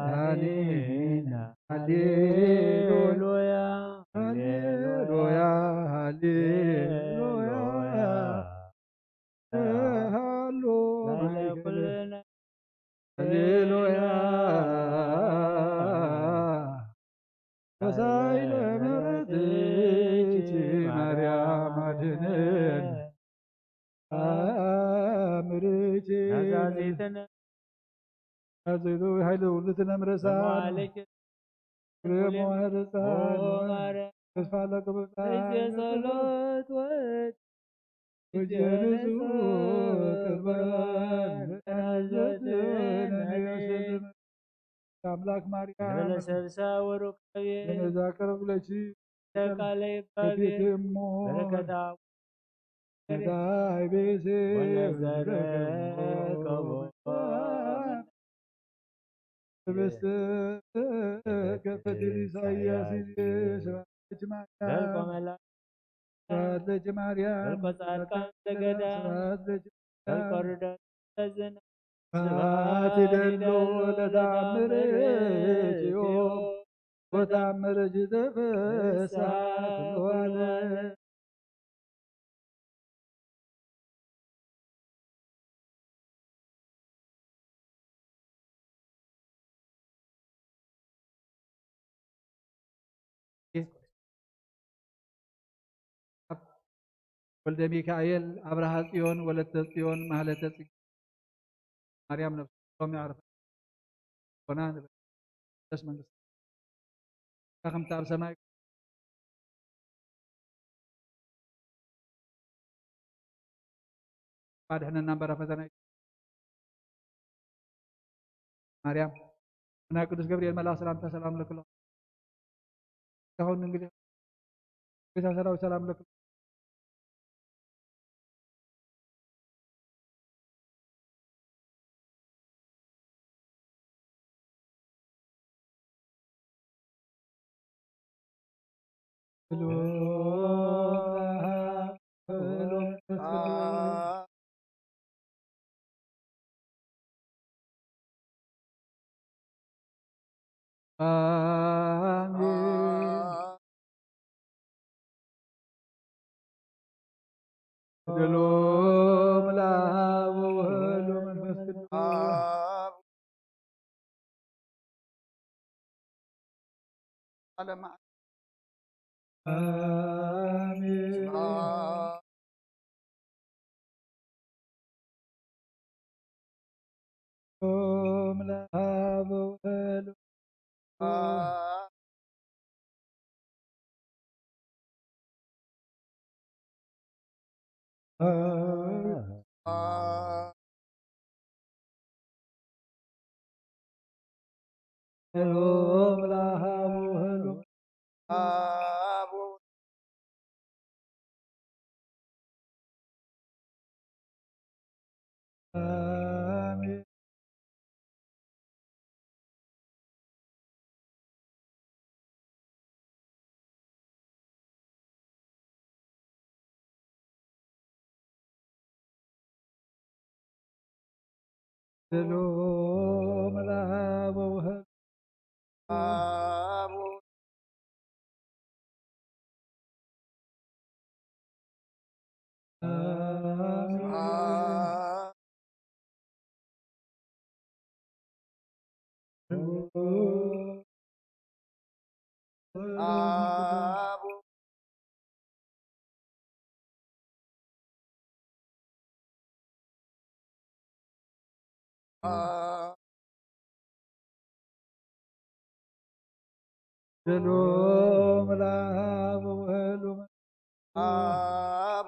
መድኃኒነ። ሃሌሉያ፣ ሃሌሉያ፣ ሃሌሉያ። ሃሎ ማእከለ ኩልነ። ሃሌሉያ። ተሳኢለ ምሕረትኪ ማርያም አድነን። ተአምርኪ ናዛዚትነ። ናዛዚት ኃይለ ውሉድነ ምረሳ። እሞ አለች። ክብሬ እኩሌ መዋዕለ ኦ ጻድቃን ማርያም ተስፋ ለቅዱሳን። ልጅ ጸሎት ወት ወጀንሱ ቅርባን ለናዘዝን ለናዘዝን አምላክ ማርያም ለሰብሳ ወሩካቤ ለነዛከረ ብለኪ ተቃለ ይባቤ በፊትሞ በረከታ መዳይ ቤሴ ወለዘረ ከቦ ህብስት ከፈትል ኢሳያስ ይቤ ስብሐት ለኪ ማርያም። ዘልቆ መላ ስብሐት ለኪ ማርያም። ዘልቆ ጻድቃን ዘገዳም። ስብሐት ለኪ ዘልቆ ማርያም። ርደት ለዝነ ስብሐት ይደሎ ለተአምር እግዚኦ ወተአምር እጅ ዘፈሳ ኩሉ ዓለም። ወልደ ሚካኤል፣ ኣብርሃ ጽዮን፣ ወለተ ጽዮን፣ ማህለተ ጽጌ፣ ማርያም ነፍሱ ሎም ያዕርፋ ኮና ንበል። ደስ መንግስት ከምቲ ኣብ ሰማይ ኣድሕነና እምበር ፈተና። ማርያም ናይ ቅዱስ ገብርኤል መልኣክ ሰላምታ ሰላም ለክሎ። ተኸውን እንግዲህ ጌታ ሰራዊት ሰላም ለክሎ። አሜን። ሎሙ ለአብ ወወልድ ወመንፈስ ቅዱስ። ዓለም። አሜን። ሎም ለአብ ወወልድ ሎም ለአብ ወወልድ አሜን። ሎም ለአብ ወወልድ አብ አብ ሎም ለአብ ወወልድ አብ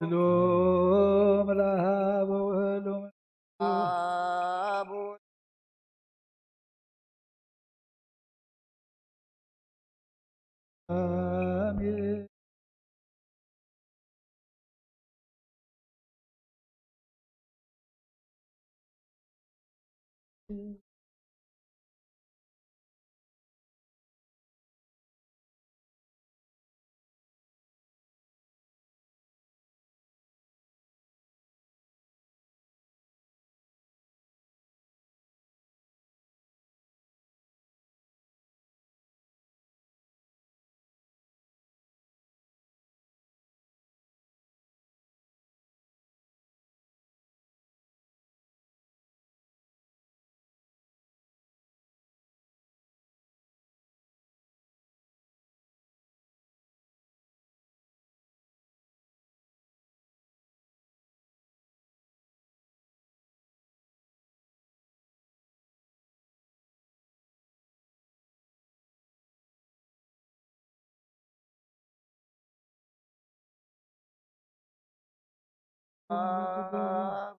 ሎም ለአብ ወወልድ አብ አሜን። ኣብ ኣብ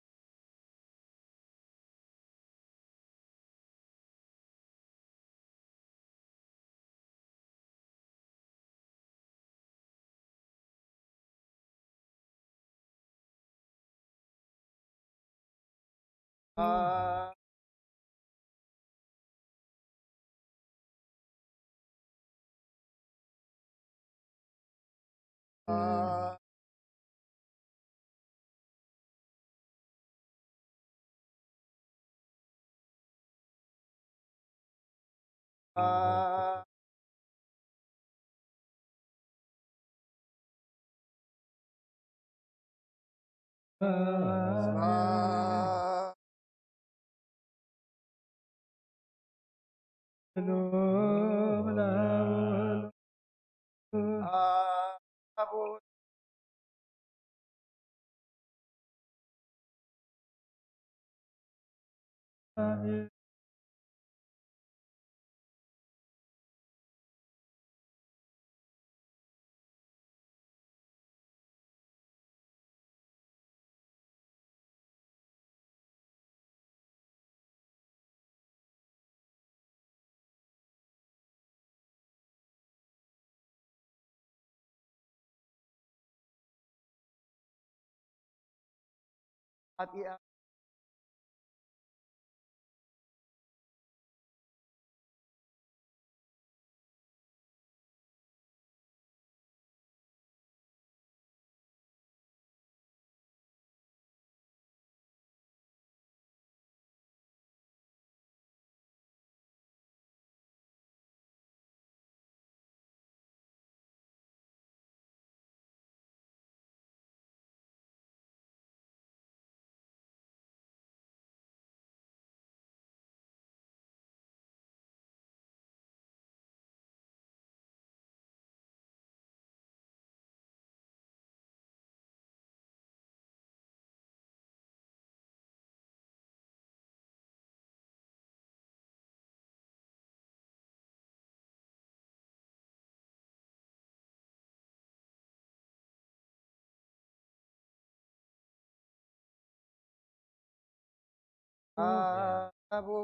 ኣብ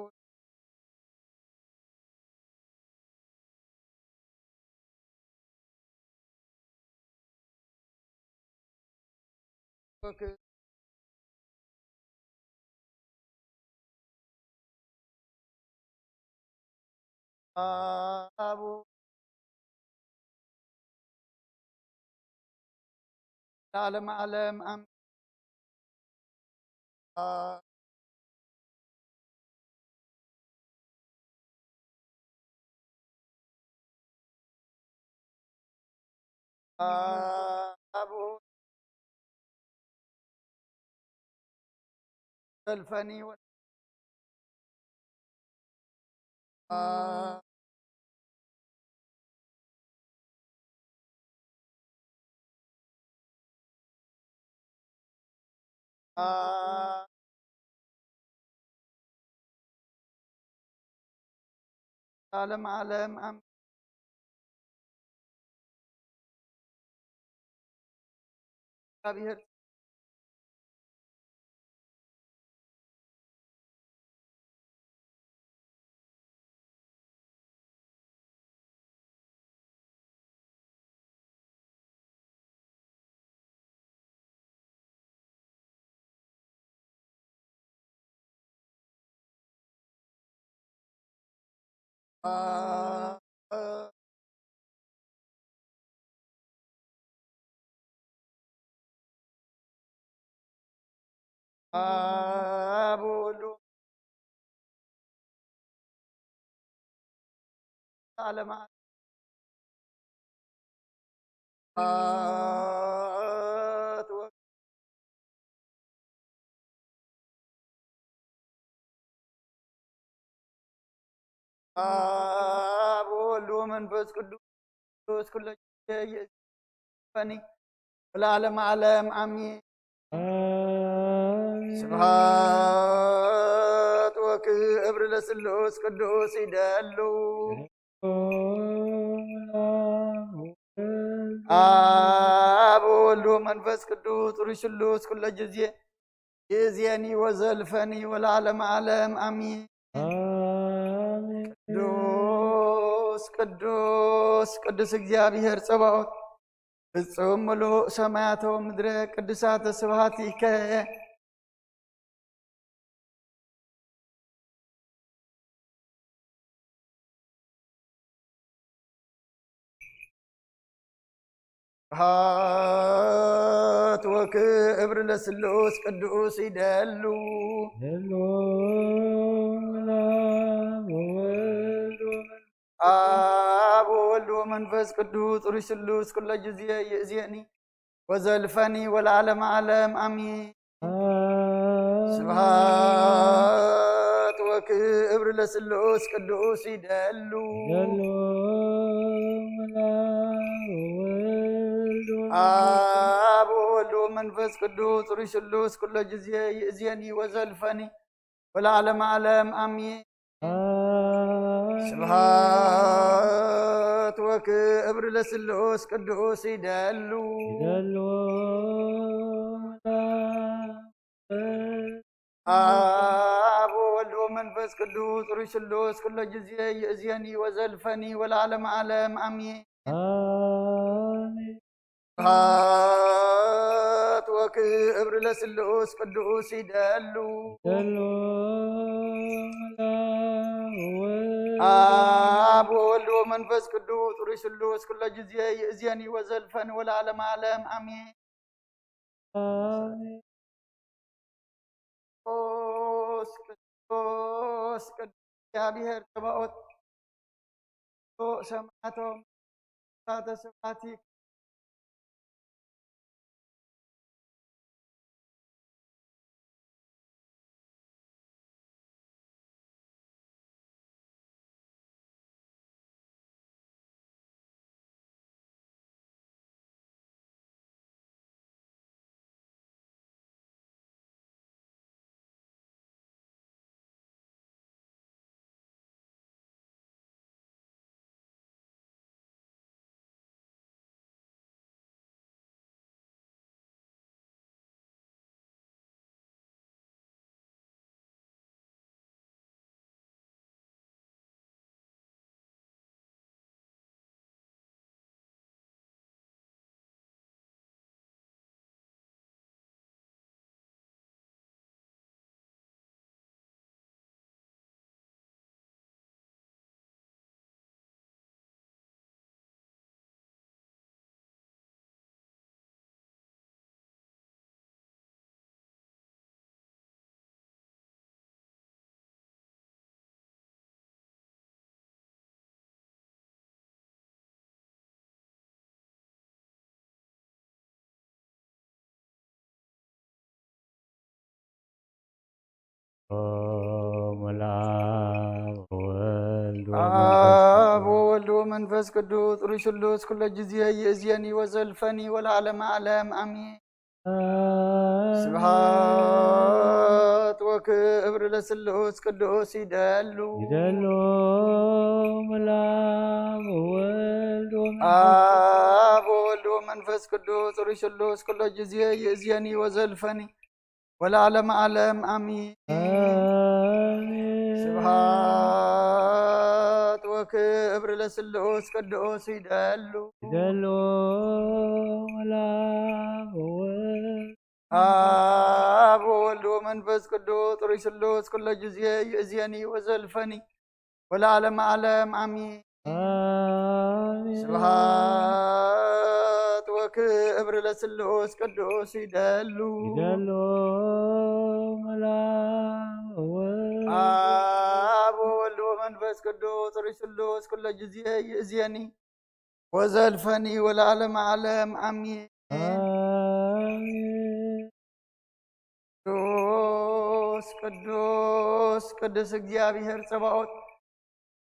ኣብ ለዓለም ዓለም ኣም ኣብ ሰልፈኒ ወ- ዓለም ዓለም ኣም እግዚኣብሔር ኣብ ወሉ ዓለም ኣት ወ- ኣብ ወሉ መንፈስ ቅዱስ ኩሎ ፈኒ ለዓለም ዓለም ኣሜን። ስብሐት ወክብር ለስሉስ ቅዱስ ይደሉ። ኣብ ወወልድ ወመንፈስ ቅዱስ ጥሩይ ስሉስ ኩሎ ጊዜ ይእዜኒ ወዘልፈኒ ወለዓለመ ዓለም ኣሜን። ኣሜን። ቅዱስ ቅዱስ ቅዱስ እግዚኣብሔር ጸባኦት ፍጹም ምሉእ ሰማያተ ወምድረ ቅዱሳተ ስብሐቲከ። ስብሐት ወክብር ለስሉስ ቅዱስ ይደሉ። ይደሉ። ወወልድ ወመንፈስ አብ ወወልድ ወመንፈስ ቅዱስ ጥሩይ ስሉስ ኩሎ ጊዜ ይእዜኒ ወዘልፈኒ ወለዓለመ ዓለም ኣሜን። ስብሐት ወክብር ለስሉስ ቅዱስ ይደሉ። ይደሉ። ወወልድ አብ ወወልድ ወመንፈስ ቅዱስ ጥሩይ ስሉስ ኩሎ ጊዜ ይእዜኒ ወዘልፈኒ ወለዓለመ ዓለም ኣሜን። ስብሐት ወክብር ለስሉስ ቅዱስ ይደሉ። ይደሉ። አብ ወወልድ ወመንፈስ ቅዱስ ጥሩይ ስሉስ ኩሎ ጊዜ ይእዜኒ ወዘልፈኒ ወለዓለመ ዓለም ኣሜን። አሜን። ስብሐት ወክብር ለስሉስ ቅዱስ ይደሉ። ይደሉ። ወወልድ አብ ወወልድ ወመንፈስ ቅዱስ ጥሩይ ስሉስ ኩሎ ጊዜ ይእዜኒ ወዘልፈኒ ወለዓለመ ዓለም ኣሜን። አሜን። ቅዱስ ቅዱስ ቅዱስ እግዚኣብሔር ጸባኦት ሰማያቶም ሳተ ስብሐቲ ኦም ለአብ ወወልድ ወመንፈስ አብ ወወልድ ወመንፈስ ቅዱስ ጥሩይ ስሉስ ኩሎ ጊዜ ይእዜኒ ወዘልፈኒ ወለዓለመ ዓለም አሜን። ስብሐት ወክብር ለስሉስ ቅዱስ ይደሉ። ይደሉ። ለአብ ወወልድ ወመንፈስ አብ ወወልድ ወመንፈስ ቅዱስ ጥሩይ ስሉስ ኩሎ ጊዜ ይእዜኒ ወዘልፈኒ ወለዓለመ ዓለም አሜን። አሜን። ስብሐት ወክብር ለስሉስ ቅዱስ ይደሉ። ይደሉ። ለአብ ወወልድ አብ ወወልድ ወመንፈስ ቅዱስ ጥሩይ ስሉስ ኩሎ ጊዜ ይእዜኒ ወዘልፈኒ ወለዓለመ ዓለም አሜን። አሜን። ስብሐት ወክብር ለስሉስ ቅዱስ ይደሉ። ይደሉ። ለአብ ወወልድ አብ ወወልድ ወመንፈስ ቅዱስ ጥሩይ ስሉስ ኩሎ ጊዜ ይእዜኒ ወዘልፈኒ ወለዓለመ ዓለም አሜን። አሜን። ቅዱስ ቅዱስ ቅዱስ እግዚኣብሔር ጸባኦት፣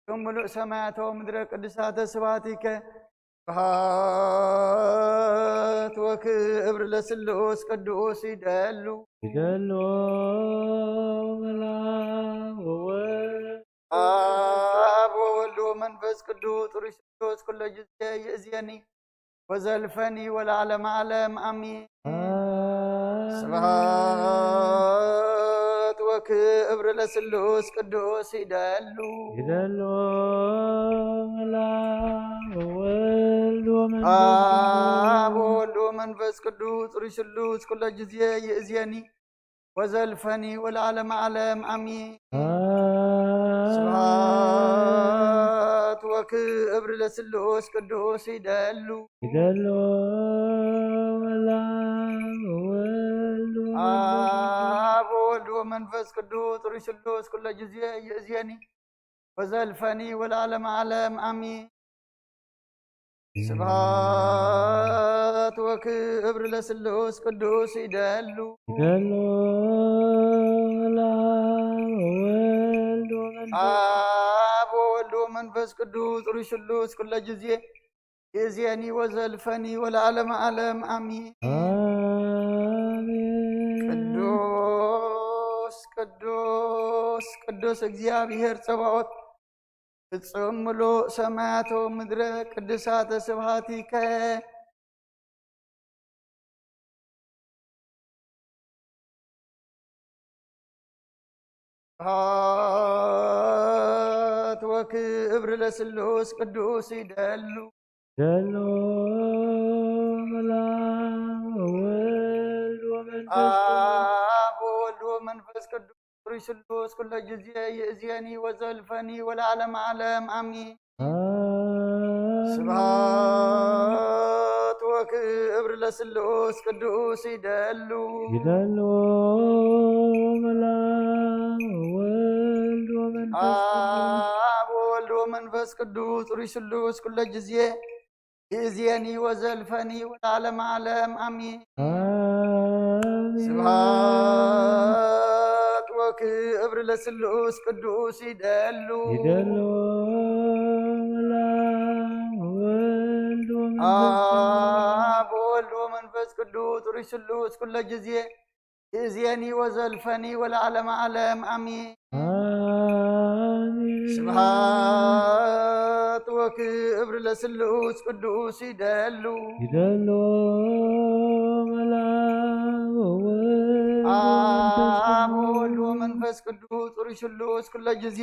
ስም ምሉእ ሰማያተ ወምድረ ቅዱሳተ ስብሐቲከ። ስብሐት ወክብር ለስሉስ ቅዱስ ይደሉ። ይደሉ። ለአብ ወወልድ አብ ወወልድ ወመንፈስ ቅዱስ ጥሩይ ስሉስ ኩሎ ጊዜ ይእዜኒ ወዘልፈኒ ወለዓለመ ዓለም ኣሜን። ስብሐት ወክብር ለስሉስ ቅዱስ ይደሉ። ይደሉ። መልአክ ወወልድ ወመንፈስ አብ ወወልድ ወመንፈስ ቅዱስ ሩይ ስሉስ ኩለ ጊዜ ይእዜኒ ወዘልፈኒ ወለዓለመ ዓለም ኣሜን። ስብሐት ወክብር ለስሉስ ቅዱስ ይደሉ። ይደሉ። መልአክ ወወልድ ወመንፈስ አብ ወወልድ ወመንፈስ ቅዱስ ሩይ ስሉስ ኩለ ጊዜ ይእዜኒ ወዘልፈኒ ወለዓለመ ዓለም ኣሜን። ስብሐት ወክብር ለስሉስ ቅዱስ ይደሉ። ይደሉ። መልአክ ወወልድ ወመንፈስ አብ ወወልድ ወመንፈስ ቅዱስ ሩይ ስሉስ ኩለ ጊዜ ይእዜኒ ወዘልፈኒ ወለዓለመ ዓለም ኣሜን። አሜን። ቅዱስ ቅዱስ ቅዱስ እግዚኣብሔር ጸባኦት ፍጹም ምሉእ ሰማያት ወምድረ ቅዱሳተ ስብሐቲከ። ስብሐት ወክብር ለስሉስ ቅዱስ ይደሉ። ይደሉ። መልአክ ወወልድ ወመንፈስ ቅዱስ አብ ወወልድ ወመንፈስ ቅዱስ ሩይ ስሉስ ኩለ ጊዜ ይእዜኒ ወዘልፈኒ ወለዓለመ ዓለም ኣሜን። አሜን። ስብሐት ወክብር ለስሉስ ቅዱስ ይደሉ። ይደሉ። መልአክ ወወልድ ወመንፈስ ቅዱስ አብ ወወልድ ወመንፈስ ቅዱስ ሩይ ስሉስ ኩለ ጊዜ ይእዜኒ ወዘልፈኒ ወለዓለመ ዓለም ኣሜን። አሜን። ስብሐት ወክብር ለስሉስ ቅዱስ ይደሉ። ይደሉ። መልአክ ወወልድ ወመንፈስ ቅዱስ አብ ወወልድ ወመንፈስ ቅዱስ ሩይ ስሉስ ኩለ ጊዜ ይእዜኒ ወዘልፈኒ ወለዓለመ ዓለም ኣሜን። አሜን። ስብሐት ወክብር ለስሉስ ቅዱስ ይደሉ። ይደሉ። መልአክ ወወልድ ወመንፈስ አብ ቅዱስ ወወልድ ወመንፈስ ቅዱስ ሩይ ስሉስ ኩለ ጊዜ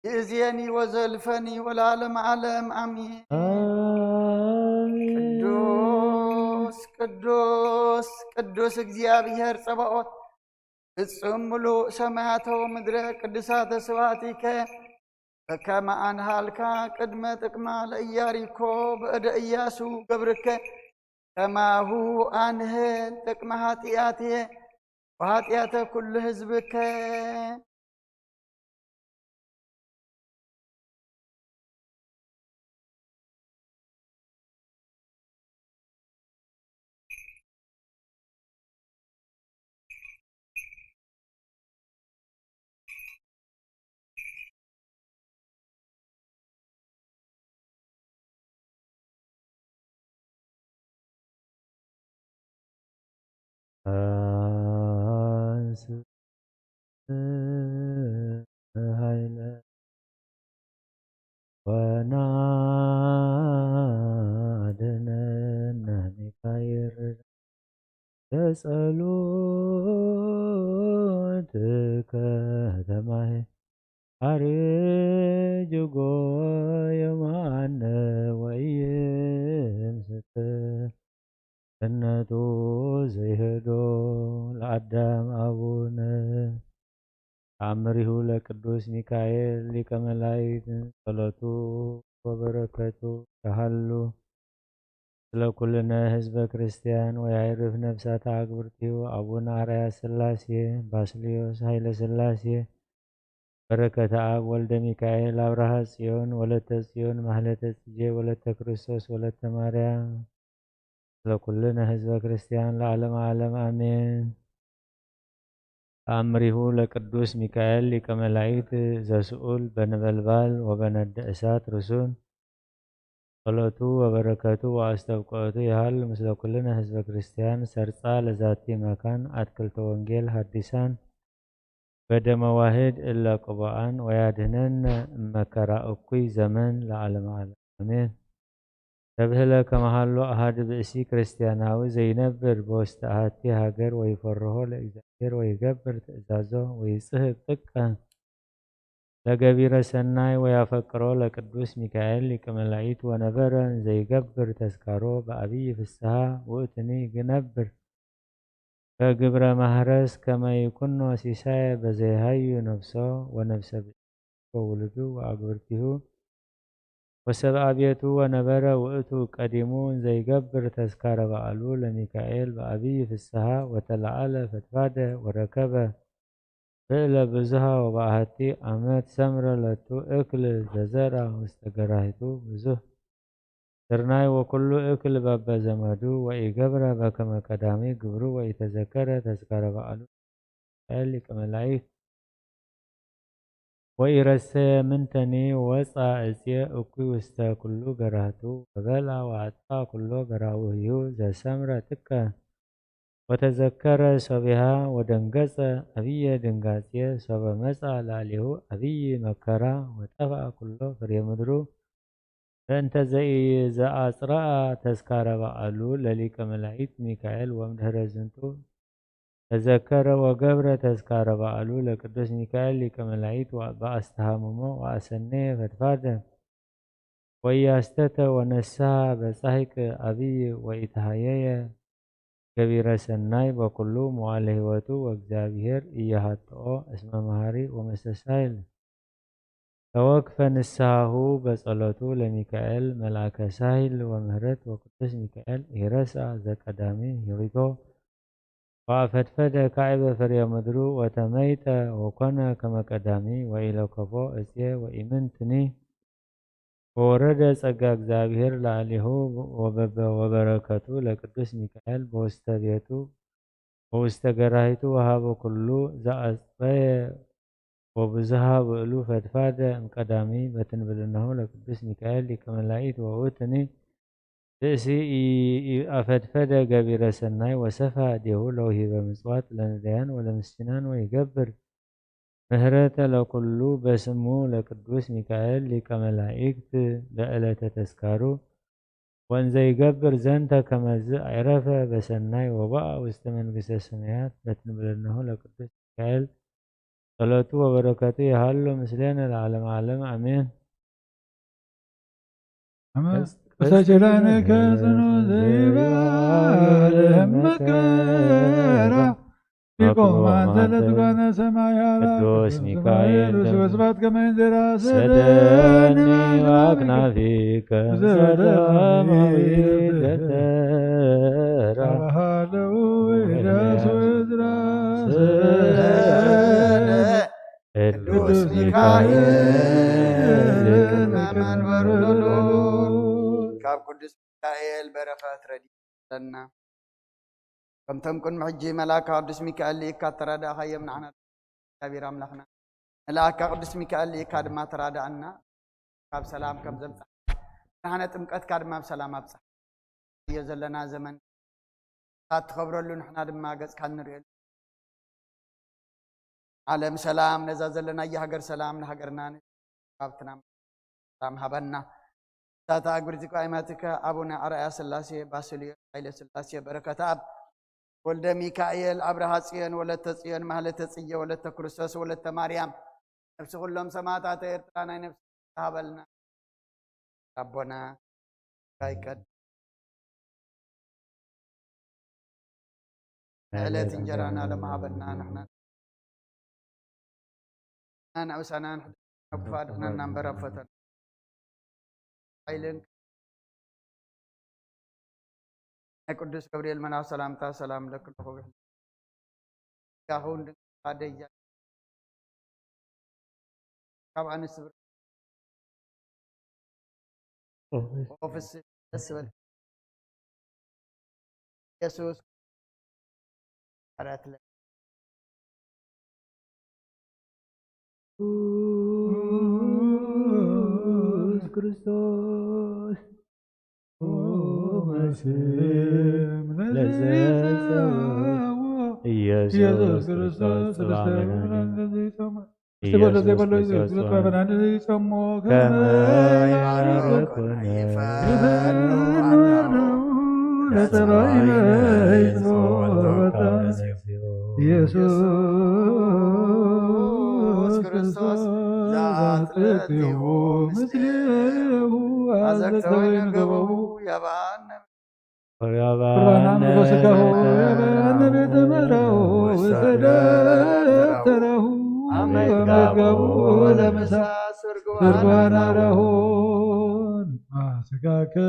ይእዜኒ ወዘልፈኒ ወለዓለመ ዓለም ኣሜን። አሜን። ቅዱስ ቅዱስ ቅዱስ እግዚኣብሔር ጸባኦት ፍጹም ምሉእ ሰማያተ ወምድረ ቅዱሳተ ስብሐቲከ በከመ ኣንሃልካ ቅድመ ጥቅማ ለኢያሪኮ በእደ ኢያሱ ገብርከ ከማሁ ኣንህል ጥቅመ ኃጢአትየ ወኃጢአተ ኩሉ ህዝብከ። አንስ ኃይለ ወናድነነ ሚካኤል ለጸሎትከ ተማሄ አርጅጎ የማነ ወይም ስትር እነቱ ዘይህዶ ለአዳም አቡነ። ተአምሪሁ ለቅዱስ ሚካኤል ሊቀ መላእክት ጸሎቱ ወበረከቱ ያሃሉ ስለ ኩልነ ህዝበ ክርስቲያን ወያዕርፍ ነፍሳተ አግብርቲሁ አቡነ አርአያ ሥላሴ ባስልዮስ ኃይለ ሥላሴ በረከተ አብ ወልደ ሚካኤል አብርሃ ጽዮን ወለተ ጽዮን ማህለተ ጽጌ ወለተ ክርስቶስ ወለተ ማርያም ስለ ኩልነ ህዝበ ክርስቲያን ለዓለመ ዓለም አሜን። ተአምሪሁ ለቅዱስ ሚካኤል ሊቀ መላእክት ዘስኡል በነበልባል ወበነደ እሳት ርሱን ጸሎቱ ወበረከቱ ወአስተብቆቱ ይሃሉ ምስለ ኩልነ ህዝበ ክርስቲያን። ሰርጻ ለዛቲ መካን አትክልተ ወንጌል ሐዲሳን በደመ ዋህድ እለ ቅቡአን ወያድህነነ እመከራ እኩይ ዘመን ለዓለመ ዓለም አሜን። ተብህለ ከመሃሎ ኣሃዲ ብእሲ ክርስቲያናዊ ዘይነብር በውስተ ኣሃቲ ሃገር ወይፈርሆ ለእግዚኣብሔር ወይገብር ትእዛዞ ወይጽህብ ጥቀ ለገቢረ ሰናይ ወያፈቅሮ ለቅዱስ ሚካኤል ሊቀ መላእክት ወነበረ ዘይገብር ተስካሮ በአብይ ፍስሃ ውእትኒ ግነብር ከግብረ ማህረስ ከመ ይኩኖ ሲሳየ በዘይሃዩ ነፍሶ ወነፍሰ ብእሲቱ ወውሉዱ ወአግብርቲሁ ወሰብአ ቤቱ ወነበረ ውእቱ ቀዲሙ ዘይገብር ተስካረ በዓሉ ለሚካኤል በአብይ ፍስሃ ወተለዓለ ፈድፋደ ወረከበ ብእለ ብዙሃ ወበአሐቲ አመት ሰምረ ለቱ እክል ዘዘርአ ውስተ ገራሂቱ ብዙህ ስርናይ ወኩሉ እክል በበዘመዱ ወኢገብረ በከመ ቀዳሚ ግብሩ ወኢተዘከረ ተስካረ በዓሉ ሚካኤል ሊቀ መላእክት ወኢረሰየ ምንተኒ ወፃ እፅየ እኩይ ውስተ ኩሉ ገራህቱ ወበልአ ወአጥፍአ ኩሎ ገራውህዩ ዘሰምረ ጥቀ ወተዘከረ ሶቢሃ ወደንገጸ አብየ ድንጋጼ ሶበ መጻ ላዕሌሁ አብይ መከራ ወጠፍአ ኩሎ ፍሬ ምድሩ በእንተ ዘኢ ዘአጽረአ ተስካረ በዓሉ ለሊቀ መላእክት ሚካኤል ወምድህረ ዝንቱ ተዘከረ ወገብረ ተስካረ በዓሉ ለቅዱስ ሚካኤል ሊቀ መላእክት በአስተሃምሞ ወአሰነየ ፈድፋደ ወያስተተ ወነስሐ በጻሕቅ አብይ ወኢተሃየየ ገቢረ ሰናይ በኩሉ መዋዕለ ሕይወቱ ወእግዚኣብሔር ኢያሃጥኦ እስመ መሃሪ ወመስተሳይል ተወክፈ ንስሐሁ በጸሎቱ ለሚካኤል መልአከ ሳይል ወምህረት ወቅዱስ ሚካኤል ኢረስአ ዘቀዳሚ ሂሪቶ ወአፈድፈደ ካዕበ ፍሬ ምድሩ ወተመይጠ ወኮነ ከመ ቀዳሚ ወኢለከፎ እጽየ ወኢምንትኒ ወወረደ ጸጋ እግዚኣብሔር ላዕሌሁ ወበበ ወበረከቱ ለቅዱስ ሚካኤል በውስተ ቤቱ ወውስተ ገራሂቱ ወሃበ ኩሉ ዘአጽበየ ወብዙሃ ውእሉ ፈድፋደ እምቀዳሚ በትንብልናሁ ለቅዱስ ሚካኤል ሊቀ መላእክት ወውእትኒ ብእሲ አፈድፈደ ገቢረ ሰናይ ወሰፋ እዴሁ ለውሂበ ምጽዋት ለነዳያን ወለምስኪናን ወይገብር ምህረተ ለኩሉ በስሙ ለቅዱስ ሚካኤል ሊቀ መላእክት በዕለተ ተስካሩ ወእንዘ ይገብር ዘንተ ከመዝ አይረፈ በሰናይ ወበአ ውስተ መንግስተ ሰማያት በትንብልናሁ ለቅዱስ ሚካኤል ጸሎቱ ወበረከቱ ይሃሉ ምስሌነ ለዓለመ ዓለም አሜን። በሰኪዳንከ ጽኑ ዘይባል መከራ ሊቆም አንተ ለትጓነ ሰማይ አላ ቅዱስ ሚካኤል ስብስባት ከመንዘራ ሰደኒ አክናፊከ ሰደማዊ ደተራ ባሃለው ኢዳስ ወዝራ ቅዱስ ሚካኤል መንበሩ ልዑል ካብ ቅዱስ ሚካኤል በረኸት ረድኤት ይሃበና። ከምቶም ቅድሚ ሕጂ መልኣካ ቅዱስ ሚካኤል ልኢካ እተራዳእኻዮም ንዓና እግዚኣብሔር ኣምላኽና መልኣካ ቅዱስ ሚካኤል ልኢካ ድማ ተራዳኣና። ካብ ሰላም ከም ዘምጻ ብርሃነ ጥምቀትካ ድማ ብሰላም ኣብጻ እዮ ዘለና ዘመን እታ እትኸብረሉ ንሕና ድማ ገጽካ እንርእየሉ ዓለም ሰላም ነዛ ዘለናያ ሃገር ሰላም ንሃገርና ንባብትና ሰላም ሃበና። እታ ተኣግብርቲ ቃይማትከ ኣቡነ ኣርኣያ ስላሴ ባስልዮስ ሃይለ ስላሴ በረከት ኣብ ወልደ ሚካኤል ኣብርሃ ጽዮን ወለተ ጽዮን ማህለተ ጽየ ወለተ ክርስቶስ ወለተ ማርያም ነፍሲ ኩሎም ሰማዕታተ ኤርትራ ናይ ነፍሲ ሃበልና ኣቦና ይቀድ ዕለት እንጀራና ለማሃበና ንሕና ንዕውሳናን ክፉ ኣድሕነና እምበር ኣብ ፈተና ሓይልን ናይ ቅዱስ ገብርኤል መና ሰላምታ ሰላም ለክልኹ ጸጋኹ እንድንግል ኣደይ እያ ካብ ኣንስቲ ብር ኦፍስ ደስ በል ኢየሱስ ኣራት ለ ኢየሱስ ክርስቶስ ስም ለዘጸውዖ ኢየሱስ ክርስቶስ ጽባሕ መድኃኒነ ኢየሱስ ክርስቶስ ጽባሕ መድኃኒነ ይጸሞ ከመ ይባርኮነ ኢየሱስ ክርስቶስ ዘአጽለልዎ ምስሌሁ አዘቅተ ወይነ ገበቡ ያባነ ቁርባናም ወስጋሁ ያበነ ቤተ መራሁ ውስተ ደብተራሁ አመ ይትጋቡ ለምሳ ስርግዋና ረሁን ስጋክን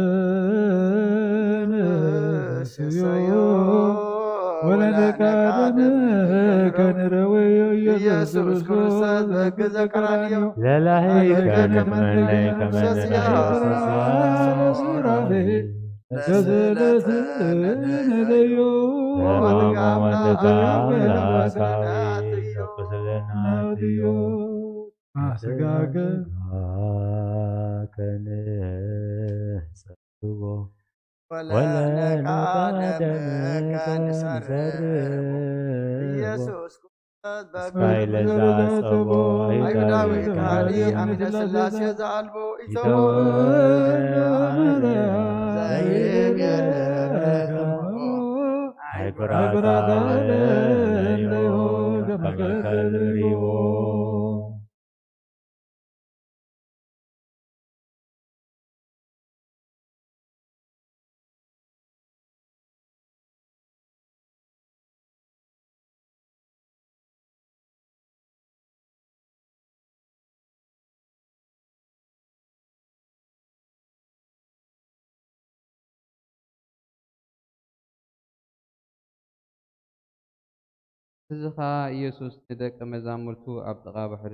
ስዮ ወለነቃደም ከንረወዮ ኢየሱስ ክርስቶስ በግ ዘቀራንዮ ለላህይ ከንትመለይ ከመንረሱራፌ ለስለትንለዮ ወትጋምና አምላካዊ ቁስልና ድዮ ስጋክን ከንጸብዎ ወለነቃደም ከንሰርቦ ኢየሱስ ክርስቶስ በግ እስካይ ለዛ ጸቦ አይሁዳዊ ከሃዲ አሚነ ሥላሴ ዘአልቦ ኢተወልደ አመረ ዘይገደፈ አይኩራታ ለዮ ከመ ከልብዎ እዚ ኸኣ ኢየሱስ ንደቀ መዛሙርቱ ኣብ ጥቓ ባሕሪ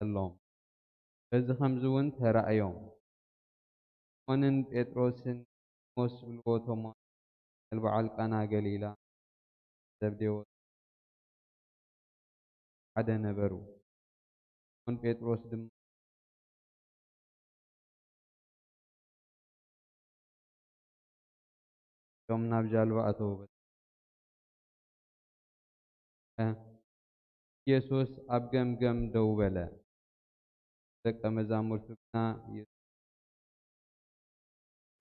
ጸሎም። በዚ ኸምዚ እውን ተራእዮም። ስምዖንን ጴጥሮስን ዲድሞ ዝብልዎ ቶማስ፣ በዓል ቃና ገሊላ፣ ዘብዴዎስ ሓደ ነበሩ። ስምዖን ጴጥሮስ ድማ እቶም ናብ ጃልባ ኣተዉ። ኢየሱስ ኣብ ገምገም ደው በለ። ደቀ መዛሙርቱ ግና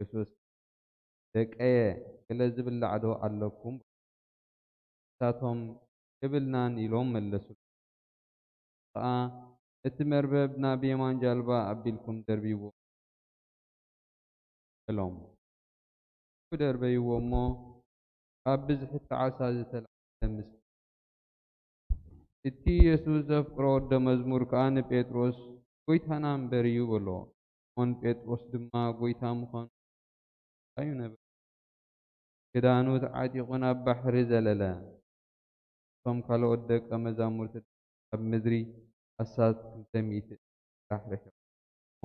ኢየሱስ፣ "ደቀየ፣ ገለ ዝብላዕ ዶ ኣለኩም?" ንሳቶም፣ "የብልናን" ኢሎም መለሱሉ። ከኣ፣ "እቲ መርበብ ናብ የማን ጃልባ ኣቢልኩም ደርብይዎ" በሎም። ክደርበይዎ እሞ፣ ካብ ብዝሒ እቲ ዓሳ ዝተላዕለ ምስ እቲ ኢየሱስ ዘፍቅሮ ወደ መዝሙር ከኣ ንጴጥሮስ፣ "ጐይታና እምበር እዩ" በሎ። ስምዖን ጴጥሮስ ድማ ጐይታ ምዃኑ እዩ ነበረ። ክዳኑ ተዓጢቑ ናብ ባሕሪ ዘለለ። እቶም ካልኦት ደቀ መዛሙርቲ ኣብ ምድሪ ኣስታት ክልተ ሚእቲ ራሕሪሖም እሞ፣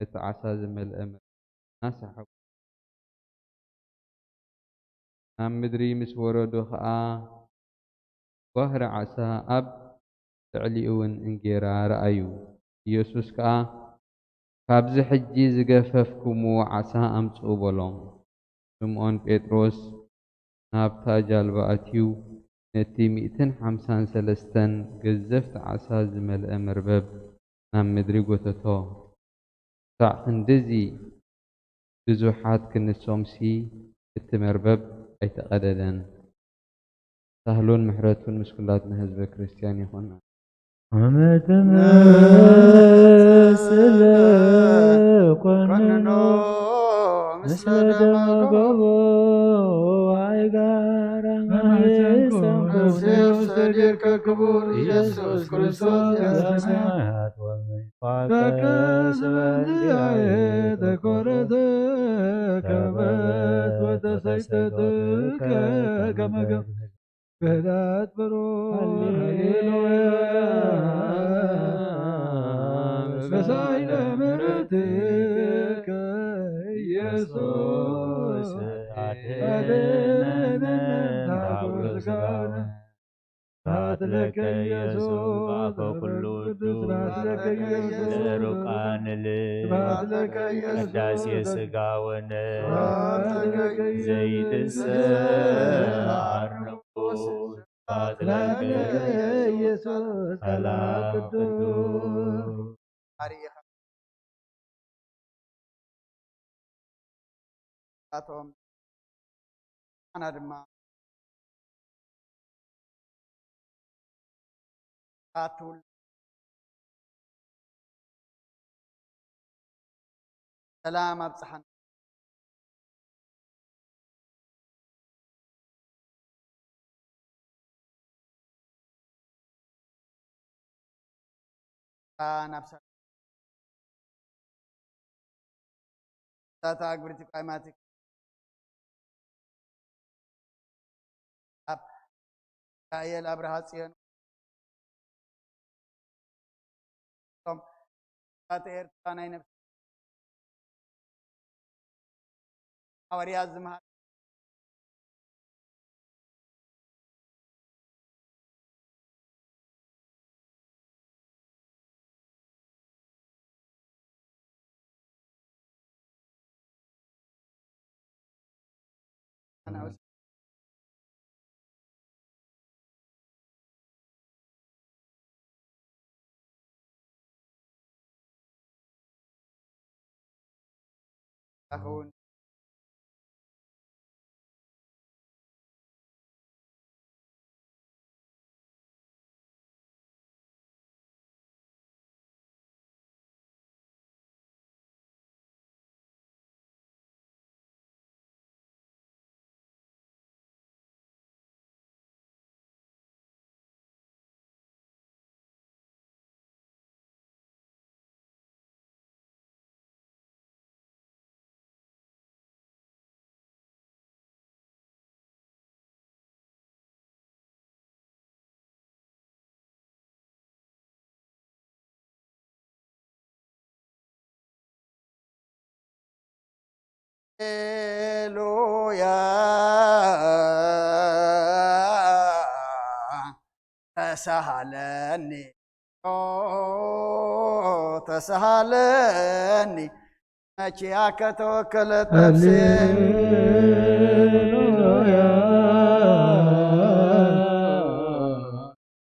ነቲ ዓሳ ዝመልአ መርከብ እናሰሓቡ ናብ ምድሪ ምስ ወረዱ ኸኣ፣ ጓህሪ ዓሳ ኣብ ልዕሊኡ እውን እንጌራ ረኣዩ። ኢየሱስ ከኣ፣ "ካብዚ ሕጂ ዝገፈፍኩምዎ ዓሳ ኣምጽኡ" በሎም። ስምዖን ጴጥሮስ ናብታ ጃልባ ኣትዩ፣ ነቲ ሚእትን ሓምሳን ሰለስተን ገዘፍቲ ዓሳ ዝመልአ መርበብ ናብ ምድሪ ጐተቶ። ክሳዕ ክንድዚ ብዙሓት ክንሶምሲ፣ እቲ መርበብ ኣይተቐደደን። ሳህሉን ምሕረቱን ምስ ኩላትና ህዝበ ክርስቲያን ይኹን። ዓመተ መስቀል ኮንኖ ምስለ ደመ ጎቦ ኣይጋራ ማህፀንኩም ነፍሴ ውስተ እዴከ ክቡር ኢየሱስ ክርስቶስ ዘሰማያት ወመንፈስ ቅዱስ በእንቲአየ ተኮረተ ከመት ወተሰይጠት ከመ ገብ ክህደት ብሩክ ሃሌሉያ። በሳይለ ምሕረትከ ኢየሱስ አድነነ። ታቦት ስጋነ ስብሐት ለከ ኢየሱስ አፈ ኩሉ ውዱስ ስብሐት ለከ ኢየሱስ ለሩቃን ል ስብሐት ለከ ኢየሱስ ቅዳሴ ስጋ ወነ ስብሐት ለከ ኢየሱስ ዘይትንስእ አርነቦ ስብሐት ለከ ኢየሱስ ኢየሱስ ሰላም ቅዱስ ቅዱስ። ኣርኢኻ። ኣቶም ኣና ድማ ኣትውል ሰላም ኣብጽሓና። ኣግብርቲ ቃይማቲ ኣብ ዳንኤል ኣብርሃ ጽዮን ቶም ኣተ ኤርትራ ናይ ነፍሲ ሓዋርያት ዝመሃር ኣኹን ሃሌሉያ ተሳሃለኒ ተሳሃለኒ መቼ ከተወከለት ነፍሴ ሃሌሉያ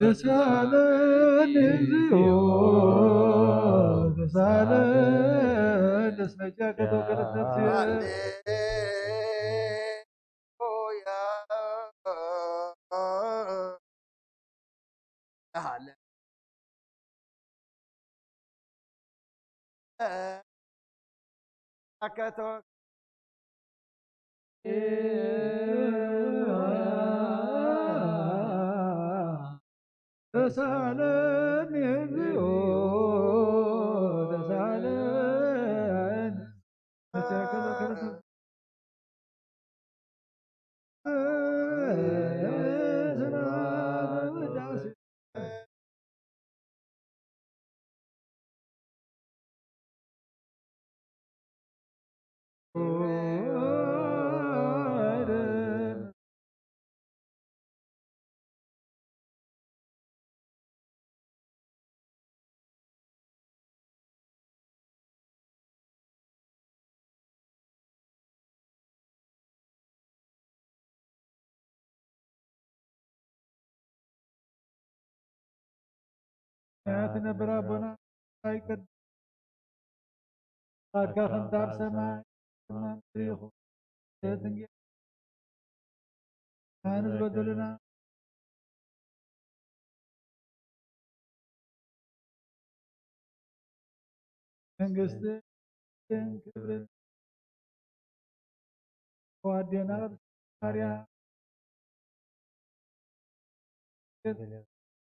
ተሳለኒ እግዚኦ ተሳለኒ እስመ ጃከቶ ከለተፍሲ ሃሌሉያ ተሳለ አከቶ ተሳለኒ እግዚኦ ተሳለኒ ትነብር ኣቦና ኣይቀድ ቃልካ ከምታ ኣብ ሰማይ ከምታ ምድሪ ይኹን። ንዝበደሉና መንግስትን ክብርን ኣዴና ማርያም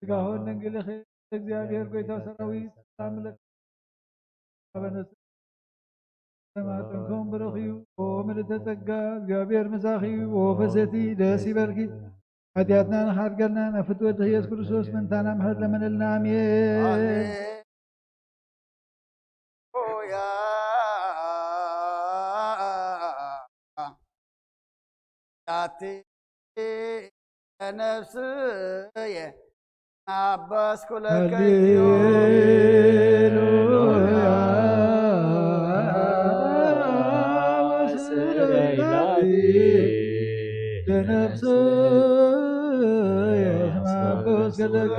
ስጋሆን ድንግልኺ እግዚኣብሔር ጎይታ ሰራዊት ሰላም ለኪ ሰማዕትንኩም ብሩኽ እዩ። ኦ ምልዕተ ጸጋ፣ እግዚኣብሔር ምሳኺ እዩ። ኦ ፈሰቲ ደስ ይበልኪ። ሓጢኣትና ንኻድገልና፣ ናብ ፍትወት ኢየሱስ ክርስቶስ ምእንታና ምሕረት ለመነልና። ኣሜን። ኣሜን። ሆያ ኣቲ ነፍስየ ኣባስኩ ለከ ሃሌሉያ ወስረይናቲ ለነፍስየ ኣባስኩ ለከ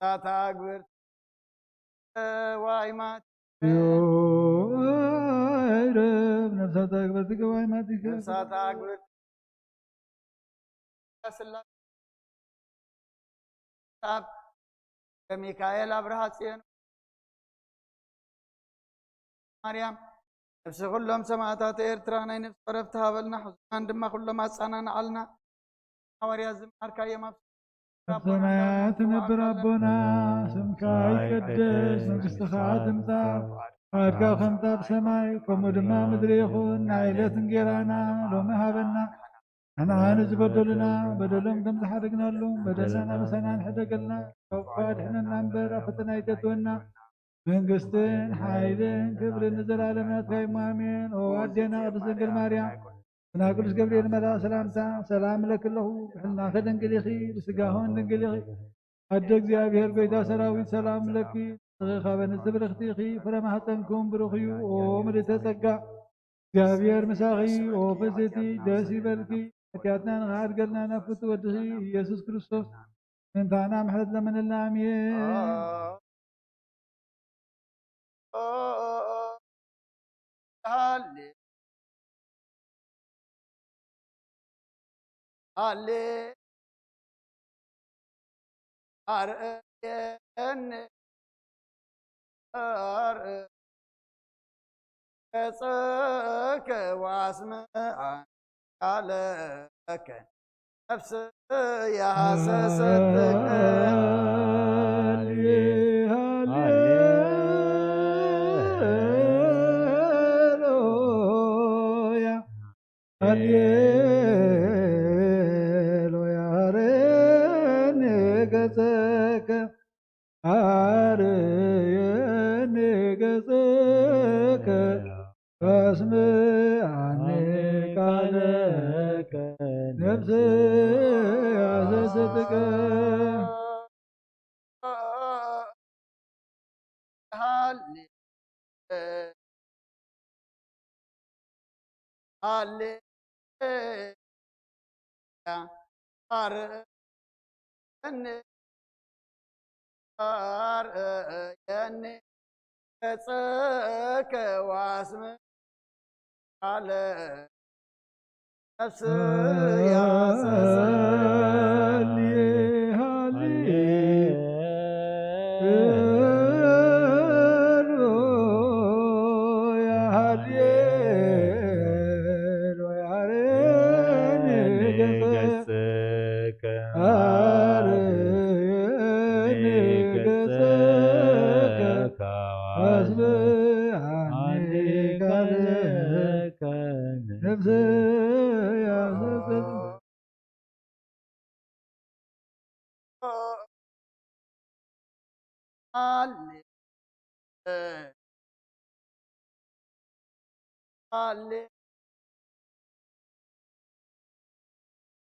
ነፍሳት ኣግብርት ዋይማት ይረብ ነፍሳት ኣግብርት ገዋይማት ይገብ ነፍሳት ኣግብርት ስላሴ ካብ ሚካኤል ኣብርሃ ጽዮን ማርያም ነፍሲ ኩሎም ሰማዕታት ኤርትራ ናይ ነፍሲ ዕረፍቲ ሃበልና፣ ሕዙናን ድማ ኩሎም ኣጻናንዓልና። ሓዋርያት ዝመሃርካዮም ኣብ ኣብ ሰማያት ትነብር ኣቦና፣ ስምካ ይቀደስ፣ መንግስትኻ ትምጻእ፣ ፍቓድካ ከምታ ኣብ ሰማይ ከምኡ ድማ ምድሪ ይኹን። ናይ ዕለት እንጌራና ሎሚ ሃበና። ንዓን ዝበደሉና በደሎም ከም ዝሓደግናሎም በደልና ኣበሳና ንሕደገልና፣ ካብ ክፉእ ኣድሕነና እምበር ኣብ ፈተና ኣይተእትወና። መንግስትን ሓይልን ክብርን ንዘለዓለም ናትካ እዩ፣ ኣሜን። ኦ ኣዴና ቅድስት ድንግል ማርያም፣ ብናይ ቅዱስ ገብርኤል መልኣኽ ሰላምታ ሰላም እለኪ ኣለኹ። ብሕልናኺ ድንግል ኢኺ፣ ብስጋኺ እውን ድንግል ኢኺ። ኣደ እግዚኣብሔር ጎይታ ሰራዊት ሰላም እለኪ። ንስኺ ካብ ኣንስቲ ብርኽቲ ኢኺ፣ ፍረ ማህፀንኩም ብሩኽ እዩ። ኦ ምልእተ ጸጋ፣ እግዚኣብሔር ምሳኺ። ኦ ፍስቲ ደስ ይበልኪ። ሓጢኣትና ንኽሓድገልና ናብ ፍቱ ወድኺ ኢየሱስ ክርስቶስ ምእንታና ምሕረት ለምንልና። ኣሜን። ሃሌ ሃሌ ኣርእየኒ ኣርእየ ገጸከ ዋስምዓኒ ቃለከ ነፍስያ ሰሰተከ ሃሌሉያ ሃሌሉያ ኣርየኒ ገጸከ ኣርየኒ ገጸከ ኣስምዓኒ ቃለከ ነፍስያ ሰሰተከ ሃሌ ሃሌ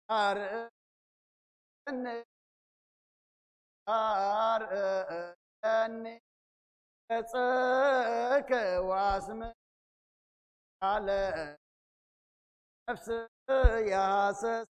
ኣርእየኒ ኣርእየኒ ገጸከ ዋስምዓኒ ቃለ ነፍስያ ሰሰተከ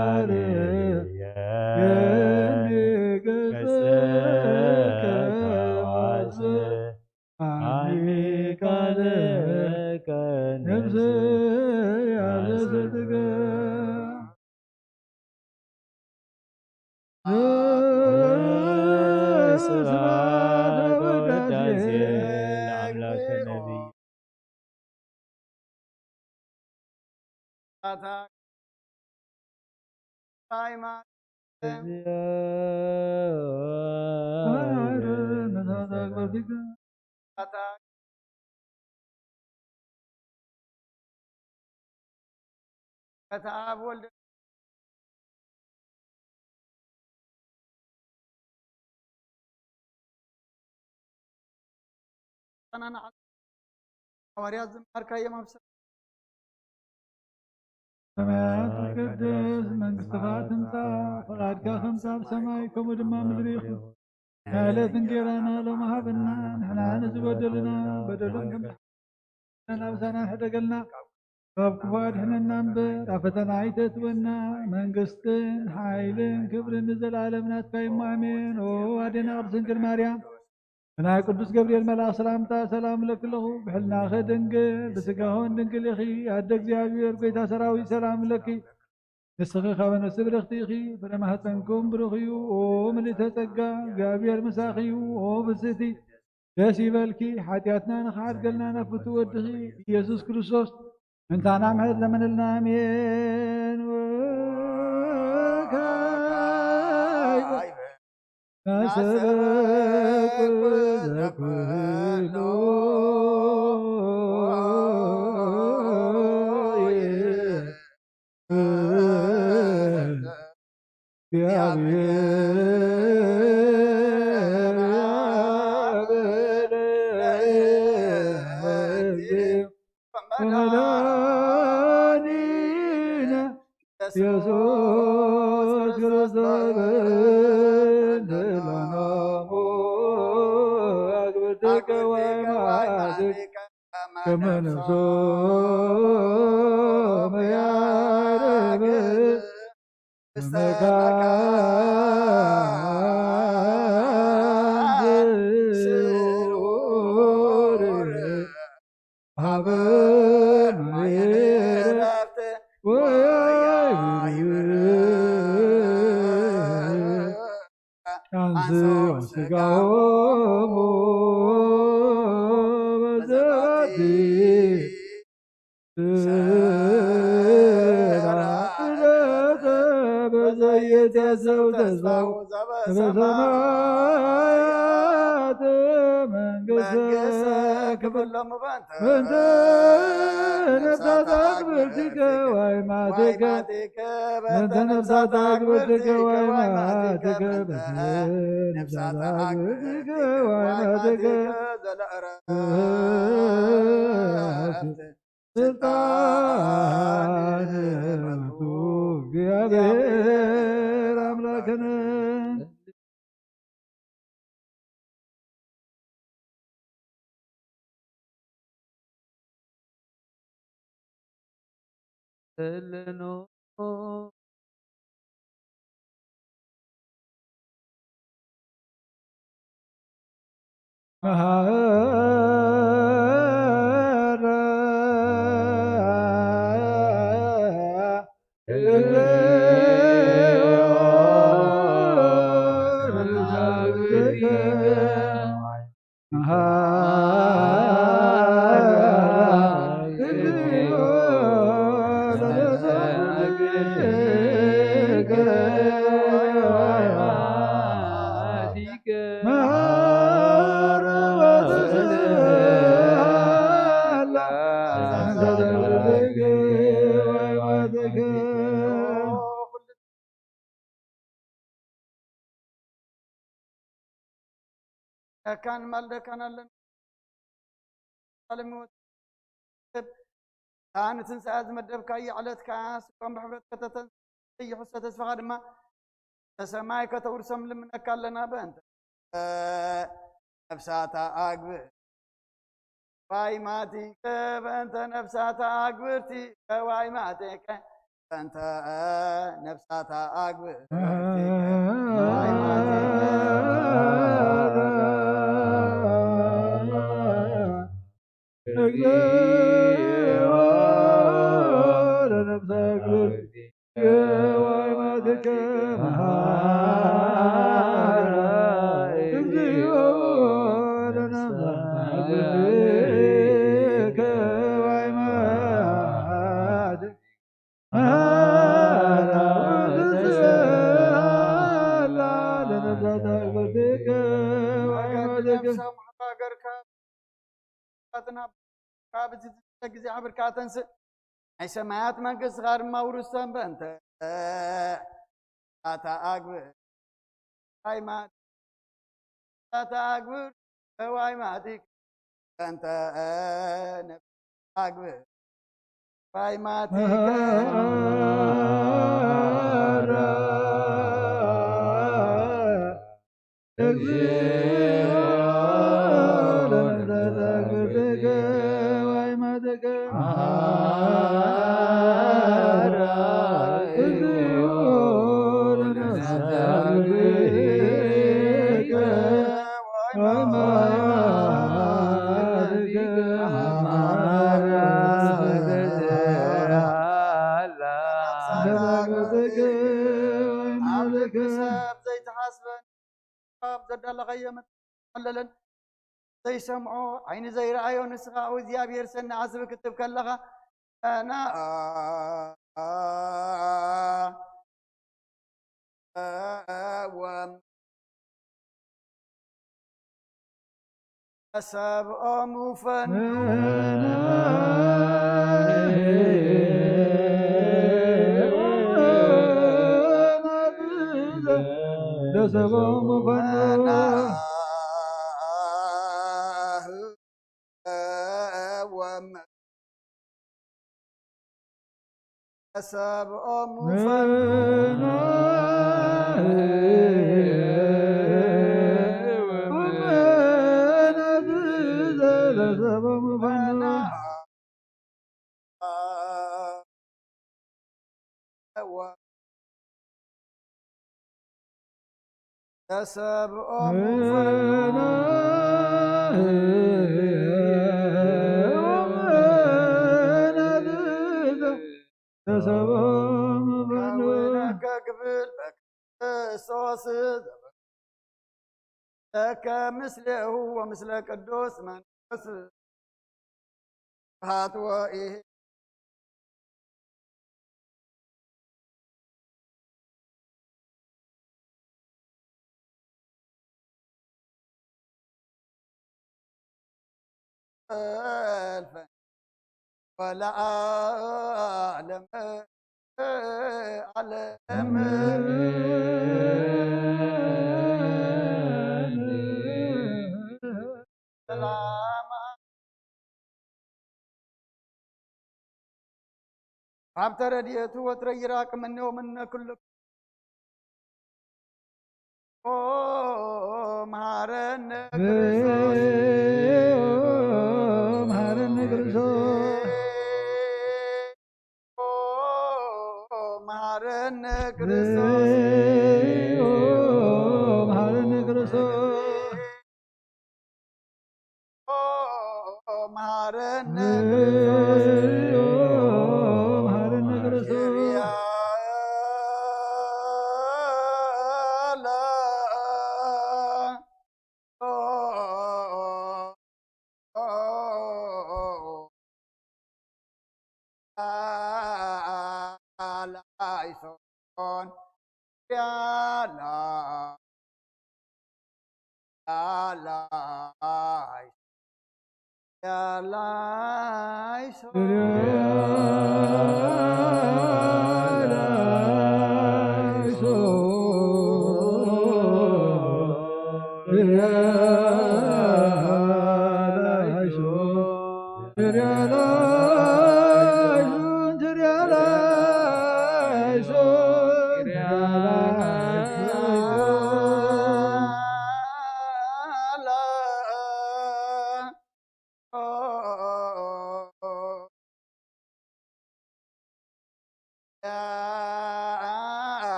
ኣርእየኒ ኣርእየኒ ገጸከ ዋስምዓኒ ቃለ ነፍስያ ሰሰተከ በታ ኣብ ወልደ ሓዋርያት ዝመሃርካዮም ኣብ ሰማያት ይትቀደስ፣ መንግስትኻ ትምጻእ፣ ፈቓድካ ከምቲ ኣብ ሰማይ ከምኡ ድማ ምድሪ ይኹን። ናይ ዕለት እንጌራና ሎሚ ሃበና፣ ንሕና ንዝበደሉና በደሎም ከም ንሕና ናብሳና ሕደገልና፣ ካብ ክፉ ኣድሕነና እምበር፣ ኣብ ፈተና ኣይተእትወና። መንግስትን ሓይልን ክብርን ንዘለኣለም ናትካ እዩ፣ እሞ ኣሜን። ኦ ኣዴና ቅድስት ድንግል ማርያም፣ ብናይ ቅዱስ ገብርኤል መልኣኽ ሰላምታ ሰላም እለኪ ኣለኹ። ብሕልናኺ ድንግል፣ ብስጋኽን ድንግል ኢኺ። ኣደ እግዚኣብሔር፣ ጎይታ ሰራዊት፣ ሰላም እለኪ። ንስኺ ካብ ኣንስቲ ብርኽቲ ኢኺ፣ ፍረ ማህፀንኩም ብሩኽ እዩ። ኦ ምልዕተ ጸጋ፣ እግዚኣብሔር ምሳኺ እዩ። ኦ ብስቲ ደስ ይበልኪ። ሓጢኣትና ንኽሓድገልና ናብ ፍቱ ወድኺ ኢየሱስ ክርስቶስ ምንታና ምሕረት ለምንልና። ኣሜን። ወካይ ናሰበኩ ዘኩሎ ነካን ማልደካን ኣለና። ዓለም ህይወት እታ ንትንሳኤ ዝመደብካያ ዕለት ከኣ ስቆም ብሕብረት ከተተንስእ ይሕሶ ተስፋኻ ድማ ተሰማይ ከተውርሶም ልምነካ ኣለና። በእንተ ነፍሳታ ኣግብር ዋይ ማቲከ በእንተ ነፍሳታ ኣግብርቲ ከዋይ ማቴከ በእንተ ነፍሳታ ኣግብርቲ ከዋይ ማቴከ እግዚኦ ለነፍሳት ክብርቲ ዋይ ማቴከ መሃራ እግዚኦ ለነፍሳት ክብርቲ ከዋይ ማቴከ መሃራ ወትስሃላ ለነፍሳት ክብርቲ ከዋይ ማቴከ ናትና ካብ እዚ ግዜ ኣሕብርካ ተንስእ፣ ናይ ሰማያት መንግስትኻ ድማ ውርሶም። በእንተ ኣታ ኣግብር ሃይማኖት ኣታ ኣግብር ዋይ ማቲክ በእንተ ነፍስ ኣግብር ባይ ማቲከ ዘይትሓስበን ኣብ ዘዳለኻዮ መጠን ኣለለን። ዘይሰምዖ፣ ዓይኒ ዘይረኣዮ፣ ንስኻ ኣብኡ እግዚኣብሔር ሰኒ ዓስቢ ክትብ ከለኻ፣ ና-፣ ወም-፣ ሰብኦም ፈኑ። ለሰቦም ፈኑ። ሰብኦም ፈኑ። ለሰቦም ፈኑ። ተሰብኦም ፈኑ። ተሰብኦም ፈኑ። ክብል በክርስቶስ ለከ ምስሌሁ ወምስለ ቅዱስ መንፈስ ስብሐት ወኢህ ወለዓለም ዓለም። ሰላም ኣብ ተረድኤቱ ወትረ ይራቅ ምነ ወምነ ኩሉ። ኦ መሃረነ ክርስቶስ። መሃረነ ክርስቶስ። ኦ መሃረነ ክርስቶስ። መሃረነ ክርስቶስ። ኦ መሃረነ ክርስቶስ። መሃረነ ክርስቶስ።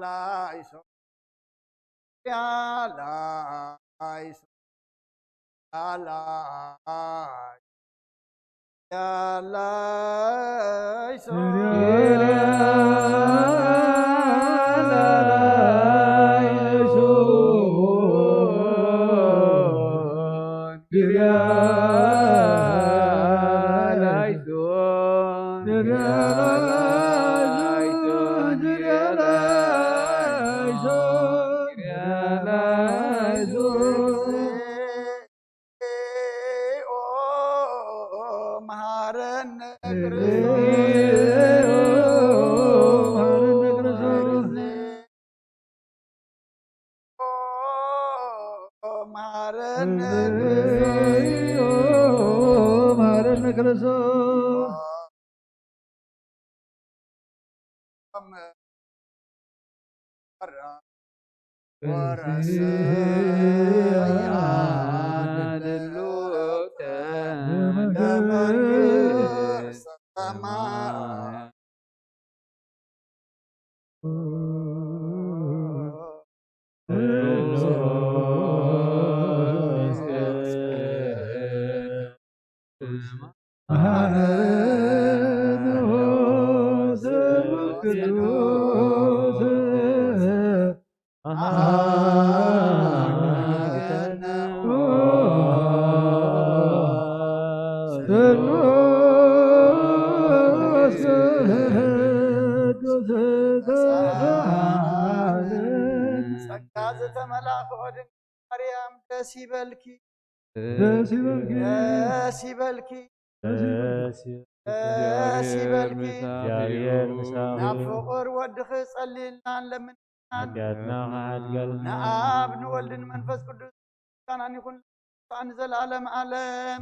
ላይሶን ያላ ላይሶን ላላይ ያላይ መሃረነ ክርስቶስ መሃረነ መሃረነ ክርስቶስ ጸጋ ዝተመላእኪ ኦ ድንግል ማርያም ደስ ይበልኪ። ደስ ይበልኪ። ደስ ይበልኪ። ደስ ይበልኪ። ደስ ይበልኪ። እግዚኣብሔር ምሳኺ። ናብ ፍቑር ወድኺ ጸልይልና ንለምን። ሓጢኣትና ክሓድገልና። ንኣብ ንወልድን መንፈስ ቅዱስ ምስጋና ይኹን ንዘለዓለም ዓለም።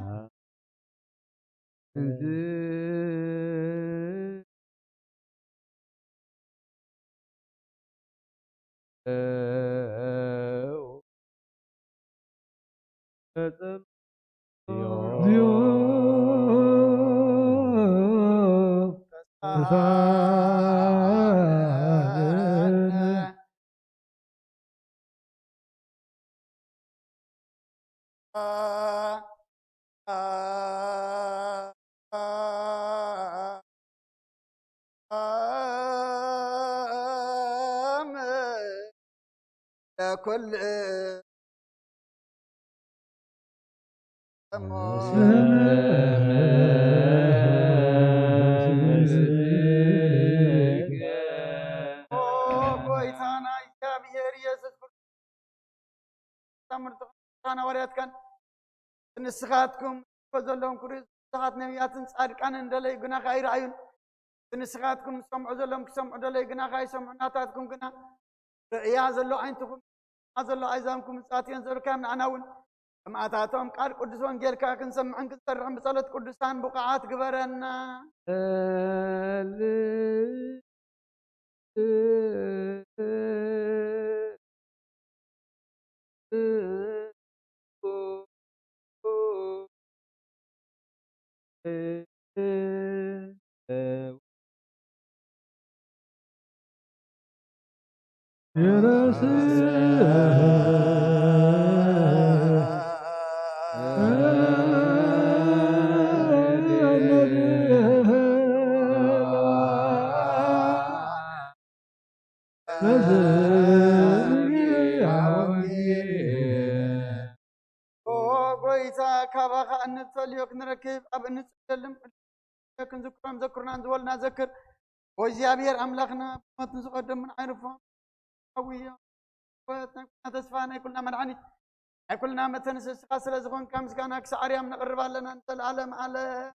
ለኩል ኦ ጎይታና እግዚኣብሔር ኢየሱስ ክርስቶስ፣ ኣምርቱ ቅዱሳን ሃዋርያትካን ንስኻትኩም እኮ ዘለዎም ክርእዩ ብዙሓት ነቢያትን ጻድቃንን ደለዩ፣ ግና ከኣ ኣይረኣዩን። ንስኻትኩም ዝሰምዑ ዘለዎም ክሰምዑ ደለዩ፣ ግና ከኣ ኣይሰምዑን። ናታትኩም ግና ርእያ ዘሎ ዓይንትኹም፣ ርእያ ዘሎ ኣእዛንኩም ብጻትየን ዘብልካዮም ንኣና እውን ከምኣታቶም ቃል ቅዱስ ወንጌልካ ክንሰምዕን ክንሰርሕን ብጸሎት ቅዱሳን ብቑዓት ግበረና። ኦ ጎይታ፣ ካባኻ እንፈልዮ ክንረክብ ኣብ እንጽልየሉ ክንዝክሮም ዘክሩና፣ ንዝበሉና ዘክር። ኦ እግዚኣብሔር ኣምላኽና፣ ብሞት ንዝቐደሙን ኣይርፎም። ሓውዮ፣ ሕይወት ናይ ኩልና ተስፋ፣ ናይ ኩልና መድሓኒት፣ ናይ ኩልና መተንስስኻ ስለ ዝኾንካ ምስጋና ክሳዕ ኣርያም ነቕርብ ኣለና ንዘለዓለም ዓለም።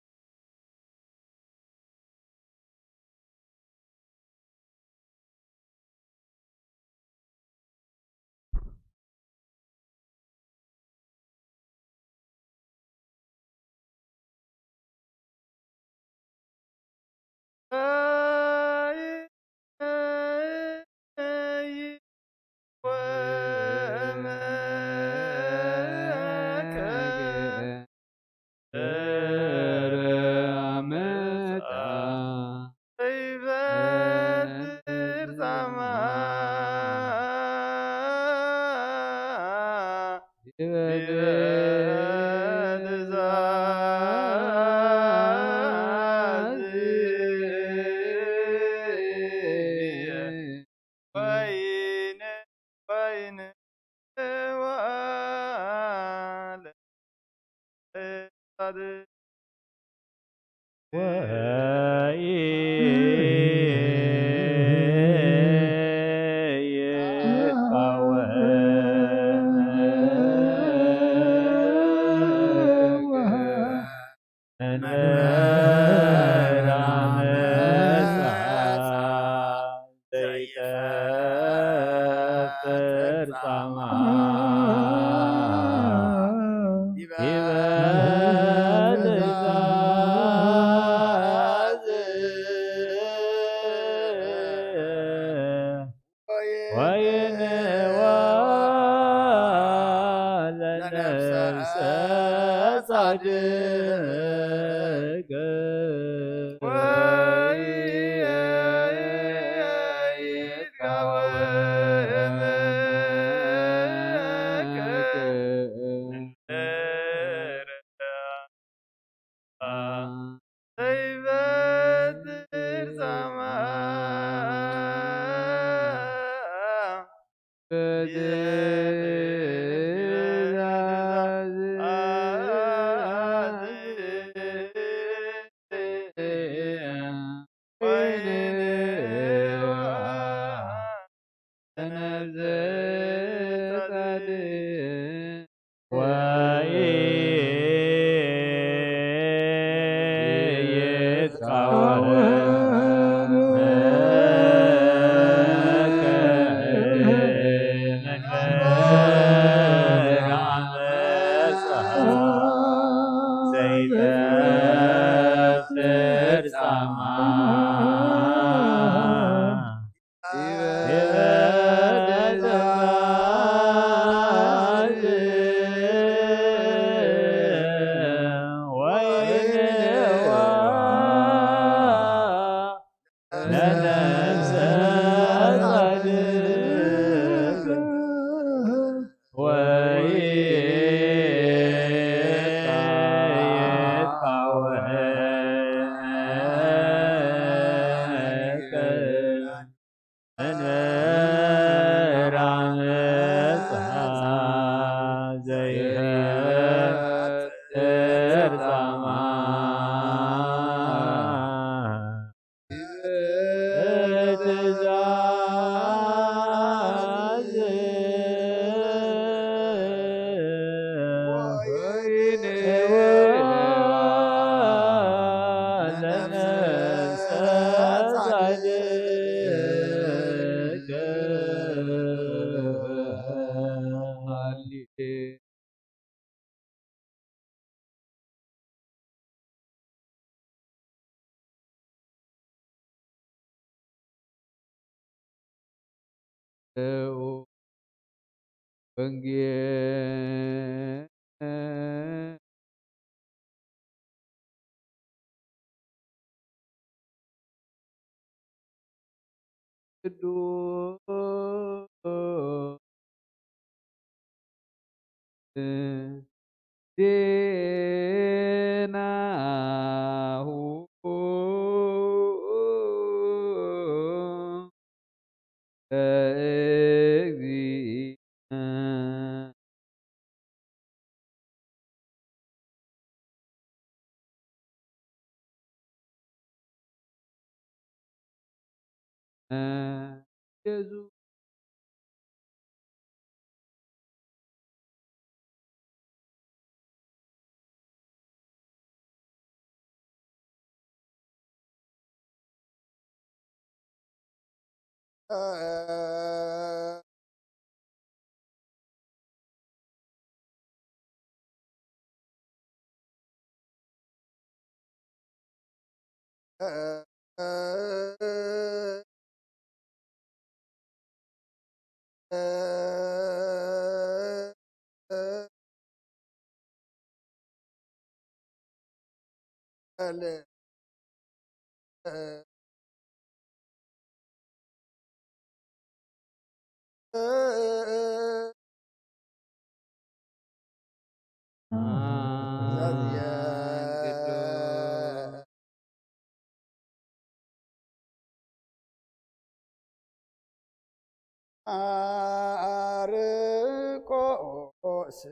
ማርቆስ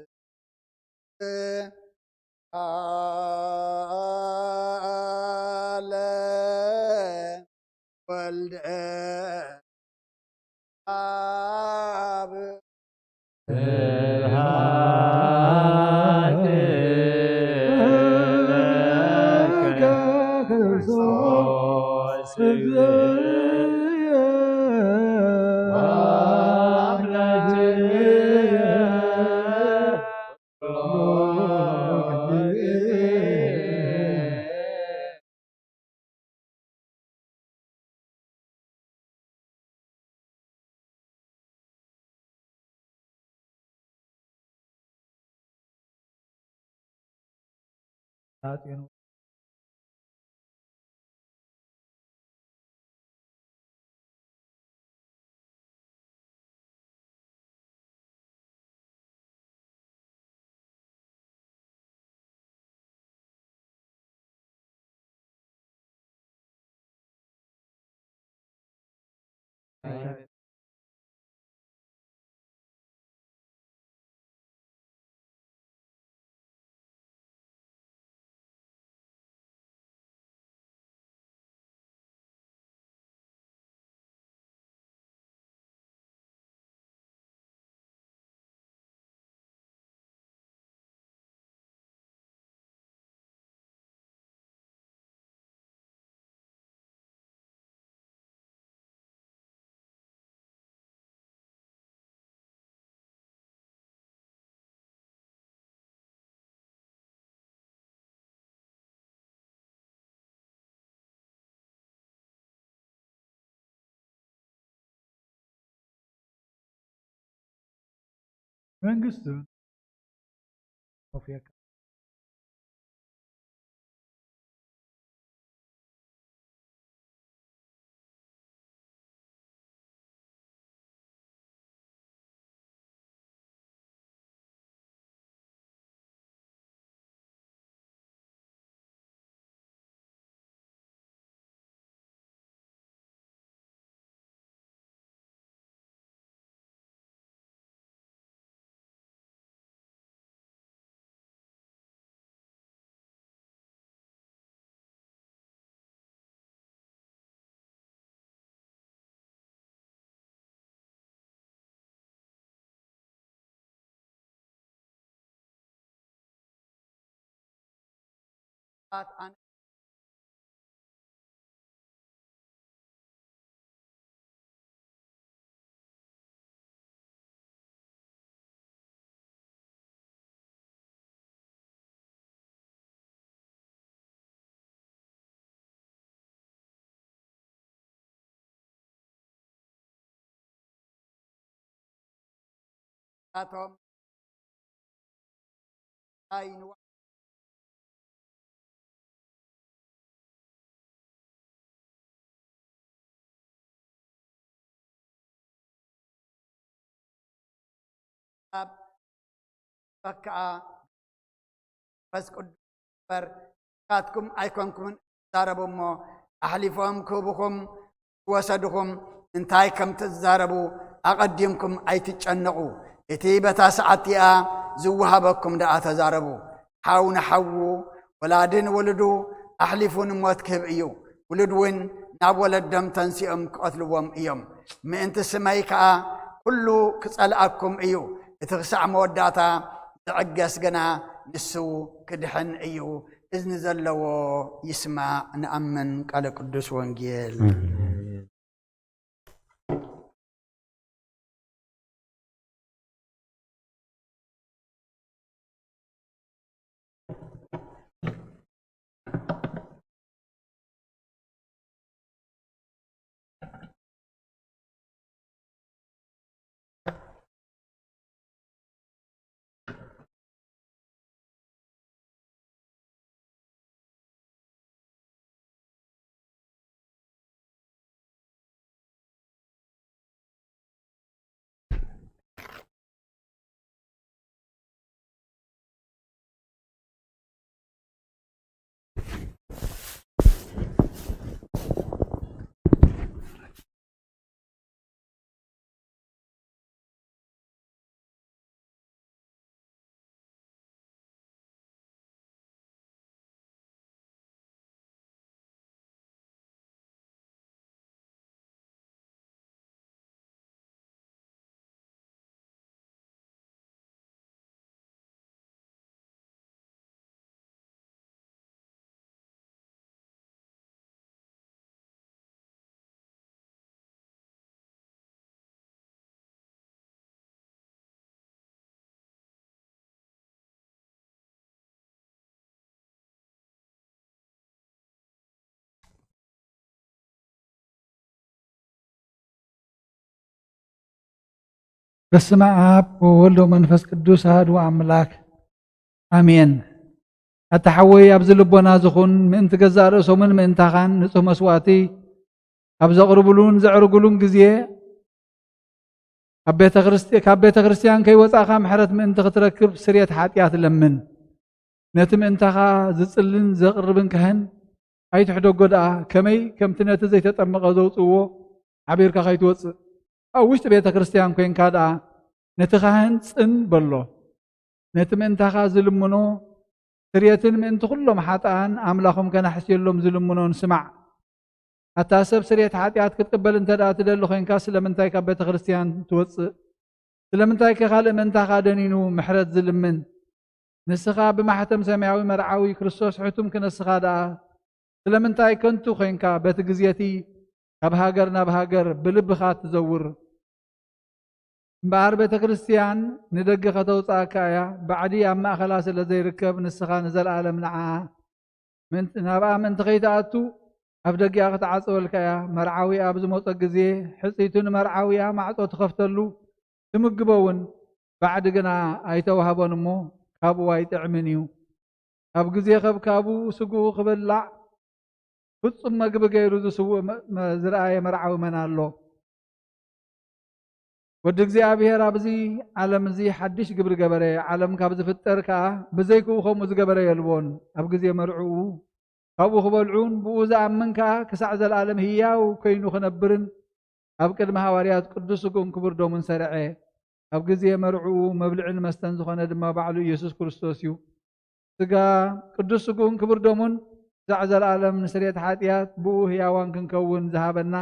ቃለ ወልደ አብ ስብሐት ለከ ክርስቶስ ወአምላክየ መንግስቱ ኮፍ የካ። ኣነ ኣቶም ኣይንዋ ኣብ ፈከኣ መንፈስ ቅዱስ እምበር፣ ንስኻትኩም ኣይኮንኩምን እትዛረቡ እሞ፣ ኣሕሊፎም ክህቡኹም ዝወሰድኹም እንታይ ከም ትዛረቡ ኣቐዲምኩም ኣይትጨነቑ። እቲ በታ ሰዓት እቲኣ ዝወሃበኩም ደኣ ተዛረቡ። ሓው ንሓዉ፣ ወላዲ ንውሉዱ ኣሕሊፉ ንሞት ክህብ እዩ። ውሉድ እውን ናብ ወለዶም ተንሲኦም ክቐትልዎም እዮም። ምእንቲ ስመይ ከኣ ኩሉ ክጸልኣኩም እዩ። እቲ ክሳዕ መወዳእታ ዝዕገስ ግና ንሱ ክድሕን እዩ። እዝኒ ዘለዎ ይስማዕ። ንኣምን ቃለ ቅዱስ ወንጌል። በስመ ኣብ ወወልድ ወመንፈስ ቅዱስ ኣሐዱ ኣምላክ ኣሜን። ኣታ ሓወይ ኣብዚ ልቦና ዝኹን ምእንቲ ገዛእ ርእሶምን ምእንታኻን ንጹህ መስዋእቲ ኣብ ዘቕርብሉን ዘዕርግሉን ግዜ ካብ ቤተ ክርስቲ-፣ ካብ ቤተ ክርስቲያን ከይወጻእካ ምሕረት ምእንቲ ክትረክብ ስርየት ሓጢኣት ለምን። ነቲ ምእንታኻ ዝጽልን ዘቕርብን ካህን ኣይትሕደጎ ደኣ፣ ከመይ ከምቲ ነቲ ዘይተጠመቐ ዘውጽእዎ ሓቢርካ ከይትወጽእ፣ ኣብ ውሽጢ ቤተ ክርስቲያን ኮይንካ ደኣ ነቲ ካህን ጽን በሎ። ነቲ ምእንታኻ ዝልምኖ ስርየትን ምእንቲ ኩሎም ሓጥኣን ኣምላኾም ከናሕስየሎም ዝልምኖን ስማዕ። ኣታ ሰብ ስርየት ሓጢኣት ክትቅበል እንተ ደኣ ትደሊ ኮይንካ ስለምንታይ ካብ ቤተ ክርስቲያን ትወጽእ? ስለምንታይ ከ ካልእ ምእንታኻ ደኒኑ ምሕረት ዝልምን? ንስኻ ብማሕተም ሰማያዊ መርዓዊ ክርስቶስ ሕቱም ክነስኻ ደኣ ስለምንታይ ከንቱ ኮይንካ በቲ ግዜቲ ካብ ሃገር ናብ ሃገር ብልብኻ ትዘውር? እምበኣር ቤተ ክርስቲያን ንደገ ከተውጽኣካ እያ። ባዕዲ ኣብ ማእከላ ስለ ዘይርከብ ንስኻ ንዘለኣለም ንዓኣ ምእንቲ-፣ ናብኣ ምእንቲ ከይትኣቱ ኣብ ደጊኣ ክትዓጸወልካ እያ። መርዓዊ ኣብ ዝመጾ ግዜ ሕጽይቱ ንመርዓውያ ማዕጾ ትኸፍተሉ፣ ትምግቦ እውን፣ ባዕዲ ግና ኣይተዋህቦን እሞ ካብኡ ኣይጥዕምን እዩ። ኣብ ግዜ ከብካቡ ስግኡ ክብላዕ ፍጹም መግቢ ገይሩ ዝስውእ መ-፣ መ-፣ ዝረኣየ መርዓዊ መን ኣሎ? ወዲ እግዚኣብሔር ኣብዚ ዓለም እዚ ሓድሽ ግብሪ ገበረ። ዓለም ካብ ዝፍጠር ከኣ ብዘይክኡ ከምኡ ዝገበረ የልቦን። ኣብ ግዜ መርዕኡ ካብኡ ክበልዑን ብኡ ዝኣምን ከኣ ክሳዕ ዘለኣለም ህያው ኮይኑ ክነብርን ኣብ ቅድሚ ሃዋርያት ቅዱስ ስግኡን ክቡር ደሙን ሰርዐ። ኣብ ግዜ መርዕኡ መብልዕን መስተን ዝኾነ ድማ ባዕሉ ኢየሱስ ክርስቶስ እዩ። ስጋ ቅዱስ ስግኡን ክቡር ደሙን ክሳዕ ዘለኣለም ንስርየት ሓጢኣት ብኡ ህያዋን ክንከውን ዝሃበና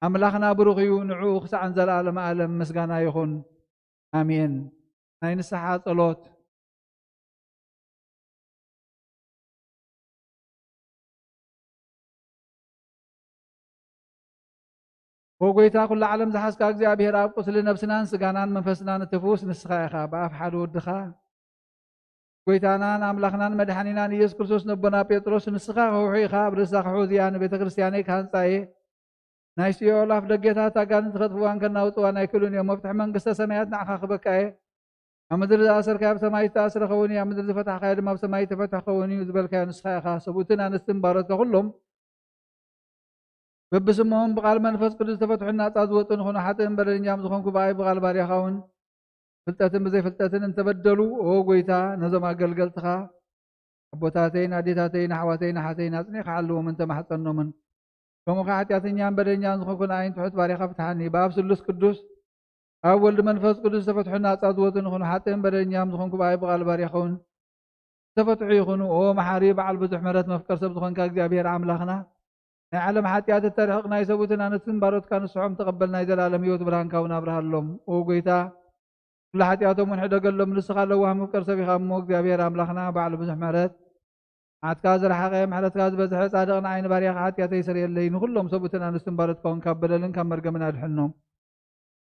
ኣምላኽና ብሩኽ እዩ። ንዕኡ ክሳዕ ንዘለኣለም ኣለም ምስጋና ይኹን። ኣሜን። ናይ ንስሓ ጸሎት። ኦ ጎይታ፣ ኩሉ ዓለም ዝሓዝካ እግዚኣብሔር ኣብ፣ ቁስሊ ነብስናን ስጋናን መንፈስናን እትፍውስ ንስኻ ኢኻ። ብኣፍ ሓደ ወድኻ ጎይታናን ኣምላኽናን መድሓኒናን ኢየሱስ ክርስቶስ ነቦና ጴጥሮስ፣ ንስኻ ክሕውሑ ኢኻ፣ ኣብ ርእሳ ክሕውዝ እያ፣ ንቤተ ክርስቲያነይ ክሃንጻ እየ። ናይ ሲኦል ኣፍ ደጌታት ኣጋንንቲ ከጥፍዋን ከናውጽዋን ኣይክእሉን እዮም። መፍትሒ መንግስተ ሰማያት ንዓኻ ክበካ እየ። ኣብ ምድሪ ዝኣሰርካዮ ኣብ ሰማይ ዝተኣስረ ክኸውን እዩ፣ ኣብ ምድሪ ዝፈታሕካዮ ድማ ኣብ ሰማይ ዝተፈትሐ ክኸውን እዩ ዝበልካዮ ንስኻ ኢኻ። ሰብኡትን ኣንስትን ባሮትካ ኩሎም በብስምኦም ብቓል መንፈስ ቅዱስ ዝተፈትሑን ናጻ ዝወጹን ይኹኑ። ሓጥእን በደለኛም ዝኾንኩ ብኣይ ብቓል ባርያኻ እውን ፍልጠትን ብዘይፍልጠትን እንተበደሉ፣ ኦ ጎይታ፣ ነዞም ኣገልገልትኻ ኣቦታተይን ኣዴታተይን ኣሕዋተይን ኣሓተይን ኣጽኒዕካ ሓልዎምን ተማሕጸኖምን። ከምኡ ከኣ ሓጢኣተኛን በደለኛን ዝኾንኩ ንኣይን ትሑት ባርያኻ ፍትሓኒ። ብኣብ ስሉስ ቅዱስ ኣብ ወልድ መንፈስ ቅዱስ ዝተፈትሑ ናጻ ዝወጹን ይኹኑ። ሓጥእን በደለኛም ዝኾንኩ ብኣይ ብቓል ባርያኻ እውን ዝተፈትሑ ይኹኑ። ኦ መሓሪ በዓል ብዙሕ ምሕረት መፍቀር ሰብ ዝኾንካ እግዚኣብሔር ኣምላኽና፣ ናይ ዓለም ሓጢኣት እተርሕቕ ናይ ሰብኡትን ኣንስትን ባሮትካ ንስሖም ተቐበል ናይ ዘላለም ህይወት ብርሃንካ እውን ኣብርሃሎም። ኦ ጎይታ፣ ኩሉ ሓጢኣቶም እውን ሕደገሎም። ንስኻ ለዋህ መፍቀር ሰብ ኢኻ እሞ እግዚኣብሔር ኣምላኽና በዓል ብዙሕ ምሕረት፣ መዓትካ ዝረሓቐ ምሕረትካ ዝበዝሐ ጻድቕ ንዓይ ንባርያኻ ሓጢኣተይ ስርየለይ። ንኹሎም ሰብኡትን ኣንስትን ባሮትካ እውን ካብ በደልን ካብ መርገምን ኣድሕኖም።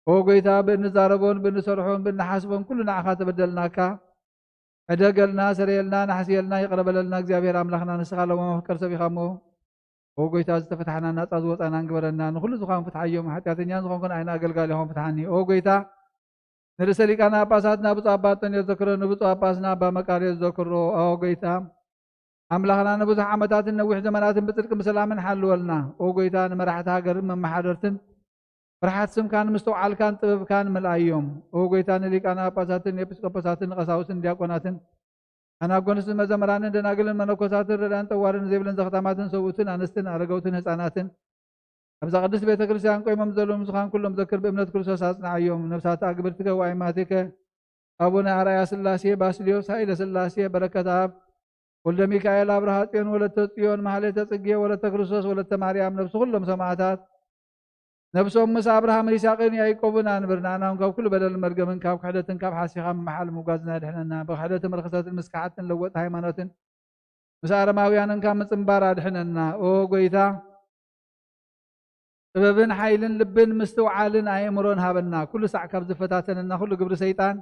ኦ ጎይታ፣ ብእንዛረቦን ብእንሰርሖን ብእንሓስቦን ኩሉ ንዓኻ ተበደልናካ። ዕደገልና፣ ሰረየልና፣ ናሕስየልና፣ ይቕረ በለልና። እግዚኣብሔር ኣምላኽና ንስኻ ለዋህ መፍቀር ሰብ ኢኻ እሞ፣ ኦ ጎይታ፣ ዝተፈታሕና ናጻ ዝወጻናን ግበረና። ንኹሉ ዝኾን ፍትሓዮም፣ ሓጢኣተኛን ዝኾንኩን ኣይነ ኣገልጋሊኹም ፍትሓኒ። ኦ ጎይታ፣ ንርእሰ ሊቃነ ጳጳሳትና ብፁዕ ኣባ ኣንጦንዮስ ዘክሮ፣ ንብፁዕ ጳጳስና ኣባ መቃርዮስ ዘክሮ። ኦ ጎይታ ኣምላኽና፣ ንብዙሕ ዓመታትን ነዊሕ ዘመናትን ብጽድቂ ብሰላምን ሓልወልና። ኦ ጎይታ፣ ንመራሕቲ ሃገርን መመሓደርትን ፍርሓት ስምካን ምስትውዓልካን ጥበብካን ምልኣዮም። ኦ ጎይታ፣ ንሊቃነ ጳጳሳትን ኤጲስቆጶሳትን ንቀሳውስትን ዲያቆናትን ኣናጎንስትን መዘምራንን ደናግልን መነኮሳትን ረዳን ጠዋርን ዘይብልን ዘኽታማትን ሰብኡትን ኣንስትን ኣረገውትን ህፃናትን ኣብዛ ቅድስት ቤተ ክርስቲያን ቆይሞም ዘለዉ ምዙኻን ኩሎም ዘክር ብእምነት ክርስቶስ ኣጽንዓዮም። ነፍሳት ኣግብርትከ ወኣይማትከ ኣቡነ ኣርኣያ ስላሴ፣ ባስልዮስ ሃይለ ስላሴ፣ በረከት ኣብ፣ ወልደ ሚካኤል፣ ኣብርሃ ጽዮን፣ ወለተ ጽዮን፣ ማህሌተ ጽጌ፣ ወለተ ክርስቶስ፣ ወለተ ማርያም፣ ነፍሲ ኩሎም ሰማዕታት ነብሶም ምስ ኣብርሃምን ይስሐቅን ያዕቆብን ኣንብር። ንኣና እውን ካብ ኩሉ በደልን መርገምን ካብ ክሕደትን ካብ ሓሲኻ ምምሓል ምጓዝን ኣድሕነና። ብክሕደትን ርኽሰትን ምስ ከሓድትን ለወጥቲ ሃይማኖትን ምስ ኣረማውያንን ካብ ምጽንባር ኣድሕነና። ኦ ጎይታ፣ ጥበብን ሓይልን ልብን ምስትውዓልን ኣእምሮን ሃበና። ኩሉ ሳዕ ካብ ዝፈታተነና ኩሉ ግብሪ ሰይጣን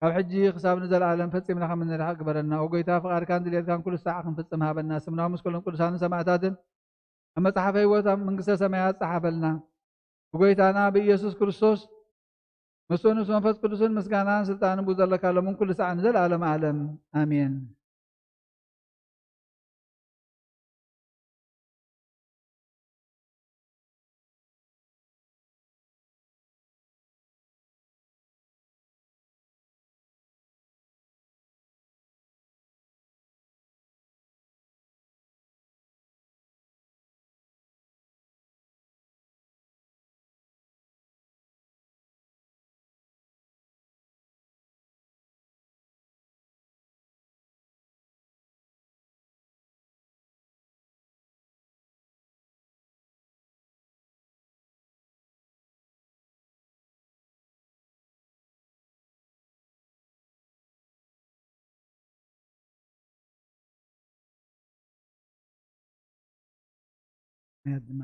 ካብ ሕጂ ክሳብ ንዘለኣለም ፈጺምና ከም እንርሕቕ ግበረና። ኦ ጎይታ፣ ፍቓድካን ድሌትካን ኩሉ ሳዕ ክንፍጽም ሃበና። ስምና ምስ ኩሎም ቅዱሳንን ሰማዕታትን ኣብ መጽሓፈ ህይወት ኣብ መንግስተ ሰማያት ጸሓፈልና። ብጎይታና ብኢየሱስ ክርስቶስ ምስ መንፈስ ቅዱስን ምስጋናን ስልጣንን ብኡ ዘለካ ሎምን ኩሉ ሰዓት ንዘለዓለመ ዓለም ኣሜን። ምኽንያት ድማ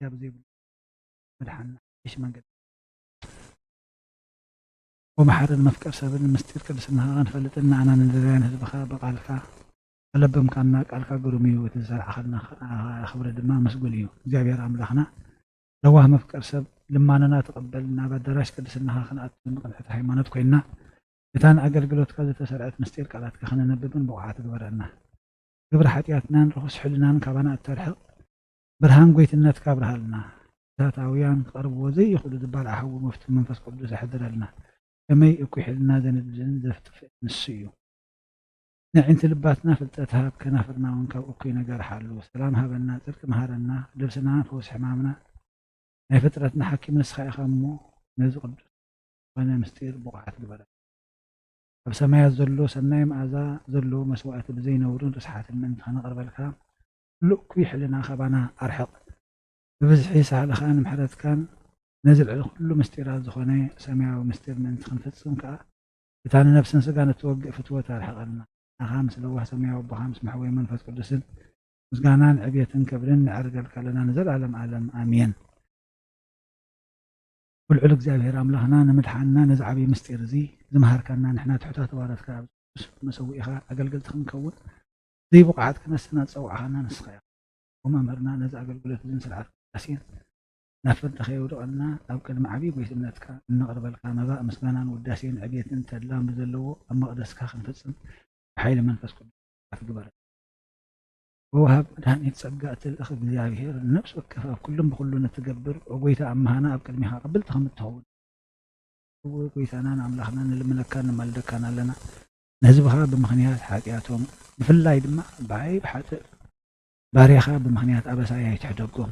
እግዚኣብሔር ዘይብሉ መድሓንና ሓድሽ መንገዲ ወመሓርን መፍቀር ሰብን ምስጢር ቅድስናኻ ክንፈልጥን ንዓና ንደልያን ህዝብኻ ብቃልካ ኣለበምካና። ቃልካ ግሩም እዩ፣ እቲ ዝሰራሕኻልና ክብሪ ድማ ምስጉን እዩ። እግዚኣብሔር ኣምላኽና ለዋህ መፍቀር ሰብ ልማኖና ተቐበል፣ ናብ ኣዳራሽ ቅድስናኻ ክንኣቱ ንቕንዕቲ ሃይማኖት ኮይንና እታ ንኣገልግሎትካ ዝተሰርዐት ምስጢር ቃላትካ ከነነብብን ብቑዓት ግበረና። ግብሪ ሓጢኣትናን ርኹስ ሕልናን ካባና እተርሕቕ ብርሃን ጎይትነትካ ኣብርሃልና። እሳታውያን ክቐርብዎ ዘይኽእሉ ዝባልዓ ሓዊ መፍትሒ መንፈስ ቅዱስ ኣሕድረልና። ከመይ እኩይ ሕልና ዘንድድን ዘፍጥፍእን ንሱ እዩ። ንዕንቲ ልባትና ፍልጠት ሃብ፣ ከናፍርና እውን ካብ እኩይ ነገር ሓሉ። ሰላም ሃበና፣ ጽድቂ መሃረና፣ ልብስና ፈውሲ ሕማምና፣ ናይ ፍጥረትና ሓኪም ንስኻ ኢኻ እሞ ነዚ ቅዱስ ዝኾነ ምስጢር ብቑዓት ግበረና። ኣብ ሰማያት ዘሎ ሰናይ መኣዛ ዘለዎ መስዋእቲ ብዘይ ነውርን ርስሓትን ምእንቲ ከነቕርበልካ፣ ኩሉ እኩይ ሕልና ካባና ኣርሕቕ። ብብዝሒ ሳህልኻን ምሕረትካን ነዚ ልዕሊ ኩሉ ምስጢራት ዝኾነ ሰማያዊ ምስጢር ምእንቲ ክንፍጽም ከኣ፣ እታ ንነፍስን ስጋን እትወግእ ፍትወት ኣርሕቐልና። ንዓኻ ምስ ለዋህ ሰማያዊ ኣቦኻ ምስ መሕወይ መንፈስ ቅዱስን ምስጋናን ዕብየትን ክብርን ነዕርገልካ ኣለና ንዘለኣለም ዓለም ኣሜን። ብልዑል እግዚኣብሔር ኣምላኽና ንምድሓንና ነዚ ዓብዪ ምስጢር እዚ ዝመሃርካና ንሕና ትሑታት ባሮትካ ኣብዚ ቅዱስ መሰውኢኻ ኣገልገልቲ ክንከውን ዘይብቑዓት ክነስና ዝጸዋዕኻና ንስኻ ኢኻ። እሞ መምህርና ነዚ ኣገልግሎት እዝን ስርዓት ቅዳሴን ናብ ፍርዲ ከየውድቐና ኣብ ቅድሚ ዓብዪ ጎይትነትካ እነቕርበልካ መባእ ምስጋናን ውዳሴን ዕብየትን ተድላን ብዘለዎ ኣብ መቕደስካ ክንፍጽም ብሓይሊ መንፈስ ቅዱስ ኣትግበረና። ወወሃብ መድሃኒት ጸጋ እትልእኽ እግዚኣብሔር ንነፍሲ ወከፍ ኣብ ኩሉን ብኹሉን እትገብር፣ ኦ ጎይታ፣ ኣምሃና ኣብ ቅድሚኻ ቅብልቲ ከም እትኸውን። እወ ጎይታናን ኣምላኽናን ንልምነካን ንማልደካን ኣለና። ንህዝብኻ ብምኽንያት ሓጢኣቶም፣ ብፍላይ ድማ ብዓይብ ሓጥእ ባርያኻ ብምኽንያት ኣበሳይ ኣይትሕደጎም።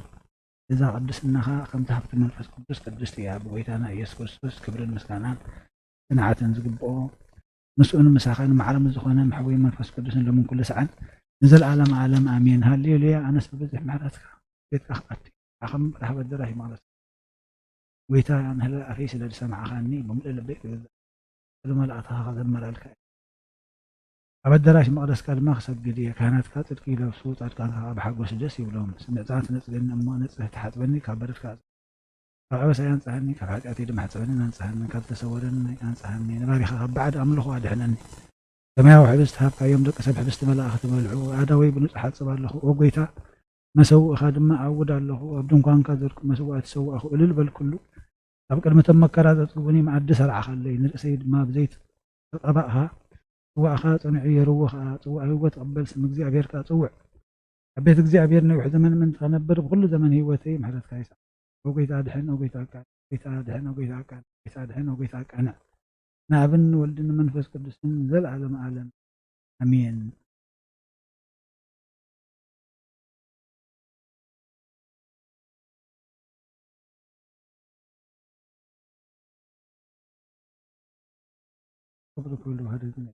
እዛ ቅድስናኻ ከምቲ ሃብቲ መንፈስ ቅዱስ ቅድስቲ እያ። ብጎይታና ኢየሱስ ክርስቶስ ክብርን ምስጋናን ጽንዓትን ዝግብኦ፣ ምስኡን ምሳኻን ማዕረ ምስ ዝኾነ መሕወይ መንፈስ ቅዱስን ሎምን ኩሉ ሰዓን ንዘለዓለም ዓለም ኣሜን። ሃሌሉያ። ኣነስ ብብዝሒ ምሕረትካ ቤትካ ክኣቱ፣ ዓኸም ረሃብ ኣደራሽ ማለት። ጎይታ፣ ምህላእ ኣፈይ ስለ ዝሰማዕኻኒ፣ ብምሉእ ልበይ ክግዛእ፣ ስለ መላእኽትኻ ክዘምረልካ እየ። ኣብ ኣደራሽ መቕደስካ ድማ ክሰግድ እየ። ካህናትካ ጽድቂ ይለብሱ፣ ጻድቃንካ ከኣ ብሓጎስ ደስ ይብሎም። ስምዕታ ትነጽገኒ እሞ፣ ንጽህቲ ሓጽበኒ፣ ካብ በደል ከኣ ካብ ኣበሳይ ኣንጽሃኒ፣ ካብ ሓጢኣተይ ድማ ሕጸበንን ኣንጽሃኒ፣ ካብ ዝተሰወረኒ ኣንጽሃኒ፣ ንባሪኻ ካብ ባዕድ ኣምልኾ ኣድሕነኒ። ሰማያዊ ሕብስቲ ሃብካዮም፣ ደቂ ሰብ ሕብስቲ መላእኽቲ በልዑ። ኣእዳወይ ብንጹሓት እጽብ ኣለኹ። ኦ ጐይታ፣ መሰውእኻ ድማ እዓውድ ኣለኹ። ኣብ ድንኳንካ ዘርኩ መስዋእቲ ሰዋእኹ፣ እልል በልኩሉ። ኣብ ቅድሚ እቶም መከራ ዘጽግቡኒ መኣዲ ሰርዓኻለይ፣ ንርእሰይ ድማ ብዘይቲ ተቐባእኻ። ጽዋእኻ ጸኒዑ የርዎ ኸኣ፣ ጽዋእ ህይወት እቕበል፣ ስም እግዚኣብሔር ከኣ ጽውዕ። ኣብ ቤት እግዚኣብሔር ነዊሕ ዘመን ምእንቲ ኸነብር፣ ብኹሉ ዘመን ህይወተይ ምሕረትካ ይስዓብ። ኦ ጐይታ ኣድሕን፣ ኦ ጐይታ ኣቃልዕ፣ ጐይታ ኣድሕን፣ ኦ ጐይታ ኣቃልዕ፣ ጐይታ ኣድሕን፣ ኦ ጐይታ ኣቃንዕ። ንኣብን ንወልድን ንመንፈስ ቅዱስን ንዘለዓለመ ዓለም ኣሜን። ክብሪ ክብሉ ባህሪ ግን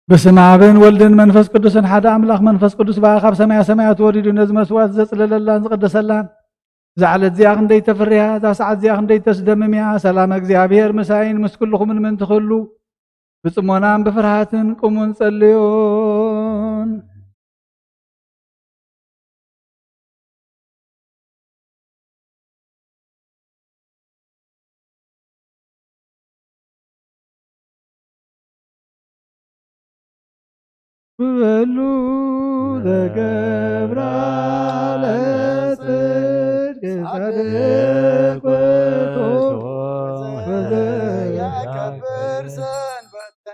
በስመ ኣብን ወልድን መንፈስ ቅዱስን ሓደ ኣምላኽ። መንፈስ ቅዱስ ብኣ ካብ ሰማያ ሰማያት ወሪዱ ነዚ መስዋዕት ዘጽለለላን ዝቐደሰላን፣ እዛ ዕለት እዚኣ ክንደይ ተፍርያ፣ እዛ ሰዓት እዚኣ ክንደይ ተስደምም እያ። ሰላም እግዚኣብሔር ምሳይን ምስ ኩልኹምን ምእንቲ ክህሉ ብጽሞናን ብፍርሃትን ቁሙን ጸልዩን። ኩሉ ተገብራ ለጽድቅ ጻድቅ ውእቱ ወዘያከብር ሰንበተ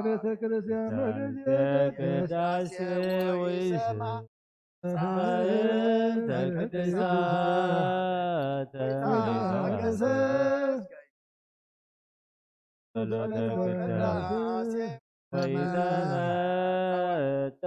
ቤተ ክርስቲያን ቅዳሴ ወይስ ሰማዕት ቅዱሳት ጸሎተ ቅዳሴ ወይዘመጠ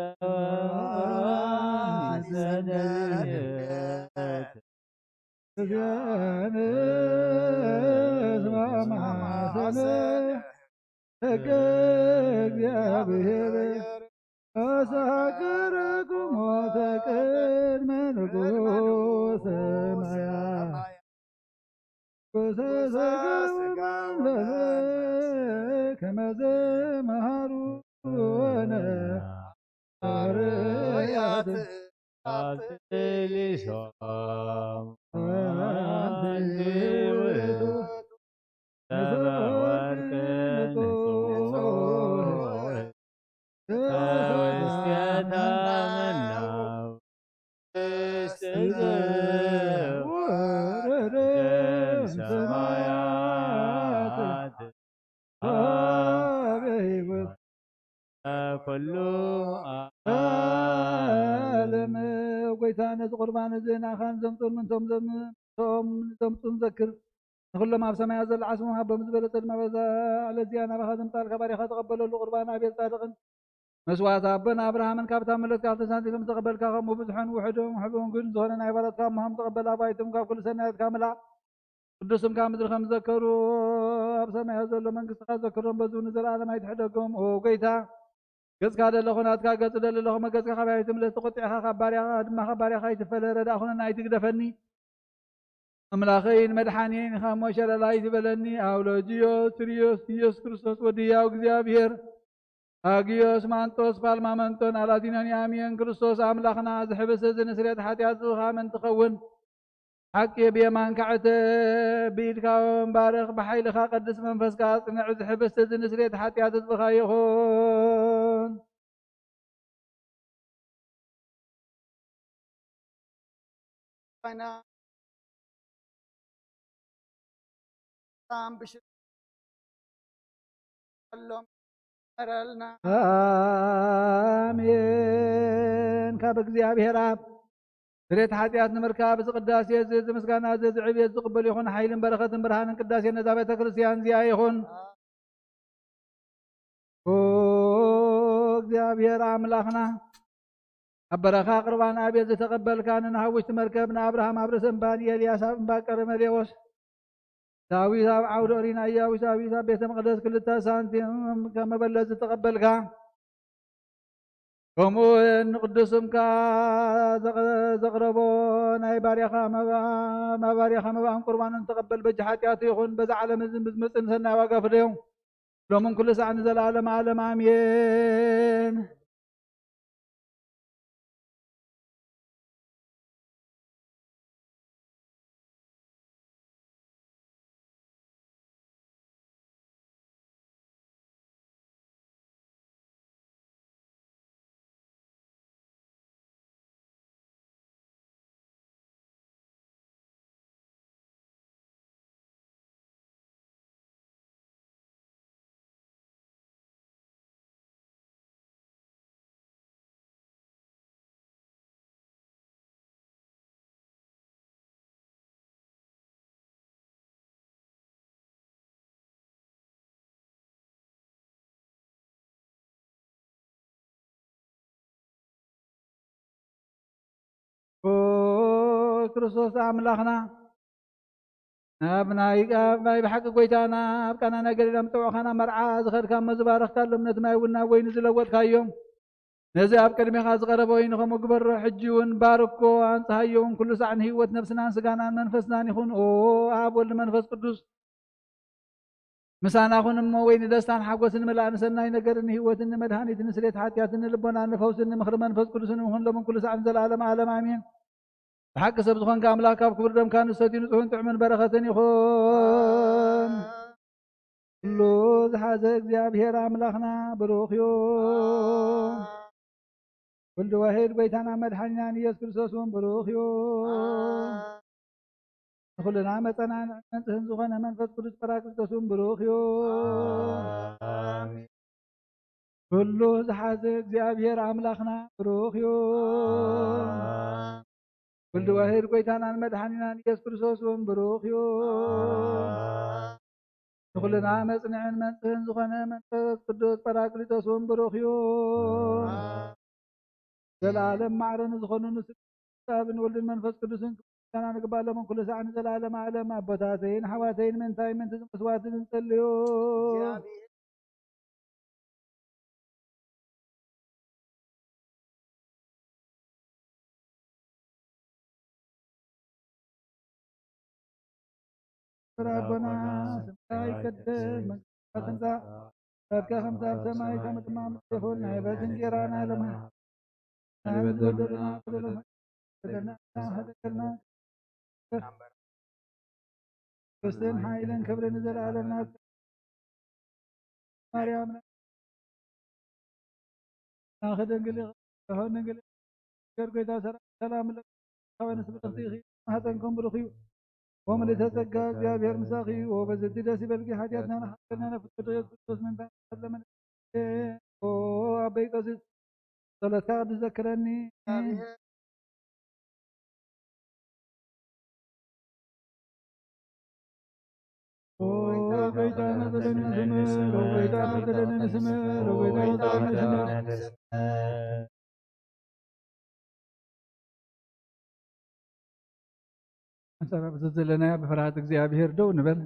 ኩሉ ዓለም። ጎይታ ነዚ ቁርባን እዚ ንኣኻን ዘምፁን ምንቶም ዘም- ቶም ዘምፁን ዘክር። ንኹሎም ኣብ ሰማያት ዘለዓስሙ ሃቦም ዝበለጸ ድማ በዛ ዕለት እዚኣ ናባኻ ዘምጻልካ ባሪኻ ተቐበለሉ። ቁርባን ኣቤል ጻድቕን መስዋዕቲ ኣቦና ኣብርሃምን ካብታ መለት ካብ ተሳንቲቶም ዝተቐበልካ ከምኡ ብዙሕን ውሕድን ሕቡን ግን ዝኾነ ናይ ባሮትካ እሞሃም ተቐበል። ኣባይቶም ካብ ኩሉ ሰናየትካ ምላ ቅዱስም ካብ ምድሪ ከም ዘከሩ ኣብ ሰማያት ዘሎ መንግስትኻ ዘክሮም በዙ ንዘለኣለም ኣይትሕደጎም። ኦ ጎይታ ገጽካ ደለኹ ናትካ ገጽ ደለኹ መገጽካ ካባይ ኣይትምለስ። ተቆጢዕካ ካብ ባርያኻ ድማ ካብ ባርያኻ ኣይትፈለ። ረዳእ ኩነና ኣይትግደፈኒ። ኣምላኸይን መድሓኒየይን ኢኻ እሞ ሸለል ኣይትበለኒ። ኣውሎጅዮስ ትርዮስ ኢየሱስ ክርስቶስ ወዲ ህያው እግዚኣብሔር ኣግዮስ ማንጦስ ፓልማመንጦን ኣላቲኖን ኣሚዮን ክርስቶስ ኣምላኽና ዝሕብስ እዚ ንስሬት ሓጢኣት ዝኻም እንትኸውን ሓቂ ብየማንካ ዕተ ብኢድካ ባርኽ ብሓይልኻ ቅዱስ መንፈስካ ኣጽንዕ ዝሕብስ እዚ ንስሬት ሓጢኣት ህዝብኻ ይኹን። ኣሜን። ካብ እግዚኣብሔር ኣብ ስሬት ሓጢኣት ንምርካብ እዚ ቅዳሴ እዚ እዚ ምስጋና እዚ እዚ ዕብየት ዝቕበል ይኹን። ሓይልን በረኸትን ብርሃንን ቅዳሴ ነዛ ቤተ ክርስቲያን እዚኣ ይኹን። ኦ እግዚኣብሔር ኣምላኽና ኣብ በረኻ ቅርባን ኣቤት ዝተቐበልካ ንናሃውሽቲ መርከብ ንኣብርሃም ኣብ ርእሲ እምባ ንኤልያስ ኣብ እምባ ቀርሜሌዎስ ዳዊት ኣብ ዓውደ ኦሪን ኣያዊስ ዳዊት ኣብ ቤተ መቕደስ ክልተ ሳንቲም ከም መበለት ዝተቐበልካ ከምኡ እውን ንቅዱስ ስምካ ዘቕረቦ ናይ ባርያኻ መባእን ቁርባንን ተቐበል። በጃ ሓጢኣቱ ይኹን በዛ ዓለም እዚ ብዝመፅእ ንሰናይ ዋጋ ፍደዮም። ሎምን ኩሉ ሳዕ ንዘለኣለም ዓለም ኣሜን። ክርስቶስ ኣምላኽና፣ ናብ ናይ፣ ኣብ ናይ ብሓቂ ጎይታና፣ ኣብ ቃና ናይ ገሊላ ምጥውዕኻና መርዓ ዝኸድካ እሞ ዝባረኽካሎም፣ ነቲ ማይ እውን ናብ ወይኒ ዝለወጥካዮም፣ ነዚ ኣብ ቅድሜኻ ዝቐረበ ወይኒ ከምኡ ግበሮ። ሕጂ እውን ባርኮ፣ ኣንጽሃዮ እውን፣ ኩሉ ሳዕ ንህይወት ነፍስናን ስጋናን መንፈስናን ይኹን። ኦ ኣብ ወልድ መንፈስ ቅዱስ፣ ምሳና ኩን እሞ፣ ወይ ንደስታን ሓጎስን ምልኣን ሰናይ ነገርን ንህይወትን ንመድሃኒትን ንስሌት ሓጢኣትን ንልቦናን ንፈውስን ንምኽሪ መንፈስ ቅዱስን ይኹን ሎምን ኩሉ ሳዕን ዘለዓለም ዓለም ኣሜን። ብሓቂ ሰብ ዝኾንካ ኣምላኽ ካብ ክቡር ደምካ ንሰትዩ ንጹሕን ጥዑምን በረኸትን ይኹን። ኩሉ ዝሓዘ እግዚኣብሔር ኣምላኽና ብሩኽ እዩ። ወልድ ዋሕድ ጎይታና መድሓኒናን ኢየሱስ ክርስቶስ እውን ብሩኽ እዩ። ንኹልና መጸናንዕን መንጽህን ዝኾነ መንፈስ ቅዱስ ጳራቅሊጦስ እውን ብሩኽ እዩ። ኣሜን። ኩሉ ዝሓዘ እግዚኣብሔር ኣምላኽና ብሩኽ እዩ። ኣሜን። ወልድ ዋሕድ ጎይታናን መድሓኒናን ኢየሱስ ክርስቶስ እውን ብሩኽ እዩ። ኣሜን። ንኹልና መጽንዕን መንጽህን ዝኾነ መንፈስ ቅዱስ ጳራቅሊጦስ እውን ብሩኽ እዩ። ኣሜን። ዘለዓለም ማዕረ ንዝኾኑ ንስሉስ ኣብን ወልድን መንፈስ ቅዱስን ክብርን ምስጋናን ይግባእ ሎምን ኩሉ ሳዕ ንዘለዓለም ዓለም። ኣቦታተይን ኣሕዋተይን ምእንታይ ምእንቲ እዚ መስዋዕቲ ንጸልዩ። እግዚኣብሔር ኣቦና ስምካ ይቀደስ፣ መንግስትካ ትምጻእ፣ ፈቃድካ ከምቲ ኣብ ሰማይ ከምኡ ድማ ኣብ ምድሪ ይኹን። ናይ ዕለታዊ እንጀራና ሎሚ ንበደልና በደልና፣ በደልና፣ በደልና፣ መንግስትን ሓይልን ክብርን ንዘለዓለም ናት ማርያም ናኺ ድንግል ኢኺ፣ ሆን ድንግል ኢኺ፣ ገር ጎይታ ሰላም፣ ሰላም ለኪ፣ ኸበነ ስብዕቲ ኢኺ፣ ማህፀንኩም ብሩኽ እዩ። ወምልእተ ጸጋ እግዚኣብሔር ምሳኺ እዩ። ወበዝቲ ደስ ይበልኪ፣ ሓጢኣትና ንሓጥእና ነፍቅዶ ኢየሱስ ክርስቶስ ምንታ ለመነ። ኦ ኣበይ ቀሲስ ጸሎትካ ቅዱስ ዘክረኒ። ኦ ጎይታ መጠለኒ ስምር፣ ኦ ጎይታ መጠለኒ ስምር፣ ኦ ጎይታ መጠለኒ ስምር። ኣንጻር ኣብዚ ዘለናዮ ብፍርሃት እግዚኣብሔር ደው ንበል።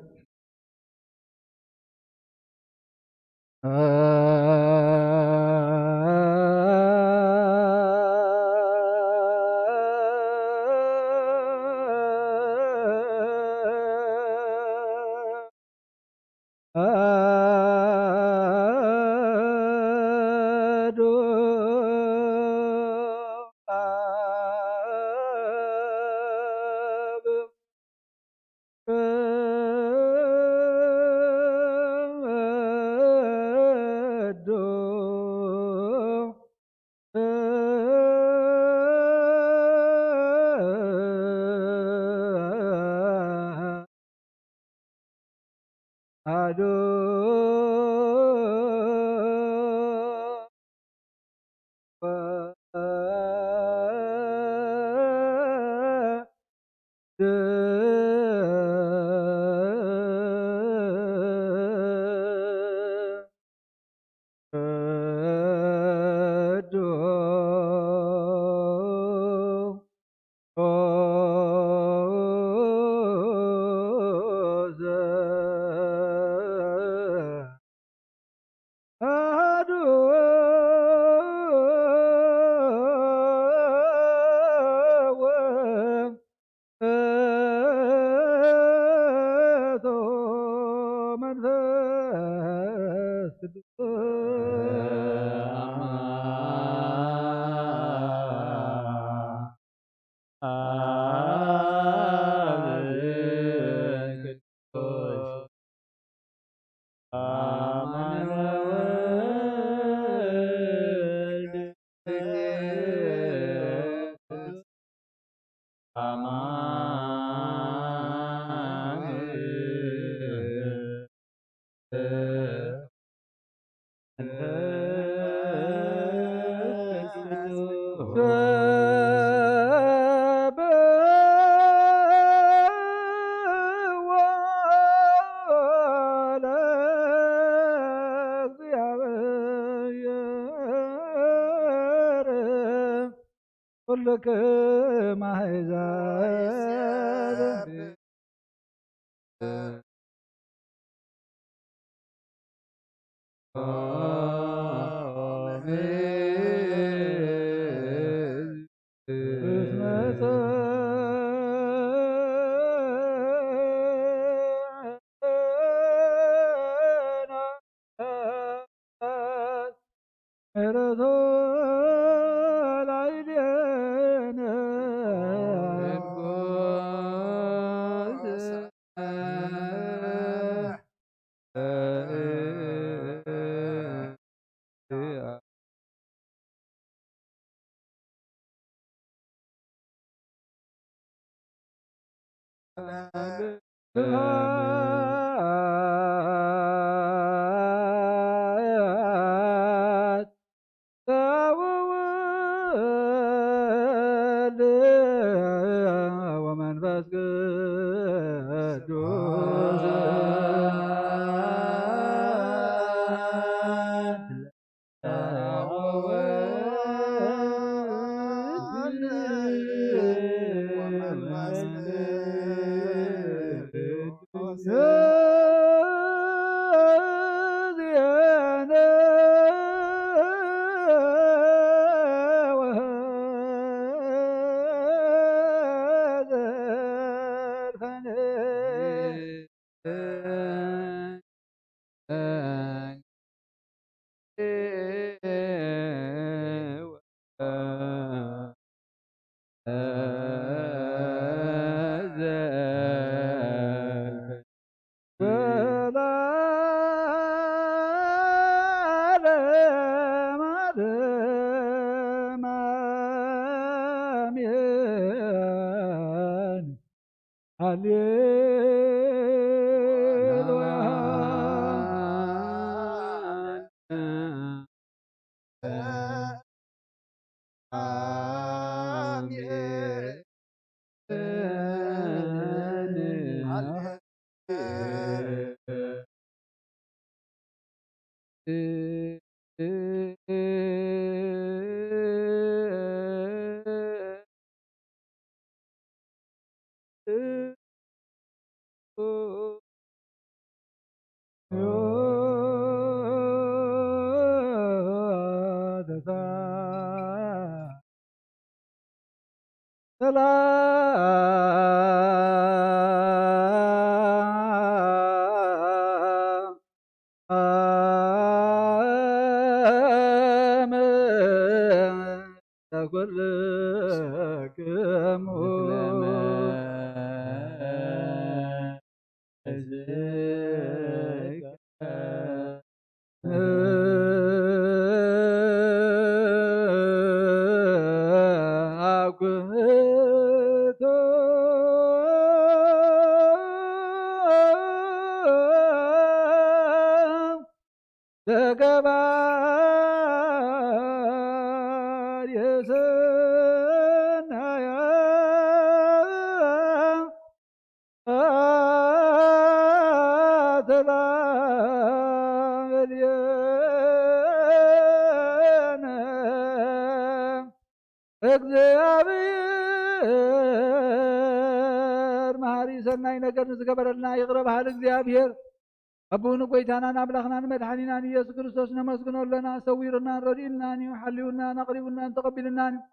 ኩልክም ኣሕዛብ። እስመ ጸንሐት ምሕረቱ ላዕሌነ። ስብሐት ለአብ ወወልድ ወመንፈስ ቅዱስ። ሃሌሉያ። ሰላም ለኩልክሙ። አኩቶ ለገባር የሰናያ አተላ በልየነ። እግዚኣብሔር መሃሪ ሰናይ ነገር ንዝገበረልና ይቕረ በሃሊ እግዚኣብሔር ኣቦን ጎይታናን ኣምላኽናን መድሓኒናን ኢየሱስ ክርስቶስ ነመስግኖ ኣለና። ሰዊሩናን ረዲኡናን እዩ፣ ሓልዩናን ኣቕሪቡናን ተቐቢሉናን እዩ።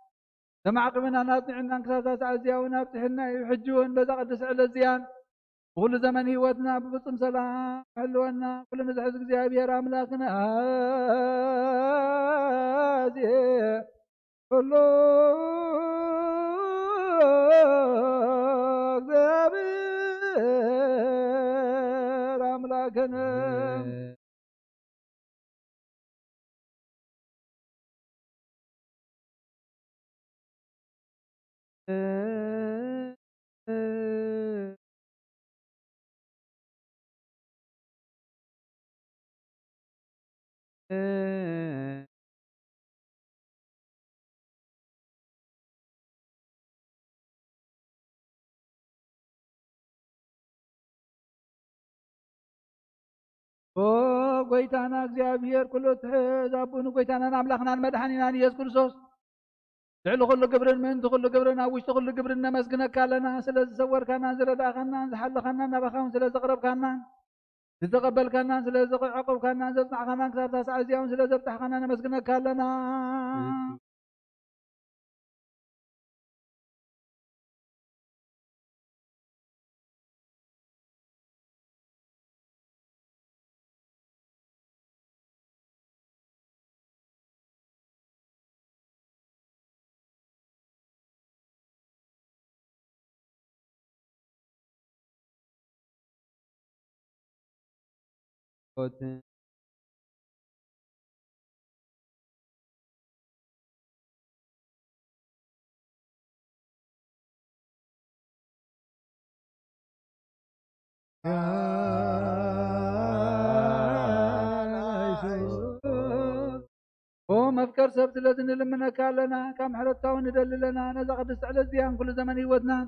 ተማዕቂብናን ኣጽኒዑናን ክሳብ እዛ ሰዓት እዚኣ እውን ኣብጽሕና እዩ። ሕጂ እውን በዛ ቅድስቲ ዕለት እዚኣን ብኹሉ ዘመን ህይወትና ብፍጹም ሰላም ሕልወና። ኩሉ ንዝሕዝ እግዚኣብሔር ኣምላኽና ኣዜ ኩሉ እግዚኣብሔር ኣምላኽነ። ኦ ጎይታና እግዚኣብሔር ኩሉ እትሕዝ ኣቦን ጎይታናን ኣምላኽናን መድሓኒናን ኢየሱስ ክርስቶስ፣ ልዕሊ ኩሉ ግብርን ምእንቲ ኩሉ ግብርን ኣብ ውሽጢ ኩሉ ግብርን ነመስግነካ ኣለና። ስለ ዝሰወርካናን ዝረዳእካናን ዝሓለኻናን ናባኻ እውን ስለ ዘቕረብካናን ዝተቐበልካናን ስለ ዘዕቆብካናን ዘጽናዕካናን ክሳብታ ሰዓት እዚኣ እውን ስለ ዘብጻሕካና ነመስግነካ ኣለና። ኦ መፍቀር ሰብ፣ ስለዚ ንልምነካ ኣለና፣ ካብ ምሕረትካ እውን ንደሊ ኣለና። ነዛ ቅድስቲ ዕለት እዚኣን ኩሉ ዘመን ህይወትናን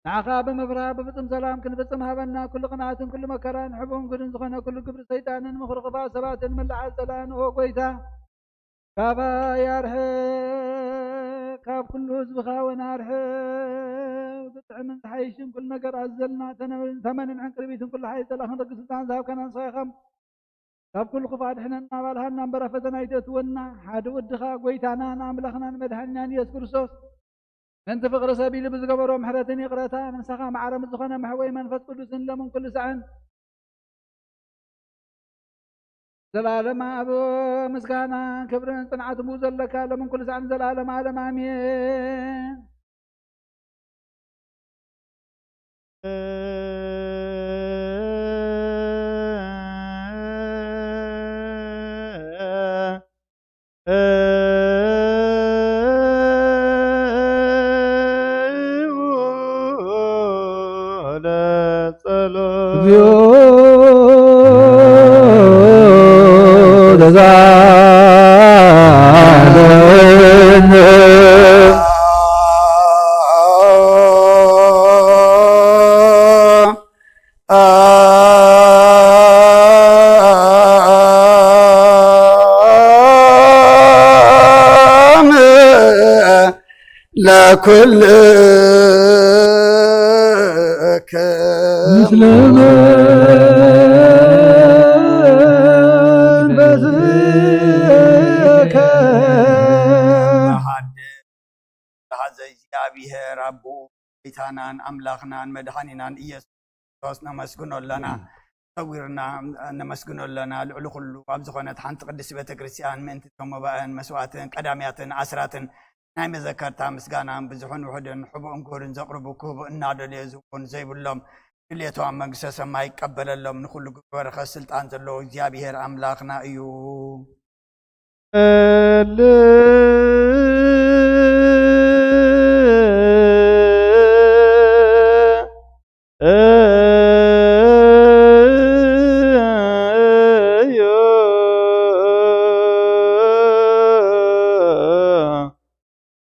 ንዓኻ ብምፍራህ ብፍጹም ሰላም ክንፍጽም ሃበና። ኩሉ ቅንኣትን ኩሉ መከራን ሕቡን ግዱን ዝኾነ ኩሉ ግብሪ ሰይጣንን ምኽሪ ክፋእ ሰባትን መላዓል ጸላእን ኦ ጎይታ ካባይ ኣርሕቕ፣ ካብ ኩሉ ህዝብኻ እውን ኣርሕቕ። ብጥዕምን ዝሓይሽን ኩሉ ነገር ኣዘልና። ተነ-፣ ተመንን ዕንቅርቢትን ኩሉ ሓይሊ ጸላእን ክንረግጽ ስልጣን ዝሃብካና ንስኻ ኢኻ። ካብ ኩሉ ክፉእ ኣድሕነና፣ ኣባልሃና እምበር ኣብ ፈተና ኣይተእትወና። ሓደ ወድኻ ጎይታናን ኣምላኽናን መድሓኒናን ኢየሱስ ክርስቶስ ምእንቲ ፍቕሪ ሰብ ኢሉ ብዝገበሮ ምሕረትን ይቕረታ፣ ንስኻ ማዕረ ምስ ዝኾነ መሕወይ መንፈስ ቅዱስን ሎምን ኩሉ ሳዕን ዘላለማ ኣብ ምስጋና ክብርን ጽንዓትን ብኡ ዘለካ ሎምን ኩሉ ሳዕን ዘላለም ዓለም ኣሜን። ለጸሎት። እግዚኦ ተሳለነ። ለኩልከ ምስለ መንፈስከ። መሓድር ተሓዘ እግዚኣብሔር ኣቦ፣ ጎይታናን ኣምላኽናን መድሓኒናን ኢየሱስ ክርስቶስ ነመስግኖ ኣለና። ሰዊርና ነመስግኖ ኣለና። ልዕሊ ኩሉ ኣብ ዝኾነት ሓንቲ ቅድስቲ ቤተ ክርስቲያን ምእንቲ እቶም መባእን መስዋእትን ቀዳምያትን ኣስራትን ናይ መዘከርታ ምስጋና ብዙሕን ውሑድን ሕቡእን ክቡርን ዘቕርቡ ክህቡ እናደለየ ዝውን ዘይብሎም ድሌቶም ኣብ መንግስተ ሰማይ ይቀበለሎም። ንኹሉ ግብረ በረኸት ስልጣን ዘለዎ እግዚኣብሔር ኣምላኽና እዩ።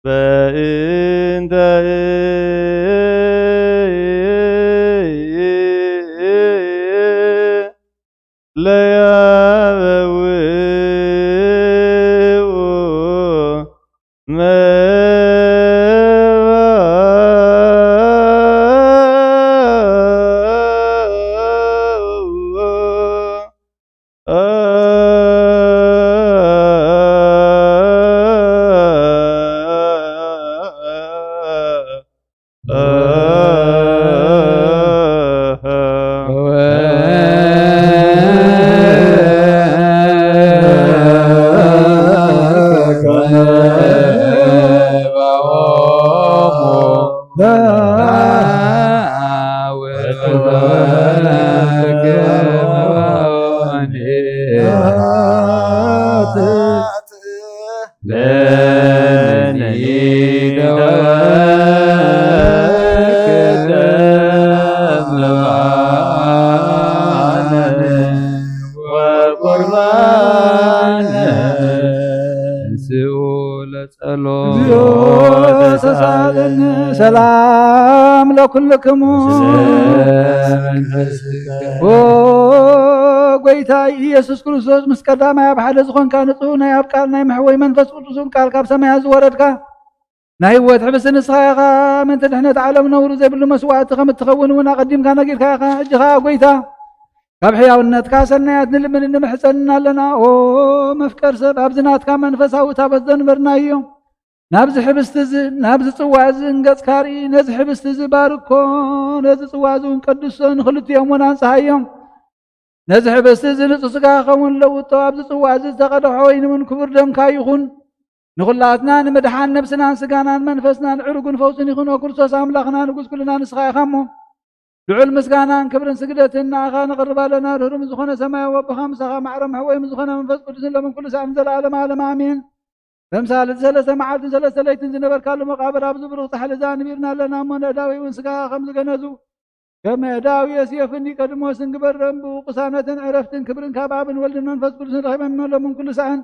በእንተ ለያበውኡ መባ ጸሎት። እግዚኦ ተሳለነ። ሰላም ለኩልክሙ። ኦ ጎይታ ኢየሱስ ክርስቶስ፣ ምስ ቀዳማይ ኣብ ሓደ ዝኾንካ፣ ንጹህ ናይ ኣብ ቃል ናይ መሕወይ መንፈስ ቅዱስን ቃል ካብ ሰማያት ዝወረድካ፣ ናይ ህይወት ሕብስቲ ንስኻ ኢኻ። ምእንቲ ድሕነት ዓለም ነውሪ ዘይብሉ መስዋእቲ ከም እትኸውን እውን ኣቐዲምካ ነጊርካ ኢኻ። ሕጂ ኸኣ ጐይታ፣ ካብ ሕያውነትካ ሰናያት ንልምንን ንምሕጸንን ኣለና። ኦ መፍቀር ሰብ፣ ኣብዚ ናትካ መንፈሳዊ ታቦት ዘንበርናዮ፣ ናብዚ ሕብስቲ እዚ፣ ናብዚ ጽዋ እዚ እንገጽካ ርኢ። ነዚ ሕብስቲ እዚ ባርኮ፣ ነዚ ጽዋ እዚ እውን ቀድሶ፣ ንኽልቲኦም እውን ኣንጽሃዮም። ነዚ ሕብስቲ እዚ ንጹህ ስጋ ክኸውን ለውጦ፣ ኣብዚ ጽዋ እዚ ዝተቐድሐ ወይኒ እውን ክቡር ደምካ ይኹን። ንኹላትና ንምድሓን ነብስናን ስጋናን መንፈስናን ዕሩግን ፈውስን ይኹን። ኦ ክርስቶስ ኣምላኽና ንጉስ ኩልና ንስኻ ኢኻ እሞ፣ ልዑል ምስጋናን ክብርን ስግደትን ንኣኻ ነቕርብ ኣለና። ርህሩም ዝኾነ ሰማያዊ ኣቦኻ ምሳኻ ማዕረ መሕወይ ምስ ዝኾነ መንፈስ ቅዱስን ሎምን ኩሉ ሰዓትን ዘለዓለም ዓለም ኣሜን። ተምሳል እቲ ሰለስተ መዓልትን ሰለስተ ለይትን ዝነበርካሉ መቓብር ኣብዚ ብሩኽ ጻሕሊ እዚ ኣንቢርና ኣለና እሞ፣ ነእዳዊ እውን ስጋኻ ከም ዝገነዙ፣ ከም ነእዳዊ ዮሴፍን ኒቆዲሞስን ግበረም። ብኡ ቅሳነትን ዕረፍትን ክብርን ካብ ኣብን ወልድን መንፈስ ቅዱስን ረኺበም እሞ፣ ሎምን ኩሉ ሰዓን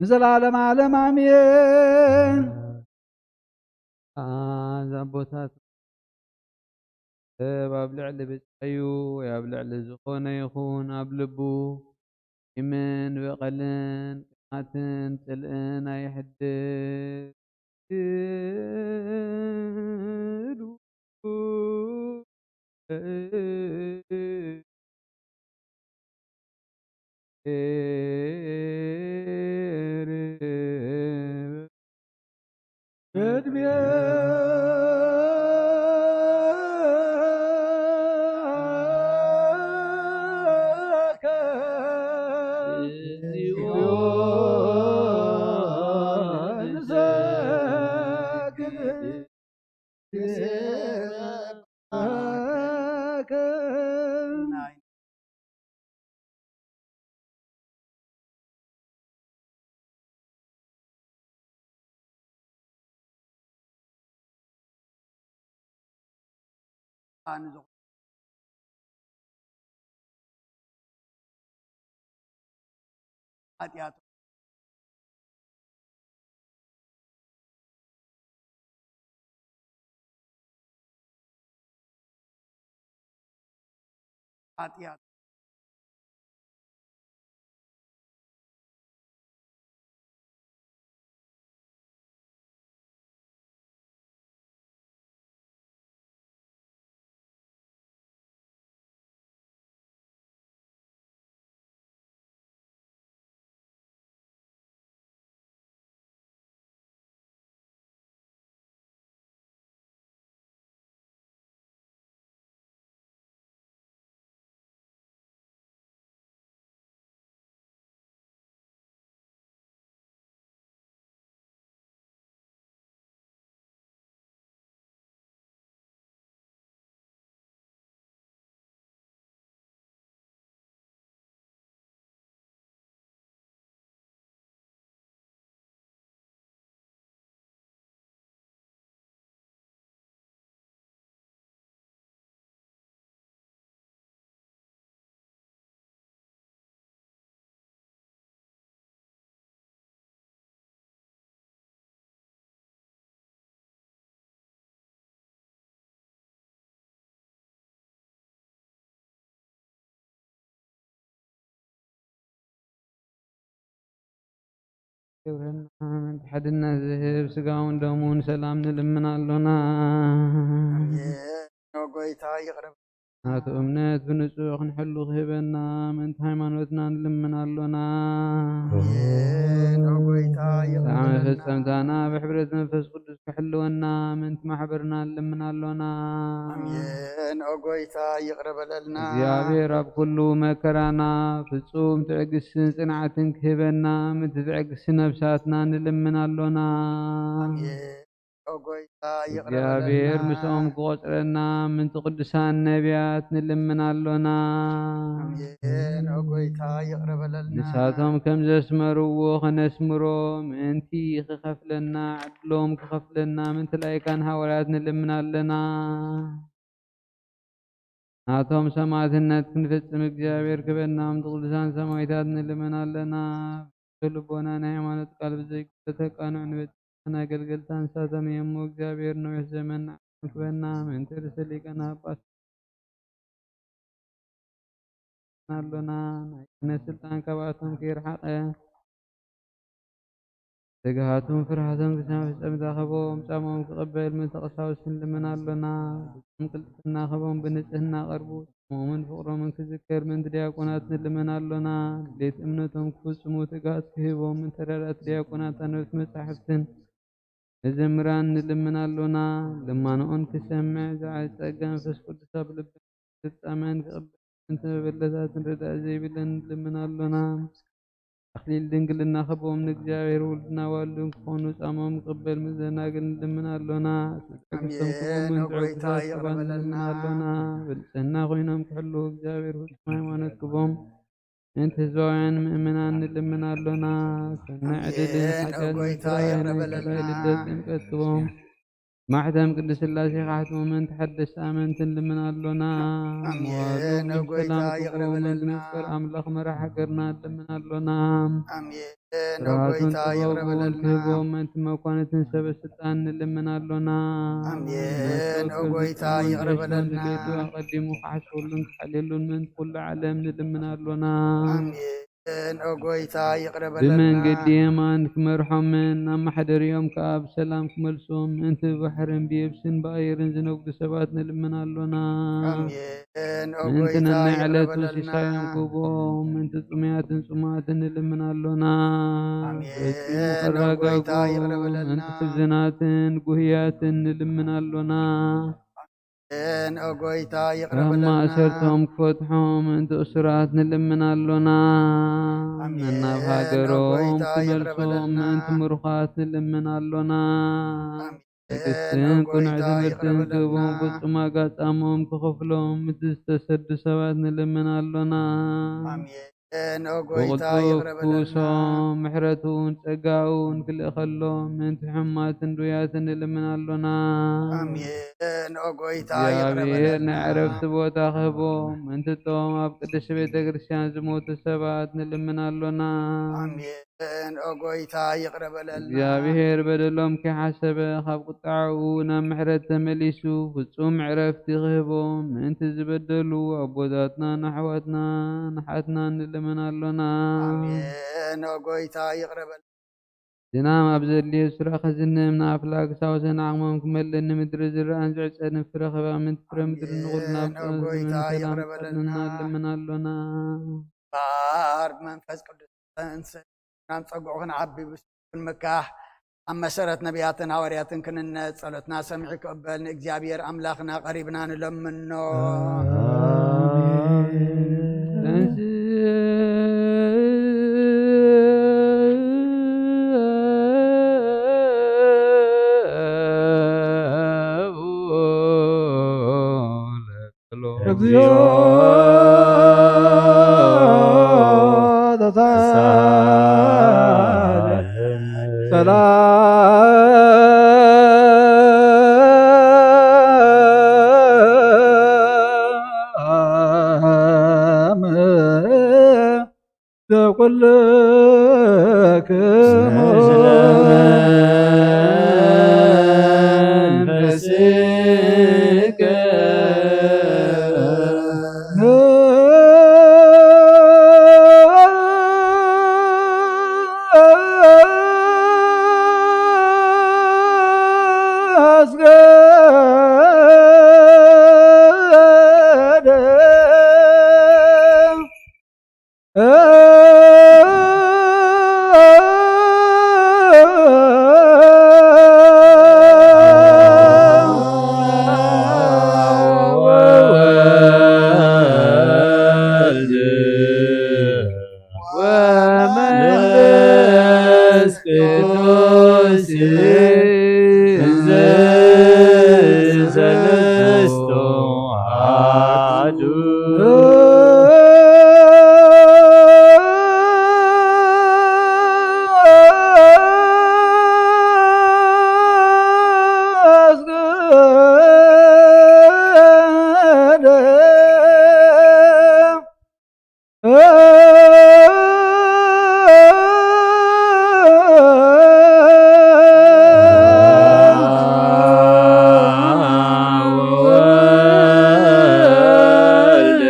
ንዘለዓለም ዓለም ኣሜን። ኣዝ ኣቦታት ሰብ ኣብ ልዕሊ ብጻዩ ወይ ኣብ ልዕሊ ዝኾነ ይኹን ኣብ ልቡ ቂምን በቐልን ቅንኣትን ጽልእን ኣይሕድር። ሓጢኣቱ ሓጢኣት ክብርን ሓድነት ዝህብ ስጋውን ደሙን ሰላም ንልምን ኣሎና። ኣሜን። ኦ ጎይታ ይቕረ ናቱ እምነት ብንጹህ ክንሕሉ ክህበና ምእንቲ ሃይማኖትና ንልምን ኣሎና። ኣሜን። ኦ ጎይታ ይቕረ ሰላም በለልና። መፈጸምታና ብሕብረት መንፈስ ቅዱስ ክሕልወና ምእንቲ ማሕበርና ንልምን ኣሎና። ኣሜን። ኦ ጎይታ ይቕረ በለልና። እግዚኣብሔር ኣብ ኩሉ መከራና ፍጹም ትዕግስትን ጽንዓትን ክህበና ምእንቲ ትዕግስቲ ነብሳትና ንልምን ኣሎና። ኣሜን። ኦ ጎይታ ይቕረ እግዚኣብሔር በለልና። ምስኦም ክቖጽረና ምእንቲ ቅዱሳን ነቢያት ንልምን ኣሎና። ኣሜን። ኦ ጎይታ ይቕረ በለልና። ንሳቶም ከም ዘስመርዎ ኸነስምሮ ምእንቲ ክኸፍለና ዕድሎም ክኸፍለና ምእንቲ ላይካን ሃዋርያት ንልምን ኣለና። ናቶም ሰማዕትነት ክንፍጽም እግዚኣብሔር ክበናም ቅዱሳን ሰማዕታት ንልምን ኣለና። ብልቦና ናይ ሃይማኖት ቃል ብዘይተቃንዑ ንበጽሕን ኣገልገልታ ንሳቶም እዮም። እግዚኣብሔር ነዊሕ ዘመን ንዓና ክበና ምእንቲ ርእሰ ሊቃነ ጳጳሳት ኣሎና። ናይ ክህነት ስልጣን ካብኣቶም ከይረሓቐ ትግሃቶም ፍርሃቶም ክሳብ ፍጻመ ዝረኸቦም ጻሞም ክቕበል ምእንቲ ቀሳውስት ንልምን ኣሎና። ብጾም ቅልጥፍና ክህቦም ብንጽህና ቀርቡ። ጾሞምን ፍቕሮምን ክዝከር ምእንቲ ዲያቆናት ንልምን ኣሎና። ድሌት እምነቶም ክፍጽሙ ትግሃት ክህቦም ምእንቲ ረዳእቲ ዲያቆናት ኣንበብቲ መጻሕፍትን መዘምራን ንልምን ኣሎና። ልማንኦን ክሰምዕ ዝዓይ ጸጋ መንፈስ ቅዱስ ኣብ ልብን ፍጻሜን ክቕበል ምእንቲ መበለታትን ረዳኢ ዘይብለን ንልምን ኣሎና። ኣክሊል ድንግልና ክህቦም ንእግዚኣብሔር ውሉድና ዋሉን ክኾኑ ጻሞም ክቕበል ምእንቲ ደናግል ንልምን ኣሎና። ስለ ትዕግስቶም ክህቦም ኣሜን። ምእንቲ ኦ ጎይታ፣ ዕውትታት ይቕረ ሰባት በለልና። ንልምን ኣሎና። ብንጽህና ኮይኖም ክሕልዉ እግዚኣብሔር ፍጹም ሃይማኖት ክህቦም ምእንቲ ህዝባውያን ምእመናን ንልምን ኣሎና። ሰናይ ዕድልን ኣሜን። ኦ ሓጢኣት ጎይታ፣ ይቕረ ናይ በለልና። ልደት ጥምቀት ክህቦም ማሕተም ቅድስት ሥላሴ ካሕትሙ ምእንቲ ሓደስቲ ኣመንቲ ንልምን ኣሎና። ኣሜን። መዋዕሎም ኦ ጎይታ፣ ሰላም ይቕረ ክብሉ በለልና። ምእንቲ መፍቀር ኣምላኽ መራሕ ሃገርና ንልምን ኣሎና። ኣሜን። ኦ ስርዓቱን ጎይታ፣ ጥበቡን ይቕረ በለልና። ክህቦም ምእንቲ መኳንንትን ሰበ ስልጣን ንልምን ኣሎና። ኣሜን። ነፍሱ ኦ ጎይታ፣ ክዝክር ይቕረ መንገሾን በለልና። ድሌቱ ኣቐዲሙ ክሓስበሉን ክሓልየሉን ምእንቲ ኩሉ ዓለም ንልምን ኣሎና። ኣሜን። ኦ ጎይታ፣ ይቕረ በለልና። ብመንገዲ የማን ክመርሖምን ናብ ማሕደሪኦም ከኣ ብሰላም ክመልሶም ምእንቲ ብባሕርን ብየብስን ብኣየርን ዝነግዱ ሰባት ንልምን ኣሎና። ኣሜን። ኦ ምእንቲ ጎይታ፣ ነናይ ይቕረ ዕለቱ በለልና። ሲሳዮም ክህቦም ምእንቲ ጽሙያትን ጽሙኣትን ንልምን ኣሎና። ኣሜን። ፈጺሙ ኦ ጎይታ፣ ከረጋግኦም ይቕረ በለልና። ምእንቲ ሕዙናትን ጉህያትን ንልምን ኣሎና። ኣሜን። ኦ ጎይታ፣ ይቕረ ካብ በለልና። ማእሰርቶም ክፈትሖም ምእንቲ እሱራት ንልምን ኣሎና። ኣሜን። ነናብ ኦ ሃገሮም ጎይታ፣ ይቕረ ክመልሶም በለልና። ምእንቲ ምሩኻት ንልምን ኣሎና። ኣሜን። ትዕግስትን ኦ ቅኑዕ ጎይታ፣ ትምህርትን ይቕረ በለልና። ክህቦም ፍጹም ዋጋ ጻሞም ክኸፍሎም ምእንቲ ዝተሰዱ ሰባት ንልምን ኣሎና። ኣሜን። ኦ ጎይታ፣ ብቕልጡፍ ይቕረ በለልና። ክውሶም ምሕረቱን ጸጋኡን ክልእኸሎም ምእንቲ ሕሙማትን ድውያትን ንልምን ኣሎና። ኣሜን። ኦ ጎይታ፣ ይቕረ እግዚኣብሔር በለልና። ናይ ዕረፍቲ ቦታ ክህቦም ምእንቲ እቶም ኣብ ቅድስቲ ቤተ ክርስቲያን ዝሞቱ ሰባት ንልምን ኣሎና። ኣሜን። ኦ ጎይታ፣ ይቕረ በለልና። እግዚኣብሔር በደሎም ከይሓሰበ ካብ ቁጣዕኡ ናብ ምሕረት ተመሊሱ ፍጹም ዕረፍቲ ክህቦም ምእንቲ ዝበደሉ ኣቦታትናን ኣሕዋትናን ኣሓትናን ንልምን ኣሎና። ኣሜን። ኦ ጎይታ፣ ይቕረ በል። ዝናም ኣብ ዘድልዮ ስፍራ ከዝንም፣ ንኣፍላግ ሳውሰን ዓቕሞም ክመልእን፣ ንምድሪ ዝረኣን ዝዕጸድን ፍረ ክህባ ምእንቲ ፍረ ምድሪ ንኹልና ኣሜን። ኦ ብጸሎት ጎይታ፣ ዝመንከና ይቕረ በለልና። ንልምን ኣሎና። ባር መንፈስ ቅዱስ እንስ-፣ ናብ ጸግዑ ክንዓቢ ብሱ ክንምካሕ ኣብ መሰረት ነቢያትን ሃዋርያትን ክንነጽ ጸሎትና ሰሚዑ ክቕበል ንእግዚኣብሔር ኣምላኽና ቀሪብና ንለምኖ። እግዚኦ ተሳለ ሰላም ለኩልክሙ። ወመንፈስ ቅዱስ እንዘ ሰለስቱ አሐዱ። ወወልድ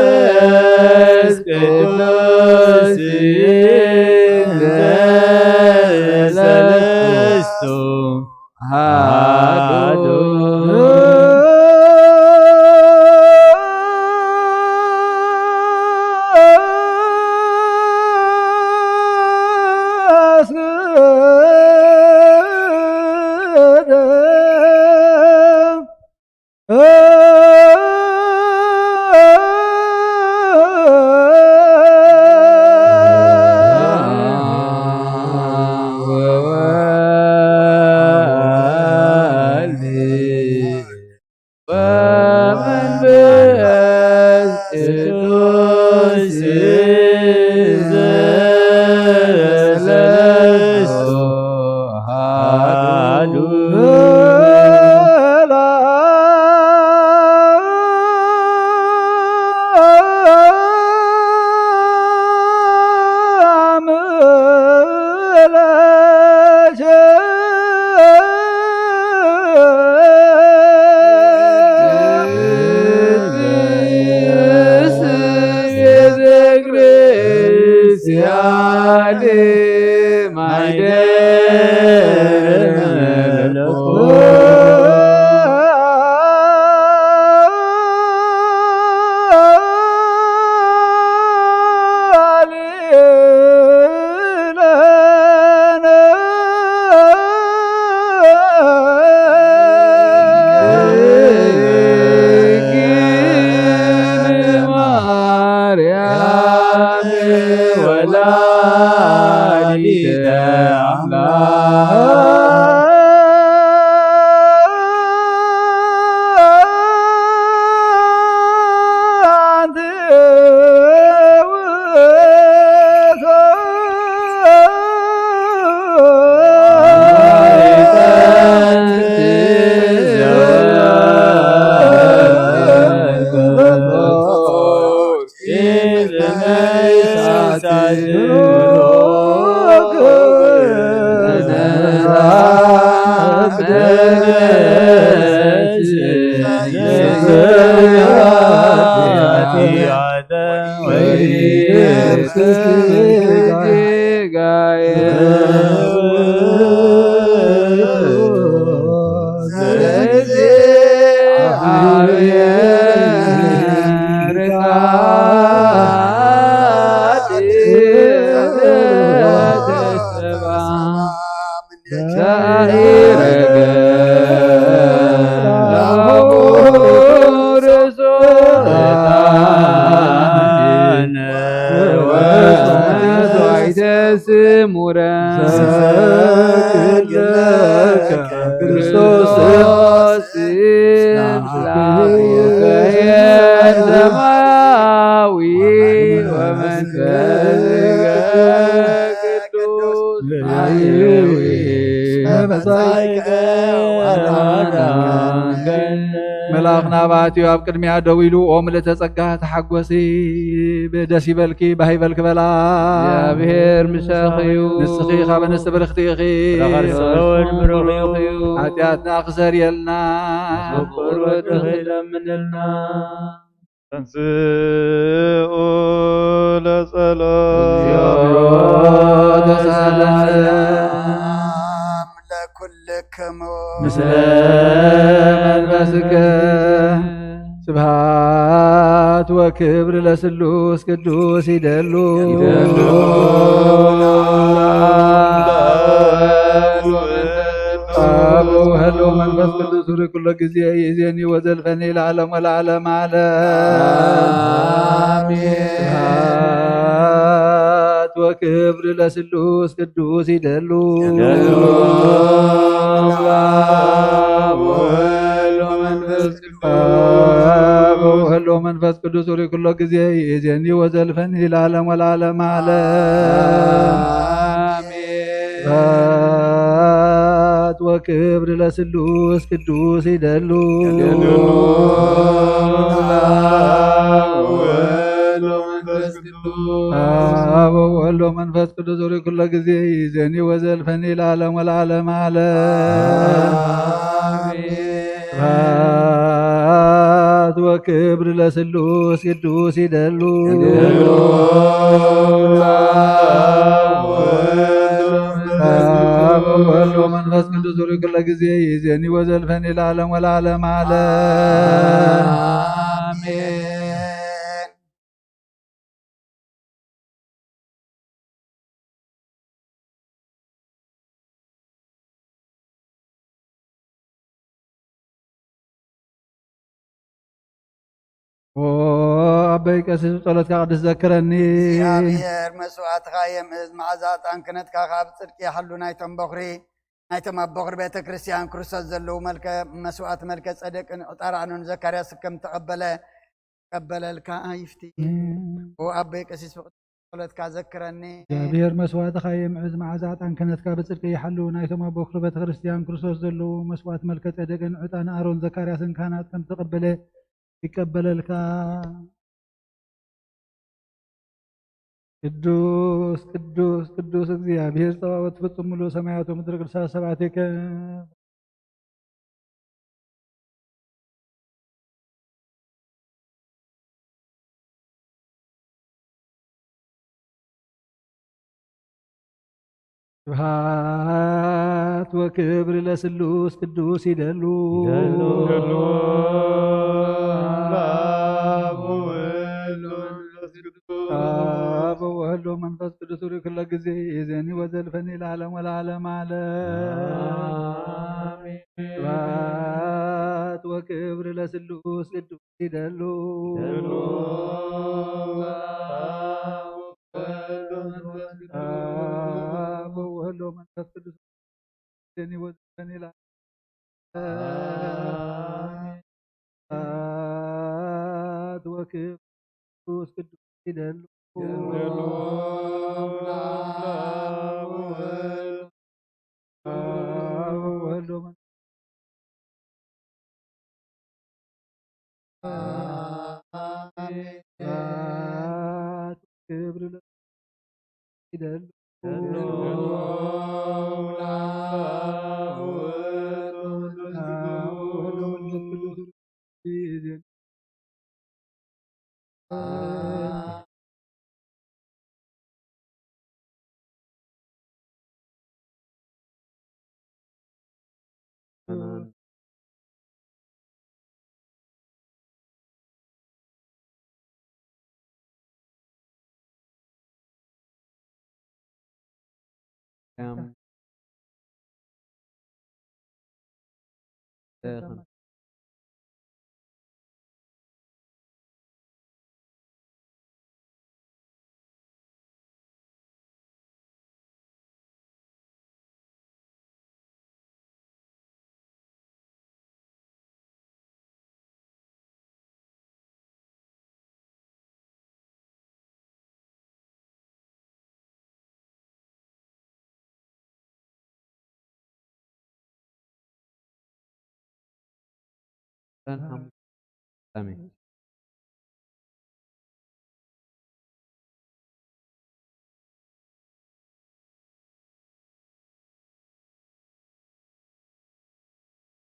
ወመንፈስ ቅዱስ መንፈስ ቅዱስ መልኣኽ ናባትዩ ኣብ ቅድሚያ ደው ኢሉ፣ ኦ ምልእተ ጸጋ ተሓጎሲ፣ ደስ ይበልኪ፣ ባህ ይበልኪ በላ። እግዚኣብሔር ምሳኺ እዩ። ንስኺ ካብ ኣንስቲ ብርኽቲ ኢኺ። ፍረ ከርሲ እውን ብሩኽ እዩ። ሓጢኣትና ክሰርየልና። ፍቁር ወድኺ ለምንልና። ተንስኡ ለጸሎት። እግዚኦ ተሳለነ። ለኩልክሙ። ምስለ መንፈስከ። ስብሐት ወክብር ለስሉስ ቅዱስ ይደሉ። ይደሉ። አብ ወወልድ ወመንፈስ ቅዱስ ዙሪ ኩሎ ጊዜ ይእዜኒ ወዘልፈኒ ለዓለም ወለዓለም ዓለም። አሜን። ስብሐት ወክብር ለስሉስ ቅዱስ ይደሉ። ይደሉ። አብ ወወልድ ወመንፈስ ቅዱስ። አብ ወወልድ ወመንፈስ ቅዱስ ዙሪ ኩሎ ጊዜ ይእዜኒ ወዘልፈኒ ለዓለም ወለዓለም ዓለም። አሜን። ስብሐት ወክብር ለስሉስ ቅዱስ ይደሉ። ይደሉ። አብ ወወልድ ወመንፈስ ቅዱስ። አብ ወወልድ ወመንፈስ ቅዱስ ዙሪ ኩሎ ጊዜ ይእዜኒ ወዘልፈኒ ለዓለም ወለዓለም ዓለም። አሜን። ስብሐት ወክብር ለስሉስ ቅዱስ ይደሉ። ይደሉ። አብ ወወልድ ወመንፈስ ቅዱስ ዙሪ ኩሎ ጊዜ ይእዜኒ ወዘልፈኒ ለዓለም ወለዓለም ዓለም። አሜን። ኦ ኣበይ ቀሲስ፣ ብጸሎትካ ቅዱስ ዘክረኒ። እግዚኣብሔር መስዋዕትኻ የምእዝ፣ መዓዛ ዕጣን ክህነትካ ከኣ ብጽድቂ ይሓሉ ናይቶም በኹሪ። ናይቶም ኣብ በኹሪ ቤተ ክርስቲያን ክርስቶስ ዘለዉ መልከ መስዋዕት መልከ ጸደቅን ዕጣን ኣሮን ዘካርያስ ከም ተቐበለ ቀበለልካ ይፍቲ። ኦ ኣቦይ ቀሲስ ፍቕሪ ጸሎትካ ዘክረኒ። እግዚኣብሔር መስዋዕትኻ የምዕዝ፣ መዓዛ ዕጣን ክህነትካ ብጽድቂ ይሓሉ። ናይቶም ኣብ በኹሪ ቤተ ክርስቲያን ክርስቶስ ዘለዉ መስዋዕት መልከ ጸደቅን ዕጣን ኣሮን ዘካርያስን ካህናት ከም ተቐበለ ይቀበለልካ። ቅዱስ ቅዱስ ቅዱስ እግዚኣብሔር ጸባኦት ፍጹም ምሉእ ሰማያት ወምድሪ ቅዱሳት ሰባቴከ። ስብሐት ወክብር ለስሉስ ቅዱስ ይደሉ። ይደሉ። አብ ወወልድ ወመንፈስ ቅዱስ። አብ ወወልድ ወመንፈስ ቅዱስ ሩይ ክለ ጊዜ ይዜኒ ወዘልፈኒ ለዓለም ወለዓለም ዓለም። አሜን። ስብሐት ወክብር ለስሉስ ቅዱስ ይደሉ። ይደሉ። አብ ወወልድ ወመንፈስ ቅዱስ። ይዜኒ ወዘልፈኒ ለዓለም። አሜን። ስብሐት ወክብር ቅዱስ ቅዱስ ይደሉ። ይደሉ። አብ ወወልድ ወመንፈስ። አሜን። ስብሐት ወክብር ይደሉ።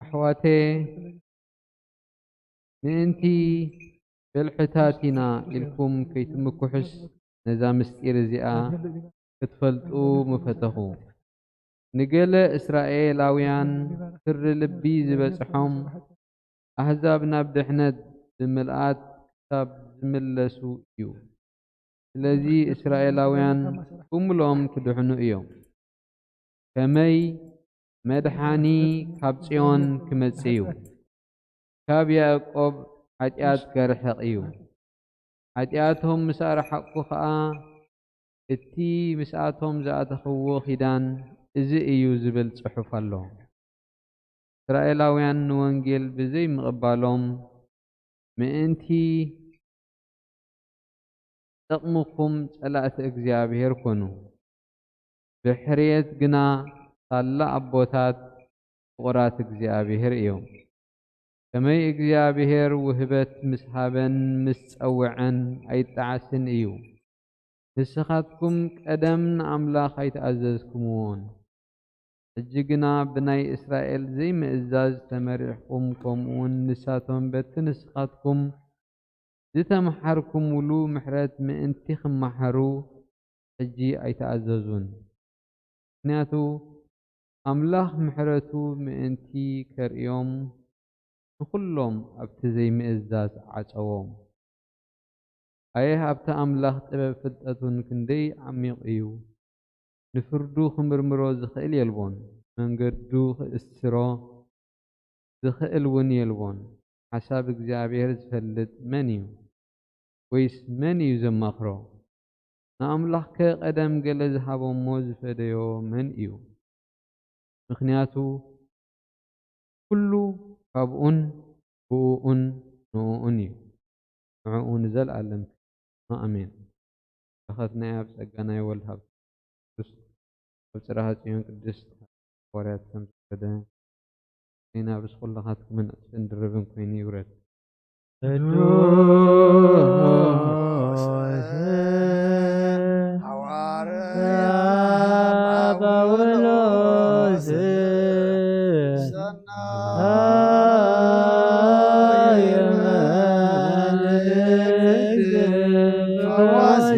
ኣሕዋተየ፣ ምእንቲ በልሕታት ኢና ኢልኩም ከይትምክሑስ፣ ነዛ ምስጢር እዚኣ ክትፈልጡ ምፈተኹ። ንገለ እስራኤላውያን ክሪ ልቢ ዝበጽሖም፣ ኣህዛብ ናብ ድሕነት ብምልኣት ክሳብ ዝምለሱ እዩ። ስለዚ እስራኤላውያን ብምልኦም ክድሕኑ እዮም። ከመይ መድሓኒ ካብ ጽዮን ክመጽእ እዩ፣ ካብ ያዕቆብ ሓጢኣት ከርሕቕ እዩ። ሓጢኣቶም ምስ ኣርሓቕኩ ኸኣ፣ እቲ ምስኣቶም ዝኣተኽዎ ኪዳን እዚ እዩ ዝብል ጽሑፍ ኣሎ። እስራኤላውያን ንወንጌል ብዘይምቕባሎም ምእንቲ ጥቕምኹም ጸላእቲ እግዚኣብሔር ኮኑ። ብሕርየት ግና ሳላ ኣቦታት ፍቑራት እግዚኣብሔር እዮም። ከመይ እግዚኣብሔር ውህበት ምስ ሃበን ምስ ጸውዐን ኣይጠዓስን እዩ። ንስኻትኩም ቀደም ንኣምላኽ ኣይተኣዘዝኩምዎን። ሕጂ ግና ብናይ እስራኤል ዘይምእዛዝ ተመሪሕኩም፣ ከምኡውን ንሳቶም በቲ ንስኻትኩም ዝተምሓርኩምሉ ምሕረት ምእንቲ ክመሓሩ ሕጂ ኣይተኣዘዙን። ምኽንያቱ ኣምላኽ ምሕረቱ ምእንቲ ከርእዮም ንኹሎም ኣብቲ ዘይምእዛዝ ዓጸዎም። ኣየ ኣብቲ ኣምላኽ ጥበብ ፍልጠቱን ክንደይ ዓሚቕ እዩ! ንፍርዱ ክምርምሮ ዝኽእል የልቦን፣ መንገዱ ክእስሮ ዝኽእል እውን የልቦን። ሓሳብ እግዚኣብሔር ዝፈልጥ መን እዩ? ወይስ መን እዩ ዘማኽሮ? ንኣምላኽከ ቀደም ገለ ዝሃቦ እሞ ዝፈደዮ መን እዩ? ምኽንያቱ ኩሉ ካብኡን ብእኡን ንእኡን እዩ። ንዕኡ ንዘለኣለም ኣሜን። በረኸት ናይ ኣብ ጸጋ ናይ ወልድ ሃብቲ ቅዱስ ኣብ ጽርሐ ጽዮን ቅድስት ሃዋርያት ከም ዝወረደ፣ ዜና ብስኹላኻትኩምን ዕጽፍን ድርብን ኮይኑ ይውረድ። ቅዱስ ሃዋርያ ጳውሎስ ሰናይ መልእክት ፈዋሲ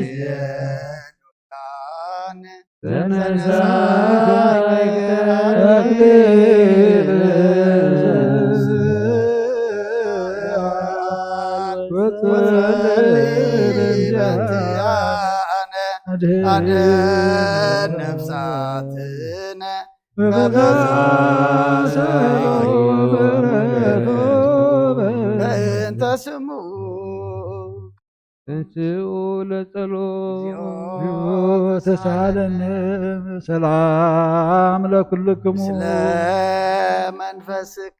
በእንተ ስሙ ተንስኡ ለጸሎት ተሳለነ ሰላም ለኩልክሙ ምስለ መንፈስክ።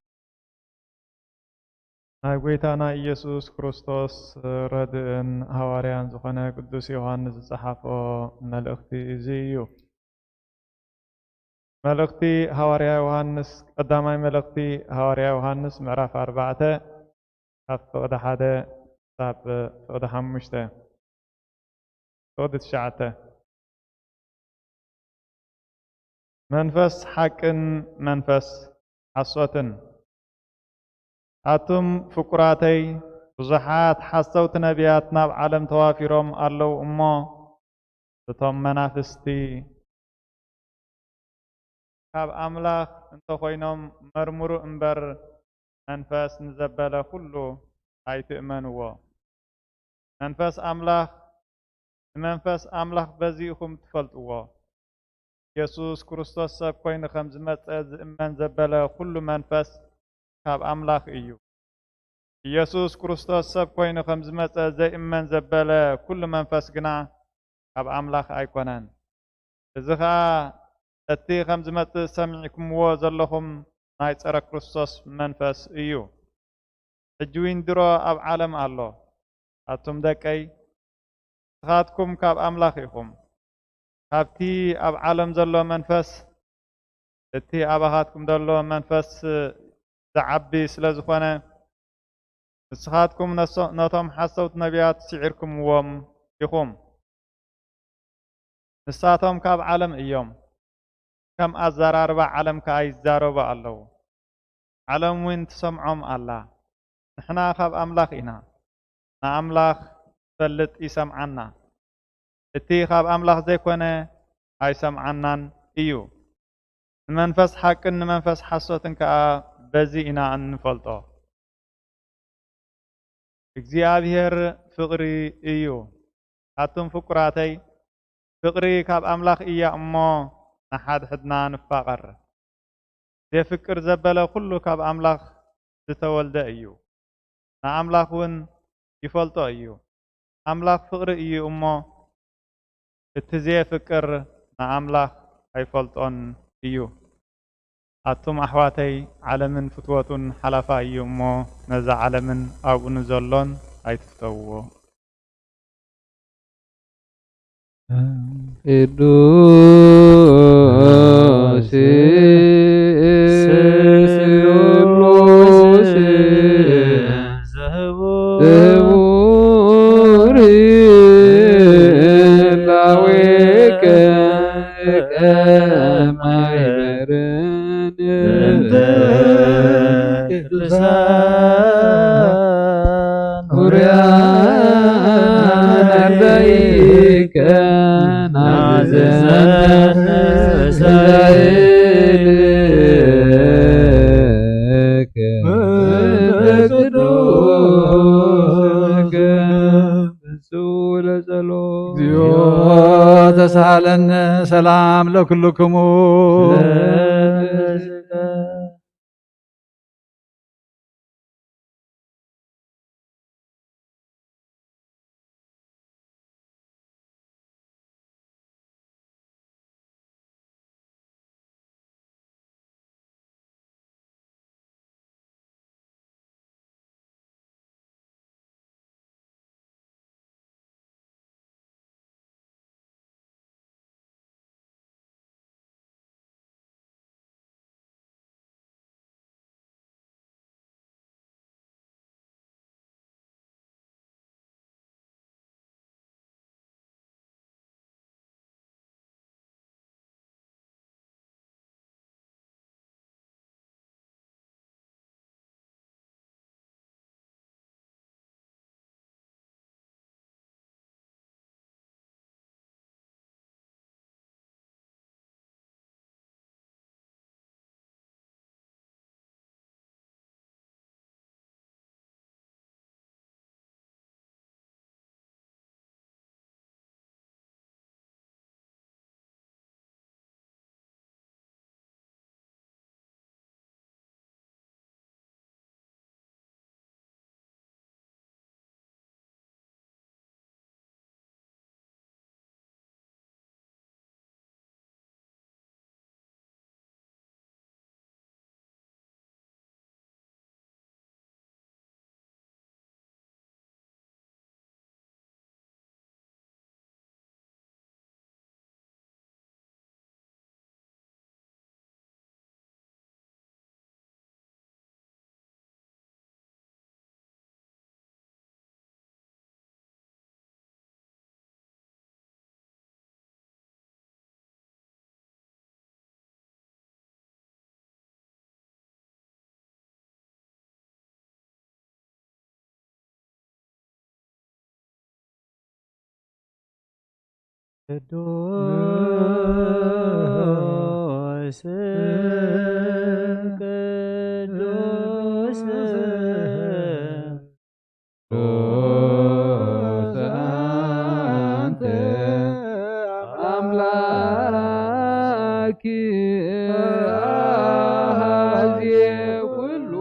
ናይ ጐይታና ኢየሱስ ክርስቶስ ረድእን ሃዋርያን ዝኾነ ቅዱስ ዮሃንስ ዝጸሓፎ መልእኽቲ እዚ እዩ። መልእኽቲ ሃዋርያ ዮሃንስ፣ ቀዳማይ መልእኽቲ ሃዋርያ ዮሃንስ ምዕራፍ ኣርባዕተ ካብ ፍቕዲ ሓደ ክሳብ ፍቕዲ ሓሙሽተ። ፍቕዲ ትሽዓተ። መንፈስ ሓቅን መንፈስ ሓሶትን። ኣቱም ፍቁራተይ፣ ብዙሓት ሓሰውቲ ነቢያት ናብ ዓለም ተዋፊሮም ኣለዉ እሞ፣ እቶም መናፍስቲ ካብ ኣምላኽ እንተኾይኖም መርምሩ እምበር፣ መንፈስ ንዘበለ ኩሉ ኣይትእመንዎ። መንፈስ ኣምላኽ፣ ንመንፈስ ኣምላኽ በዚ ኢኹም ትፈልጥዎ። ኢየሱስ ክርስቶስ ሰብ ኮይኑ ከም ዝመጸ ዝእመን ዘበለ ኩሉ መንፈስ ካብ ኣምላኽ እዩ። ኢየሱስ ክርስቶስ ሰብ ኮይኑ ከም ዝመጸ ዘይእመን ዘበለ ኩሉ መንፈስ ግና ካብ ኣምላኽ ኣይኮነን። እዚ ኸኣ እቲ ከም ዝመጽእ ሰሚዕኩምዎ ዘለኹም ናይ ጸረ ክርስቶስ መንፈስ እዩ። ሕጂ እውን ድሮ ኣብ ዓለም ኣሎ። ኣቱም ደቀይ፣ ንስኻትኩም ካብ ኣምላኽ ኢኹም። ካብቲ ኣብ ዓለም ዘሎ መንፈስ፣ እቲ ኣባኻትኩም ዘሎ መንፈስ ዝዓቢ ስለ ዝኾነ፣ ንስኻትኩም ነሶ-፣ ነቶም ሓሰውቲ ነቢያት ስዒርኩምዎም ኢኹም። ንሳቶም ካብ ዓለም እዮም፣ ከም ኣዘራርባ ዓለም ከኣ ይዛረቡ ኣለዉ። ዓለም እውን ትሰምዖም ኣላ። ንሕና ካብ ኣምላኽ ኢና። ንኣምላኽ ዝፈልጥ ይሰምዓና። እቲ ካብ ኣምላኽ ዘይኮነ ኣይሰምዓናን እዩ። ንመንፈስ ሓቅን ንመንፈስ ሓሶትን ከኣ በዚ ኢና እንፈልጦ። እግዚኣብሔር ፍቕሪ እዩ። ኣቱም ፍቁራተይ፣ ፍቕሪ ካብ ኣምላኽ እያ እሞ፣ ንሓድሕድና ንፋቐር። ዜፍቅር ዘበለ ኩሉ ካብ ኣምላኽ ዝተወልደ እዩ፣ ንኣምላኽ እውን ይፈልጦ እዩ። ኣምላኽ ፍቕሪ እዩ እሞ፣ እቲ ዘየፍቅር ንኣምላኽ ኣይፈልጦን እዩ። ኣቱም ኣሕዋተይ፣ ዓለምን ፍትወቱን ሓላፋ እዩ እሞ፣ ነዛ ዓለምን ኣብኡ ንዘሎን ኣይትፍተውዎ። ቅዱስ ስሉስ ዘቡር ላዌከ ከማይበርን እንተ ቅዱሳን ሁርያን ለይከ ናዘዘን ስእልከ በቅዱስከ። እግዚኦ ተሳሃለነ ሰላም ለኩልክሙ። ቅዱስ ቅዱስ ቅዱስ አንተ አምላክ አሐዜ ኩሉ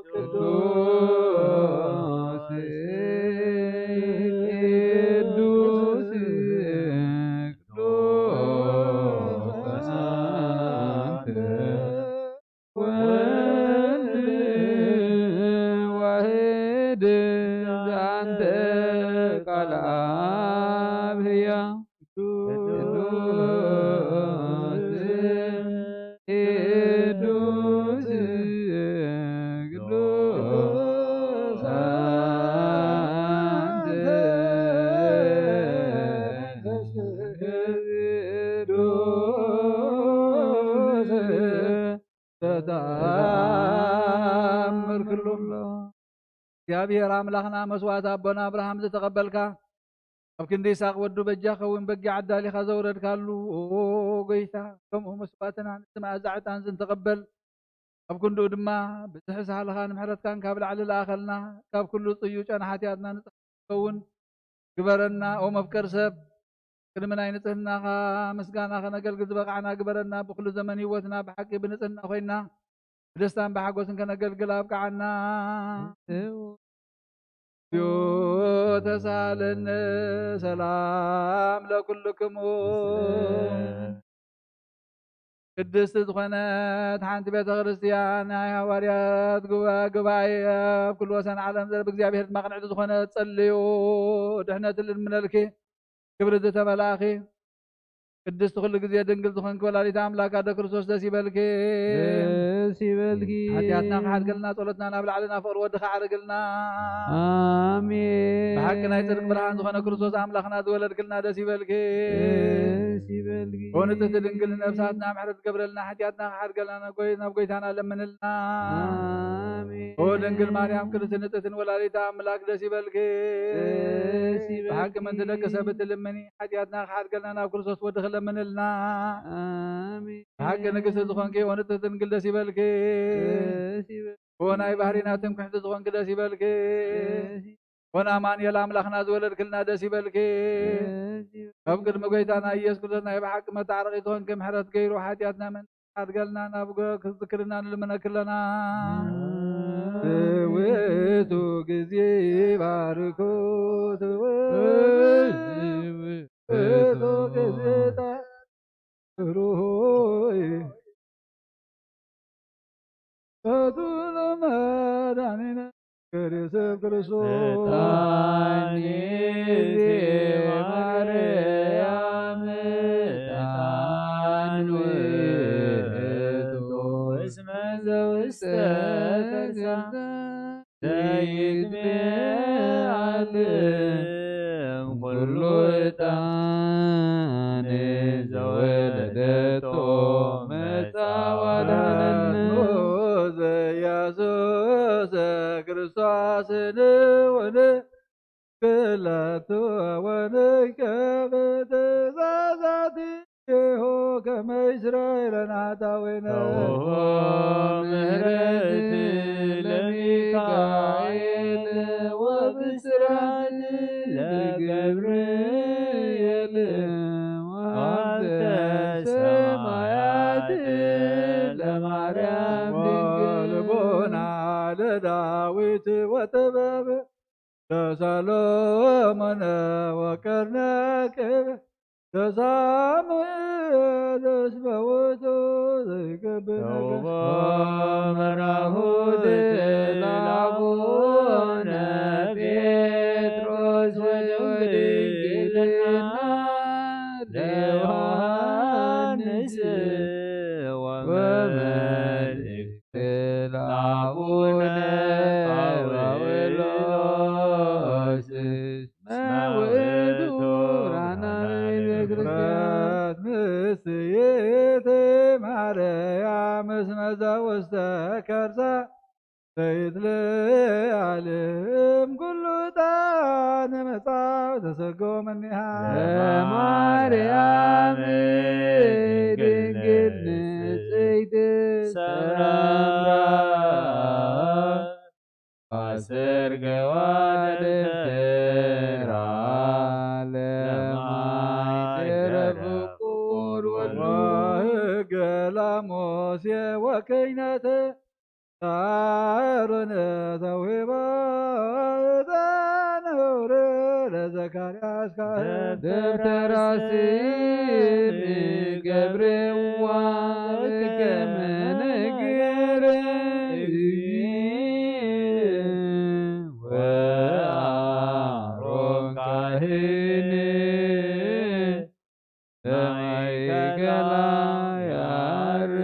ቅዱስ ቅዱስ ቅዱስ አንተ ወልድ ዋሕድ ዘአንተ ቃል አብ ሕያው ቅዱስ ቅዱስ ቅዱስ አንተ ቅዱስ ተአምር ኩሉ። እግዚኣብሔር ኣምላኽና መስዋዕት ኣቦና ኣብርሃም ዝተቐበልካ፣ ኣብ ክንዲ ይስሐቅ ወዱ በጃ ኸውን በጊዕ ኣዳሊኻ ዘውረድካሉ፣ ኦ ጎይታ፣ ከምኡ መስዋዕትና ንስማዕ እዛ ዕጣን ዝንተቐበል፣ ኣብ ክንድኡ ድማ ብዝሒ ሳህልኻን ምሕረትካን ካብ ላዕሊ ለኣኸልና፣ ካብ ኩሉ ጽዩ ጨና ሓጢኣትና ንጽህ ክኸውን ግበረና። ኦ መፍቀር ሰብ፣ ቅድሚ ናይ ንጽህናኻ ምስጋና ከነገልግል ዝበቃዕና ግበረና። ብኩሉ ዘመን ህይወትና ብሓቂ ብንጽህና ኮይና ብደስታን ብሓጎስን ከነገልግል ኣብቅዓና። እዩ። ተሳለነ ሰላም ለኩልክሙ። ቅድስቲ ዝኾነት ሓንቲ ቤተ ክርስቲያን ናይ ሃዋርያት ጉባ-፣ ጉባኤ ኣብ ኩሉ ወሰን ዓለም ዘር ብእግዚኣብሔር ድማ ቅንዕቲ ዝኾነት ጸልዩ ድሕነት ልምነልኪ። ክብሪ ዝተመላእኺ ቅድስቲ ኩሉ ግዜ ድንግል ዝኾንኪ ወላዲት ኣምላክ ኣደ ክርስቶስ ደስ ይበልኪ። ደስ ይበልኪ። ሓጢኣትና ክሓድገልና ጸሎትና ናብ ላዕሊ ናብ ፍቕሪ ወድኻ ዓርግልና። ኣሜን። ብሓቂ ናይ ጽድቂ ብርሃን ዝኾነ ክርስቶስ ኣምላኽና ዝወለድክልና ደስ ይበልኪ። ደስ ይበልኪ። ኦ ንጽሕቲ ድንግል ነብሳትና ምሕረት ገብረልና ሓጢኣትና ክሓድገልና ናብ ጎይ-፣ ናብ ጎይታና ለምንልና። ኣሜን። ኦ ድንግል ማርያም ቅድስቲ ንጽሕትን ወላዲት ኣምላክ ደስ ይበልኪ። ደስ ይበልኪ። ብሓቂ ምእንቲ ደቂ ሰብ እትልምኒ ሓጢኣትና ክሓድገልና ናብ ክርስቶስ ወድኺ ለምንልና። ኣሜን። ብሓቂ ንግስቲ ዝኾንኪ ኦ ንጽሕቲ ድንግል ደስ ይበልኪ። ደስ ይበልኪ። ኦ ናይ ባህሪና ትምክሕቲ ዝኾንኪ ደስ ይበልኪ። ደስ ይበልኪ። ኦ ንኣማኑኤል ኣምላኽና ዝወለድክልና ደስ ይበልኪ። ደስ ይበልኪ። ካብ ቅድሚ ጎይታና ኢየሱስ ክርስቶስ ናይ ብሓቂ መታረቒ ዝኾንኪ ምሕረት ገይሩ ሓጢኣትና ምእንቲ ሓድገልና ናብ ጎ-፣ ክዝክርና ንልምነኪ ኣለና። ትውቱ ግዜ ባርኮ ትውቱ ግዜ ሩይ እቱ ለመዳኒነ ገሬሰብ ክርስቶስ። ዕጣን ማርያም፣ ዕጣን ውእቱ እስመ ዘውስተ ከርሳ ዘይትመዓልም ኩሉ ዕጣን ዘወለደቶ መጻ ዋዳነነ። ዘኢየሱስ ክርስቶስ ንውነ ክለቱ ወንከ ብትእዛዛቲሁ ከመ ይስረይ ለነ ኃጣውኢነ። ተውሆ ምህረት ለሚካኤል ወብስራት ለገብርኤል ወሀብተ ሰማያት ለማርያም ድንግል። ወልቦና ለዳዊት ወጥበብ ለሰሎሞን ወቀርነ ክብ ለሳሙኤል እስመ ውእቱ ዘይገብር ነገር። ተውቦ መራሁት ለአቡነ ጴጥሮስ ወድንግልና ለዮሐንስ ወመልእክት ለአቡነ ጳውሎስ። እስመ ውእቱ ብርሃነ ለቤተ ክርስቲያን። ምስይእቲ ማርያም እስመ ዘውስተ ከርሳ ዘይትለዓል ኩሉ ዕጣን መጻው ተሰጎ መኒሃ ለማርያም ድንግል ንጽሕቲ ሰምራ። ኣሰርገዋ ደብተራ ለማይ ደረፉ ፍቁር ወልዱ። ወገላሞስ የወከይነተ ሳሮን ተውሂባ እታ ነውር ለዘካርያስ ካህን። ደብተራ ስኒ ገብርዋ ከመ ነገረ ወአሮን ካህን ማእከላ ያርግ።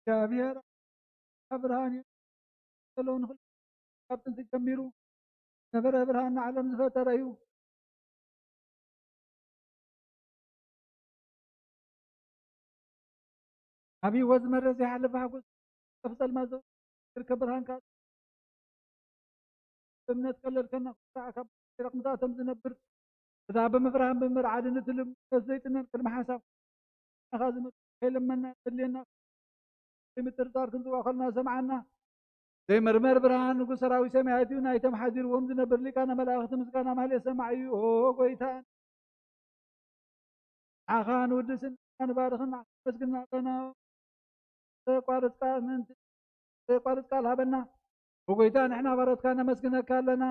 እግዚኣብሔር ብርሃን እዩ። ዘለውን ኩሉ ካብ ጥንቲ ጀሚሩ ነበረ፣ ብርሃን ንዓለም ዝፈጠረ እዩ። ኣብ ህይወት ዝመርሕ ዘይሓልፍ ሓጎስ፣ ኣብ ጸልማት ዝርከብ ብርሃንካ እምነት ቀለልከና፣ ካብ ሸረቕ ምሳቶም ዝነብር፣ እታ ብምፍራህን ብምርዓድን እትልም ዘይጥነን ቅድሚ ሓሳብ ናኻ ዝመጽእ ከይለመና ዘድልየና ዘይምጥርጣር ክንጽውዖ ከለና ሰምዓና። ዘይምርመር ብርሃን ንጉስ ሰራዊት ሰማያት እዩ፣ ናይቶም ሓዲርዎም ዝነብር ሊቃነ መላእኽቲ ምስጋና ማህሌት ሰማዕ እዩ። ኦ ጎይታ፣ ንዓኻ ንውድስን ንባርኽን ንዓኻ ነመስግንና ኣለና። ዘየቋርጽ ቃል ምእንቲ ዘየቋርጽ ቃል ሃበና። ኦ ጎይታ፣ ንሕና ባሮትካ ነመስግነካ ኣለና።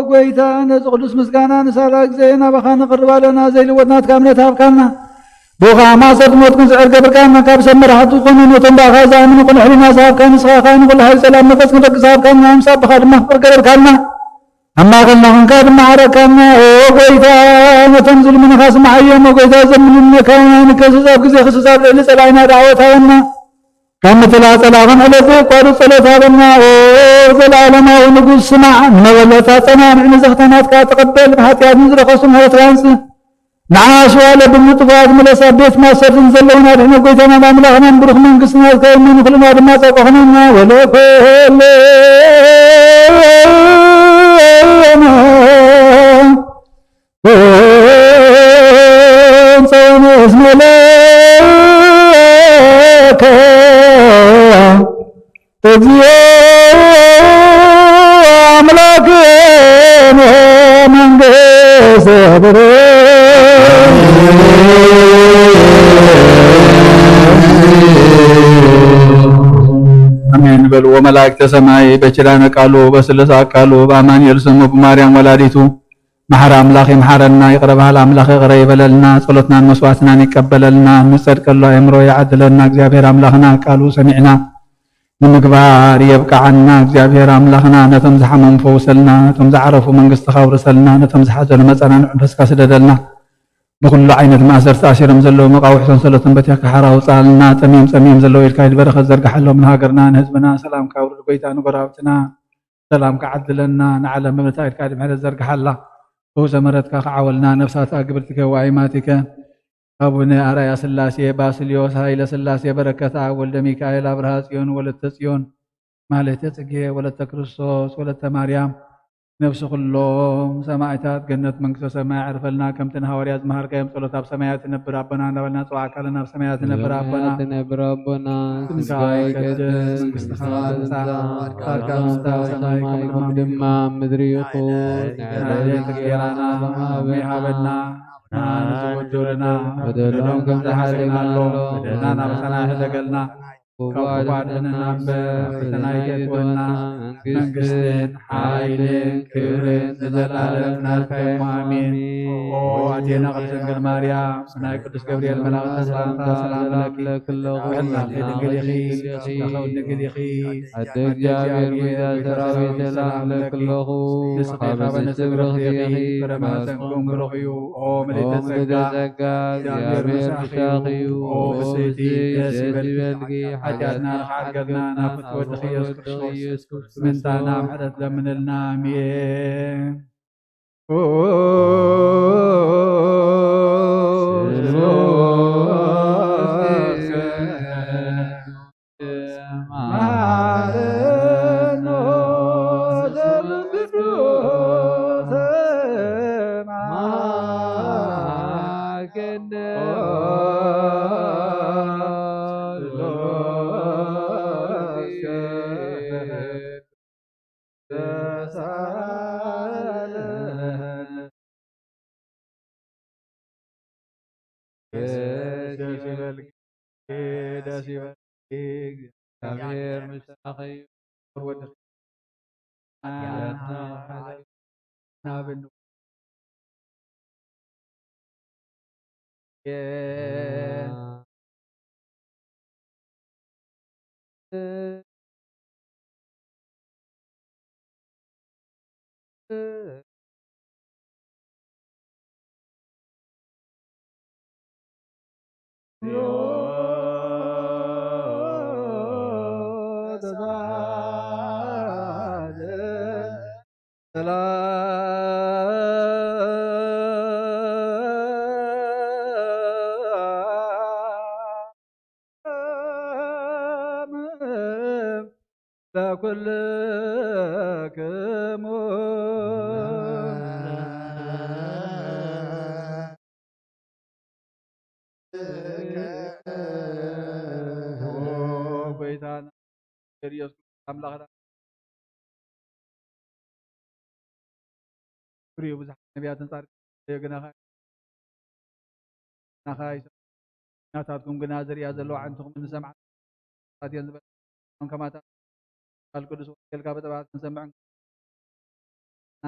ጎይታ፣ ነዚ ቅዱስ ምስጋና ንሳላ ግዜ ናባኻ ንቕርብ ኣለና። ዘይልወጥ ናትካ እምነት ሃብካና። ብኡ ኸዓ ማእሰርቲ ሞት ክንስዕር ገብርካና። ካብ ሰብ መራሕቲ ዝኾኑ ነቶም ብኣኻ ዝኣምኑ ቅኑዕ ሕሊና ዝሃብካ ንስኻ ኸዓ ንኹሉ ሓይሊ ጸላም መንፈስ ክንረግጽ ሃብካና። ምስ ኣቦኻ ድማ ፍቕሪ ገበርካልና። ኣብ ማእከልና ኾንካ ድማ ዓረካና። ኦ ጎይታ፣ ነቶም ዝልምኑኻ ስምዓዮም። ኦ ጎይታ፣ ዘምልምነካ ኢና ንከስስ፣ ኣብ ግዜ ክስስ ኣብ ልዕሊ ጸላኢና ደዓወት ሃበና። ካብ ምትላዕ ጸላኢ ክንዕለፍ ዘየቋርጽ ጸሎት ሃበና። ኦ ዘለኣለማዊ ንጉስ፣ ስማዕ። ንመበለታት ጸናንዕ፣ ንዘኽታናትካ ተቐበል። ብሓጢኣት ንዝረኸሱ ምሕረትካ ኣምጽእ። ንዓሽ ዋለ ብምጥፋት ምለስ፣ ኣብ ቤት ማእሰርቲ ዘለውን ኣድሕኖ። ጎይታናን ኣምላኽናን ብሩኽ መንግስቲ ናትካ የመኑ፣ ኩልና ድማ ጻድቃን ኾነና። ወለኮለነ እንጸወነ እስመ ለከ እግዚኦ አምላክነ መንግስተ ብርክ። ኣሜን በሉ። ወመላእክተ ሰማይ በኪዳነ ቃሉ በስሉስ አካሉ በአማኑኤል ስሙ በማርያም ወላዲቱ መሐረ አምላክ ይምሐረና። ይቅረ በሃል አምላክ ይቅረ ይበለልና። ጸሎትናን መስዋዕትናን ይቀበለልና። ንጸድቀሉ አእምሮ ይዓድለና። እግዚኣብሔር አምላክና ቃሉ ሰሚዕና ንምግባር የብቅዓና። እግዚኣብሔር ኣምላኽና ነቶም ዝሓመሙ ፈውሰልና፣ ነቶም ዝዓረፉ መንግስትኻ ኣውርሰልና፣ ነቶም ዝሓዘኑ መጸናንዒ መንፈስካ ስደደልና። ብኹሉ ዓይነት ማእሰርቲ ተኣሲሮም ዘለዉ መቃውሕ ሰንሰለቶም በቲኽካ ሓራ ኣውጽኣልና። ጠምዮም ጸሚዮም ዘለዉ ኢድካ ኢድ በረኸት ዘርግሓሎም። ንሃገርና ንህዝብና ሰላምካ ኣውርድ ጎይታ። ንጎረባብትና ሰላምካ ዓድለና። ንዓለም ብምልእታ ኢድካ ኢድ ምሕረት ዘርግሓላ። ፈውሰ ምሕረትካ ክዓወልና። ነፍሳት ኣግብርቲከ ወኣይማቲከ ኣቡነ ኣርኣያ ስላሴ፣ ባስልዮስ ሃይለ ስላሴ፣ በረከት ኣብ ወልደ ሚካኤል፣ ኣብርሃ ጽዮን፣ ወለተ ጽዮን፣ ማህሌተ ጽጌ፣ ወለተ ክርስቶስ፣ ወለተ ማርያም፣ ነፍሲ ኩሎም ሰማዕታት ገነት መንግስተ ሰማይ ኣዕርፈልና። ከምቲ ንሃዋርያት ዝመሃርካዮም ጸሎት ኣብ ሰማያት ትነብር ኣቦና እንዳበልና ንጽዋዕካ ኣለና። ኣብ ሰማያት ትነብር ኣቦና፣ ትነብር ኣቦና፣ ስምካ ይቀደስ፣ መንግስትኻ ትምጻእ፣ ፈቃድካ ከምቲ ኣብ ሰማይ ከምኡ ድማ ኣብ ምድሪ ይኹን። ናይ ዕለታዊ እንጀራና ሎሚ ሃበና፣ ንሕና ንዝበደሉና በደሎም ከም ዝሓለና፣ በደልና ናባና ኣይሕደገልና፣ ካብ ክፉእ ኣድሕነና እምበር፣ ኣቤታና ኣይተጥወና። መንግስትን ሓይልን ክብርን ንዘለኣለም ናትካ እዩ። ኣሜን። ኦ ኣዴና ቅድስት ድንግል ማርያም፣ ናይ ቅዱስ ገብርኤል መልኣኽ ሰላምታ ሰላም እብለኪ ኣለኹ። ጥዕና ድንግል ኢኺ፣ ስጋኺ ድንግል ኢኺ። ኣደ እግዚኣብሔር ጐይታ ሰራዊት ሰላም እብለኪ ኣለኹ። ንስኺ ካብ ኣንስቲ ብርኽቲ ኢኺ፣ ፍረ ማህፀንኩም ብሩኽ እዩ። ኦ ምልዕተ ጸጋ፣ ጸጋ እግዚኣብሔር ምሳኺ እዩ። ኦ ብስቲ ደስ ይበልኪ፣ ሓጢኣትና ንኽሓድገልና ናብ ፍትወ ወድኺ ኢየሱስ ክርስቶስ ምንታና ምሕረት ለምንልና። ኣሜን። ደስ ይበልኪ፣ ደስ ይበልኪ፣ እግዚኣብሔር ምሳኺ እዩ። ወድኺ ሓጢኣትና ናብን ሰላም ለኩልክሙ። ጎይታና ኢየሱስ ኣምላኽና ፍሬኡ ብዙሓት ነቢያትን ጻድቃን ፍሬኡ ግናኻ ናኻ ይሰ-፣ ናታትኩም ግና ዝርእያ ዘለዋ ዓንትኹም እንሰምዓ እየን ዝበል ከማታ ቃል ቅዱስ ወንጌል ካብ ጥበባት ክንሰምዕ ና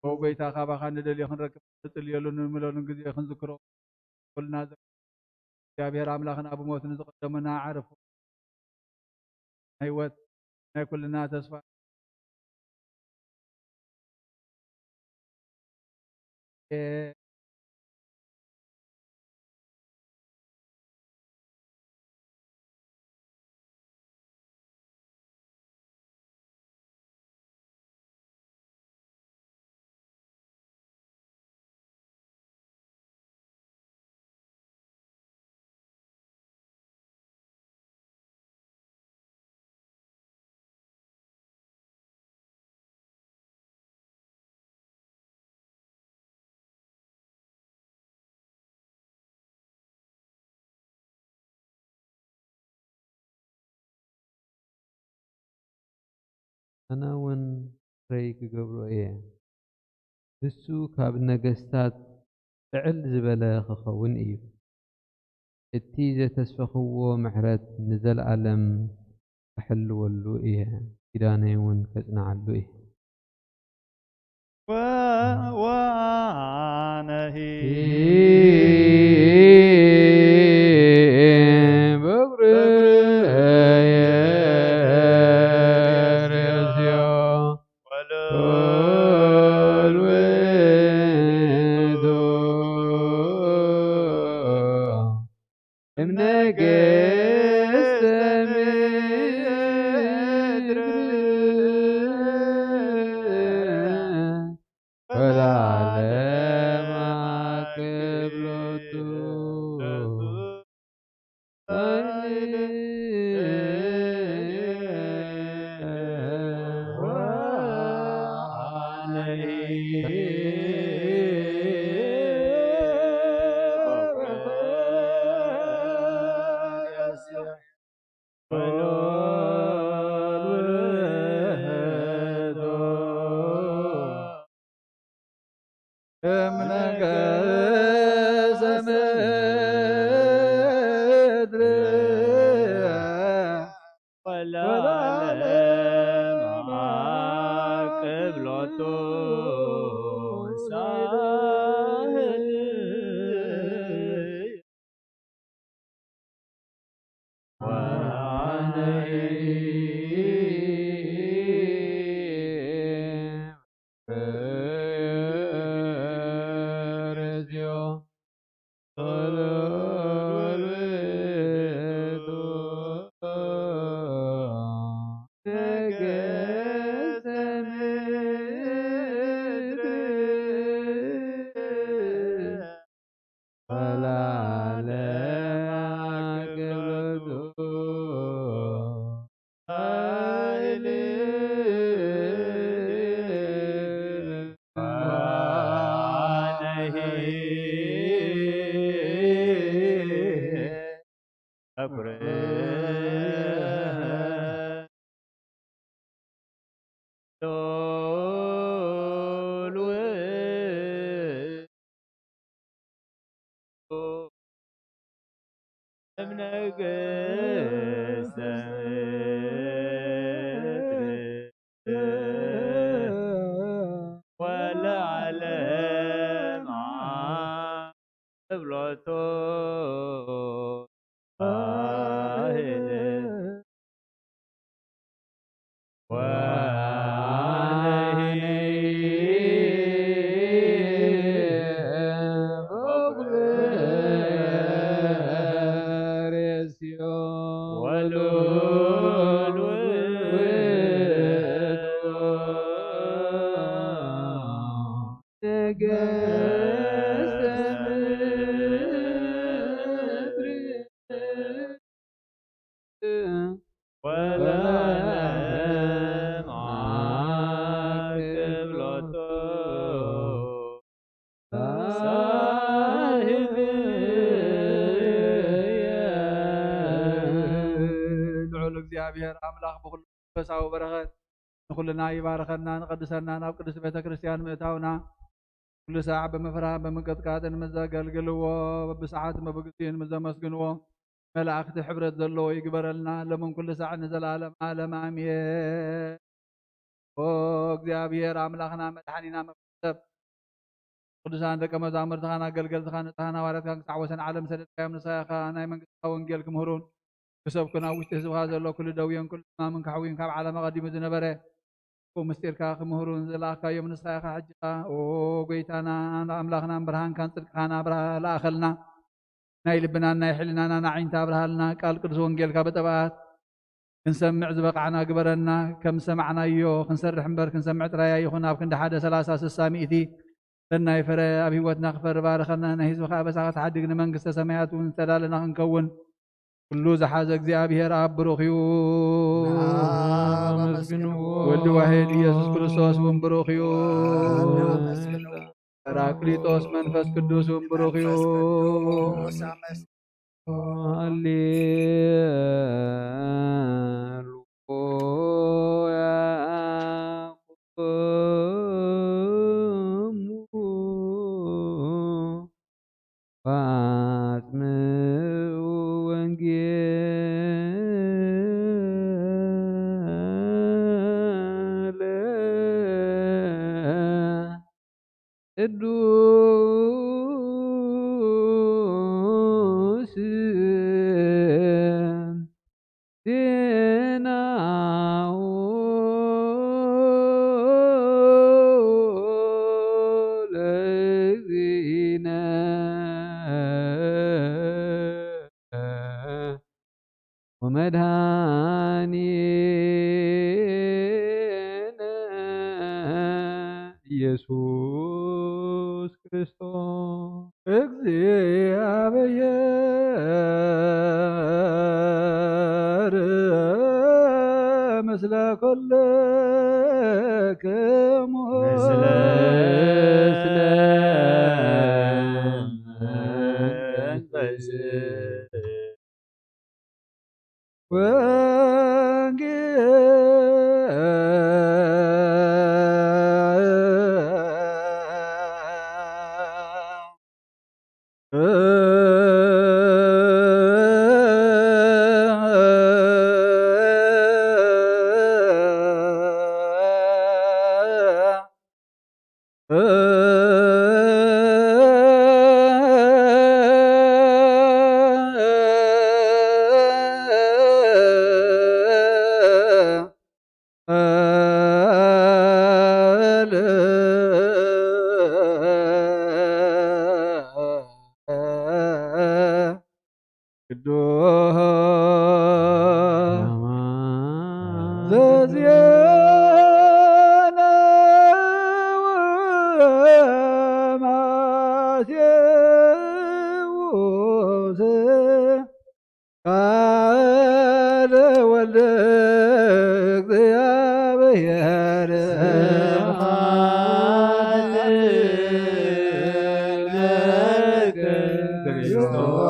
ኦ ጎይታ፣ ካባኻ ንደልዮ ክንረክብ ንጽልየሉ ንምለሉን ግዜ ክንዝክሮ ኩልና ዘ-፣ እግዚኣብሔር ኣምላኽና ብሞት ንዝቐደሙና ኣዕርፎ ናይ ህይወት ናይ ኩልና ተስፋ ኣነ እውን ፍረይ ክገብሮ እየ። ንሱ ካብ ነገስታት ልዕል ዝበለ ክኸውን እዩ። እቲ ዘተስፈኽዎ ምሕረት ንዘለኣለም ክሕልወሉ እየ፣ ኪዳነይ እውን ከጽንዓሉ እየ። ወ-፣ ወኣነሂ በእግረየ ርእስዮ ወልውቱ እምነገስተ ለዓለም ዓቅብ ሎቱ ሳህል ወአነሂ ልዑል እግዚኣብሔር ኣምላኽ ብኹሉ መንፈሳዊ በረኸት ንኹልና ይባርኸና፣ ንቐድሰና፣ ናብ ቅድስቲ ቤተ ክርስቲያን ምእታውና፣ ኩሉ ሳዕ ብምፍራህ ብምንቅጥቃጥን ምስ ዘገልግልዎ፣ በብሰዓትን በብግዜን ምስ ዘመስግንዎ፣ መላእኽቲ ሕብረት ዘለዎ ይግበረልና፣ ሎምን ኩሉ ሳዕ ንዘለዓለም ዓለም ኣሜን። ኦ እግዚኣብሔር ኣምላኽና መድሓኒና መፍሰብ ቅዱሳን ደቀ መዛሙርትኻን ኣገልገልትኻን ንጽሃን ሃዋርያትካን ክሳዕ ወሰን ዓለም ሰደድካዮም፣ ንስኻ ኢኻ ናይ መንግስትኻ ወንጌል ክምህሩን ክሰብኩን ኣብ ውሽጢ ህዝብኻ ዘሎ ኩሉ ደውዮን ኩሉ ሕማምን ከሕውዩን ካብ ዓለም ኣቐዲሙ ዝነበረ ምስጢርካ ክምህሩን ዝለኣኽካዮም ንስኻ ኢኻ። ሕጂ ኸኣ ኦ ጎይታና ኣምላኽናን ብርሃንካን ጽድቅኻን ኣብርሃ ለኣኸልና። ናይ ልብናን ናይ ሕልናናን ኣዒንቲ ኣብርሃልና። ቃል ቅዱስ ወንጌልካ ብጠባኣት ክንሰምዕ ዝበቓዕና ግበረና። ከም ዝሰማዕናዮ ክንሰርሕ እምበር ክንሰምዕ ጥራይ ኣይኹን። ኣብ ክንዲ ሓደ ሰላሳ ስሳ ሚእቲ ሰናይ ፍረ ኣብ ህይወትና ክፈሪ ባርኸና። ናይ ህዝብኻ ኣበሳ ክትሓድግ ንመንግስተ ሰማያት እውን ዝተዳለና ክንከውን ኩሉ ዝሓዘ እግዚኣብሔር ኣብ ብሩኽ እዩ። ኣመስግንዎ። ወልድ ዋሕድ ኢየሱስ ክርስቶስ እውን ብሩኽ እዩ። ኣመስግንዎ። ጳራቅሊጦስ መንፈስ ቅዱስ እውን ብሩኽ እዩ። መንፈስ ቅዱስ ኣመስግንዎ። ሃሌሉያ። ወአጽምዑ ወንጌለ ቅዱስ ዜናሁ ለእግዚእነ ወመድኃኒነ ኢየሱስ ክርስቶስ። ቅዱስ ዘዜነው ማቴዎስ ቃለ ወልደ እግዚአብሔር። ስብሐት ለክርስቶስ።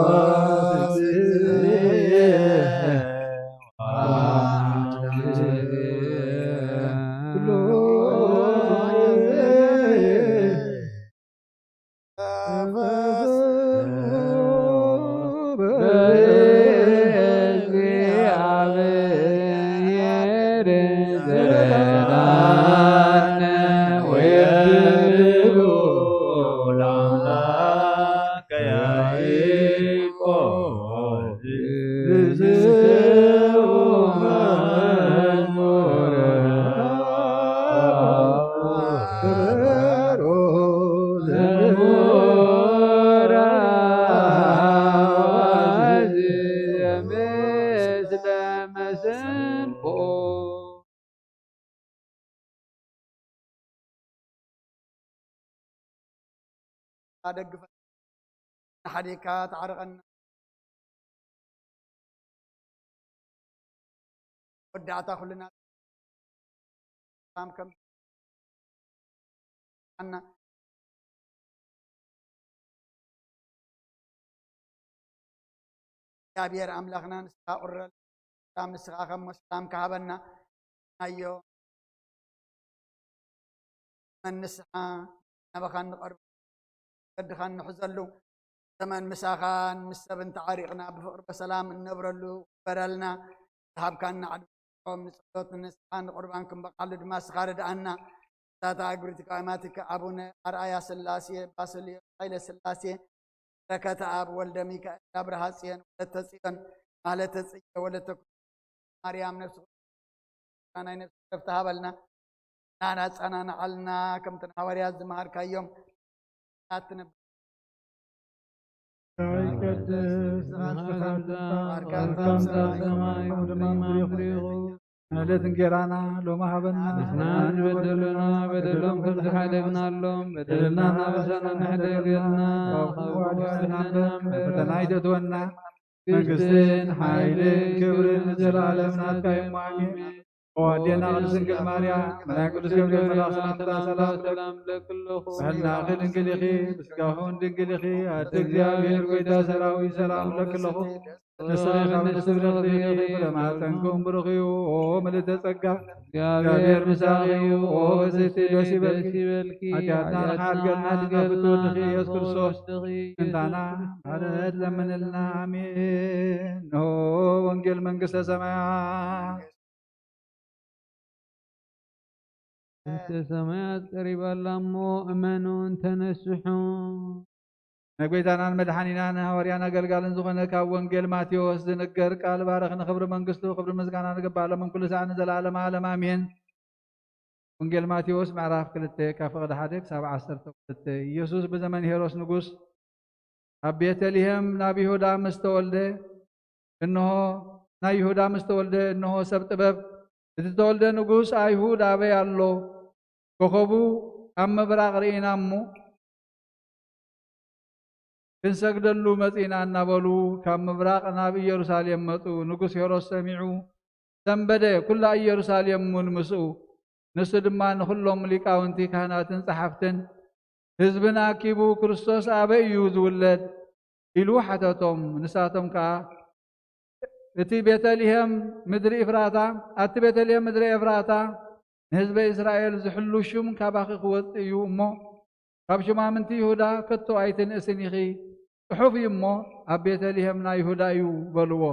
ኣደግፈና፣ ንሓዴካ ተዓርቐና። ወዳእታ ኩልና ሰላም ከም ኣና እግዚኣብሔር ኣምላኽና ንስኻ ቁረል ሰላም ንስኻ ከም ሰላም ክሃበና ናዮ። መን ንስኻ ናባኻ እንቐርብ፣ መገድኻ እንሕዘሉ ዘመን ምሳኻን ምስ ሰብን ተዓሪቕና ብፍቕሪ በሰላም እንነብረሉ ግበረልና። ዝሃብካና ዓድም ንጸሎት ንስኻ ንቁርባን ክንበቃሉ ድማ ንስኻ ርድኣና። ሳታ እግሪ ትቃማትከ ኣቡነ ኣርኣያ ስላሴ ባስልዮስ ሃይለ ስላሴ በረከተ ኣብ ወልደ ሚካኤል ኣብርሃ ጽዮን ወለተ ጽዮን ማለተ ጽየ ወለተ ማርያም ነፍሲ ናይ ነፍሲ ዕረፍቲ ሃበልና። ናና ጸናንዓልና ከምቲ ንሃዋርያት ዝመሃርካዮም ኣትነብ ይትቀደስ ስምካ ትምጻእ፣ ፈቃድካ ከም ኣብ ሰማይ ከምኡ ድማ ኣብ ምድሪ ይኹን። ዕለት እንጌራና ሎሚ ሃበና። ንሕና ዝበደሉና በደሎም ከም ዝሓደግናሎም በደልና እናበሳና ንሕደገልና፣ ካብ ክፉእ ኣድሕነና እምበር። ፈተና ኣይተእትወና። መንግስትን ሓይልን ክብርን ንዘለኣለም ናትካ እዩ። ኣሜን። ኣዋዴና ቅድስት ድንግል ማርያም፣ መልኣክ ቅዱስ ገብርኤል መልኣክ ሰላምታ ሰላም እብለኪ። ብሕልናኺ ድንግል ኢኺ፣ ብስጋኺ እውን ድንግል ኢኺ። ኣደ እግዚኣብሔር ጎይታ ሰራዊት ሰላም እብለኪ ኣለኹ። ንስኺ ካብ ኣንስቲ ብርኽቲ ኢኺ፣ ፍረ ማህፀንኪ እውን ብሩኽ እዩ። ኦ ምልእተ ጸጋ፣ እግዚኣብሔር ምሳኺ እዩ። ኦ ብፅዕቲ ደስ ይበልኪ። ኃጢአትና ንሓድገልና ናብ ፍትወድኺ ኢየሱስ ክርስቶስ ምእንታና ምሕረት ለምንልና። ኣሜን። እንሆ ወንጌል መንግስተ ሰማያት። መንግስተ ሰማያት ቀሪባ ኣላ እሞ እመኑን ተነስሑ። ንጎይታናን መድሓኒናን ሃዋርያን ኣገልጋልን ዝኾነ ካብ ወንጌል ማቴዎስ ዝንገር ቃል ባረኽ። ንኽብሪ መንግስቱ ክብሪ ምስጋና ንግባእ ሎምን ኩሉ ሰዓት ንዘለዓለመ ዓለም ኣሜን። ወንጌል ማቴዎስ ምዕራፍ ክልተ ካብ ፍቕዲ ሓደ ክሳብ ዓሰርተ ክልተ። ኢየሱስ ብዘመን ሄሮስ ንጉስ ኣብ ቤተልሔም ናብ ይሁዳ ምስ ተወልደ፣ እንሆ፣ ናይ ይሁዳ ምስ ተወልደ፣ እንሆ፣ ሰብ ጥበብ፣ እቲ ተወልደ ንጉስ ኣይሁድ ኣበይ ኣሎ? ኮኸቡ ኣብ ምብራቕ ርኢና እሞ ክንሰግደሉ መጺእና እናበሉ ካብ ምብራቕ ናብ ኢየሩሳሌም መጹ። ንጉስ ሄሮድስ ሰሚዑ ሰንበደ፣ ኩላ ኢየሩሳሌም እውን ምስኡ። ንሱ ድማ ንኹሎም ሊቃውንቲ ካህናትን ጸሓፍትን፣ ህዝብን ኣኪቡ፣ "ክርስቶስ ኣበይ እዩ ዝውለድ?" ኢሉ ሓተቶም። ንሳቶም ከኣ፣ "እቲ ቤተልሔም ምድሪ ኤፍራታ፣ ኣቲ ቤተልሔም ምድሪ ኤፍራታ፣ ንህዝበ እስራኤል ዝሕሉ ሹም ካባኺ ክወጽእ እዩ እሞ፣ ካብ ሹማምንቲ ይሁዳ ከቶ ኣይትንእስን ኢኺ። ጽሑፍ እዩ እሞ፣ ኣብ ቤተልሔም ናይ ይሁዳ እዩ" በልዎ።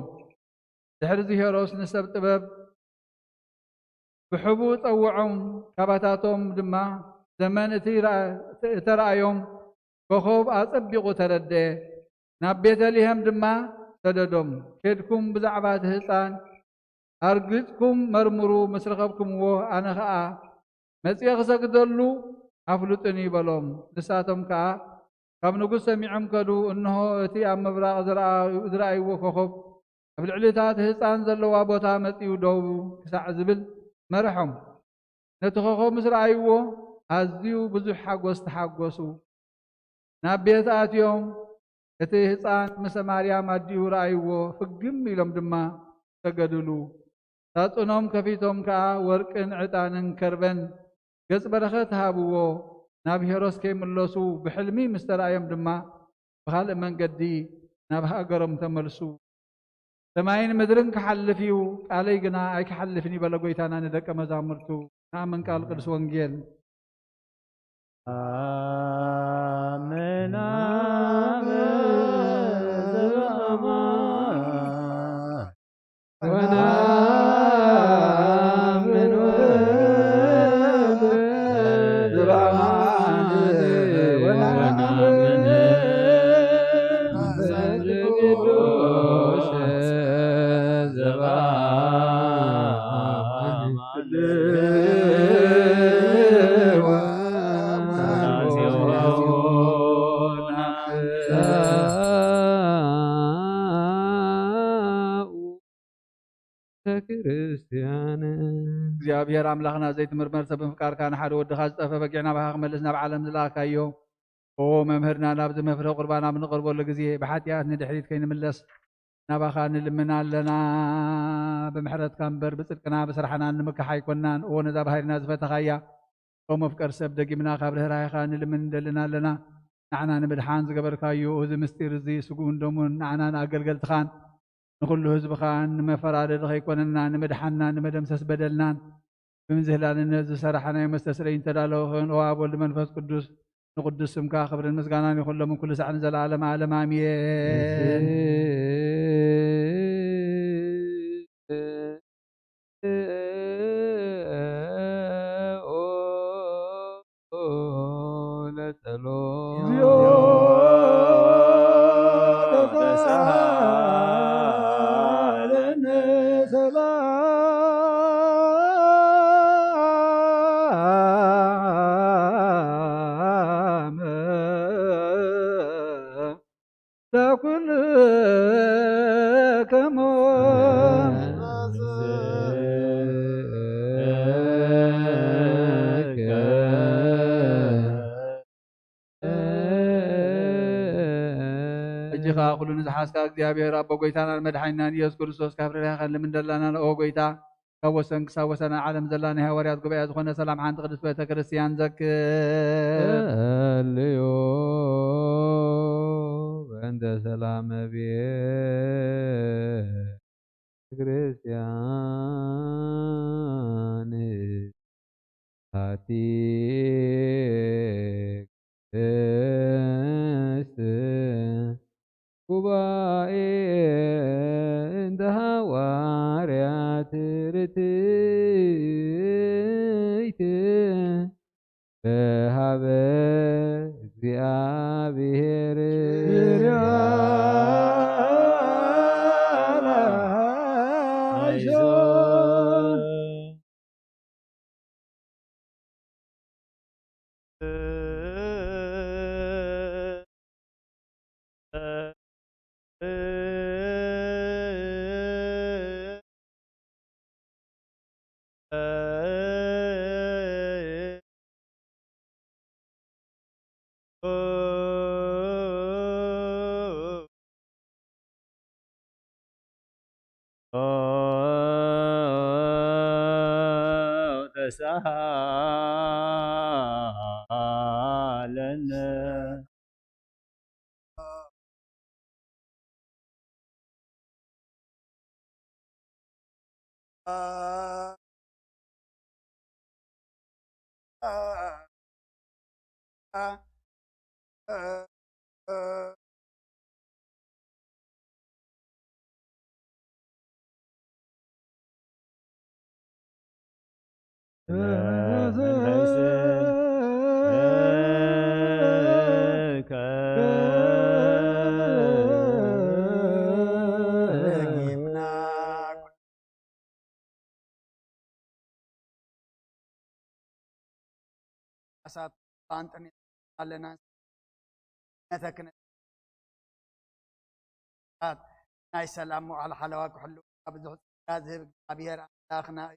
ድሕርዚ ሄሮድስ ንሰብ ጥበብ ብሕቡእ ጸውዖም፣ ካባታቶም ድማ ዘመን እቲ ራ-፣ እተራእዮም ኮኸብ ኣጸቢቑ ተረድኤ። ናብ ቤተልሔም ድማ ሰደዶም፣ "ኬድኩም ብዛዕባ እቲ ህጻን ኣርጊጽኩም መርምሩ፣ ምስ ረኸብኩምዎ ኣነ ኸኣ መጺኤ ክሰግደሉ ኣፍልጡኒ" በሎም። ንሳቶም ከኣ ካብ ንጉስ ሰሚዖም ከዱ፣ እንሆ፣ እቲ ኣብ ምብራቕ ዝረኣዩ-፣ ዝረኣይዎ ኮኸብ ኣብ ልዕሊ እታ እቲ ህጻን ዘለዋ ቦታ መጺኡ ደው ክሳዕ ዝብል መርሖም። ነቲ ኮኸብ ምስ ረኣይዎ፣ ኣዝዩ ብዙሕ ሓጎስ ተሓጎሱ። ናብ ቤት ኣትዮም፣ እቲ ህጻን ምስ ማርያም ኣዲኡ ረኣይዎ፣ ፍግም ኢሎም ድማ ሰገዱሉ። ሳጹኖም ከፊቶም ከኣ ወርቅን ዕጣንን ከርበን ገጽ በረኸት ሃብዎ። ናብ ሄሮስ ከይምለሱ ብሕልሚ ምስ ተራእዮም ድማ ብኻልእ መንገዲ ናብ ሃገሮም ተመልሱ። ሰማይን ምድርን ክሓልፍ እዩ፣ ቃለይ ግና ኣይክሓልፍን እዩ በለ ጎይታና ንደቀ መዛሙርቱ። ንኣምን ቃል ቅዱስ ወንጌል። ኣመና ወናምን ወልድ ወናምን መንፈስ ቅዱስ ዘበአማን። ክርስቲያን። እግዚኣብሔር ኣምላኽና ዘይትምርመር ሰብ ምፍቃርካ፣ ንሓደ ወድኻ ዝጠፈ በጊዕ ናባኻ ክመልስ ናብ ዓለም ዝለኣካዮ። ኦ መምህርና፣ ናብዚ መፍረ ቁርባን ኣብ ንቐርበሉ ግዜ ብሓጢኣት ንድሕሪት ከይንምለስ ናባኻ ንልምን ኣለና። ብምሕረትካ እምበር ብጽድቅና ብስራሕና ንምካሕ ኣይኮናን። ኦ ነዛ ባሕሪና ዝፈተኻያ፣ ኦ መፍቀር ሰብ፣ ደጊምና ካብ ርህራሄኻ ንልምን እንደልን ኣለና። ንዓና ንምድሓን ዝገበርካዮ እዚ ምስጢር እዚ ስግኡን ደሙን ንዓናን ኣገልገልትኻን ንኹሉ ህዝብኻን ንመፈራረዲ ከይኮነና፣ ንምድሓንና፣ ንመደምሰስ በደልናን ብምዝህላልነት ዝሰራሕናዮ መስተስረይ እንተዳለወ ኽን፣ ኦ ኣብ ወልድ መንፈስ ቅዱስ ንቅዱስ ስምካ ክብርን ምስጋናን ይኹን ሎምን ኩሉ ሳዕ ንዘለዓለም ዓለም ኣሜን። ለጸሎት። እግዚኦ ተሳሃለነ ሰላም ለኩልክሙ። ሕጂ ኸኣ ኩሉ ንዝሓዝካ እግዚኣብሔር ኣቦ፣ ጎይታናን መድሓኒናን ኢየሱስ ክርስቶስ፣ ካብ ርህራሄኻ ንልምን ደላና፣ ኦ ጎይታ፣ ካብ ወሰን ክሳብ ወሰን ኣብ ዓለም ዘላ ናይ ሃዋርያት ጉባኤ ዝኾነ ሰላም ሓንቲ ቅድስት ቤተ ክርስቲያን ዘክር። ጸልዩ በእንተ ሰላም ቤተ ክርስቲያን ሃቲ ቅድስት ጉባኤ እንተ ሃዋርያት ርትዕት በሃበ እግዚኣብሔር። ተሳሃለነ። ሳት ጣንጥን ኣለና። ነተክነ ናይ ሰላም መዋዕለ ሓለዋ ክሕልወና ብዙሕ ጸጋ ዝህብ እግዚኣብሔር ኣምላኽና እዩ።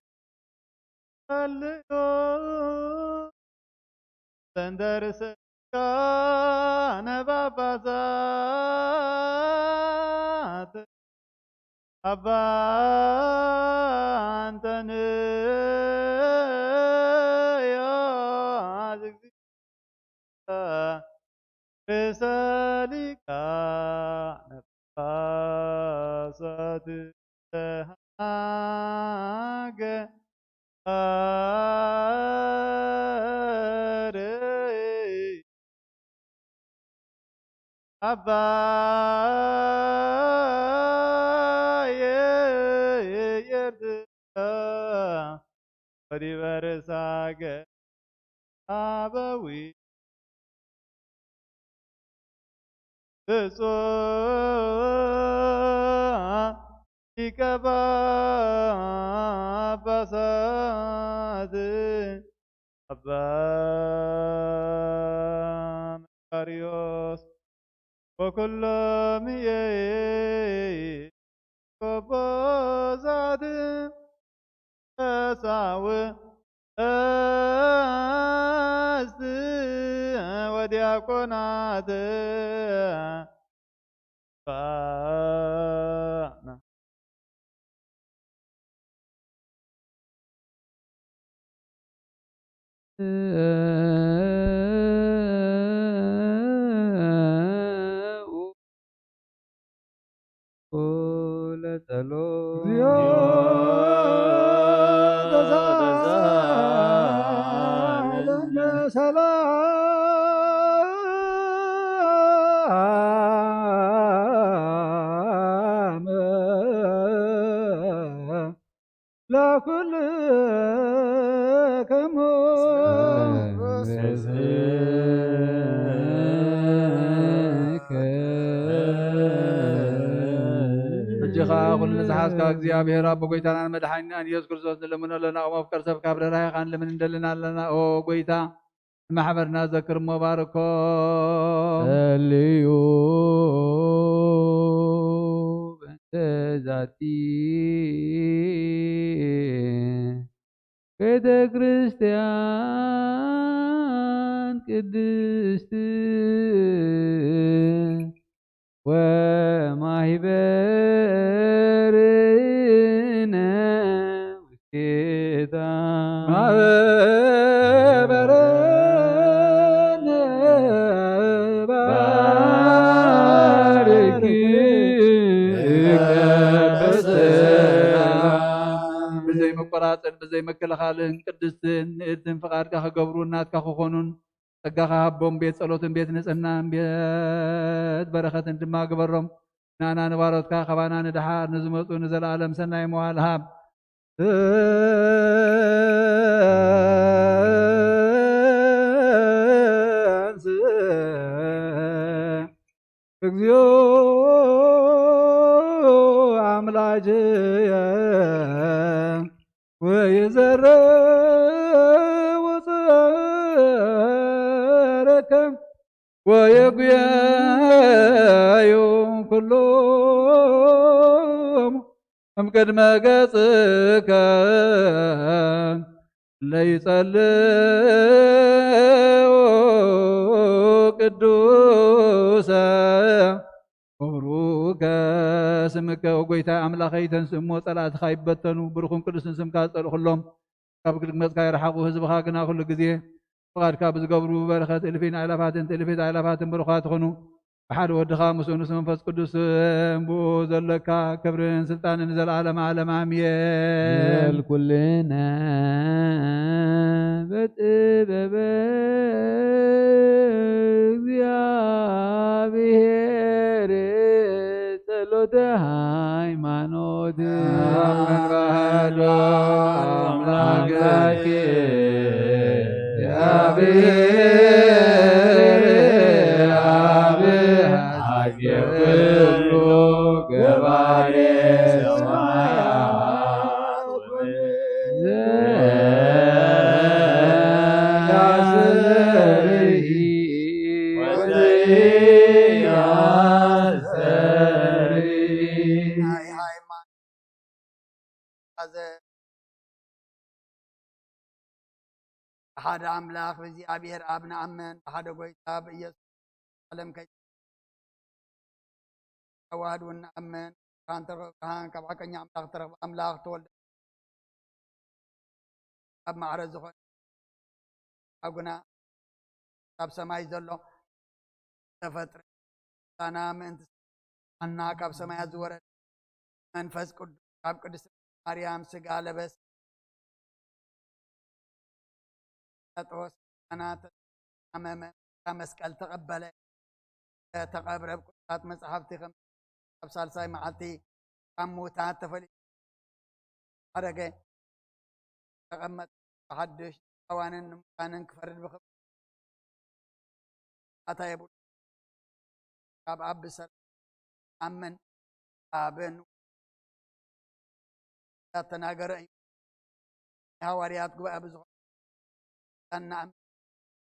ጸልዮ ሰንደር ስጋ ነባባዛት ኣባ ኣንጠንዮ ዝግዚ ርእሰ ሊቃነ ጳጳሳት ዘሃገር ኣባየ ኤርትራ ወዲበ ርእሳ ገ-፣ ኣበዊ ብፁዕ ሊቀ ጳጳሳት ኣባ መቃርዮስ ወኩሎም ኤጲስቆጶሳት ቀሳውስት ወዲያቆናት ባና ለጸሎት። እግዚኦ ተሳለነ ሰላም ለኩልክሙ። ሕጂ ኸዓ ኩሉ ንዝሓዝካ እግዚኣብሔር ኣቦ ጎይታናን መድሓኒናን ኢየሱስ ክርስቶስ ንልምኖ ኣለና። ኦ መፍቀር ሰብ ካብ ርህራሄኻ ንልምን እንደልን ኣለና። ኦ ጎይታ ንማሕበርና ዘክር እሞ ባርኮ። ጸልዩ በእንተ ዛቲ ቤተ ክርስቲያን ቅድስት ወማህበርነ ውስቴታ ማህበርነ ባርኪ። ብዘይ መቆራጽን ብዘይ መከልኻልን ቅድስትን ንእድን ፍቓድካ ክገብሩ ናትካ ክኾኑን ጸጋኻ ሃቦም። ቤት ጸሎትን ቤት ንጽህናን ቤት በረኸትን ድማ ግበሮም። ናና ንባሮትካ ካባና ንደሓር ንዝመጹ ንዘለኣለም ሰናይ መዋል ሃብ። እግዚኦ አምላክየ ወይዘርእ ውፅረከ ወየጉየዩ ኩሎም እምቅድመ ገጽከ ለይጸልኡ ቅዱሰ ክብሩከ ስምከ። ወጎይታይ ኣምላኸይ ተንስእ እሞ ጸላእትኻ ይበተኑ፣ ብሩኽን ቅዱስን ስምካ ዝጸልእኹሎም ካብ ግድግመጽካ ይርሓቑ። ህዝብኻ ግና ኩሉ ግዜ ፍቓድካ ብዝገብሩ በረኸት እልፊን ኣእላፋትን ትእልፊት ኣእላፋትን ብሩኻት ይኹኑ። ብሓደ ወድኻ ምስኡ ንሱ መንፈስ ቅዱስ ብኡ ዘለካ ክብርን ስልጣንን ንዘለዓለመ ዓለም ኣሜን። በል ኩልነ በጥበበ እግዚኣብሔር ጸሎተ ሃይማኖት። አሜን። ባህዶ አምላክ እግዚአብሔር አብ ሀገር ኩሉ ገባሬ ሰማያት ወምድር። ዝሓዘ፣ ብሓደ ኣምላኽ ብእግዚኣብሔር ኣብ ንኣምን፣ ብሓደ ጎይታ ብኢየሱስ ዓለም ከይ ተዋህድ እውን ንኣምን። ብርሃን ተረኽበ ብርሃን፣ ካብ ሓቀኛ ኣምላኽ ተረኽበ ኣምላኽ ተወልደ፣ ኣብ ማዕረ ዝኾነ ኣጉና ካብ ሰማይ ዘሎ ተፈጥረ፣ ሳና ምእንቲ ኣና ካብ ሰማያት ዝወረደ መንፈስ ቅዱስ፣ ካብ ቅድስት ማርያም ስጋ ለበስ፣ ጣጦስ፣ ሳና ተሓመመ፣ መስቀል ተቐበለ፣ ተቐብረ፣ ኣብ ቅዱሳት መጻሕፍቲ ከም ኣብ ሳልሳይ መዓልቲ ካብ ምዉታት ተፈሊጡ፣ ዓረገ፣ ተቐመጠ፣ ብሓድሽ ኣዋንን ንምውታንን ክፈርድ ብኽብሪ ኣታ የብሉ። ካብ ኣብ ብሰላም ኣምን። ኣብን እንዳተናገረ እዩ። ናይ ሃዋርያት ጉባኤ ብዝኾነ፣ ንኣምን፣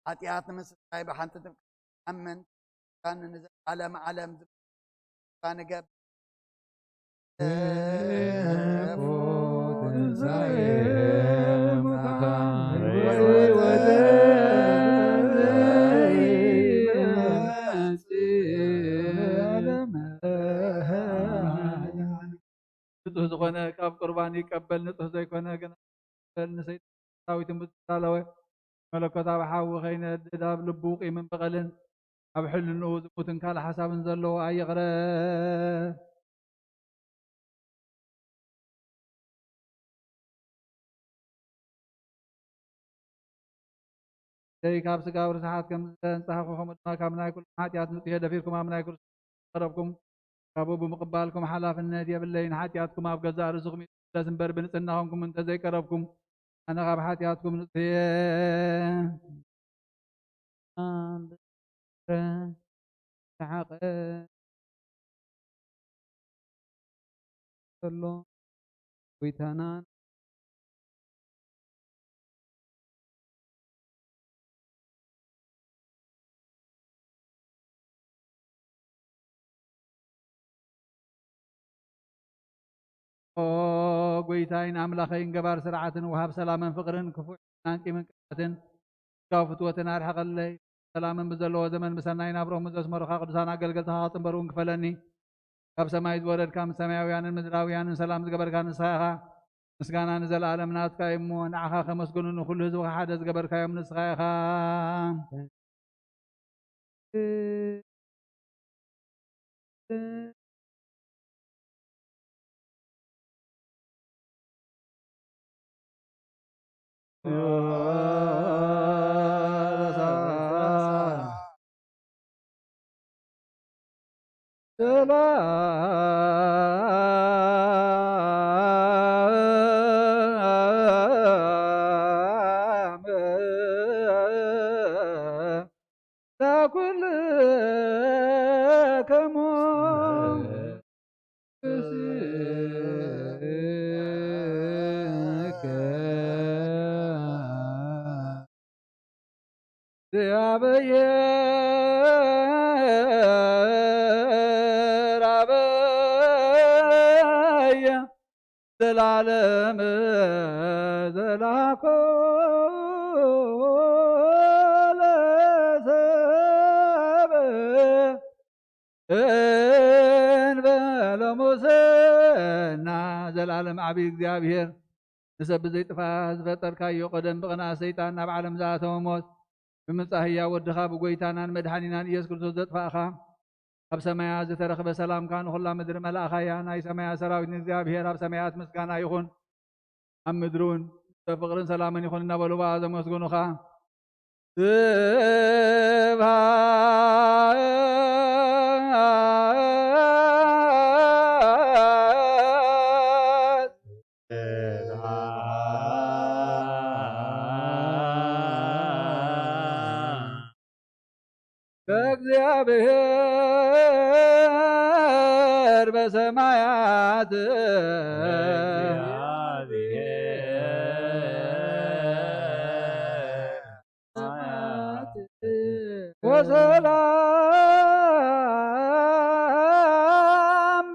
ሓጢኣት ንምስሳይ ብሓንቲ ጥምቀት ኣምን፣ ንዘለዓለም ዓለም ዝባ ንገብር። ትንሳኤ ሙታን ወሕይወተ ዘይመጽእ ንጹህ ዝኾነ ካብ ቁርባን ይቀበል፣ ንጹህ ዘይኮነ ግን ይቀበል። ንሰይጣን ሰራዊት ምስ ተዳለወ፣ መለኮት ኣብ ሓዊ ከይነድድ፣ ኣብ ልቡ ቂምን በቐልን፣ ኣብ ሕልንኡ ዝሙትን ካልእ ሓሳብን ዘለዎ ኣይቕረ። ደይ ካብ ስጋዊ ርስሓት ከም ዝተንጻህኩ፣ ከምኡ ድማ ካብ ናይ ኩሎም ሓጢኣት ንጹሕ እየ። ደፊርኩም ኣብ ናይ ክርስቶስ ቀረብኩም፣ ካብኡ ብምቕባልኩም ሓላፍነት የብለይን። ሓጢኣትኩም ኣብ ገዛእ ርእስኹም እዩ ዝምለስ እምበር፣ ብንጽህና ኾንኩም እንተ ዘይቀረብኩም፣ ኣነ ካብ ሓጢኣትኩም ንጹሕ እየ። ኣንብረ ተሓቐ ዘሎ ጎይታናን ኦ ጎይታይን ኣምላኸይን፣ ገባር ስርዓትን ወሃብ ሰላምን ፍቕርን፣ ክፉእ ሕልናን ቂምን ቅንኣትን፣ ስጋዊ ፍትወትን ኣርሕቐለይ። ሰላምን ብዘለዎ ዘመን ብሰናይ ናብርኦም ዘስመሩኻ ቅዱሳን ኣገልገልትኻ ክጽንበሩ እውን ክፈለኒ። ካብ ሰማይ ዝወረድካ፣ ምስ ሰማያውያንን ምድራውያንን ሰላም ዝገበርካ ንስኻ ኢኻ። ምስጋና ንዘለኣለም ናትካ እዩ እሞ፣ ንዓኻ ከመስግኑ፣ ንኹሉ ህዝብኻ ሓደ ዝገበርካዮም ንስኻ ኢኻ። ሰላም ለኩልክሙ እግዚአብሔር አበየ ዘላለም ዘላኮ ለሰብ እንበለ ሙስና። ዘላለም ዓቢ እግዚኣብሔር፣ ንሰብ ብዘይጥፋእ ዝፈጠርካዮ፣ ቀደም ብቕንኣት ሰይጣን ናብ ዓለም ዝኣተወ ሞት፣ ብምጻእ ህያው ወድኻ ብጎይታናን መድሓኒናን ኢየሱስ ክርስቶስ ዘጥፋእኻ፣ ኣብ ሰማያት ዝተረኽበ ሰላምካ ንኹላ ምድሪ መላእኻያ። ናይ ሰማያት ሰራዊት ንእግዚኣብሔር ኣብ ሰማያት ምስጋና ይኹን፣ ኣብ ምድሪ እውን ፍቕርን ሰላምን ይኹን እናበሉ ብኣ ዘመስግኑኻ። ስብሐት ለእግዚአብሔር በሰማያት። ወሰላም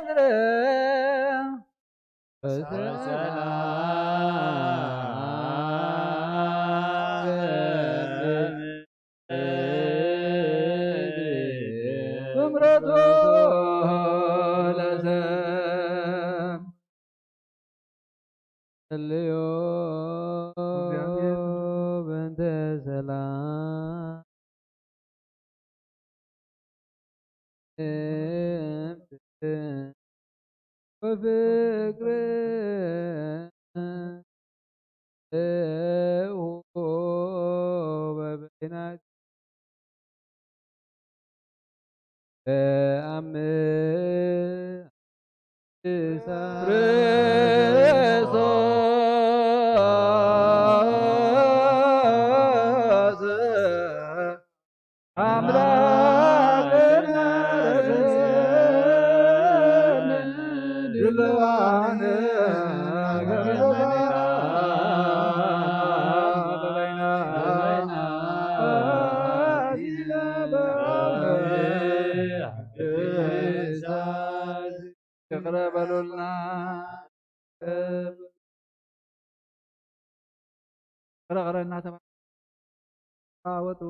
በምድር። ሰላም ስምረቱ ለሰብ ጸልዮ በእንተ ሰላም ወፍቅር በበይናት ተአምር ክርስቶስ አምላክነ ርእስነ ድልዋነ ይቅረ በሉልና። ቅረ ቅረ እናተባወጡ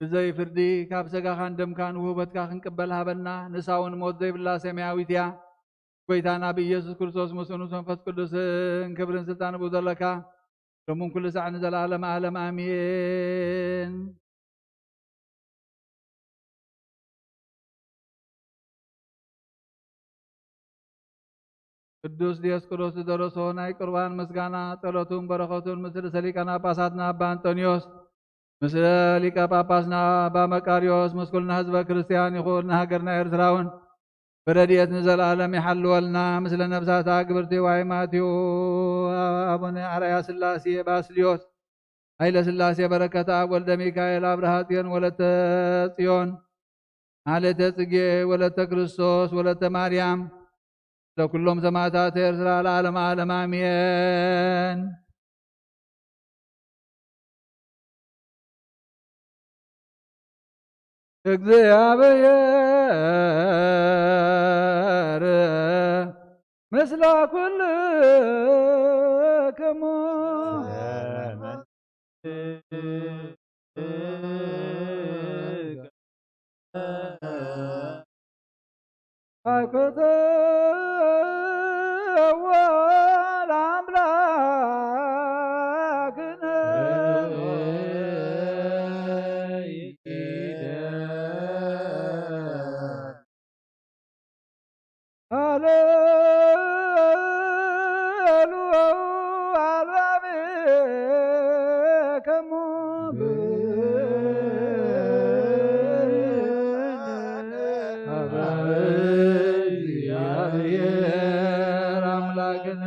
ብዘይ ፍርዲ ካብ ሥጋኻን ደምካን ውህበትካ ክንቅበል ሃበና። ንሳ እውን ሞት ዘይብላ ሰማያዊት እያ። ጎይታና ብኢየሱስ ክርስቶስ ምስኡ ምስ መንፈስ ቅዱስን ክብርን ስልጣን ብኡ ዘለካ ሎምን ኩሉ ሳዕ ንዘለዓለም ዓለም ኣሜን። ቅዱስ ዲዮስቆሮስ ዝደረሶ ናይ ቁርባን ምስጋና፣ ጸሎቱን በረኸቱን ምስ ርእሰ ሊቃነ ጳጳሳትና ኣባ ኣንጦንዮስ፣ ምስ ሊቀ ጳጳስና ኣባ መቃርዮስ፣ ምስ ኩልና ህዝበ ክርስቲያን ይኹን፣ ንሃገርና ኤርትራ እውን ብረድኤት ንዘለዓለም ይሓልወልና። ምስለ ነብሳታ ግብርቲ ዋይ ማቴዎ፣ ኣቡነ ኣርኣያ ስላሴ ባስልዮስ፣ ኃይለ ሥላሴ በረከት ኣብ ወልደ ሚካኤል ኣብርሃ ጽዮን ወለተ ጽዮን ማለተ ጽጌ ወለተ ክርስቶስ ወለተ ማርያም ለኩሎም ሰማዕታት ኤርትራ ለዓለመ ዓለም ኣሜን። እግዚኣብሔር ምስለ ኩልክሙ። አክብርዎ ለአምላክነ። ሃሌሉ አልባብከሙ ብእግዚአብሔር አምላክነ።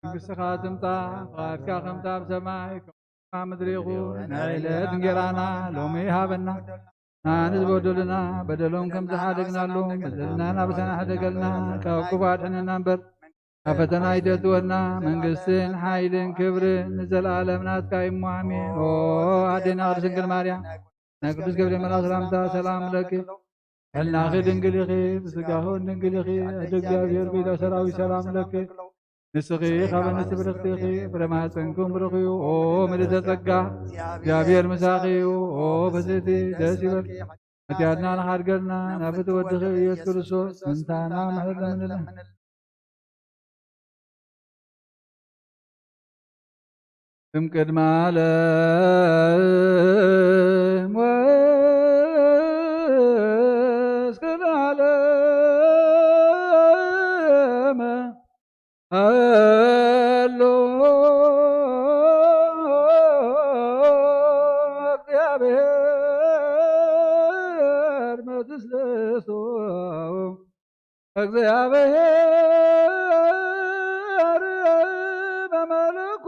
መንግስትኻ ትምጻእ፣ ፍቓድካ ከምቲ ኣብ ሰማይ ከምኡ ኣብ ምድሪ ይኹን። ናይ ዕለት እንጌራና ሎሚ ሃበና። ንዝበደሉና በደሎም ከም ዝሓደግናሉ በደልና ናብሰና ሕደገልና፣ ካብ ክፉ ኣድሕነና እምበር፣ ኣብ ፈተና ኣይተእትወና። መንግስትን ሓይልን ክብርን ንዘለኣለም ናትካ እዩ እሞ፣ ኣሜን። ኦ ኣዴና ቅድስት ድንግል ማርያም፣ ናይ ቅዱስ ገብርኤል መልኣክ ሰላምታ ሰላም ለኪ፣ ሕልናኺ ድንግል ኢኺ፣ ብስጋኺ እውን ድንግል ኢኺ። ኣደ እግዚኣብሔር፣ ቤዛ ሰራዊት፣ ሰላም ለኪ። ንስኺ ካብ ኣንስቲ ብርኽቲ ኢኺ፣ ፍረ ማህፀንኩም ብሩኽ እዩ። ኦ ምልዕተ ጸጋ፣ እግዚኣብሔር ምሳኺ እዩ። ኦ ፍስሕቲ፣ ደስ ይበልኪ። ሓጢኣትና ንኻድገልና፣ ናብ ፍትወድኺ ኢየሱስ ክርስቶስ ምንታና ምሕረት ለምንልና። እም ቅድመ ዓለም ወእስከ ለዓለመ ሃሎ። እግዚኣብሔር በመለኮቱ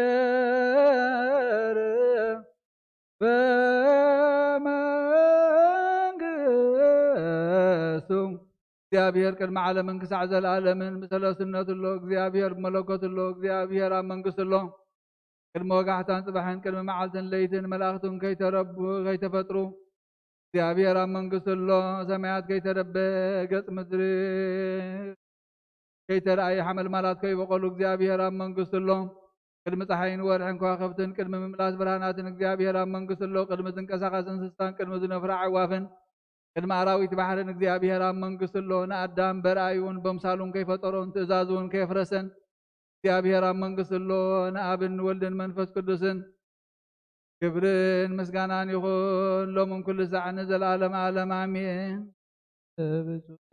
እግዚኣብሔር በመንግስቱ። እግዚኣብሔር ቅድሚ ዓለምን ክሳዕ ዘለኣለምን ብሰለስነቱ ኣሎ። እግዚኣብሔር ብመለኮቱ ኣሎ። እግዚኣብሔር ኣብ መንግስቱ ኣሎ። ቅድሚ ወጋሕታን ጽባሕን ቅድሚ መዓልትን ለይትን መላእኽቱን ከይተረቡ ከይተፈጥሩ እግዚኣብሔር ኣብ መንግስቱ ኣሎ። ሰማያት ከይተደበ ገጽ ምድሪ ከይተረኣየ ሓመልማላት ከይበቆሉ እግዚኣብሔር ኣብ መንግስቱ ኣሎ። ቅድሚ ፀሓይን ወርሕን ከዋኽብትን ቅድሚ ምምላስ ብርሃናትን እግዚኣብሔር ኣብ መንግስቱ ኣሎ። ቅድሚ ዝንቀሳቐስ እንስሳን ቅድሚ ዝነፍራ ኣዕዋፍን ቅድሚ ኣራዊት ባሕርን እግዚኣብሔር ኣብ መንግስቱ ኣሎ። ንኣዳም በርኣዩን በምሳሉን ከይፈጠሮን ትእዛዙን ከየፍረሰን እግዚኣብሔር ኣብ መንግስቱ ኣሎ። ንኣብን ንወልድን መንፈስ ቅዱስን ክብርን ምስጋናን ይኹን ሎምን ኩሉ ሳዕ ንዘለዓለም ዓለም ኣሜን። ብፁዕ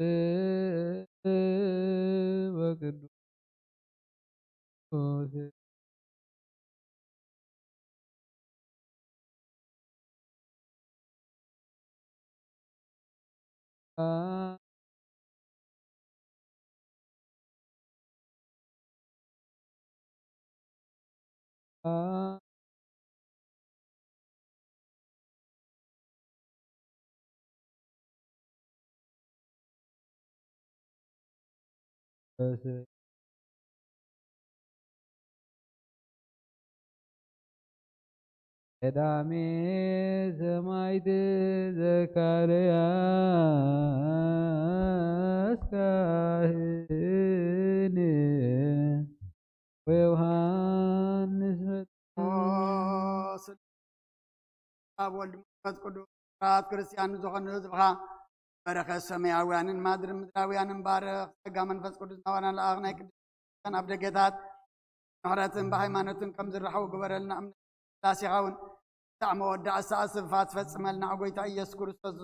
ወቅዱስ ቀዳሜ ሰማዕት ዘካርያስ ካህን ወዮሃንስ መጥምቅ። ኣብ ወልድ መንፈስ ቅዱስ ስራት ክርስትያን ንዝኾኑ ህዝብኻ በረኸት ሰማያውያንን ማድር ምድራውያንን ባርኽ። ጸጋ መንፈስ ቅዱስ ናባና ለኣኽ። ናይ ቅድስት ክርስትያን ኣብ ደገታት ምሕረትን ብሃይማኖትን ከም ዝረኸቡ ግበረልና። እምነት ስላሴኻ እውን ክሳዕ መወዳእታ ኣስፍሓ ትፈጽመልና። ጎይታ ኢየሱስ ክርስቶስ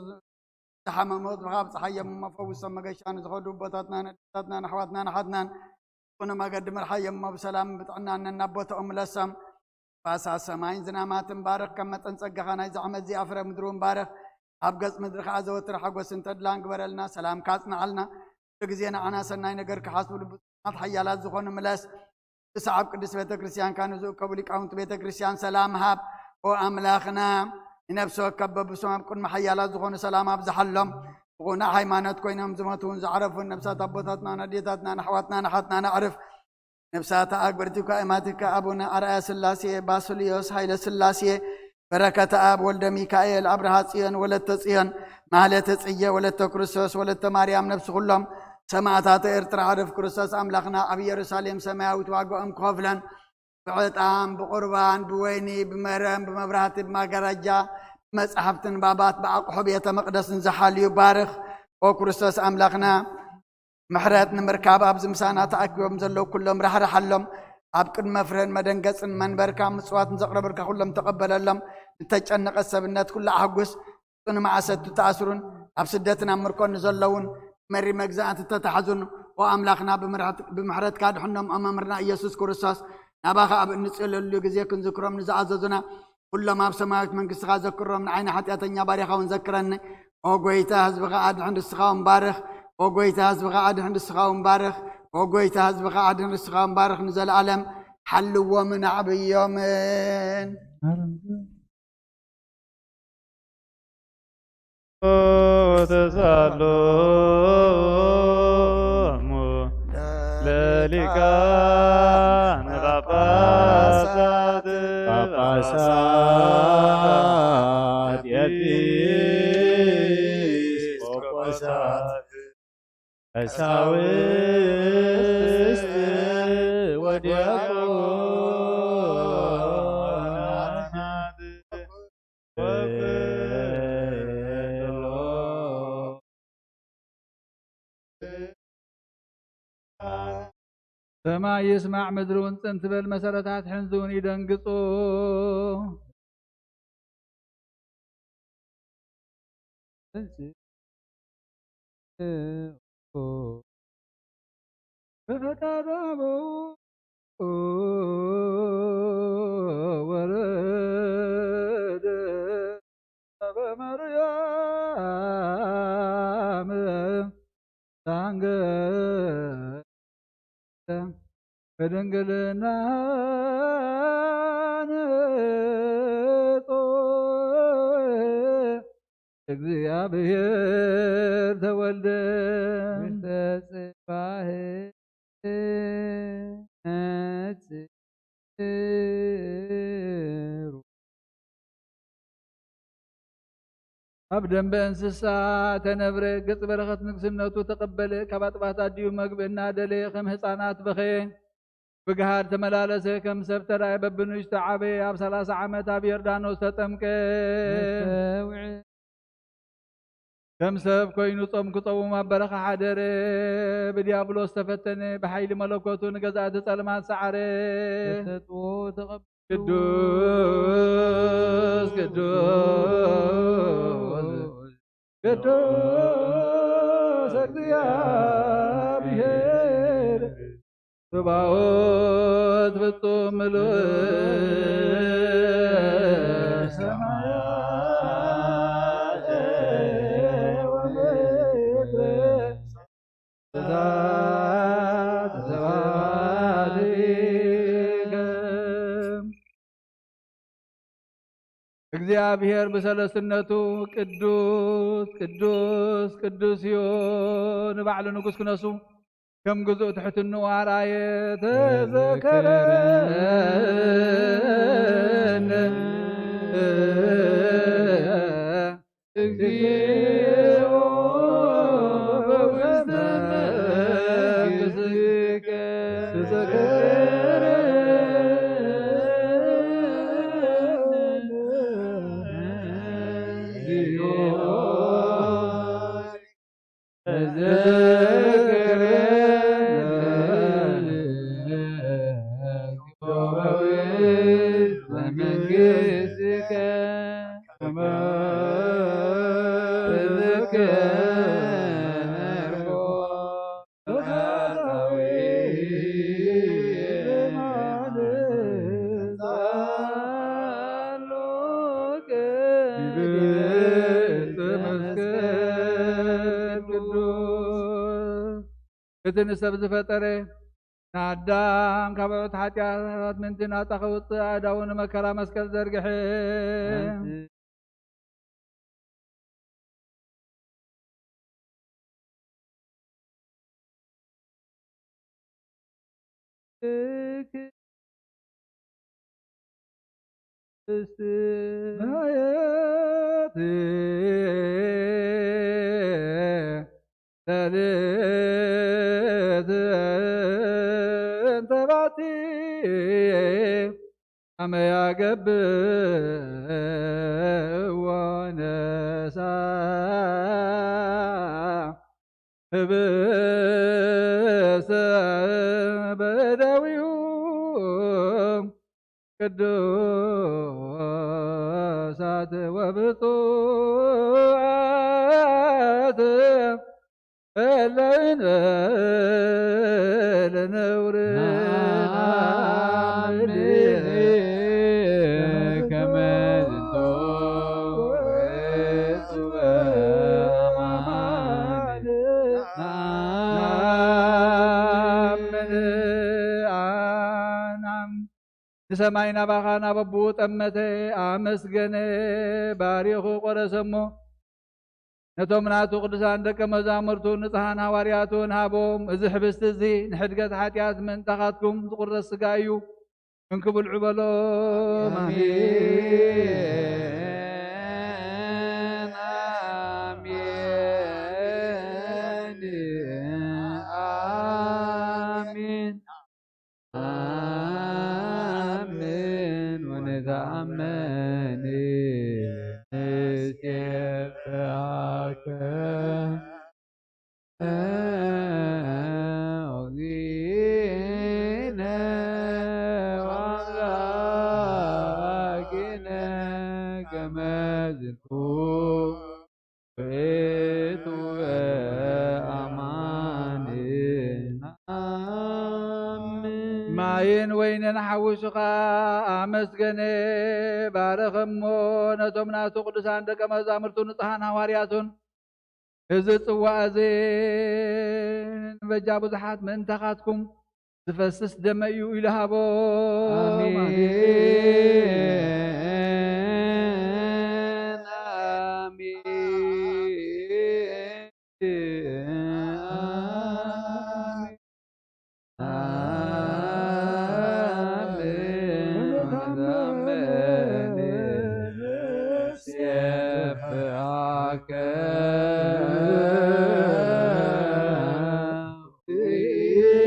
ዝሓመሙ ህዝብኻ ኣብጽሓዮም እሞ ፈውሶም። መገሻ ንዝኸዱ ኣቦታትናን ኣዴታትናን ኣሕዋትናን ኣሓትናን ዝኾነ መገዲ ምርሓዮም እሞ ብሰላም ብጥዕናን ናብ ቦታኦም ምለሶም። ንፋሳት ሰማይን ዝናማትን ባርኽ። ከም መጠን ጸጋኻ ናይዚ ዓመት እዚኣ ፍረ ምድሪ እውን ባርኽ። ኣብ ገጽ ምድሪ ከኣ ዘወትር ሓጎስን ተድላን ግበረልና። ሰላምካ ኣጽንዓልና። ኩሉ ግዜ ንዓና ሰናይ ነገር ክሓስቡ ልቢ ጽኑዓት ሓያላት ዝኾኑ ምለስ። ንሳ ኣብ ቅድስት ቤተ ክርስቲያንካ ንዝእከቡ ሊቃውንቲ ቤተ ክርስቲያን ሰላም ሃብ። ኦ ኣምላኽና፣ ንነፍሲ ወከፍ በብሶም ኣብ ቅድሚ ሓያላት ዝኾኑ ሰላም ኣብዝሓሎም። ብቕኑዕ ሃይማኖት ኮይኖም ዝሞቱ እውን ዝዓረፉን ነብሳት ኣቦታትናን ኣዴታትናን ኣሕዋትናን ኣሓትናን ኣዕርፍ። ነብሳት ኣግብርቲኳ እማቲካ ኣቡነ ኣርኣያ ስላሴ፣ ባስልዮስ ሃይለ ስላሴ፣ በረከተ ኣብ ወልደ ሚካኤል፣ ኣብርሃ ጽዮን፣ ወለተ ጽዮን፣ ማህለተ ጽየ፣ ወለተ ክርስቶስ፣ ወለተ ማርያም፣ ነብሲ ኩሎም ሰማእታተ ኤርትራ፣ ዓርፍ ክርስቶስ ኣምላኽና ኣብ ኢየሩሳሌም ሰማያዊት ዋጋኦም ክኸፍለን፣ ብዕጣን፣ ብቁርባን፣ ብወይኒ፣ ብመረም፣ ብመብራህቲ፣ ብማጋረጃ፣ ብመጻሕፍቲ ንባባት፣ ብኣቕሑ ቤተ መቕደስን ዝሓልዩ ባርኽ። ኦ ክርስቶስ ኣምላኽና፣ ምሕረት ንምርካብ ኣብዚ ምሳና ተኣኪቦም ዘለዉ ኩሎም ራሕርሓሎም። ኣብ ቅድሚ መፍረን መደንገጽን መንበርካ ምጽዋት ንዘቕረበልካ ኩሎም ተቐበለሎም። ንተጨነቐት ሰብነት ኩሉ ኣሕጉስ። ጽኑ መዓሰቱ ተኣስሩን ኣብ ስደትን ኣብ ምርኮን ንዘለዉን መሪ መግዛእቲ ተታሕዙን፣ ኦ ኣምላኽና ብምሕረት-፣ ብምሕረትካ ድሕኖም። ኦ መምህርና ኢየሱስ ክርስቶስ፣ ናባኻ ኣብ እንጽለሉ ግዜ ክንዝክሮም ንዝኣዘዙና ኩሎም ኣብ ሰማያዊት መንግስትኻ ዘክሮም፣ ንዓይኒ ሓጢኣተኛ ባሪኻ እውን ዘክረኒ። ኦ ጎይታ፣ ህዝብኻ ኣድሕን፣ ንስኻ እውን ባርኽ። ኦ ጎይታ፣ ህዝብኻ ኣድሕን፣ ንስኻ እውን ባርኽ። ኦ ጎይታ፣ ህዝብኻ ኣድሕን፣ ንስኻ እውን ባርኽ። ንዘለኣለም ሓልዎምን ኣዕብዮምን። ተሳሎሙ ለሊቃነ ጳጳሳት፣ ጳጳሳት፣ ኤጲስቆጶሳት፣ ቀሳውስት ወዲያቆናት። ሰማይ ይስማዕ ምድሪ እውን ጽን ትበል፣ መሰረታት ሕንዚ እውን ይደንግጹ። በፈቃዱ አበው ወረደ። ታንገ በድንግልና ንጦ እግዚኣብሔር ተወልደ። ውስተ ጽባሕ ነጽሩ። ኣብ ደንበ እንስሳ ተነብረ፣ ገጽ በረኸት ንግስነቱ ተቐበለ። ካብ ኣጥባት ኣዲኡ መግቢ እናደለየ ከም ህፃናት በኸየ። ብግሃድ ተመላለሰ፣ ከም ሰብ ተራእየ፣ በብንእሽቶ ዓበየ። ኣብ ሰላሳ ዓመት ኣብ ዮርዳኖስ ተጠምቀ። መስተውዒ። ከም ሰብ ኮይኑ ጾም ክጸውም ኣብ በረኻ ሓደረ። ብዲያብሎስ ተፈተነ፣ ብሓይሊ መለኮቱ ንገዛእቲ ጸልማት ሰዓረ። ተሰጥኦ ተቐበሉ። ቅዱስ ቅዱስ ቅዱስ እግዚኣብሔር፣ ጸባኦት ፍጹም ምሉእ ሰማያት ወምድር። እሳት ዘባቲከ። እግዚኣብሔር ብሰለስትነቱ ቅዱስ ቅዱስ ቅዱስ እዩ። ንባዕሉ ንጉስ ክነሱ ከም ግዙእ ትሕትንኡ ኣርኣየ። ተዘከረነ እግዚኦ በውስተ መንግሥትከ። ተዘከረነ እግዚኦ። ተዘከረነ እግዚኦ በውስተ መንግሥትከ ከመ ተዘከርኩ በፈትሐዊ ልማድ ጸሎከ። ይበልጥ መስቀል ቅዱስ። እቲ ንሰብ ዝፈጠረ፣ ንኣዳም ካብ ዕት ሓጢኣት ምእንቲ ናጻ ከውጽእ ኣእዳዉ ንመከራ መስቀል ዘርግሐ። ለሊት እንተ ባቲ አመ ያገብእዎ ነሳ ህብስተ በደዊሁ ቅዱሳት ወብፁዓት እለ እንበለ ነውር ነአምን ከመ ዝንቱ ውእቱ አማን። ነአምን አናም ንሰማይ ናባኻ ናብ ኣቦኡ ጠመተ፣ ኣመስገነ፣ ባሪኹ ቆረሰ እሞ ነቶም ናቱ ቅዱሳን ደቀ መዛሙርቱ ንጽሃን ሃዋርያቱን ሃቦም። እዚ ሕብስቲ እዚ ንሕድገት ሓጢኣት ምእንታኻትኩም ዝቑረስ ስጋ እዩ፣ እንኪ ብልዑ በሎ። ኣሜን። ኣሜን። ኣሜን። ነአምን ወነተአመን ንሴብሐከ እግዚእነ ወአምላክነ ከመ ዝንቱ ውእቱ አማን። ነአምን። ማይን ወይንን ሓዊሱ ኸኣ ኣመስገነ፣ ባረኸ እሞ ነቶም ናቱ ቅዱሳን ደቀ መዛሙርቱ ንጹሓን ሃዋርያቱን እዚ ጽዋእ እዚ ንበጃ ብዙሓት ምእንታኻትኩም ዝፈስስ ደመይ እዩ ኢሉ ሃቦም። ኣሜን።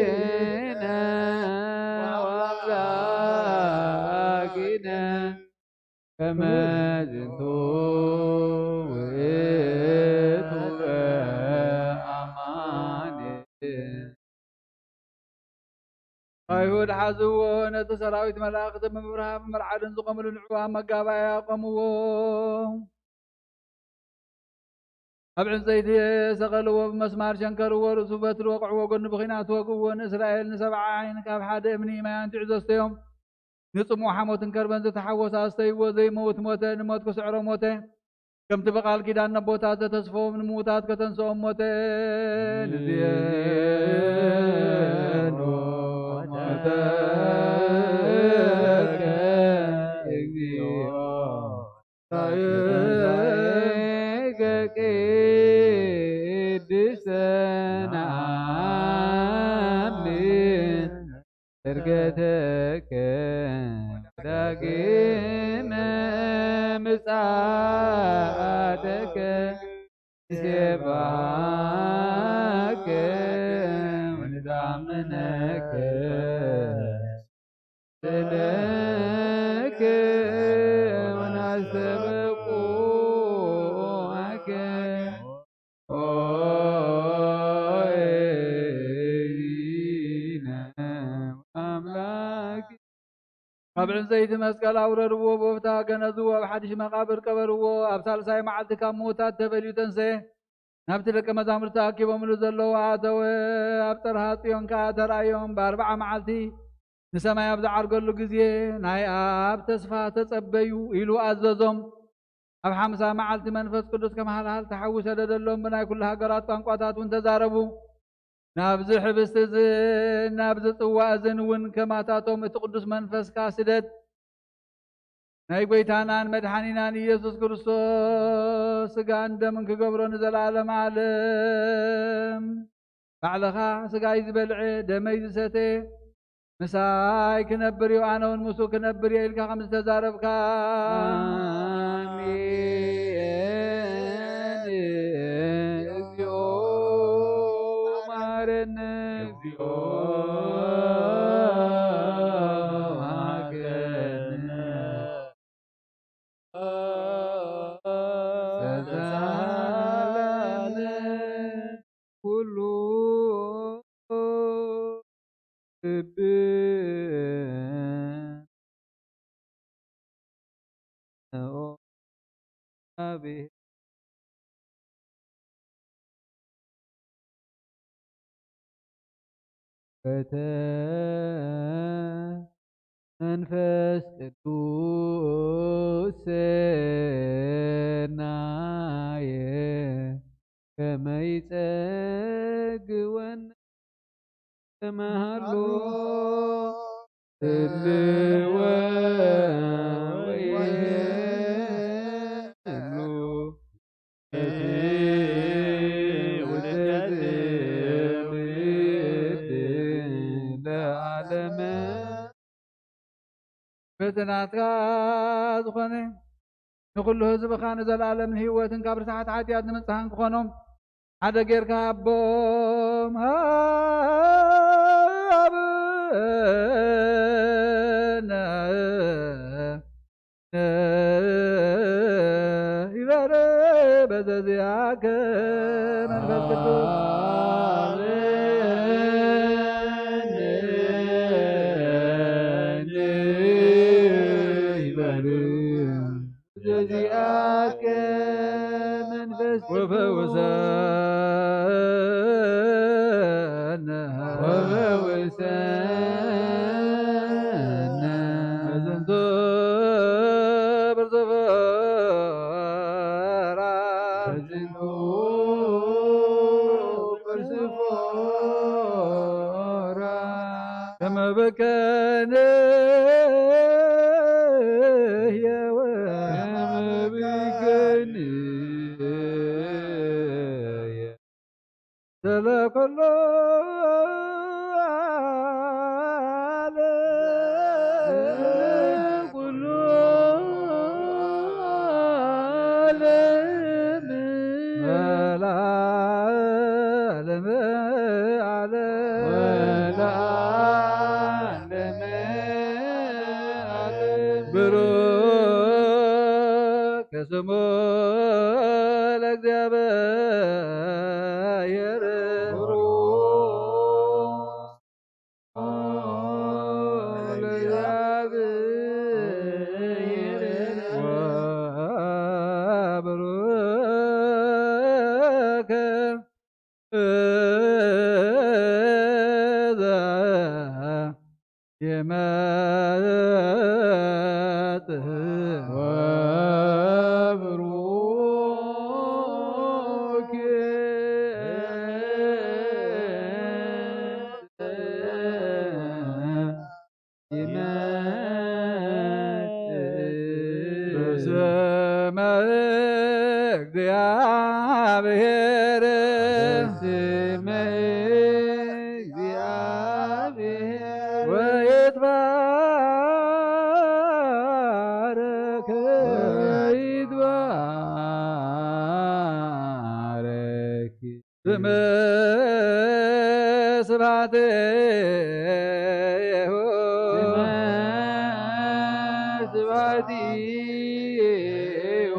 ኣሜን። ከመ ዝንቱ ውእቱ አማኑኤል። ኣይሁድ ሓዝዎ፣ ነቲ ሰራዊት መላእኽቲ ብምብርሃን ብመርዓድን ዝቖምሉ ንዕኡ ኣብ መጋባእያ ኣቆምዎ። ኣብ ዕንፀይቲ ሰቐልዎ፣ ብመስማር ሸንከርዎ፣ ርእሱ በትሪ ወቕዕዎ፣ ጎድኑ ብኲናት ወግእዎ። ንእስራኤል ንሰብዓ ዓይን ካብ ሓደ እምኒ ማይ ኣንቲዑ ዘስተዮም። ንጽምኡ ሓሞትን ከርበን ዝተሓወሰ ኣስተይዎ፣ ዘይመውት ሞተ፣ ንሞት ክስዕሮ ሞተ። ከምቲ ብቓል ኪዳን ነቦታት ዘተስፈዎም ንምዉታት ከተንስኦም ሞተ። ንዝየኑ ሞተከ እግዚኦ። ቅድስተ ነአምን። ዕርገተከ ዳግመ ምጽኣተከ ንሴብሐከ ወንትአምነከ። ለከ ወናስተበቁዐከ ኦ እግዚእነ አምላክ። ካብ ዕንፀይቲ መስቀል ኣውረድዎ፣ ብቦፍታ ገነዝዎ፣ ኣብ ሓድሽ መቓብር ቀበርዎ። ኣብ ሳልሳይ መዓልቲ ካብ ምዉታት ተፈልዩ ተንሰየ። ናብቲ ደቀ መዛሙርቲ ተኣኪቦምሉ ዘለዉ ኣተወ። ኣብ ጽርሃ ጽዮን ከኣ ተራእዮም። ብኣርብዓ መዓልቲ ንሰማይ ኣብ ዝዓርገሉ ግዜ ናይ ኣብ ተስፋ ተጸበዩ ኢሉ ኣዘዞም። ኣብ ሓምሳ መዓልቲ መንፈስ ቅዱስ ከም ሃልሃል ተሓዊ ሰደደሎም። ብናይ ኩሉ ሃገራት ቋንቋታት እውን ተዛረቡ። ናብዚ ሕብስቲ እዝን ናብዚ ጽዋ እዝን እውን ከማታቶም እቲ ቅዱስ መንፈስካ ስደድ። ናይ ጐይታናን መድሓኒናን ኢየሱስ ክርስቶስ ስጋን ደምን ክገብሮ ንዘለዓለም ዓለም። ባዕልኻ ስጋይ ዝበልዐ ደመይ ዝሰተ ምሳይ ክነብር እዩ፣ ኣነ እውን ምስኡ ክነብር እየ ኢልካ ከም ዝተዛረብካ። ኣሜን። እግዚኦ መሐረነ። እግዚኦ መሐረነ። ሰላም ኩሉ ልብ ነኦ አቤ በተ መንፈስ ቅዱስ ሰናየ ከመ ይጸግወነ ከመሃሎ ህልወ ወይህሉ እቲ ውደት ለዓለመ። በቲ ናትካ ዝኾነ ንኹሉ ህዝብኻ ንዘለኣለም ንህይወትን ካብ ርስሓት ሓጢኣት ንምንጽሃን ክኾኖም ሓደ ጌርካ ሃቦም። ሃበነ ይበረ በዘዚኣከ መንፈስ ቅዱስ። ይበል ዘዚኣከ መንፈስ ቅዱስ። ወፈውሰነ። ወፈውሰነ። በዝንቱ ብርቱዕ ፍራ። በዝንቱ በከንየ ወበከንየ ስለ ኩሉ ዓለም ኩሉ ዓለም ወለዓለመ ዓለም ወለዓለመ ዓለም ብሩክ ስሙ ለእግዚኣብሔር። ብሩክ ለእግዚኣብሔር ወብሩክ ይመጽእ ወብሩክ ይመጽእ በስመ እግዚአብሔር በስመ እግዚአብሔር ወይትባረክ ስመ ስብሐቲሁ ስመ ስብሐቲሁ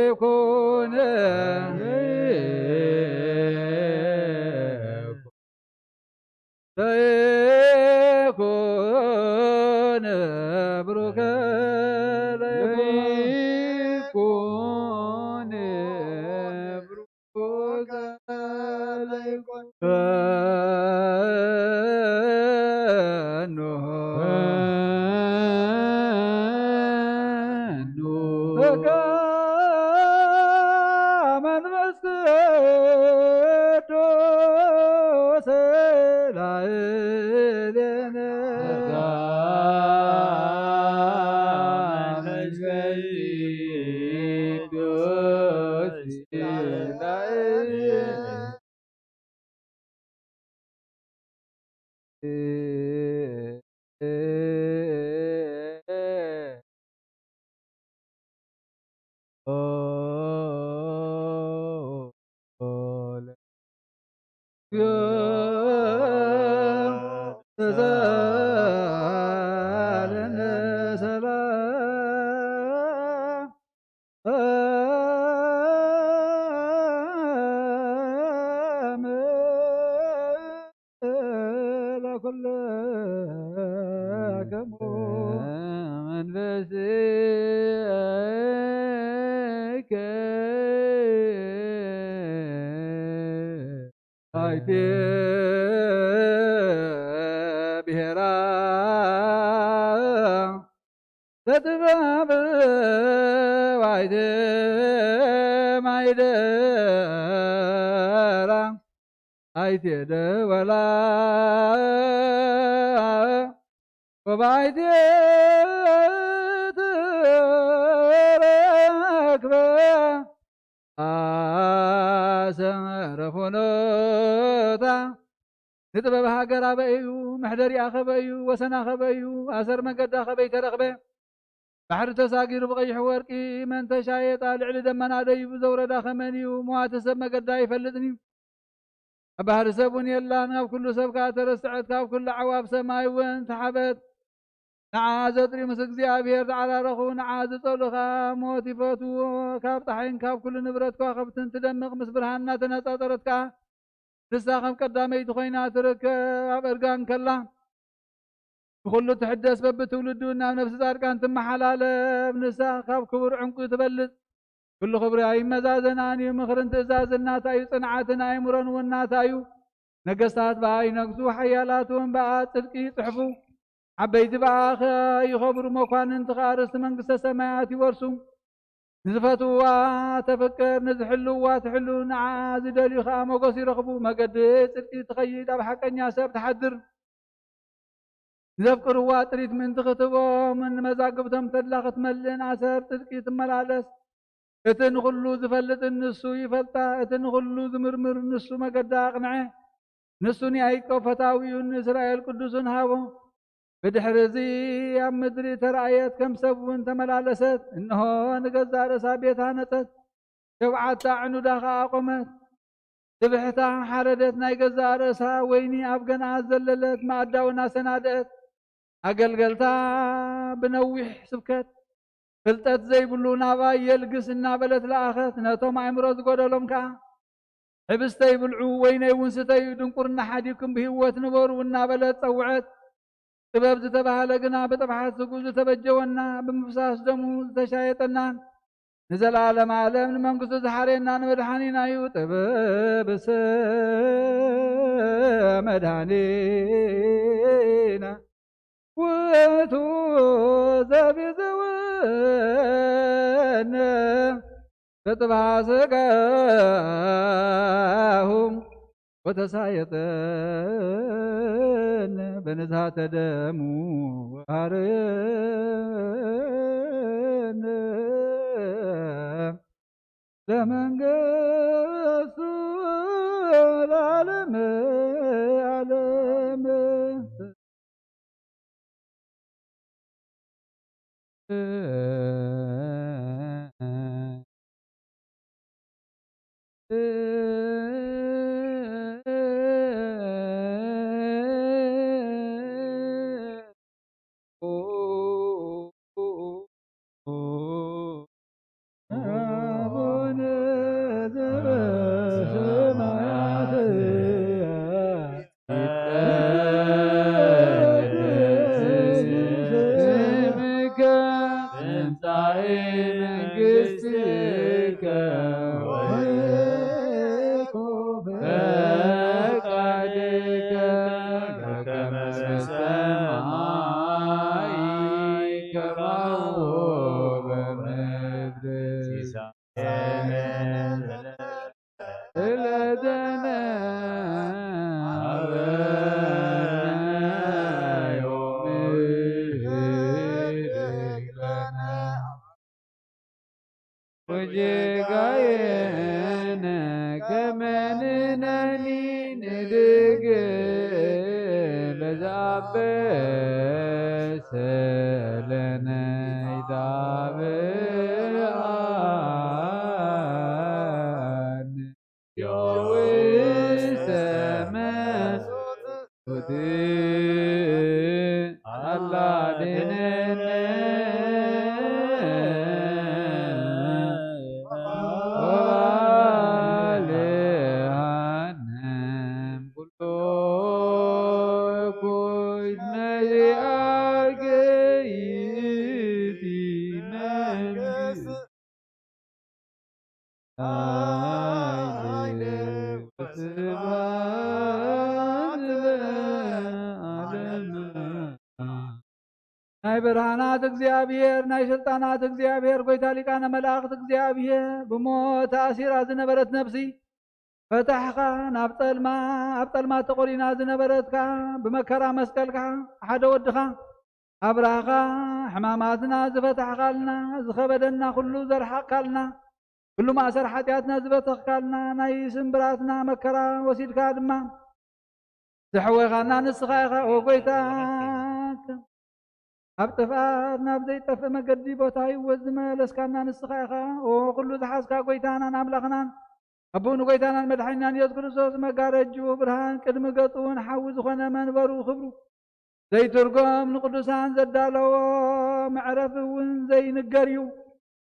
ይኩን ይኩን ብሩከ ለይኩን ብሩከ ለይኩን ፈኑ ፈኑ በጋ መንፈስ ቅዱስ ላዕሌነ በጋ መንፈስ ቅዱስ ላዕሌነ ለኩልክሙ መንፈስከ አይቴ ብሔራ ለጥበብ ዋይተ ማይደራ ኣይቴ ደወላ ወባይቴ ትረክበ ኣሰመረ ፍኖታ ንጥበብ ሃገር ኣበይ እዩ? መሕደሪኣ ከበይ እዩ? ወሰና ከበይ እዩ? ኣሰር መገዳ ከበይ ተረኽበ? ባሕሪ ተሳጊሩ ብቐይሕ ወርቂ መን ተሻየጣ? ልዕሊ ደመና ደይቡ ዘውረዳ ከመን እዩ? መዋቲ ሰብ መገዳ ኣይፈልጥን እዩ። ኣብ ባህሪ ሰብ እውን የላን፣ ካብ ኩሉ ሰብ ከኣ ተረስዐት፣ ካብ ኩሉ ኣዕዋፍ ሰማይ እውን ተሓበት። ንዓ ዘጥርዩ ምስ እግዚኣብሔር ተዓራረኹ፣ ንዓ ዝጸልኡ ከኣ ሞት ይፈትዎ። ካብ ጸሓይን ካብ ኩሉ ንብረት ከዋኽብትን ትደምቕ፣ ምስ ብርሃን እናተነጻጸረት ከኣ ንሳ ከም ቀዳመይቲ ኮይና ትርከብ። ኣብ እርጋን ከላ ብኹሉ ትሕደስ፣ በብትውልዱ ናብ ነፍሲ ጻድቃን ትመሓላለፍ። ንሳ ካብ ክቡር ዕንቁ ትበልጽ። ኩሉ ክብሪ ኣይመዛዘናን እዩ። ምኽርን ትእዛዝን ናታ እዩ። ጽንዓትን ኣእምሮን እውን ናታ እዩ። ነገስታት ብኣ ይነግሱ፣ ሓያላት እውን ብኣ ጽድቂ ይጽሕፉ። ዓበይቲ ብኣ ኸ ይኸብሩ፣ መኳንንቲ ኸኣ ርስቲ መንግስተ ሰማያት ይወርሱ። ንዝፈትውዋ ተፍቅር፣ ንዝሕልውዋ ትሕሉ፣ ንዓ ዝደልዩ ኸኣ ሞገስ ይረኽቡ። መገዲ ጽድቂ ትኸይድ፣ ኣብ ሓቀኛ ሰብ ትሓድር። ንዘፍቅርዋ ጥሪት ምእንቲ ክትህቦም፣ ንመዛግብቶም ተድላ ክትመልእን ኣሰር ጽድቂ ትመላለስ። እቲ ንኹሉ ዝፈልጥን ንሱ ይፈልጣ፣ እቲ ንኹሉ ዝምርምር ንሱ መገዳ ኣቕንዐ። ንሱ ንያዕቆብ ፈታዊኡን ንእስራኤል ቅዱሱን ሃቦ። ብድሕሪ እዚ ኣብ ምድሪ ተራእየት፣ ከም ሰብ እውን ተመላለሰት። እንሆ ንገዛእ ርእሳ ቤት ሃነጸት፣ ሸውዓተ ኣዕኑዳ ኸኣ ኣቖመት። ስብሕታ ሓረደት፣ ናይ ገዛእ ርእሳ ወይኒ ኣብ ገንኣ ዘለለት፣ መኣዳ እውን ኣሰናድአት። ኣገልገልታ ብነዊሕ ስብከት፣ ፍልጠት ዘይብሉ ናባይ የልግስ እናበለት ለኣኸት። ነቶም ኣእምሮ ዝጎደሎም ከኣ፣ ሕብስተ ይብልዑ፣ ወይነይ እውን ስተዩ፣ ድንቁርና ሓዲግኩም ብህይወት ንበሩ እናበለት ጸውዐት። ጥበብ ዝተባህለ ግና ብጥብሓት ስግኡ ዝተበጀወና፣ ብምፍሳስ ደሙ ዝተሻየጠናን ንዘለዓለም ዓለም ንመንግስቱ ዝሓርየና ንመድሓኒና እዩ። ጥበብሰ መድሓኒና ውእቱ ዘቢጽወነ በጥብሐ ሥጋሁ ወተሳየጠነ በንዝሃተ ደሙ ወሃረነ ለመንግስቱ ለዓለመ ዓለም። አቡነ ዘበሰማያት ይትቀደስ ስምከ ትምጻእ መንግስትከ ወይኩን ፈቃድከ በከመ በሰማይ ከማሁ በምድር። ዘለነ ሀበነ ዮም ህድግ ለነ ወጌጋየነ ከመ ንሕነኒ ንድግ ለዘአበሰ ለነ ኢታብአነ። ውስተ መንሱት አላ ድነነ ወአድኃነ እምኩሉ እኩይ። ነዚአከ ይእቲ መንግስት ኃይል ወስብሐት ለዓለመ። ናይ ብርሃናት እግዚኣብሔር፣ ናይ ስልጣናት እግዚኣብሔር፣ ጐይታ ሊቃነ መላእኽት እግዚኣብሔር፣ ብሞት ተኣሲራ ዝነበረት ነፍሲ ፈታሕኻ፣ ናብ ጸልማ፣ ኣብ ጸልማት ተቖሪና ዝነበረት ከኣ ብመከራ መስቀልካ ሓደ ወድኻ ኣብራኻ፣ ሕማማትና ዝፈታሕካልና፣ ዝኸበደና ኩሉ ዘርሓቕካልና፣ ኩሉ ማእሰር ሓጢኣትና ዝበተኽካልና፣ ናይ ስምብራትና መከራ ወሲድካ ድማ ዘሕወኻና ንስኻ ኢኻ። ኦ ጐይታ፣ ካብ ጥፍኣት ናብ ዘይጠፍእ መገዲ ቦታ ህይወት ዝመለስካና ንስኻ ኢኻ። ኦ ኩሉ ዝሓዝካ ጐይታናን ኣምላኽናን፣ ኣቦኡ ንጐይታናን መድሓኒናን ኢየሱስ ክርስቶስ፣ መጋረጅኡ ብርሃን፣ ቅድሚ ገጹ እውን ሓዊ ዝኾነ፣ መንበሩ ክብሩ ዘይትርጎም፣ ንቅዱሳን ዘዳለዎ መዕረፊ እውን ዘይንገር እዩ።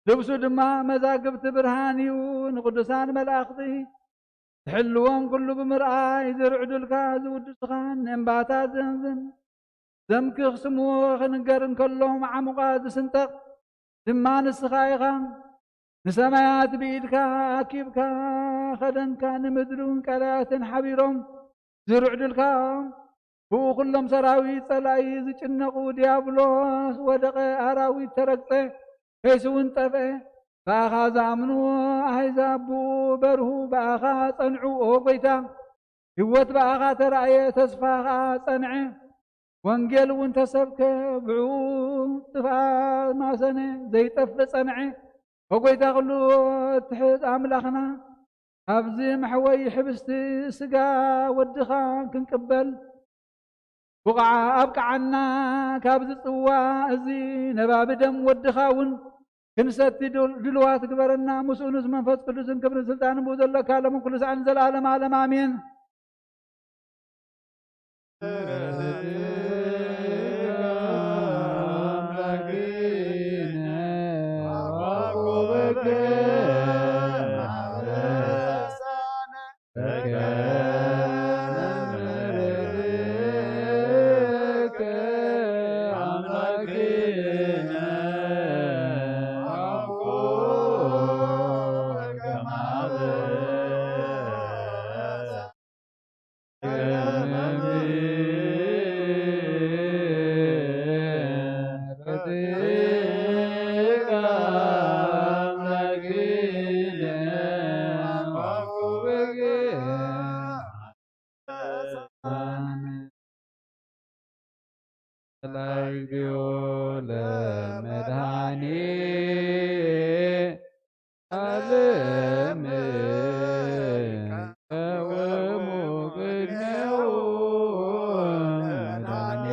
ልብሱ ድማ መዛግብቲ ብርሃን እዩ። ንቅዱሳን መላእኽቲ ትሕልዎም ኩሉ ብምርኣይ ዝርዕዱልካ ዝውድሱኻን፣ ንእምባታት ዘንዝን ዘምክኽ ስምዎ ክንገር እንከሎ፣ መዓሙቓ ዝስንጠቕ ድማ ንስኻ ኢኻ። ንሰማያት ብኢድካ ኣኪብካ ኸደንካ፣ ንምድሪ እውን ቀላያትን ሓቢሮም ዝርዕዱልካ። ብኡ ኩሎም ሰራዊት ጸላኢ ዝጭነቑ፣ ዲያብሎስ ወደቐ፣ ኣራዊት ተረግጸ፣ ፌስ እውን ጠፍአ። ብኣኻ ዝኣምኑ ኣህዛብ ብኡ በርሁ፣ ብኣኻ ጸንዑ ኦ ጐይታ። ህይወት ብኣኻ ተራእየ፣ ተስፋ ኸኣ ጸንዐ። ወንጌል እውን ተሰብከ፣ ብዕኡ ጥፍኣት ማሰነ፣ ዘይጠፍእ ጸንዐ። ኦ ጐይታ ኹሉ እትሕዝ ኣምላኽና፣ ኣብዚ መሕወዪ ሕብስቲ ስጋ ወድኻ ክንቅበል ብቑዓ ኣብቅዓና። ካብዚ ጽዋ እዚ ነባቢ ደም ወድኻ እውን ክንሰቲ ድል-፣ ድልዋት ግበረና። ምስኡ ንስ መንፈስ ቅዱስን ክብርን ስልጣንን ብኡ ዘለካ ለምን ኩሉ ሰዓን ዘለዓለም ዓለም ኣሜን። መላእክቲሁ ለመድኃኔ ዓለም ቀውሙ ቅድሜሁ መድኃኔ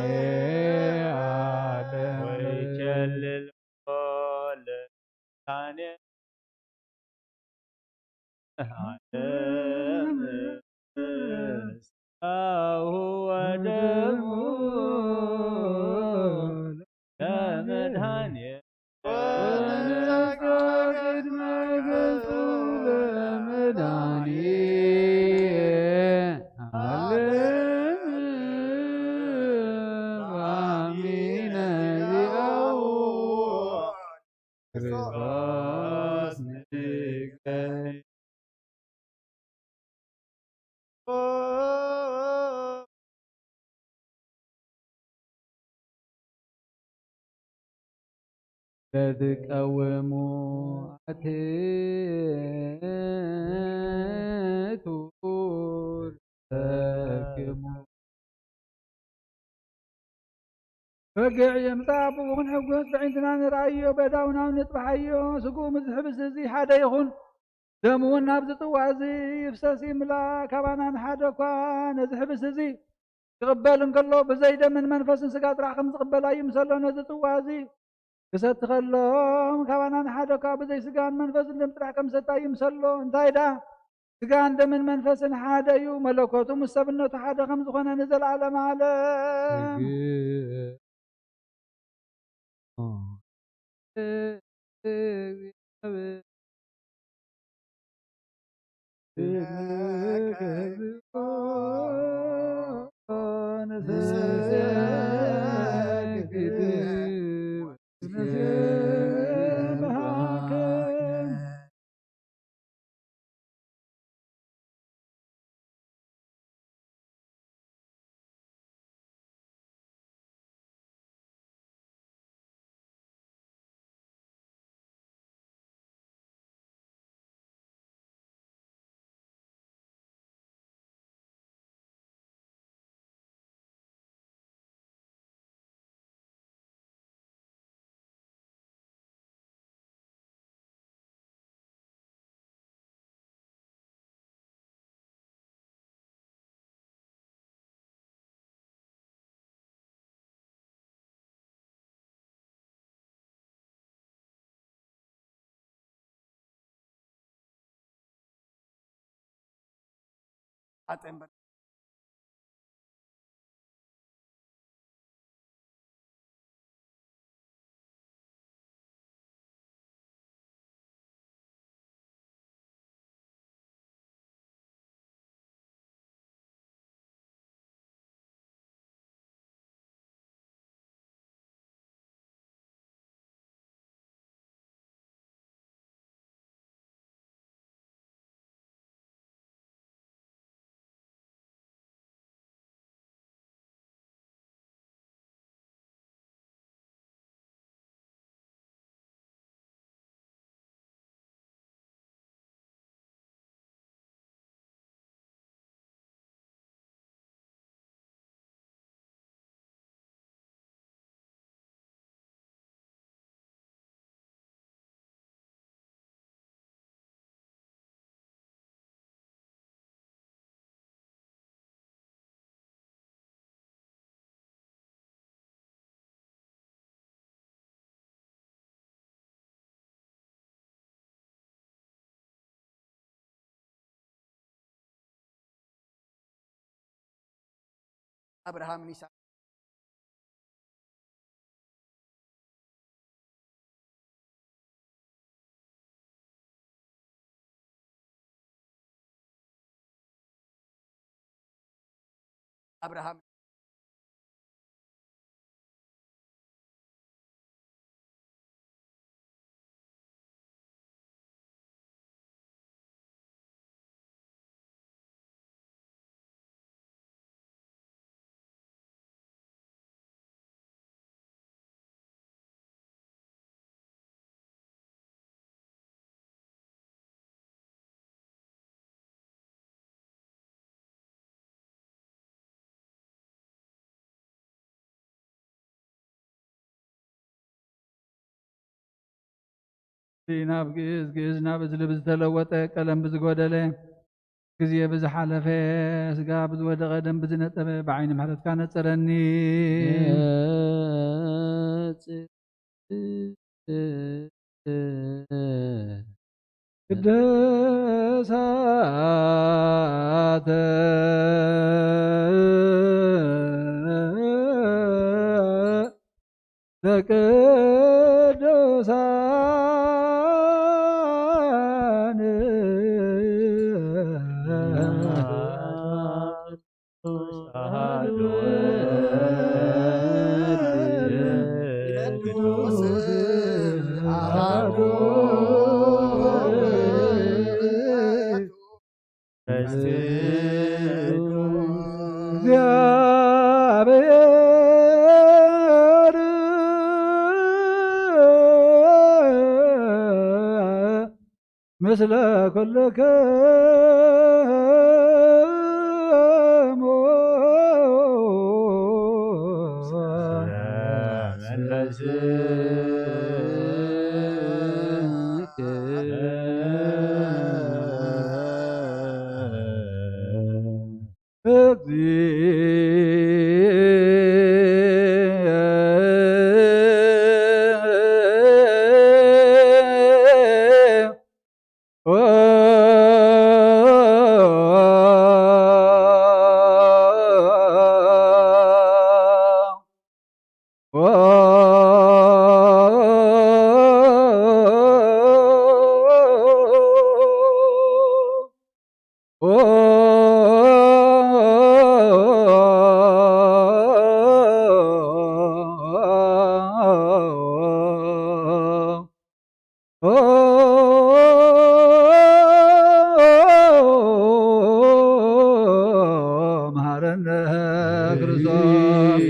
ዓለም ወይቸልል ለመድኃኔ ዓለም ስጋሁ ወደሙ ለመድኃኔ ለትቀውሙ ኣትቱ ርሰክሙ። በጊዕ የምጽእ ኣቦኡ ክንሕጎስ፣ በዒንትና ንርኣዮ፣ በዳውናው ንጥብሓዮ። ስግኡ ምስ ዝሕብስ እዚ ሓደ ይኹን፣ ደሙ እውን ናብዚ ጽዋ እዚ ይፍሰስ ይምላ። ካባና ንሓደ እኳ ነዚ ሕብስ እዚ ክቕበል እንከሎ፣ ብዘይ ደምን መንፈስን ስጋ ጥራሕ ከም ዝቕበል ኣይምሰሎ። ነዚ ጽዋ እዚ ክሰቲ ከሎ፣ ካባና ንሓደ እኳ ብዘይ ስጋን መንፈስን ደም ጥራሕ ከም ዝሰቲ ኣይምሰሎ። እንታይ ደኣ? ስጋን ደምን መንፈስን ሓደ እዩ፣ መለኮቱ ምስ ሰብነቱ ሓደ ከም ዝኾነ ንዘለዓለመ ዓለም። ኣብርሃምን ይስሐቅ ኣብርሃም ናብ ግእዝ፣ ግእዝ ናብ እዝሊ ብዝተለወጠ፣ ቀለም ብዝጎደለ፣ ግዜ ብዝሓለፈ፣ ስጋ ብዝወደቐ፣ ደም ብዝነጠበ፣ ብዓይኒ ምሕረትካ ነጸረኒ። ቅዱሳተ ለቅዱሳን እግዚአብሔር ምስለ ኩልክሙ። መሐረነ ክርስቶስ።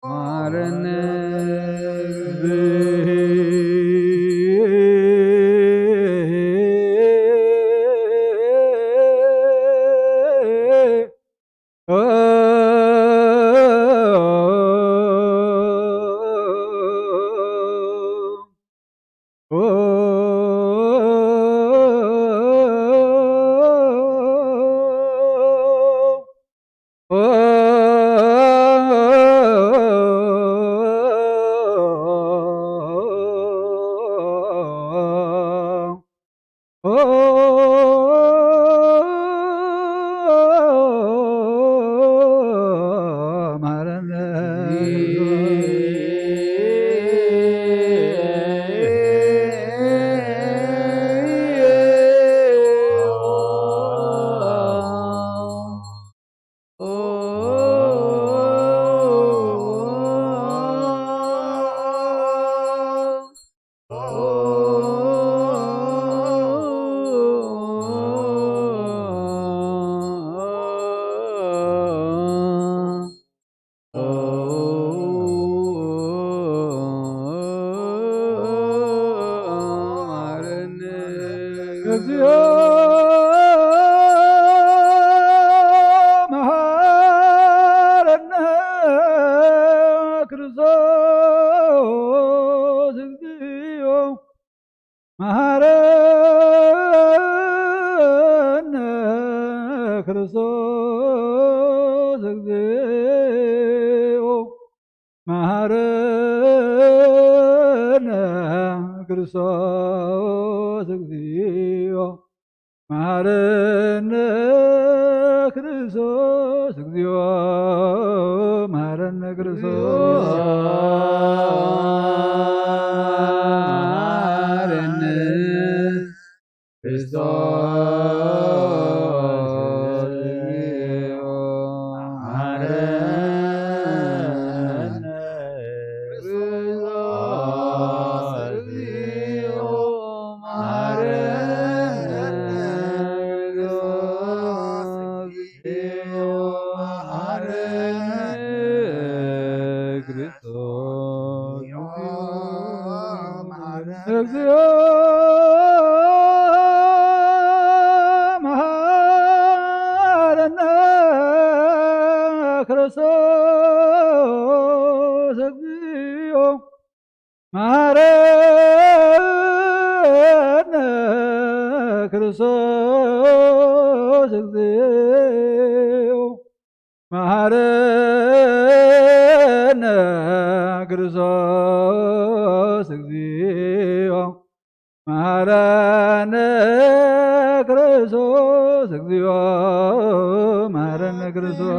ማረነ። እግዚኦ መሐረነ ክርስቶስ፣ እግዚኦ መሐረነ ክርስቶስ፣ እግዚኦ መሐረነ ክርስቶስ፣ እግዚኦ መሐረነ ክርስቶስ፣ እግዚኦ መሐረነ ክርስቶስ። መሐረነ ክርስቶስ፣ እግዚኦ መሐረነ ክርስቶስ፣ እግዚኦ መሐረነ ክርስቶስ፣ እግዚኦ መሐረነ ክርስቶስ። እግዚኦ መሐረነ ክርስቶስ፣ እግዚኦ መሐረነ ክርስቶስ፣ እግዚኦ መሐረነ ክርስቶስ፣ እግዚኦ መሐረነ ክርስቶስ፣ እግዚኦ መሐረነ ክርስቶስ።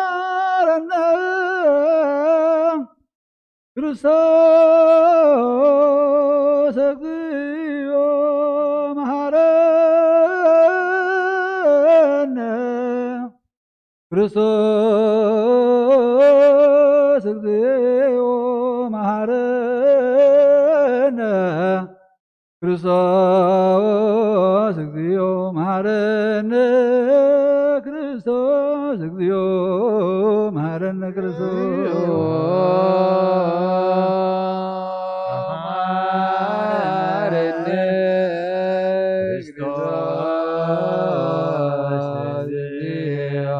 መሐረነ ክርስቶስ፣ እግዚኦ መሐረነ ክርስቶስ፣ እግዚኦ መሐረነ ክርስቶስ፣ እግዚኦ መሐረነ ክርስቶስ፣ እግዚኦ መሐረነ ክርስቶስ፣ እግዚኦ መሐረነ ክርስቶስ። መሐረነ ክርስቶስ፣ እግዚኦ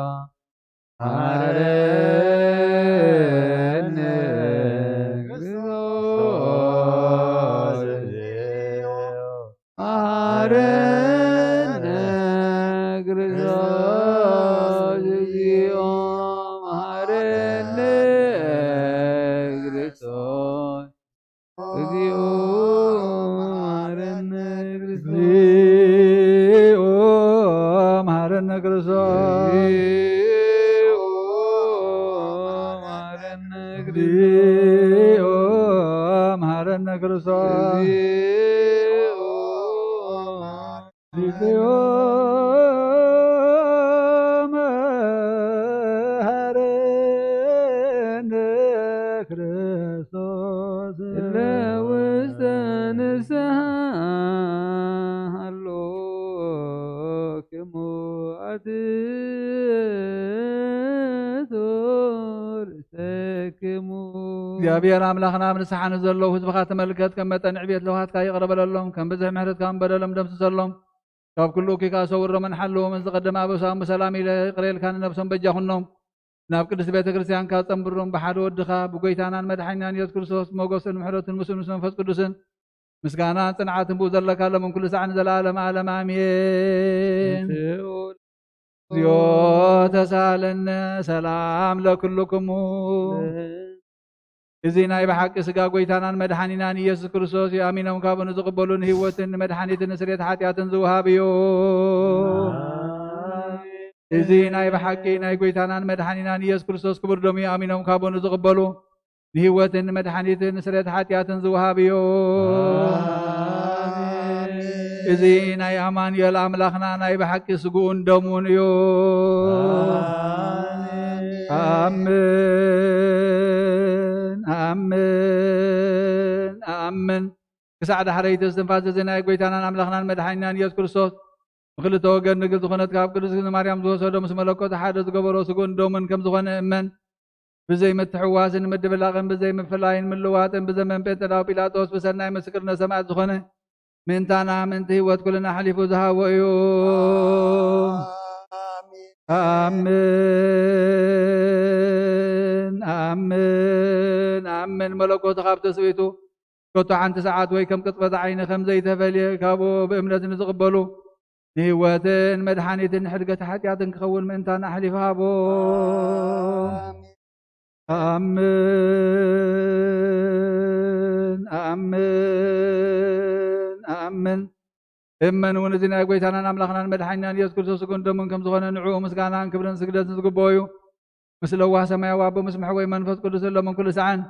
መሐረነ ክርስቶስ፣ እግዚኦ መሐረነ ክርስቶስ፣ እግዚኦ መሐረነ ክርስቶስ፣ እግዚኦ መሐረነ ክርስቶስ። እግዚኦ መሐረነ ክርስቶስ። እግዚኦ መሐረነ ክርስቶስ። እግዚኦ መሐረነ ክርስቶስ። እግዚኦ እግዚኦ መሐረነ ክርስቶስ። እለ ውስተ ንስሐ ሃሎክሙ አትሕቱ ርእሰክሙ። እግዚኣብሔር ኣምላኽና፣ ኣብ ንስሓ ንዘለዉ ህዝብኻ ተመልከት፣ ከም መጠን ዕብየት ለውሃትካ ይቕረ በለሎም፣ ከም ብዝሒ ምሕረትካ እውን በደሎም ደምስሰሎም። ካብ ኩሉ እኩይ ከኣ ሰውሮምን ሓልዎምን። ዝቐደመ ኣበሳኦም ብሰላም ኢለ ይቕረ ኢልካ ንነብሶም በጃ ኩኖም። ናብ ቅድስት ቤተ ክርስቲያንካ ጸንብሮም። ብሓደ ወድኻ ብጎይታናን መድሓኒናን ኢየሱስ ክርስቶስ ሞገስን ምሕረትን ምስኡ ምስ መንፈስ ቅዱስን ምስጋናን ጽንዓትን ብኡ ዘለካ ሎምን ኩሉ ሳዕ ንዘለዓለመ ዓለም ኣሜን። እቲ እግዚኦ ተሳለነ ሰላም ለክልክሙ። እዚ ናይ ብሓቂ ስጋ ጎይታናን መድሓኒናን ኢየሱስ ክርስቶስ እዩ። ኣሚኖም ካብኡ ንዝቕበሉ ንህይወትን ንመድሓኒትን ንስርየት ሓጢኣትን ዝውሃብ እዩ። እዚ ናይ ብሓቂ ናይ ጐይታናን መድሓኒናን ኢየሱስ ክርስቶስ ክቡር ደሙ ኣሚኖም ካብ ንዝቕበሉ ንህይወትን ንመድሓኒትን ንስርየት ሓጢኣትን ዝወሃብ እዩ። ኣሜን። እዚ ናይ ኣማኑኤል ኣምላኽና ናይ ብሓቂ ስግኡን ደሙን እዩ። ኣሜን። ኣምን፣ ኣምን፣ ኣምን። ክሳዕ ዳሕረይቲ እስትንፋስ እዚ ናይ ጐይታናን ኣምላኽናን መድሓኒናን ኢየሱስ ክርስቶስ ብክልተ ወገን ድንግል ዝኾነት ካብ ቅድስቲ ማርያም ዝወሰዶ ምስ መለኮት ሓደ ዝገበሮ ስግኡን ደሙን ከም ዝኾነ እመን። ብዘይ ምትሕዋስን ምድብላቕን ብዘይ ምፍላይን ምልዋጥን ብዘመን ጴንጠናዊ ጲላጦስ ብሰናይ ምስክርነት ሰማዕት ዝኾነ ምእንታና ምእንቲ ህይወት ኩልና ኣሕሊፉ ዝሃቦ እዩ። ኣሜን። ኣምን፣ ኣምን፣ ኣምን። መለኮቱ ካብ ትስብእቱ ከቶ ሓንቲ ሰዓት ወይ ከም ቅጽበት ዓይኒ ከም ዘይተፈልየ ካብኡ ብእምነት ንዝቕበሉ ንህይወትን መድሓኒትን ንሕድገት ሓጢኣትን ክኸውን ምእንታና ኣሕሊፉ ሃቦ። ኣሜን። ኣምን፣ ኣምን፣ ኣምን። እመን እውን እዚ ናይ ጐይታናን ኣምላኽናን መድሓኒናን ኢየሱስ ክርስቶስ ስግኡን ደሙን ከም ዝኾነ ንዕኡ ምስጋናን ክብርን ስግደትን ዝግብኦ እዩ። ምስ ለዋህ ሰማያዊ ኣቦ ምስ መሕወይ መንፈስ ቅዱስ ዘሎምን ኩሉ ሰዓን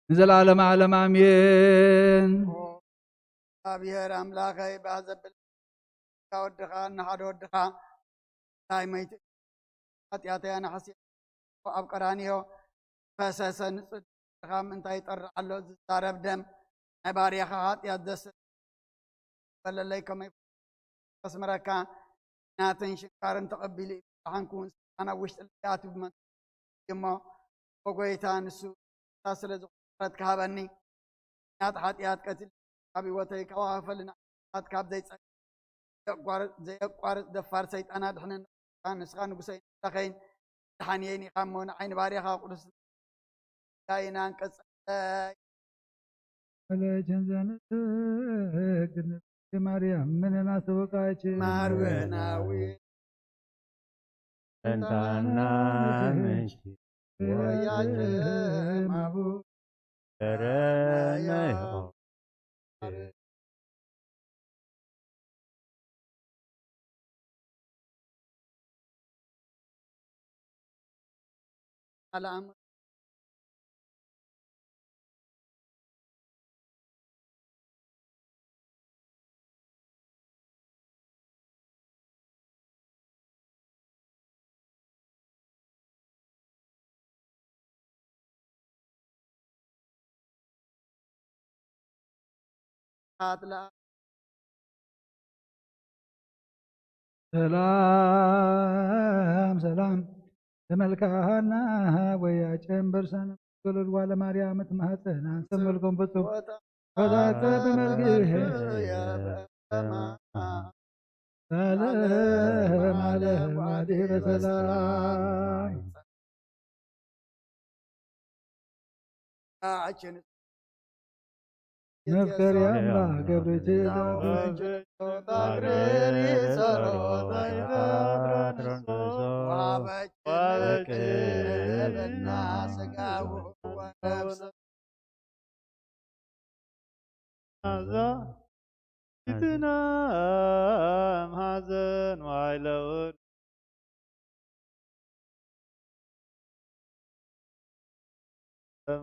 ንዘለዓለመ ዓለም ኣሜን። እግዚኣብሔር ኣምላኸይ ባህ ዘብል ወድኻ ንሓደ ወድኻ ናይ መይቲ ሓጢኣተይ ኣነ ሓሲብ ኣብ ቀራንዮ ፈሰሰ ንጽድኻ ምእንታይ ይጠርዕ ኣሎ ዝዛረብ ደም ናይ ባርያኻ ሓጢኣት ዘስ በለለይ ከመይ ከስምረካ ናትን ሽንካርን ተቐቢሉ እዩ። ብሓንኩ እውን ስልጣን ኣብ ውሽጢ ልቢ ኣትዩ ብመንፈስ እሞ ብጎይታ ንሱ ስለ ዝኾነ ምሕረት ክሃበኒ ናት ሓጢኣት ቀትል ካብ ህይወተይ ካብ ሃፈልና ሓጢኣት ካብ ዘይጸ ዘየቋርጽ ደፋር ሰይጣን ኣድሕነኒ። ንስኻ ንጉሰይን ኣምላኸይን መድሓንየይን ኢኻ እሞ ንዓይ ንባርያኻ ቅዱስ ዳይናን ቀጸለይ። ወለችን ዘንስግድ ንጽሕቲ ማርያም ምንና ስውቃችን ማርበናዊ እንታና ምንሽቲ ወያጀ ማቡ ተረመዮ ሰላም ሰላም ተመልካና ወያ ጨንበር ሰነ ገልል ዋለ ማርያም ትማህፀና ሰምልኩም ብፁዕ ወታተ ብመልክህ ሰላም አለ ዋሊ በሰላም መፍቀሪ ኣምላኽ ገብርኤል ፊትና ማዘን ዋይለውን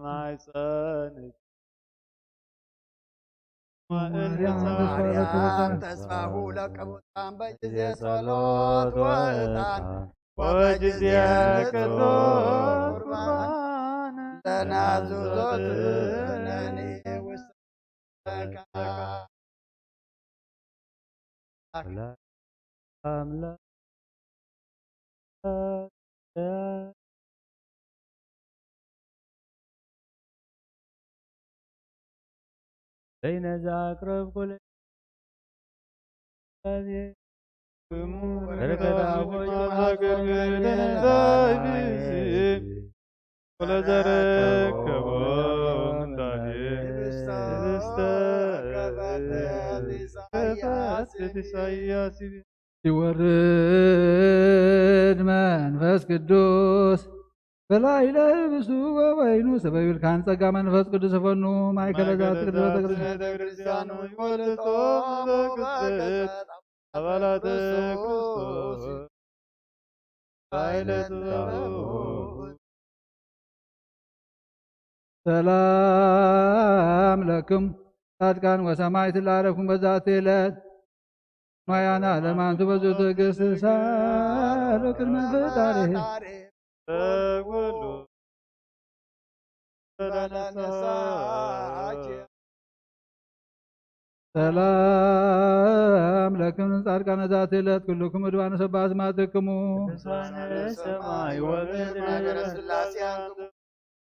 ማይፀን ማርያም ተስፋሁ ለቅቡታን በጊዜ ጸሎት ወእጣን ወበጊዜ ቅዱስ ቁርባን ለናዙዞትነኒ ውስተ በይነ ዘአቅረብኩ ለእግዚአብሔር በረከት ሀገር ወለዘረከቦ ምንዳቤ ህብስተ ኢሳያስ ይወርድ መንፈስ ቅዱስ በላዕለ ህብስቱ ወወይኑ ሰበዩልካን ጸጋ መንፈስ ቅዱስ ፈኑ ማእከለ ዛቲ ቅድስተ ቤተክርስቲያን ይወልጦ አባላት ክርስቶስ ሰላም ለክም ጻድቃን ወሰማዕት ላረኩም በዛቲ ዕለት ሞያና ለማንቱ በዙ ትዕግስት ሳሉ ቅድመ ፈጣሪ ሰላም ለክም ጻድቃን ዛቲ ዕለት ኩልኩም እድባን ሰባ ስማትክሙ ቅዱሳን ሰማይ ወምድር ነገረ ስላሴ አንትሙ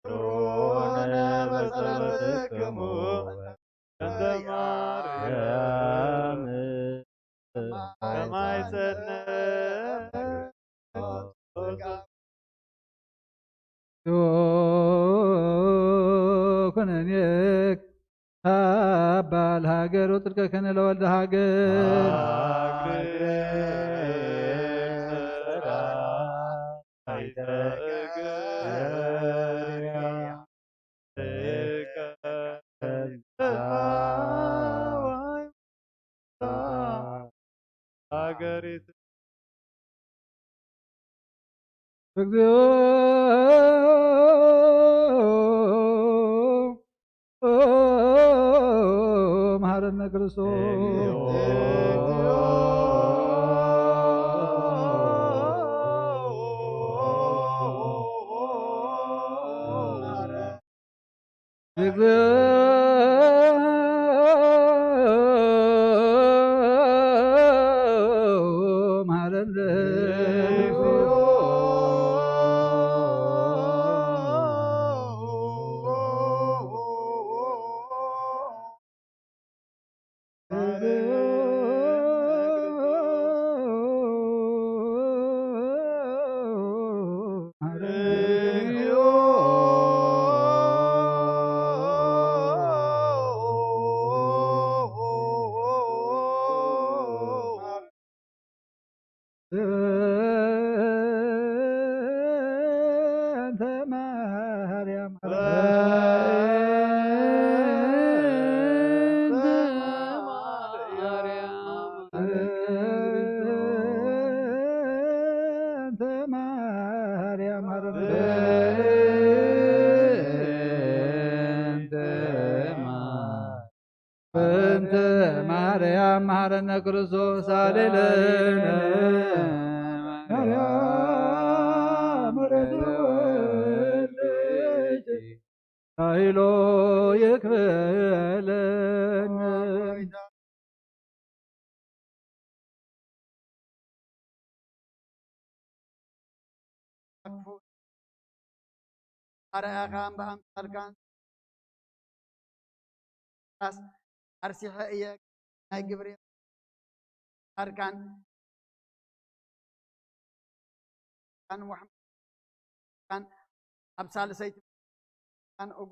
ትሩነ በጸሎትክሙ እንተ ማርያም ሰማይ ሰነ ኩነኔክ አባ ለሃገር ወጽድቀከነ ለወልደ ሃገር። ሃገሪት እግዚኦ መሐረነ ክርስቶስ። እንተ ማርያም እንተ ማርያም በእንተ ማርያም መሐረነ ክርስቶስ አሌለነ ማርያም ወለትወልድ ኃይሎ ይክፈለነ። ኣርኣያኻ እምበኣምሳልካን ኣርሲሐ እየ ናይ ግብሪ ኣርካን ካን ወሕም ካን ኣብ ሳልሰይቲ ካን እጉ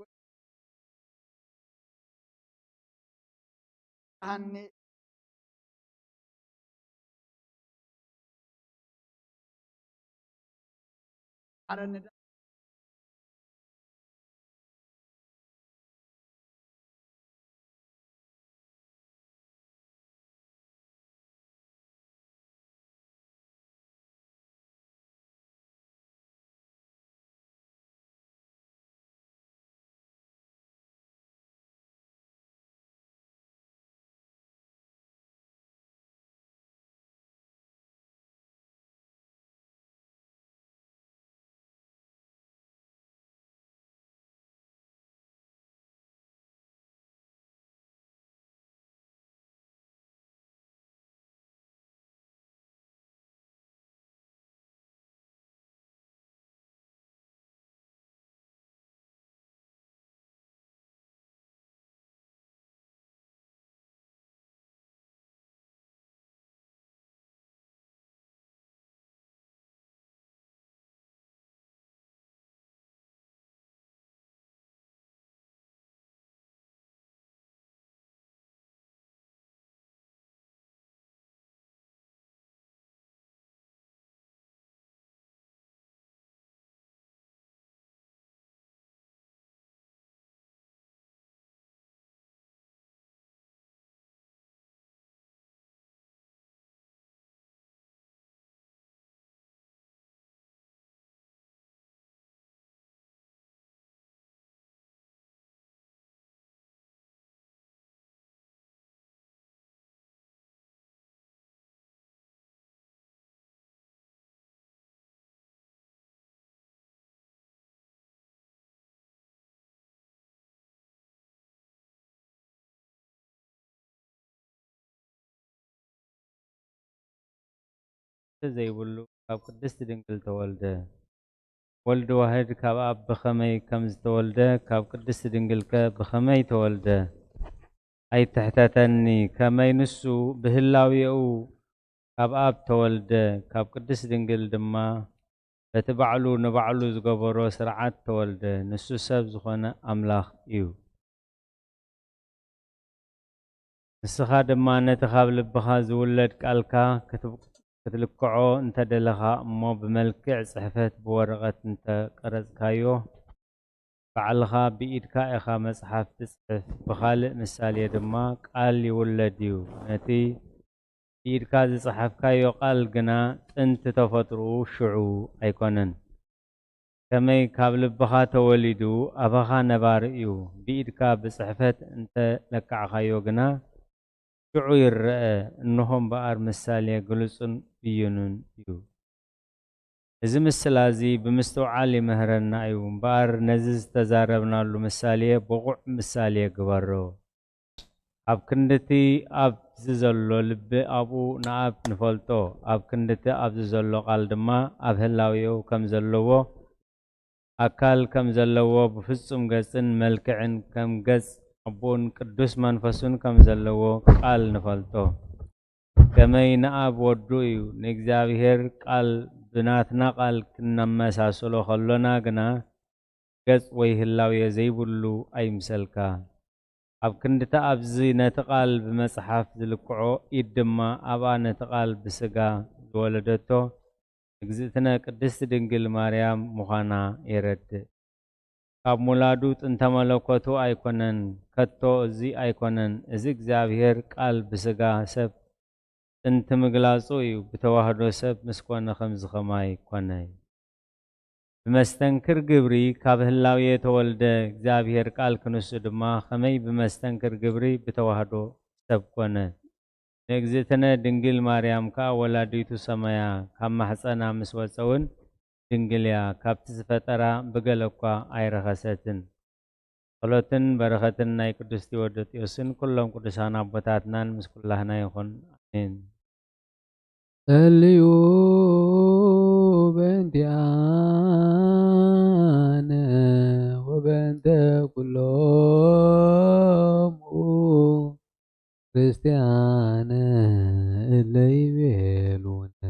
ሃኒ ሓረኒ ዘይብሉ ካብ ቅድስቲ ድንግል ተወልደ። ወልድ ዋህድ ካብ ኣብ ብኸመይ ከም ዝተወልደ፣ ካብ ቅድስቲ ድንግልከ ብኸመይ ተወልደ? ኣይትሕተተኒ፣ ከመይ ንሱ ብህላዌኡ ካብ ኣብ ተወልደ፣ ካብ ቅድስቲ ድንግል ድማ በቲ ባዕሉ ንባዕሉ ዝገበሮ ስርዓት ተወልደ። ንሱ ሰብ ዝኾነ ኣምላኽ እዩ። ንስኻ ድማ ነቲ ካብ ልብኻ ዝውለድ ቃልካ ክትብ-፣ ክትልክዖ እንተደለኻ እሞ፣ ብመልክዕ ጽሕፈት ብወረቐት እንተቀረጽካዮ፣ ባዕልኻ ብኢድካ ኢኻ መጽሓፍ ትጽሕፍ። ብኻልእ ምሳሌ ድማ፣ ቃል ይውለድ እዩ። ነቲ ብኢድካ ዝጸሓፍካዮ ቃል ግና ጥንቲ ተፈጥሮኡ ሽዑ ኣይኮነን። ከመይ ካብ ልብኻ ተወሊዱ ኣባኻ ነባሪ እዩ። ብኢድካ ብጽሕፈት እንተ ለካዕካዮ ግና ሽዑ ይረአ፣ እንሆ እምበኣር ምሳሌ ግሉጽን ብዩንን እዩ። እዚ ምስላ እዚ ብምስትውዓል ይምህረና እዩ እምበኣር፣ ነዚ ዝተዛረብናሉ ምሳሌ ብቑዕ ምሳሌ ግበሮ። ኣብ ክንድቲ ኣብዚ ዘሎ ልቢ ኣብኡ ንኣብ ንፈልጦ፣ ኣብ ክንድቲ ኣብዚ ዘሎ ቃል ድማ ኣብ ህላዌኡ ከም ዘለዎ፣ ኣካል ከም ዘለዎ፣ ብፍጹም ገጽን መልክዕን ከም ገጽ ኣቦኡን ቅዱስ መንፈሱን ከም ዘለዎ ቃል ንፈልጦ። ከመይ ንኣብ ወዱ እዩ፣ ንእግዚኣብሔር ቃል ብናትና ቃል ክነመሳስሎ ከሎና ግና፣ ገጽ ወይ ህላዌ ዘይብሉ ኣይምሰልካ። ኣብ ክንድቲ ኣብዚ ነቲ ቃል ብመጽሓፍ ዝልክዖ ኢድ ድማ ኣብኣ ነቲ ቃል ብስጋ ዝወለደቶ እግዝእትነ ቅድስቲ ድንግል ማርያም ምዃና የረድእ። ካብ ሙላዱ ጥንተ መለኮቱ ኣይኮነን፣ ከቶ እዚ ኣይኮነን። እዚ እግዚኣብሔር ቃል ብስጋ ሰብ ጥንቲ ምግላጹ እዩ፣ ብተዋህዶ ሰብ ምስ ኮነ ከምዚ ከማይ ኮነ። ብመስተንክር ግብሪ ካብ ህላዌ ተወልደ፣ እግዚኣብሔር ቃል ክንሱ ድማ ከመይ ብመስተንክር ግብሪ ብተዋህዶ ሰብ ኮነ። ንእግዝእትነ ድንግል ማርያም ከኣ ወላዲቱ ሰማያ ካብ ማሕጸና ምስ ወጸ እውን ድንግል እያ፣ ካብቲ ዝፈጠራ ብገለ እኳ ኣይረኸሰትን። ጸሎትን በረኸትን ናይ ቅዱስ ቴዎዶጥዮስን ኩሎም ቅዱሳን ኣቦታትናን ምስ ኩላህና ይኹን። ኣሜን። ጸልዩ በእንቲኣነ ወበእንተ ኩሎሙ ክርስቲያነ እለ ይቤሉነ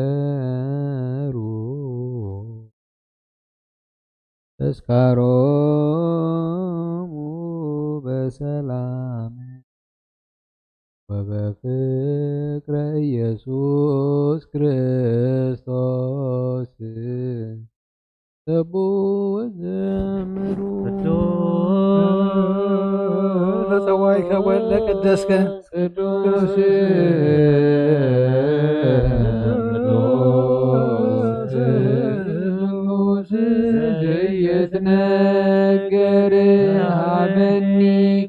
ግበሩ ተስካሮሙ በሰላም ወበፍቅረ ኢየሱስ ክርስቶስ። ሰቡ ወዘምሩ። ቅዱስ ለጸዋይከ ወለ ቅደስከ ቅዱስ ቅዱስ ዘይትነገር ሃበኒ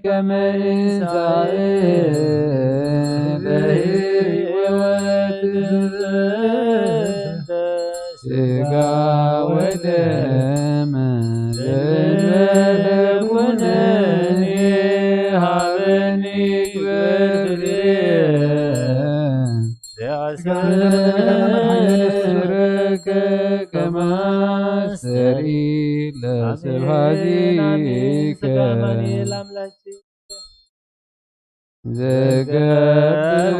ከመ እንሳእ ለህይወት ስጋ ወደም ለለኩነኒ ሃበኒ ክብር ስጋነ ለመድኃኒነ ኢየሱስ ስረከ ከማስተሪ ለስብሐቲከ። ዘገብር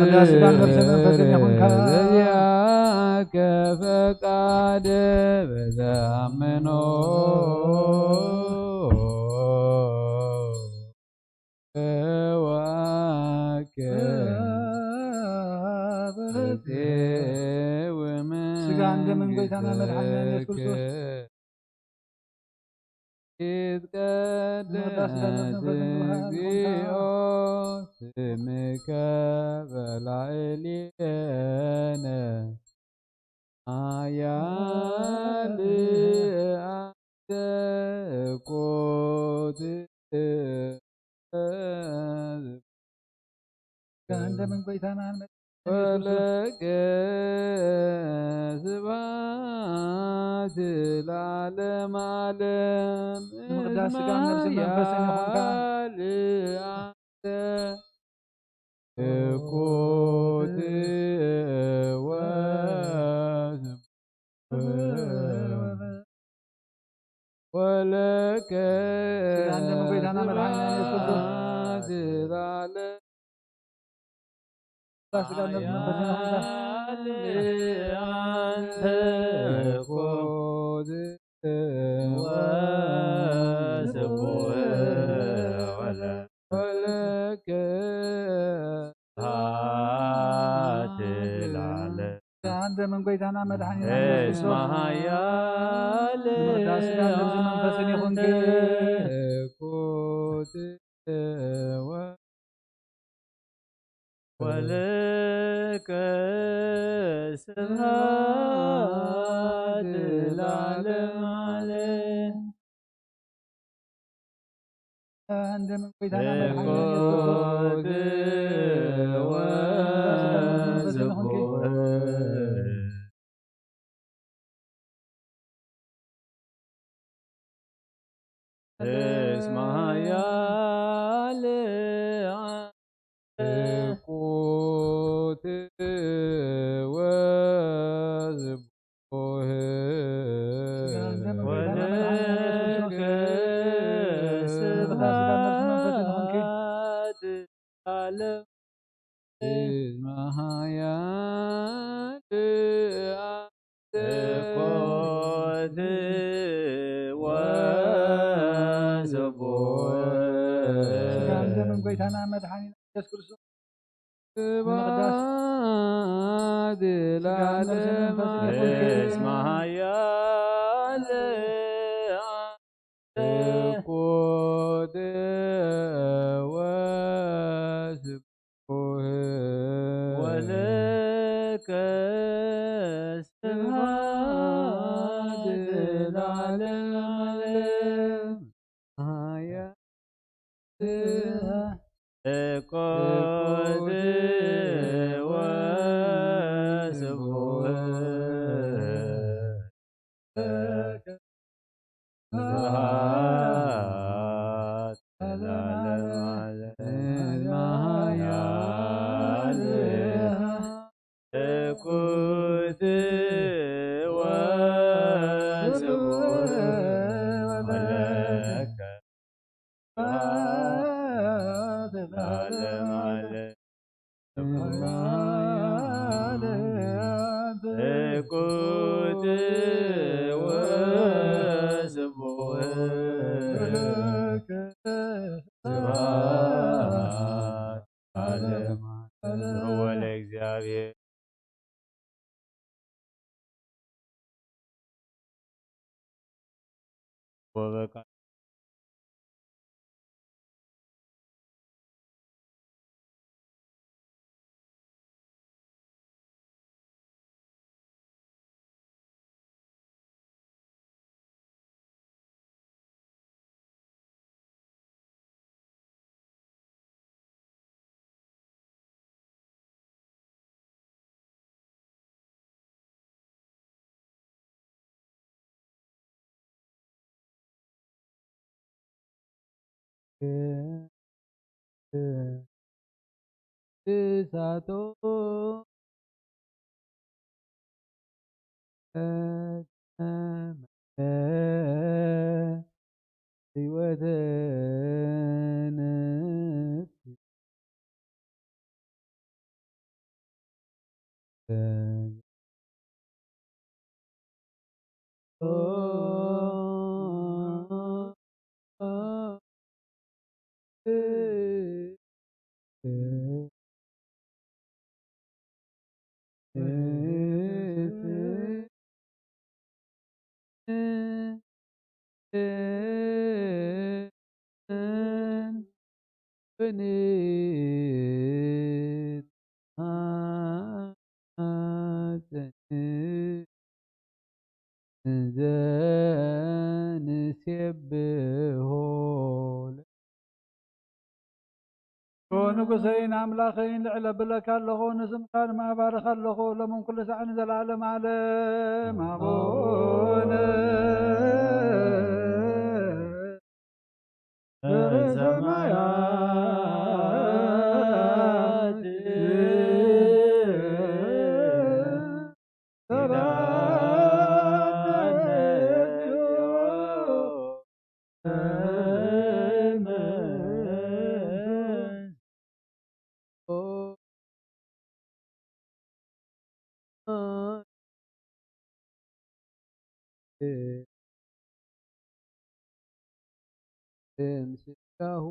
በዚያከ ፈቃደ በዘአምኖ እዋከ በቴ ወመንግስት ስጋ እንደምን ጎይታና መድኃኒና ኢየሱስ ክርስቶስ። ይትቀደስ እግዚኦ ስምከ በላዕሌነ። ኃያል አንተ እኮ ትእዝ። እንደምን ቆይታና ፈለገ ስብሐት ለዓለመ ዓለም። ንምቅዳስ ስጋን ነፍስን መንፈስን ይኹንካ። ኃያል አንተ እኮ ስጋ ነፍስ መንፈስ ኾንካ። ኣንተ መን ጎይታና መድሓኒና ኢየሱስ ክርስቶስ። ስጋ ነፍስ መንፈስን ይኹንኪ። ወለከ ስብሐት ለዓለመ ዓለም። እንደ መን ጎይታና መድሓኒና ኢየሱስ ክርስቶስ። ስጋ ነፍስ መንፈስን ይኹንኪ። እስመ ኃያል አብ ስጋን ደምን ጎይታና መድሓኒና ኢየሱስ ክርስቶስ ንምቕዳስ ስጋን ነፍስን መንፈስን ይኹንኪ። እሳቶ ህይወተ ነፍስ ንጉሰይን ኣምላኸይን ልዕል ኣብለካ ኣለኹ፣ ንስምካ ድማ እባርኽ ኣለኹ፣ ሎምን ኩሉ ሳዕ ንዘለዓለም ዓለም። ኣቡነ ዘበሰማያት ምስጋሁ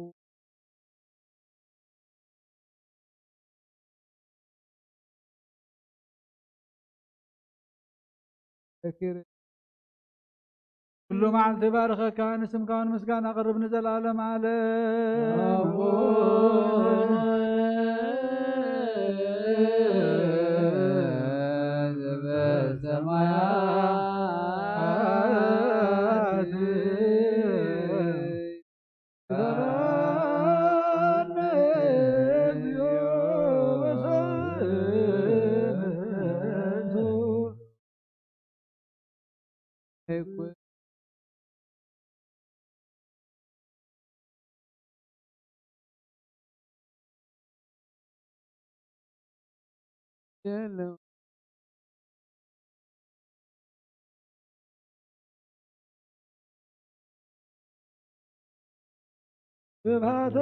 ዘክር። ኩሉ መዓልቲ ባርኸካ፣ ንስምካ እውን ምስጋና ኣቕርብ ንዘለኣለም ዓለም። ኣቡነ ዘበሰማያት፣ ስብሐተ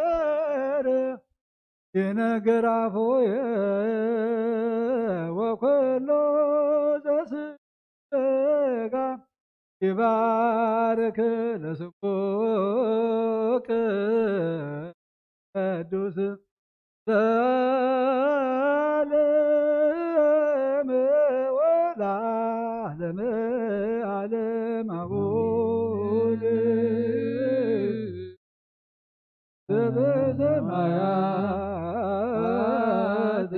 እግዚአብሔር ይነግር አፉየ ወኩሎ ዘስጋ ይባርክ ለስሙ ቅዱስ ለዓለመ ወለዓለመ ዓለም። አቡነ ዘበሰማያት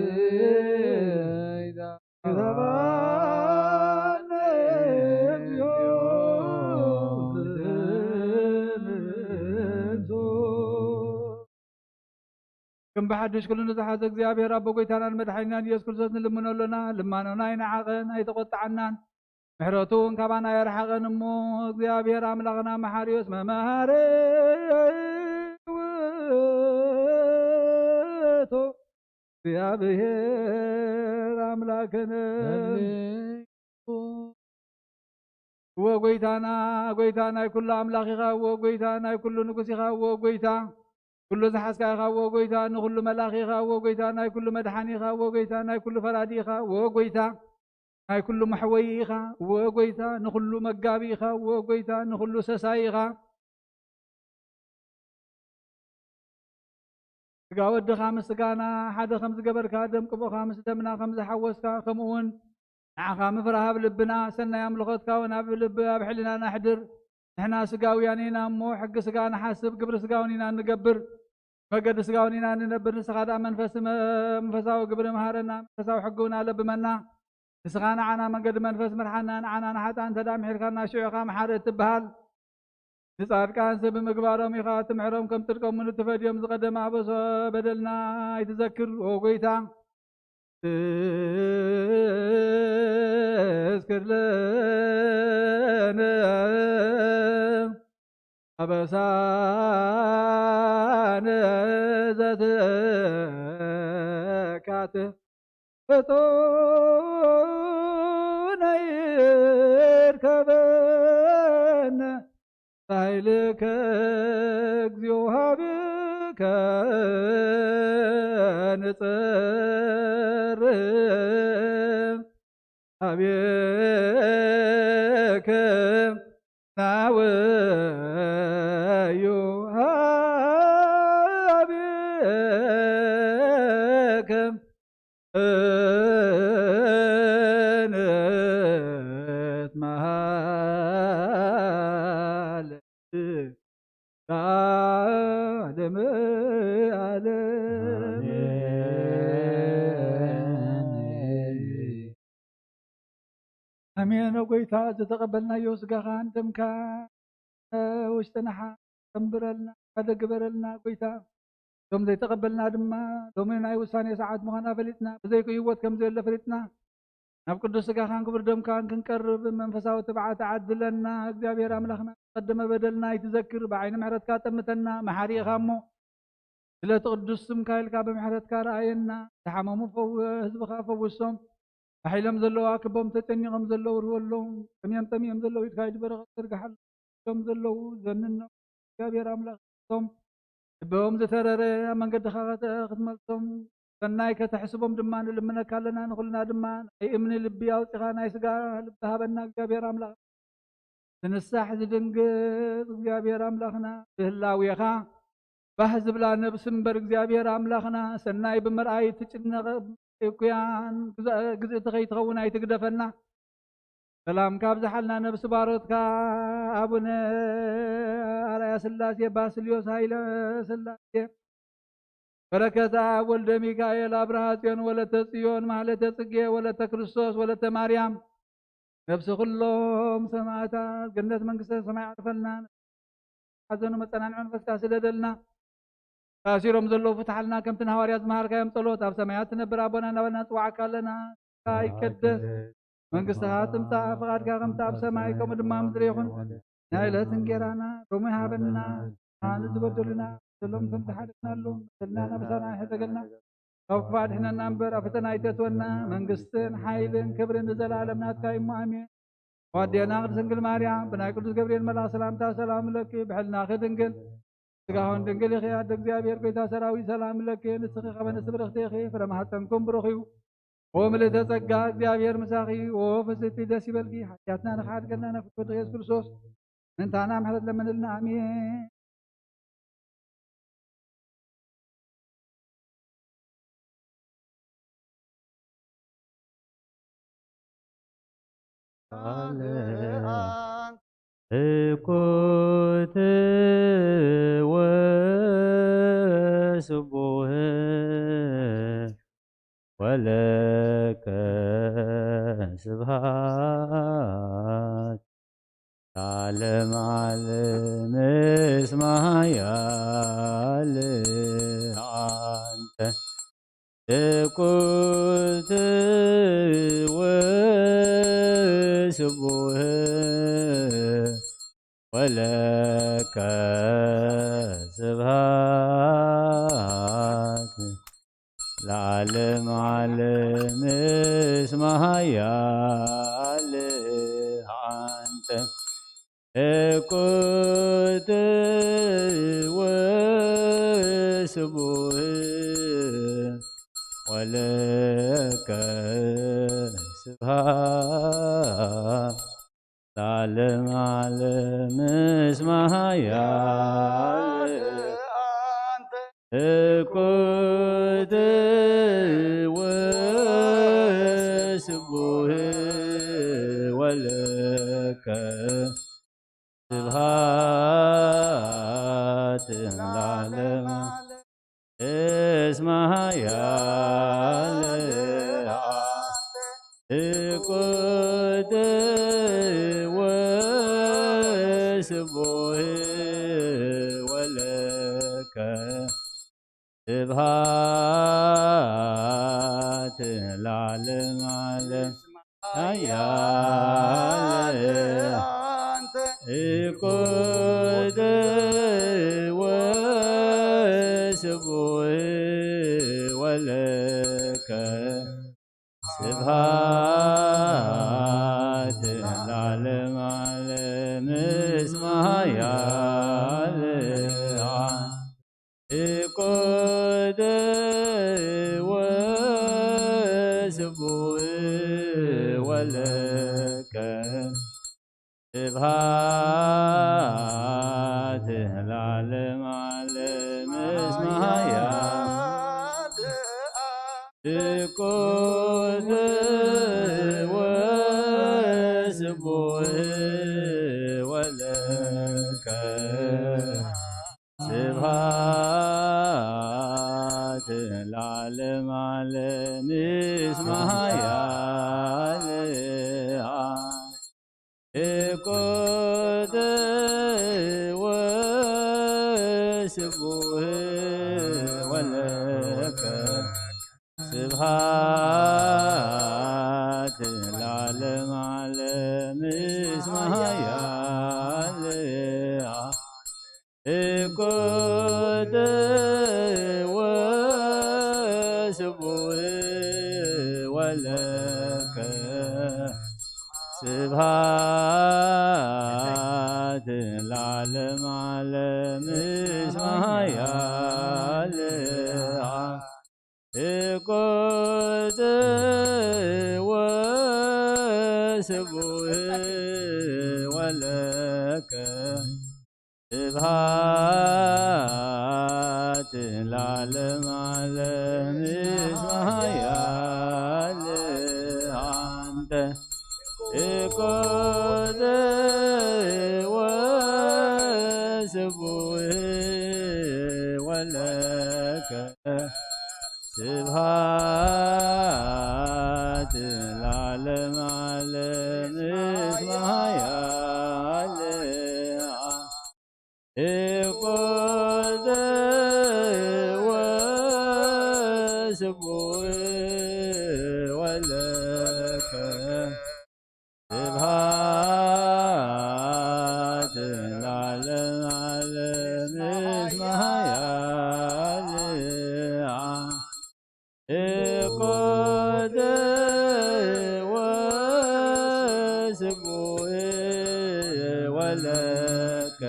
ይትባረክ ስምከ። ከም ብሓድሽ ኩሉ ንዝሓዘ እግዚኣብሔር ኣቦ ጎይታናን መድሓኒናን ኢየሱስ ክርስቶስ ንልምኖ ኣሎና። ልማኖና ኣይነዓቐን፣ ኣይተቖጥዓናን። ምሕረቱ እውን ካባና ኣይርሓቐን እሞ፣ እግዚኣብሔር ኣምላኽና መሓሪ እዩ፣ እስመ መሃሪ ውእቱ። እግዚኣብሔር ኣምላክነ። እወ ጎይታና፣ ጎይታ ናይ ኩሉ ኣምላኽ ኢኻ። እወ ጎይታ ናይ ኩሉ ንጉስ ኢኻ። እወ ጎይታ ኩሉ ዝሓዝካ ኢኻ። እወ ጎይታ ንኩሉ መላኺ ኢኻ። እወ ጎይታ ናይ ኩሉ መድሓኒ ኢኻ። እወ ጎይታ ናይ ኩሉ ፈራዲ ኢኻ። እወ ጎይታ ናይ ኩሉ መሕወዪ ኢኻ። እወ ጎይታ ንኩሉ መጋቢ ኢኻ። እወ ጎይታ ንኩሉ ሰሳይ ኢኻ። ስጋ ወድኻ ምስ ስጋና ሓደ ከም ዝገበርካ፣ ደም ቅቦኻ ምስ ደምና ከም ዝሓወስካ፣ ከምኡ እውን ንዓኻ ምፍራህ ኣብ ልብና፣ ሰናይ ኣምልኾትካ እውን ኣብ ልቢ ኣብ ሕሊናና ኣሕድር። ንሕና ስጋውያን ኢና እሞ፣ ሕጊ ስጋ ንሓስብ፣ ግብሪ ስጋ እውን ኢና እንገብር፣ መገዲ ስጋ እውን ኢና እንነብር። ንስኻ ደኣ መንፈስ መ-፣ መንፈሳዊ ግብሪ መሃረና፣ መንፈሳዊ ሕጊ እውን ኣለብመና። ንስኻ ንዓና መንገዲ መንፈስ ምርሓና፣ ንዓና ንሓጥኣን እንተ ደኣ ምሒርካና፣ ሽዑ ኢኻ መሓሪ እትበሃል። ንጻድቃንሲ ብምግባሮም ኢኻ እትምሕሮም፣ ከም ጽድቆም እውን እትፈድዮም። ዝቐደመ ኣበሶ በደልና ኣይትዘክር፣ ኦ ጐይታ። ትዝክር ለነ ኣበሳነ ዘትካት ፍጡነ ይርከበነ ኃይልከ እግዚኦ ሀብከ ንጸርህ ሀቤከ ናወዩ ሀቤከ ንትመሃር ለዓለመ ዓለም። ኣሜን። ኦ ጐይታ፣ ዝተቐበልናዮ ስጋኻን ደምካን ውሽጥና ሓ-፣ ተንብረልና፣ ሓደ ግበረልና ጐይታ። እቶም ዘይተቐበልና ድማ ሎሚ ናይ ውሳኔ ሰዓት ምዃና ፈሊጥና፣ ብዘይክኡ ህይወት ከም ዘየሎ ፈሊጥና፣ ናብ ቅዱስ ስጋኻን ክቡር ደምካን ክንቀርብ መንፈሳዊ ትብዓት ዓድለና። እግዚኣብሔር ኣምላኽና፣ ዝቐደመ በደልና ኣይትዘክር፣ ብዓይኒ ምሕረትካ ጠምተና። መሓሪ ኢኻ እሞ፣ ስለቲ ቅዱስ ስምካ ኢልካ ብምሕረትካ ረኣየና። ዝሓመሙ ፈው-፣ ህዝብኻ ፈውሶም። ባሕ ኢሎም ዘለዉ ኣክቦም፣ ተጨኒቖም ዘለዉ ርወሎም። ጠምዮም ጠምዮም ዘለዉ ኢድካ ኢድ በረኸት ዘርግሓሎም። ኢሎም ዘለዉ ዘንኖም። እግዚኣብሔር ኣምላኽ እቶም ልቦም ዝተረረ ኣብ መንገድኻ ከተ-፣ ክትመልሶም ሰናይ ከተሕስቦም ድማ ንልምነካ ኣለና። ንኹልና ድማ ናይ እምኒ ልቢ ኣውጺኻ ናይ ስጋ ልቢ ሃበና እግዚኣብሔር ኣምላኽ። ትንሳሕ ዝድንግጽ እግዚኣብሔር ኣምላኽና ብህላዌኻ ባህ ዝብላ ነብሲ እምበር እግዚኣብሔር ኣምላኽና ሰናይ ብምርኣይ ትጭነቕ እኩያን ግዝእቲ ከይትኸውን ኣይትግደፈና። ሰላምካ ኣብዝሓልና ነብሲ ባሮትካ ኣቡነ ኣርኣያ ስላሴ ባስልዮስ ሃይለ ስላሴ በረከት ኣብ ወልደ ሚካኤል ኣብርሃ ጽዮን ወለተ ጽዮን ማህለተ ጽጌ ወለተ ክርስቶስ ወለተ ማርያም ነብሲ ኩሎም ሰማዕታት ገነት መንግስተ ሰማይ ዓርፈልና። ሓዘኑ መጸናንዒ መንፈስካ ስደደልና። ታሲሮም ዘለዉ ፍትሓልና ከምቲ ንሃዋርያት ዝመሃርካዮም ጸሎት ኣብ ሰማያት ትነብር ኣቦና እናበልና ንጽዋዓካ ኣለና። ይቀደስ መንግስትኻ ትምጻእ፣ ፍቓድካ ከምቲ ኣብ ሰማይ ከምኡ ድማ ኣብ ምድሪ ይኹን። ናይ ዕለት እንጌራና ሎሚ ሃበና። ንዝበደሉና በደሎም ከም ዝሓለፍናሎም በደልና ናብሳና ኣይሕደገልና። ካብ ክፉእ ኣድሕነና እምበር ኣብ ፈተና ኣይተእትወና። መንግስትን ሓይልን ክብርን ንዘለኣለም ናትካ እዩ እሞ ኣሜን። ዋዴና ቅድስት ድንግል ማርያም ብናይ ቅዱስ ገብርኤል መልኣኽ ሰላምታ ሰላም እብለኪ፣ ብሕልናኺ ድንግል ስጋሁን ድንግል ኢኺ። ኣደ እግዚኣብሔር ጎይታ ሰራዊት ሰላም እብለኪ፣ ንስኺ ካብ ኣንስቲ ብርኽቲ ኢኺ፣ ፍረ ማህፀንኩም ብሩኽ እዩ። ኦ ምልእተ ጸጋ እግዚኣብሔር ምሳኺ፣ ኦ ፍስሕቲ ደስ ይበልኪ፣ ሓጢኣትና ንኽሓድገልና ናብ ፍትወት ኢየሱስ ክርስቶስ ምእንታና ምሕረት ለምንልና። ኣሜን። ካልኣን ህኩት ወስቡህ ወለከ ስብሃት ለዓለም ዓለም እስመ ኃያል አንተ ትኩት ወስቡህ ወለከ ስብሃት ለዓለም ዓለም እስመ ኃያል አንተ ትኩት ወስቡህ ወለከ ስብሃት ለዓለም ዓለም እስመ ኃያል አንተ ትኩት ወስቡህ ወለከ ስብሃት ለዓለም እስመ ኃያል ትኩት ወስቡህ ወለከ ስብሃት ለዓለም ዓለም ኃያል ትኩት ወስቡህ ወለከ ስብሃት ለዓለም ዓለም እስመ ኃያል ትኩት ወስቡህ ወለከ ስብሃት ለዓለም ዓለም እስመ ኃያል ትኩት ወስቡህ ወለከ ስብሃት ለዓለም ዓለም እስመ ኃያል ትኩት ወስቡህ ወለከ ስብሃት ለዓለም ዓለም እስመ ኃያል ትኩት ወስቡህ ወለከ ስብሃት ለዓለም ዓለም እስመ ኃያል እኮት ወስቡህ ወለከ ስብሃት ለዓለም ዓለም እስመ ኃያል አንተ። እኮት ወስቡህ ወለከ ስብሃት ለዓለም ዓለም እስመ ኃያል እኮተ ወስቡሕ ወለከ ስብሐት ለዓለመ ዓለም እስመ ኃያል እኮተ ወስቡሕ ወለከ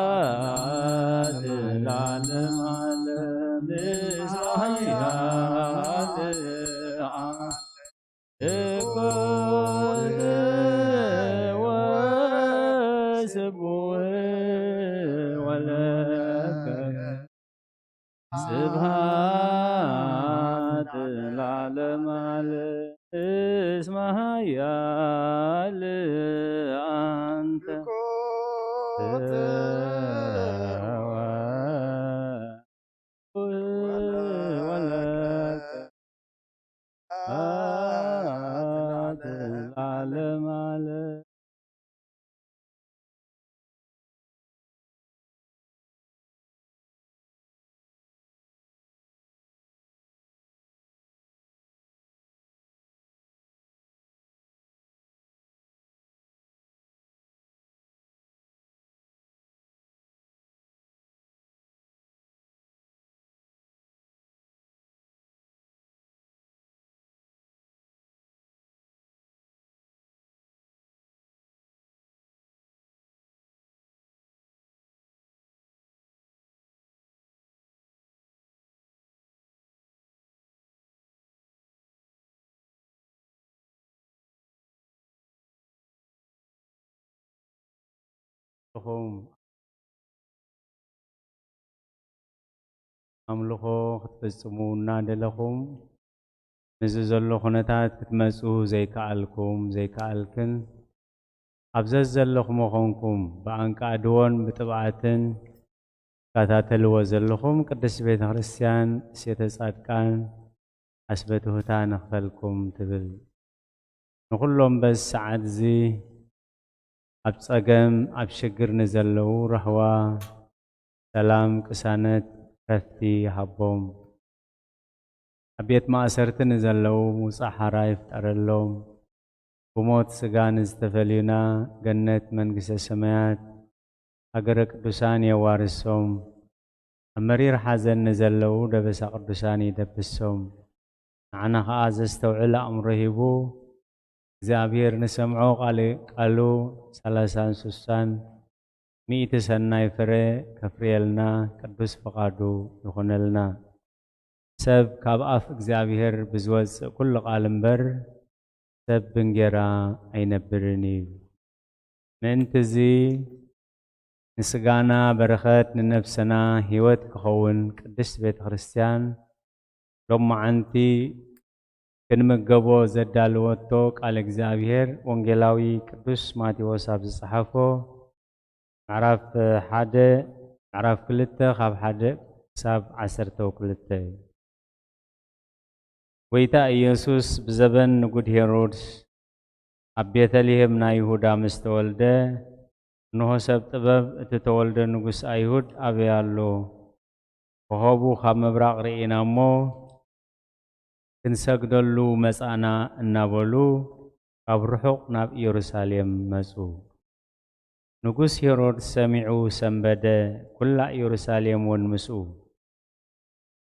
ስብሐት ለዓለመ ዓለም እስመ ኃያል እኮተ ወስቡሕ ወለከ ስብሐት ለዓለመ ዓለም እስመ ኃያል አንተ። ወለከ ስብሐት ለዓለመ ዓለም። ኣለኹም ኣምልኾ ክትፍጽሙ እናደለኹም፣ ነዚ ዘሎ ኩነታት ክትመጹ ዘይከኣልኩም፣ ዘይከኣልክን፣ ኣብ ዘዘለኹሞ ኾንኩም ብኣንቃዕድዎን ብጥብዓትን ትከታተልዎ ዘለኹም ቅድስት ቤተ ክርስቲያን እሴተ ጻድቃን ኣስበትሁታ ንኽፈልኩም ትብል። ንኹሎም በዚ ሰዓት እዚ ኣብ ጸገም ኣብ ሽግር ንዘለዉ ራህዋ፣ ሰላም፣ ቅሳነት፣ ረፍቲ ይሃቦም። ኣብ ቤት ማእሰርቲ ንዘለዉ ምውጻእ ሓራ ይፍጠረሎም። ብሞት ስጋ ንዝተፈልዩና ገነት መንግስተ ሰማያት ሃገረ ቅዱሳን የዋርሶም። ኣብ መሪር ሓዘን ንዘለዉ ደበሳ ቅዱሳን ይደብሶም። ንዓና ኸኣ ዘስተውዕል ኣእምሮ ሂቡ እግዚኣብሔር ንሰምዖ ቃል ቃሉ ሰላሳን ስሳን ሚእቲ ሰናይ ፍረ ከፍርየልና ቅዱስ ፍቓዱ ይኹነልና። ሰብ ካብ ኣፍ እግዚኣብሔር ብዝወጽእ ኩሉ ቃል እምበር ሰብ ብእንጌራ ኣይነብርን እዩ። ምእንቲ እዚ ንስጋና በረኸት ንነፍስና ሕይወት ክኸውን ቅድስት ቤተ ክርስቲያን ሎማዓንቲ ክንምገቦ ዘዳለወቶ ቃል እግዚኣብሔር ወንጌላዊ ቅዱስ ማቴዎስ ኣብ ዝጸሓፎ ምዕራፍ ሓደ ምዕራፍ ክልተ ካብ ሓደ ክሳብ ዓሰርተ ክልተ እዩ። ጐይታ ኢየሱስ ብዘበን ንጉድ ሄሮድስ ኣብ ቤተልሔም ናይ ይሁዳ ምስ ተወልደ፣ እንሆ ሰብ ጥበብ እቲ ተወልደ ንጉስ ኣይሁድ ኣበይ ኣሎ? ኮኸቡ ካብ ምብራቕ ርኢና እሞ ክንሰግደሉ መጻእና እናበሉ ካብ ርሑቕ ናብ ኢየሩሳሌም መጹ። ንጉስ ሄሮድስ ሰሚዑ ሰንበደ፣ ኩላ ኢየሩሳሌም እውን ምስኡ።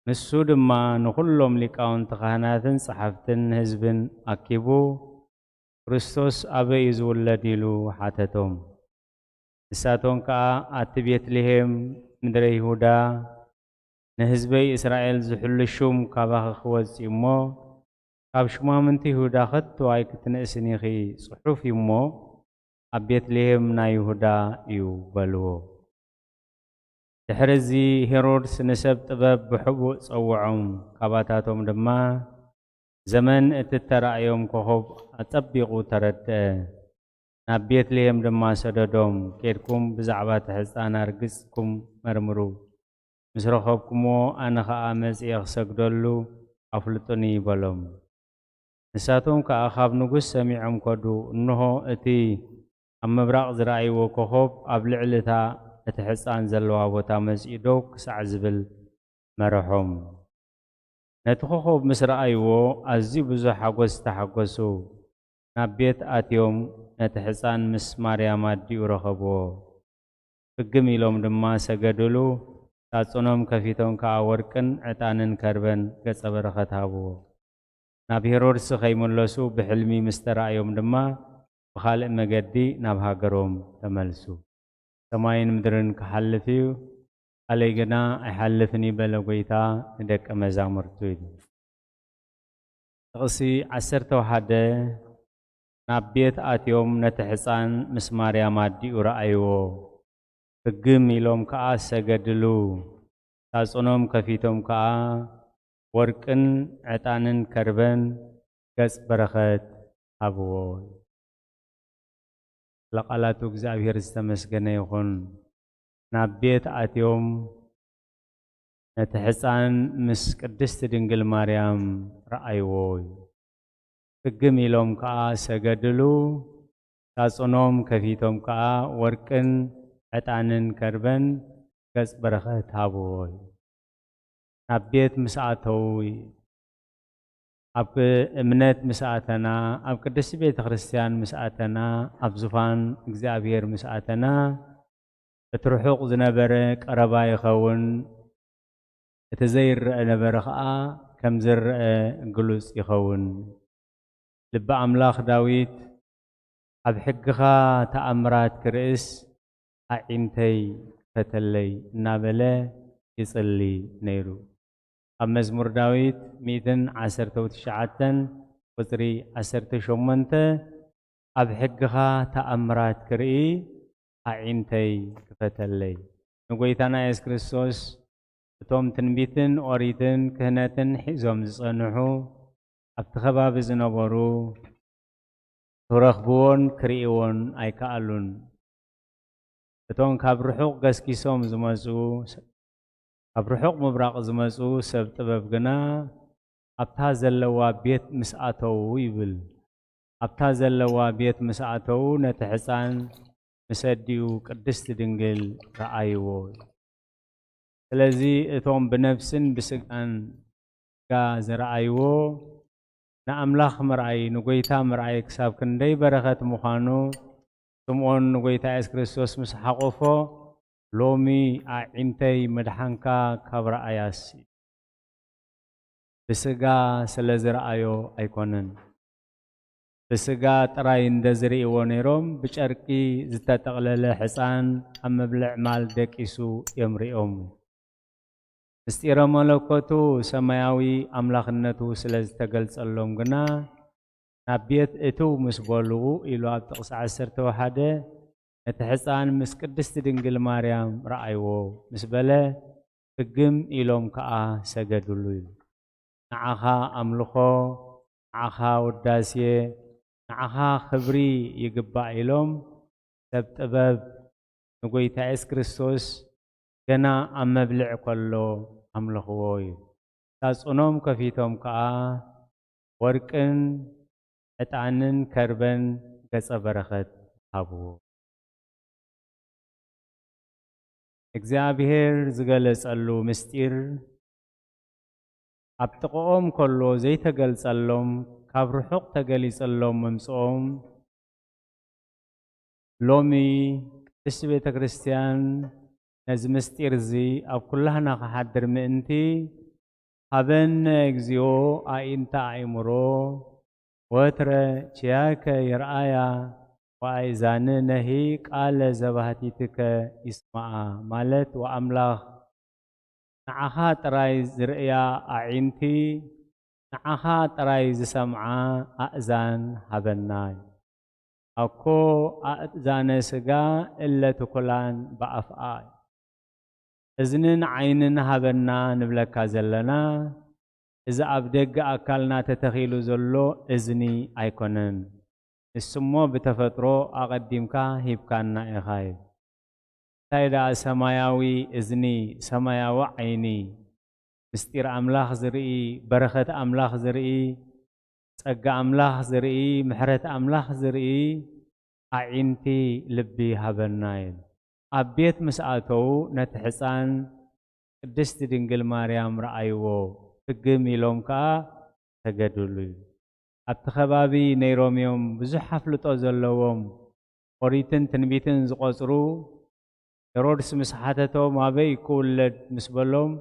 ንሱ ድማ ንኹሎም ሊቃውንቲ ካህናትን ጸሓፍትን ህዝብን ኣኪቡ፣ ክርስቶስ ኣበይ እዩ ዝውለድ ኢሉ ሓተቶም። ንሳቶም ከኣ ኣቲ ቤትልሔም ምድረ ይሁዳ ንህዝበይ እስራኤል ዝሕሉ ሹም ካባኺ ክወጽእ እዩ እሞ፣ ካብ ሹማምንቲ ይሁዳ ከቶ ኣይክትንእስን ኢኺ፣ ጽሑፍ እዩ እሞ፣ ኣብ ቤትልሔም ናይ ይሁዳ እዩ በልዎ። ድሕሪ እዚ ሄሮድስ ንሰብ ጥበብ ብሕቡእ ጸውዖም፣ ካባታቶም ድማ ዘመን እቲ እተራእዮም ኮኾብ ኣጸቢቑ ተረድአ። ናብ ቤትልሔም ድማ ሰደዶም፣ "ኬድኩም ብዛዕባ እቲ ሕጻን ኣርግጽኩም መርምሩ፣ ምስ ረኸብኩምዎ ኣነ ኸኣ መጺኤ ክሰግደሉ ኣፍልጡኒ" በሎም። ንሳቶም ከኣ ካብ ንጉስ ሰሚዖም ከዱ። እንሆ፣ እቲ ኣብ ምብራቕ ዝረኣይዎ ኮኾብ ኣብ ልዕሊ እታ እቲ ሕጻን ዘለዋ ቦታ መጺኡ ደው ክሳዕ ዝብል መረሖም። ነቲ ኮኾብ ምስ ረኣይዎ፣ ኣዝዩ ብዙሕ ሓጎስ ተሓጎሱ። ናብ ቤት ኣትዮም፣ ነቲ ሕጻን ምስ ማርያም ኣዲኡ ረኸብዎ። ፍግም ኢሎም ድማ ሰገድሉ። ሳጹኖም ከፊቶም ከኣ ወርቅን ዕጣንን ከርበን ገጸ በረኸት ሃብዎ። ናብ ሄሮድስ ከይምለሱ ብሕልሚ ምስ ተራእዮም ድማ፣ ብኻልእ መገዲ ናብ ሃገሮም ተመልሱ። "ሰማይን ምድርን ክሓልፍ እዩ፣ ቃለይ ግና ኣይሓልፍን እዩ" በለ ጐይታ ንደቀ መዛሙርቱ ኢሉ። ጥቕሲ ዓሰርተ ሓደ። ናብ ቤት ኣትዮም ነቲ ሕጻን ምስ ማርያም ኣዲኡ ረኣይዎ። ፍግም ኢሎም ከኣ ሰገድሉ። ሳጹኖም ከፊቶም ከኣ ወርቅን ዕጣንን ከርበን ገጽ በረኸት ሃብዎ። ለቃላቱ እግዚኣብሔር ዝተመስገነ ይኹን። ናብ ቤት ኣትዮም ነቲ ሕፃን ምስ ቅድስቲ ድንግል ማርያም ረኣይዎ። ፍግም ኢሎም ከኣ ሰገድሉ። ሳጹኖም ከፊቶም ከኣ ወርቅን ዕጣንን ከርበን ገጽ በረኸት ሃብዎ። ናብ ቤት ምስ ኣተዉ፣ ኣብ እምነት ምስ ኣተና፣ ኣብ ቅድስቲ ቤተ ክርስቲያን ምስ ኣተና፣ ኣብ ዙፋን እግዚኣብሔር ምስ ኣተና፣ እቲ ርሑቕ ዝነበረ ቀረባ ይኸውን፣ እቲ ዘይረአ ነበረ ኸኣ ከም ዝረአ ግሉጽ ይኸውን። ልበ ኣምላኽ ዳዊት፣ "ኣብ ሕግኻ ተኣምራት ክርእስ ኣዒንተይ ክፈተለይ" እናበለ ይጽሊ ነይሩ። ኣብ መዝሙር ዳዊት ሚእትን ዓሰርተ ትሽዓተን ቁጽሪ ዓሰርተ ሸሞንተ፣ "ኣብ ሕግኻ ተኣምራት ክርኢ ኣዒንተይ ክፈተለይ።" ንጎይታና የሱስ ክርስቶስ እቶም ትንቢትን ኦሪትን ክህነትን ሒዞም ዝጸንሑ ኣብቲ ከባቢ ዝነበሩ ክረኽብዎን ክርእይዎን ኣይከኣሉን። እቶም ካብ ርሑቕ ገስጊሶም ዝመጹ፣ ካብ ርሑቕ ምብራቕ ዝመጹ ሰብ ጥበብ ግና ኣብታ ዘለዋ ቤት ምስ ኣተዉ ይብል። ኣብታ ዘለዋ ቤት ምስ ኣተዉ ነቲ ሕጻን ምስ ኣዲኡ ቅድስቲ ድንግል ረኣይዎ። ስለዚ እቶም ብነፍስን ብስጋን ስጋ ዝረኣይዎ ንኣምላኽ ምርኣይ፣ ንጎይታ ምርኣይ ክሳብ ክንደይ በረኸት ምዃኑ ስምዖን ንጎይታ የሱስ ክርስቶስ ምስ ሓቆፎ፣ "ሎሚ ኣዒንተይ መድሓንካ ካብ ረኣያሲ" ብስጋ ስለ ዝረኣዮ ኣይኮነን። ብስጋ ጥራይ እንደ ዝርእይዎ ነይሮም፣ ብጨርቂ ዝተጠቕለለ ሕፃን ኣብ መብልዕ ማል ደቂሱ እዮም ርእዮም። ምስጢረ መለኮቱ ሰማያዊ ኣምላኽነቱ ስለ ዝተገልጸሎም ግና፣ "ናብ ቤት እትው ምስ በሉ" ኢሉ ኣብ ጥቕሲ ዓሰርተ ሓደ፣ ነቲ ሕፃን ምስ ቅድስቲ ድንግል ማርያም ረኣይዎ ምስ በለ፣ ፍግም ኢሎም ከኣ ሰገድሉ ኢሉ። "ንዓኻ ኣምልኾ፣ ንዓኻ ውዳሴ፣ ንዓኻ ክብሪ ይግባእ" ኢሎም፣ ሰብ ጥበብ ንጎይታ የሱስ ክርስቶስ ገና ኣብ መብልዕ ከሎ ኣምልኽዎ እዩ። ሳጹኖም ከፊቶም ከኣ ወርቅን ዕጣንን ከርበን ገጸ በረኸት ሃብዎ። እግዚኣብሔር ዝገለጸሉ ምስጢር ኣብ ጥቕኦም ከሎ ዘይተገልጸሎም፣ ካብ ርሑቕ ተገሊጸሎም ምምጽኦም፣ ሎሚ ቅድስቲ ቤተ ክርስቲያን ነዚ ምስጢር እዚ ኣብ ኩላህና ክሓድር ምእንቲ፣ "ሃበነ እግዚኦ ኣዒንተ ኣእምሮ፣ ወትረ ኪያከ ይርኣያ፣ ወኣእዛንነሂ ቃለ ዘባህቲትከ ይስማዓ" ማለት፣ "ወኣምላኽ ንዓኻ ጥራይ ዝርእያ ኣዒንቲ፣ ንዓኻ ጥራይ ዝሰምዓ ኣእዛን ሃበና። ኣኮ ኣእዛነ ስጋ እለ ትኩላን ብኣፍኣ። እዝንን ዓይንን ሃበና ንብለካ ዘለና፣ እዚ ኣብ ደገ ኣካልና ተተኺሉ ዘሎ እዝኒ ኣይኮነን። ንስሞ ብተፈጥሮ ኣቐዲምካ ሂብካና ኢኻ እዩ። እንታይ ደኣ ሰማያዊ እዝኒ፣ ሰማያዊ ዓይኒ፣ ምስጢር ኣምላኽ ዝርኢ፣ በረኸት ኣምላኽ ዝርኢ፣ ጸጋ ኣምላኽ ዝርኢ፣ ምሕረት ኣምላኽ ዝርኢ ኣዒንቲ ልቢ ሃበና ኢሉ። ኣብ ቤት ምስ ኣተዉ ነቲ ሕፃን ቅድስቲ ድንግል ማርያም ረኣይዎ፣ ፍግም ኢሎም ከኣ ሰገዱሉ። ኣብቲ ከባቢ ነይሮም እዮም ብዙሕ ኣፍልጦ ዘለዎም፣ ኦሪትን ትንቢትን ዝቖጽሩ። ሄሮድስ ምስ ሓተቶም ኣበይ ክውለድ ምስ በሎም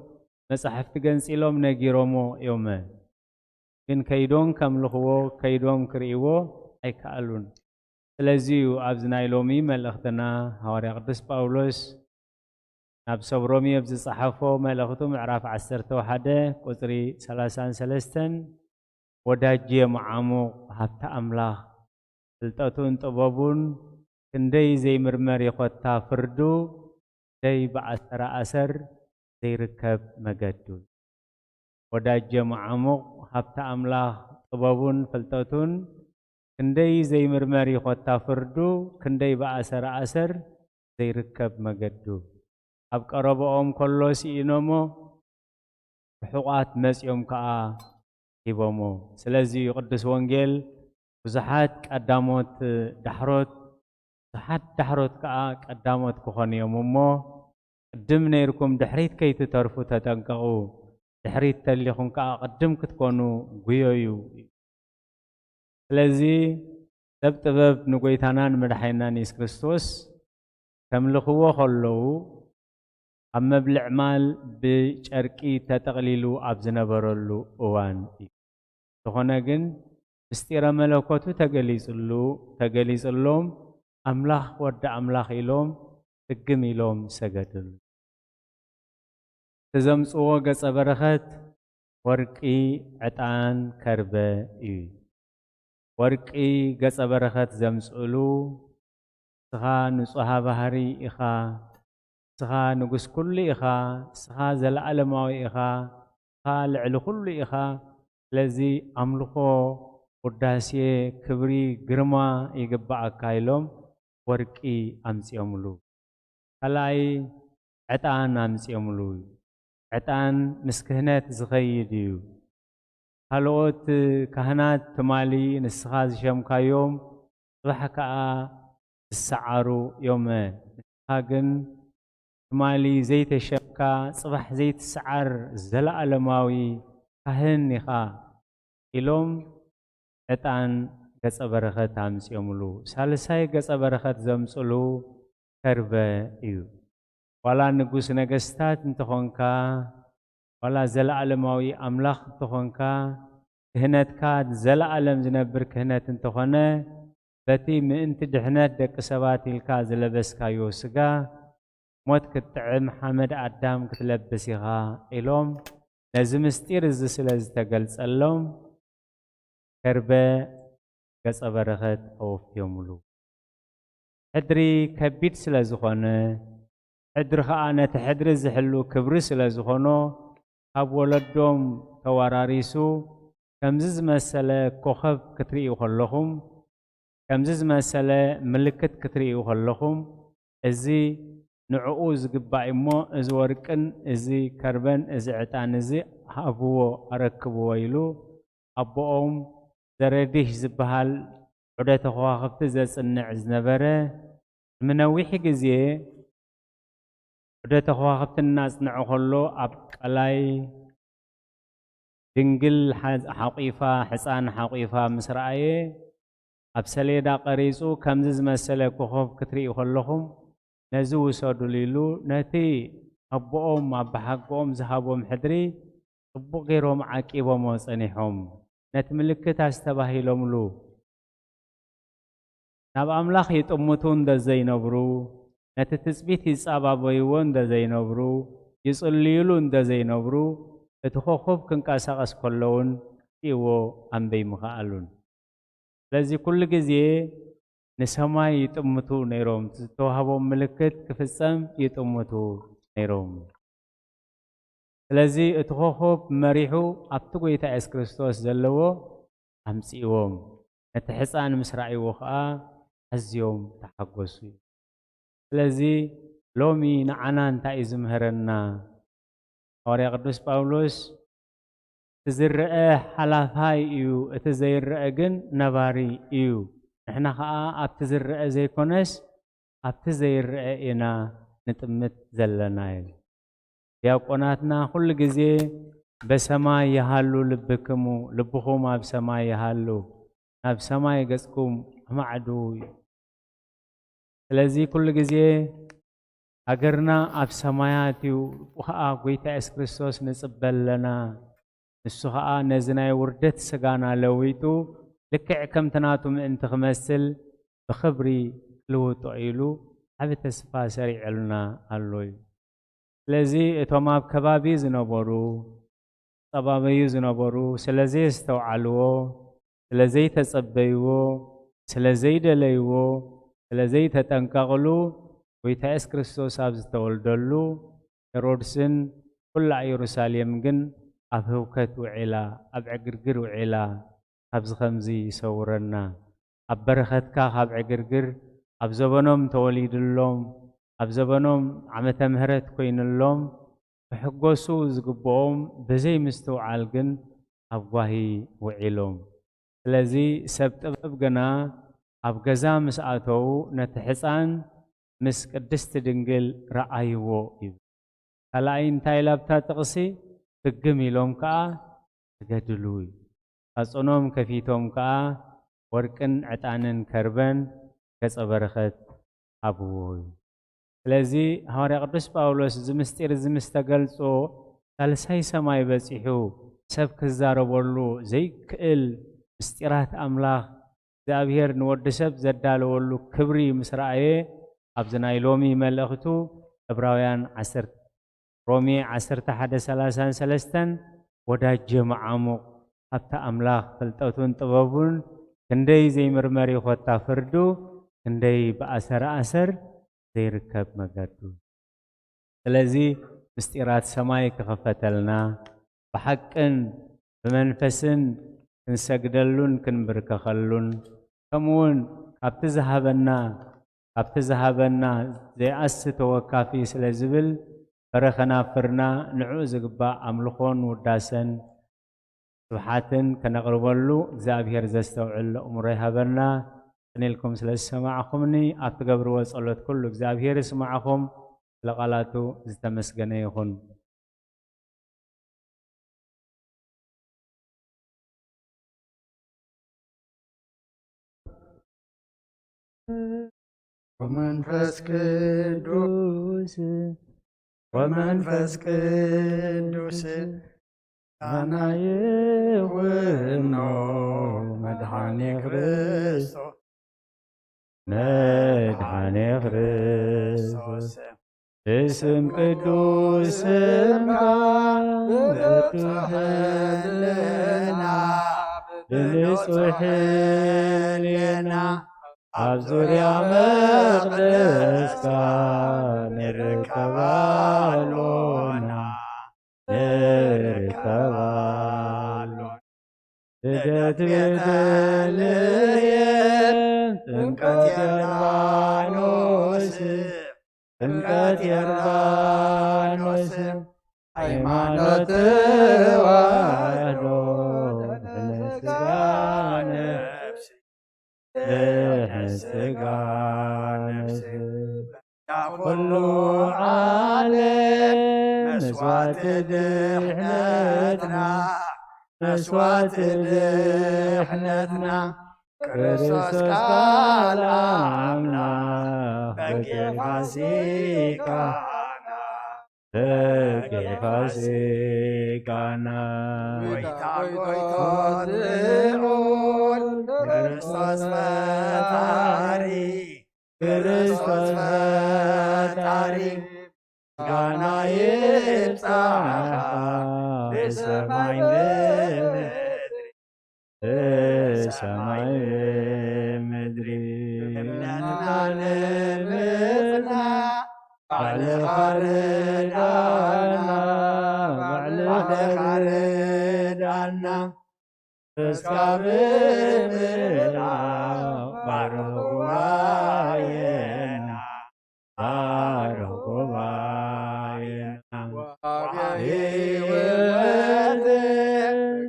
መጻሕፍቲ ገንጺሎም ነጊሮሞ እዮመ። ግን ከይዶም ከምልኽዎ፣ ከይዶም ክርእይዎ ኣይከኣሉን። ስለዚ እዩ ኣብዚ ናይ ሎሚ መልእኽትና ሃዋርያ ቅዱስ ጳውሎስ ናብ ሰብ ሮሜ ኣብ ዝጸሓፎ መልእኽቱ ምዕራፍ ዓሰርተ ሓደ ቁጽሪ ሰላሳን ሰለስተን፣ "ወዳጅ የመዓሙቕ ሃብቲ ኣምላኽ፣ ፍልጠቱን ጥበቡን ክንደይ ዘይምርመር ይኾታ ፍርዱ፣ ደይ ብኣሰር ኣሰር ዘይርከብ መገዱ። ወዳጀ መዓሙቕ ሃብቲ ኣምላኽ ጥበቡን ፍልጠቱን ክንደይ ዘይምርመር ይኾታ ፍርዱ፣ ክንደይ ብኣሰር ኣሰር ዘይርከብ መገዱ። ኣብ ቀረባኦም ከሎ ስኢኖሞ፣ ርሑቓት መጺኦም ከኣ ሂቦሞ። ስለዚ እዩ ቅዱስ ወንጌል ብዙሓት ቀዳሞት ዳሕሮት፣ ብዙሓት ዳሕሮት ከኣ ቀዳሞት ክኾኑ እዮም እሞ፣ ቅድም ነይርኩም ድሕሪት ከይትተርፉ ተጠንቀቑ፣ ድሕሪት ተሊኹም ከኣ ቅድም ክትኮኑ ጉየዩ። ስለዚ ሰብ ጥበብ ንጎይታና ንመድሓኒናን የሱስ ክርስቶስ ከምልኽዎ ከለዉ፣ ኣብ መብልዕ ማል ብጨርቂ ተጠቕሊሉ ኣብ ዝነበረሉ እዋን እዩ። ዝኾነ ግን ምስጢረ መለኮቱ ተገሊጽሉ፣ ተገሊጽሎም፣ ኣምላኽ ወዲ ኣምላኽ ኢሎም፣ ፍግም ኢሎም ሰገድሉ። እቲ ዘምጽዎ ገጸ በረኸት ወርቂ፣ ዕጣን፣ ከርበ እዩ። ወርቂ ገጸ በረኸት ዘምጽእሉ፣ ንስኻ ንጹሃ ባህሪ ኢኻ፣ ንስኻ ንጉስ ኩሉ ኢኻ፣ ንስኻ ዘለኣለማዊ ኢኻ፣ ንስኻ ልዕሊ ኩሉ ኢኻ። ስለዚ ኣምልኾ፣ ውዳሴ፣ ክብሪ፣ ግርማ ይግብኣካ ኢሎም ወርቂ ኣምጺኦምሉ። ካልኣይ ዕጣን ኣምጺኦምሉ። ዕጣን ምስ ክህነት ዝኸይድ እዩ። ካልኦት ካህናት ትማሊ ንስኻ ዝሸምካዮም ጽባሕ ከኣ ዝሰዓሩ እዮም። ንስኻ ግን ትማሊ ዘይተሸምካ፣ ጽባሕ ዘይትሰዓር ዘለኣለማዊ ካህን ኢኻ ኢሎም ዕጣን ገጸ በረኸት ኣምጺኦምሉ። ሳልሳይ ገጸ በረኸት ዘምጽሉ ከርበ እዩ። ዋላ ንጉስ ነገስታት እንተኾንካ፣ ዋላ ዘለኣለማዊ ኣምላኽ እንተኾንካ፣ ክህነትካ ዘለኣለም ዝነብር ክህነት እንተኾነ፣ በቲ ምእንቲ ድሕነት ደቂ ሰባት ኢልካ ዝለበስካዮ ስጋ፣ ሞት ክትጥዕም ሓመድ ኣዳም ክትለብስ ኢኻ ኢሎም፣ ነዚ ምስጢር እዚ ስለ ዝተገልጸሎም፣ ከርበ ገጸ በረኸት ኣወፍዮምሉ። ሕድሪ ከቢድ ስለ ዝኾነ፣ ሕድሪ ኸኣ ነቲ ሕድሪ ዝሕሉ ክብሪ ስለ ዝኾኖ፣ ካብ ወለዶም ተወራሪሱ፣ ከምዚ ዝመሰለ ኮኸብ ክትርእዩ ከለኹም፣ ከምዚ ዝመሰለ ምልክት ክትርእዩ ከለኹም፣ እዚ ንዕኡ ዝግባእ እሞ፣ እዚ ወርቅን እዚ ከርበን እዚ ዕጣን እዚ ሃብዎ፣ ኣረክብዎ ኢሉ ኣቦኦም ዘረዲሽ ዝበሃል ዑደተ ከዋኽብቲ ዘጽንዕ ዝነበረ፣ ንነዊሕ ግዜ ዑደተ ከዋኽብቲ እናጽንዐ ከሎ፣ ኣብ ቀላይ ድንግል ሓ-፣ ሓቂፋ፣ ሕፃን ሓቂፋ ምስ ረኣየ፣ ኣብ ሰሌዳ ቀሪጹ፣ "ከምዚ ዝመሰለ ኮኸብ ክትርእዩ ከለኹም፣ ነዚ ውሰዱሉ" ኢሉ፣ ነቲ ኣቦኦም ኣባሓጎኦም ዝሃቦም ሕድሪ ጽቡቕ ገይሮም ዓቂቦሞ ጸኒሖም። ነቲ ምልክት ኣስተባሂሎምሉ። ናብ ኣምላኽ ይጥምቱ እንደ ዘይነብሩ፣ ነቲ ትጽቢት ይጻባበይዎ እንደ ዘይነብሩ፣ ይጽልዩሉ እንተ ዘይነብሩ፣ እቲ ኮኾብ ክንቀሳቐስ ከሎ እውን ርእይዎ ኣንበይ ምኸኣሉን። ስለዚ ኩሉ ግዜ ንሰማይ ይጥምቱ ነይሮም፣ እቲ ዝተዋህቦም ምልክት ክፍጸም ይጥምቱ ነይሮም። ስለዚ እቲ ኮኾብ መሪሑ ኣብቲ ጐይታ የሱስ ክርስቶስ ዘለዎ ኣምጺእዎም። ነቲ ሕጻን ምስ ረኣይዎ ኸኣ ኣዝዮም ተሓጎሱ። ስለዚ ሎሚ ንዓና እንታይ እዩ ዝምህረና? ሃዋርያ ቅዱስ ጳውሎስ፣ "እቲ ዝረአ ሓላፋይ እዩ፣ እቲ ዘይረአ ግን ነባሪ እዩ። ንሕና ኸኣ ኣብቲ ዝረአ ዘይኮነስ ኣብቲ ዘይረአ ኢና ንጥምት ዘለና" እዩ። ዲያቆናትና ኩሉ ግዜ "በሰማይ ይሃሉ ልብክሙ"፣ ልብኹም ኣብ ሰማይ ይሃሉ፣ ናብ ሰማይ ገጽኩም ኣማዕድዉ። ስለዚ ኩሉ ግዜ ሃገርና ኣብ ሰማያት እዩ፣ ብኡ ኸኣ ጐይታ የሱስ ክርስቶስ ንጽበ ኣለና። ንሱ ኸኣ ነዚ ናይ ውርደት ስጋና ለዊጡ፣ ልክዕ ከምቲ ናቱ ምእንቲ ክመስል ብኽብሪ ክልውጦ ኢሉ ዓቢ ተስፋ ሰሪዐልና ኣሎ እዩ። ስለዚ እቶም ኣብ ከባቢ ዝነበሩ፣ ጸባበዩ ዝነበሩ ስለ ዘየስተውዓልዎ፣ ስለ ዘይተጸበይዎ፣ ስለ ዘይደለይዎ፣ ስለ ዘይተጠንቀቕሉ፣ ጐይታ የሱስ ክርስቶስ ኣብ ዝተወልደሉ፣ ሄሮድስን ኩላ ኢየሩሳሌም ግን ኣብ ህውከት ውዒላ፣ ኣብ ዕግርግር ውዒላ። ካብዚ ከምዚ ይሰውረና። ኣብ በረኸትካ ካብ ዕግርግር፣ ኣብ ዘበኖም ተወሊድሎም፣ ኣብ ዘበኖም ዓመተ ምሕረት ኮይንሎም፣ ክሕጎሱ ዝግብኦም ብዘይ ምስትውዓል ግን ኣብ ጓሂ ውዒሎም። ስለዚ ሰብ ጥበብ ግና ኣብ ገዛ ምስ ኣተዉ ነቲ ሕፃን ምስ ቅድስቲ ድንግል ረኣይዎ እዩ። ካልኣይ እንታይ ኢላ ኣብታ ጥቕሲ? ፍግም ኢሎም ከኣ ስገድሉ እዩ። ሳጹኖም ከፊቶም ከኣ ወርቅን ዕጣንን ከርበን ገጸ በረኸት ሃብዎ እዩ። ስለዚ ሃዋርያ ቅዱስ ጳውሎስ እዚ ምስጢር እዚ ምስ ተገልጾ፣ ሳልሳይ ሰማይ በጺሑ ሰብ ክዛረበሉ ዘይክእል ምስጢራት ኣምላኽ እግዚኣብሔር ንወዲ ሰብ ዘዳለወሉ ክብሪ ምስ ረኣየ፣ ኣብዚ ናይ ሎሚ መልእኽቱ ዕብራውያን ዓሰርተ፣ ሮሜ ዓሰርተ ሓደ ሰላሳን ሰለስተን፣ ወዳጀ መዓሙቕ፣ ኣብቲ ኣምላኽ ፍልጠቱን ጥበቡን ክንደይ ዘይምርመር እዩ፣ ኮታ ፍርዱ ክንደይ ብኣሰር ኣሰር ዘይርከብ መገዱ። ስለዚ ምስጢራት ሰማይ ክኸፈተልና፣ ብሓቅን ብመንፈስን ክንሰግደሉን ክንብርከኸሉን፣ ከምኡውን ካብቲ ዝሃበና፣ ካብቲ ዝሃበና ዘይኣሲ ተወካፊ ስለ ዝብል፣ በረ ከናፍርና ንዕኡ ዝግባእ ኣምልኾን ውዳሰን ስብሓትን ከነቕርበሉ እግዚኣብሔር ዘስተውዕል ኣእምሮ ይሃበና። ቅንልኩም ስለ ዝሰማዕኹምኒ፣ ኣብ ትገብርዎ ጸሎት ኩሉ እግዚኣብሔር ይስማዕኹም። ስለ ቃላቱ ዝተመስገነ ይኹን። ወመንፈስ ቅዱስ፣ ወመንፈስ ቅዱስ፣ ኣና ይውኖ መድኃኔ ክርስቶስ፣ መድኃኔ ክርስቶስ። ብስም ቅዱስ ስምካ ንጹሕ ህልና፣ ብንጹሕ ህልና ኣብ ዙርያ መቕደስካ ንርከብ ኣሎና፣ ንርከብ ኣሎና። ልደት ቤተልሔም፣ ጥምቀት ዮርዳኖስ፣ ጥምቀት ዮርዳኖስ፣ ሃይማኖት ተዋህዶ፣ ድሕነት ስጋ ነፍሲ፣ ድሕነት ስጋ ነፍሲ፣ ኩሉ ዓለም መስዋዕቲ ድሕነትና፣ መስዋዕቲ ድሕነትና፣ ክርስቶስ ቃል ኣምላኽ በጊዕ ፋሲካና፣ በጊዕ ፋሲካና። ጎይታ ጎይቶት ልዑል ክርስቶስ ፈጣሪ፣ ክርስቶስ ፈጣሪ፣ ምስጋና ሰማይ ምድሪ፣ ሰማይ ምድሪ። እምነትና ንምጽና ባዕልኻ ርዳና፣ ባዕልኻ ርዳና። እስካብ ምዕራብ ባርኽ ጉባኤና፣ ባርኽ ጉባኤና። ወሃቢ ሕይወት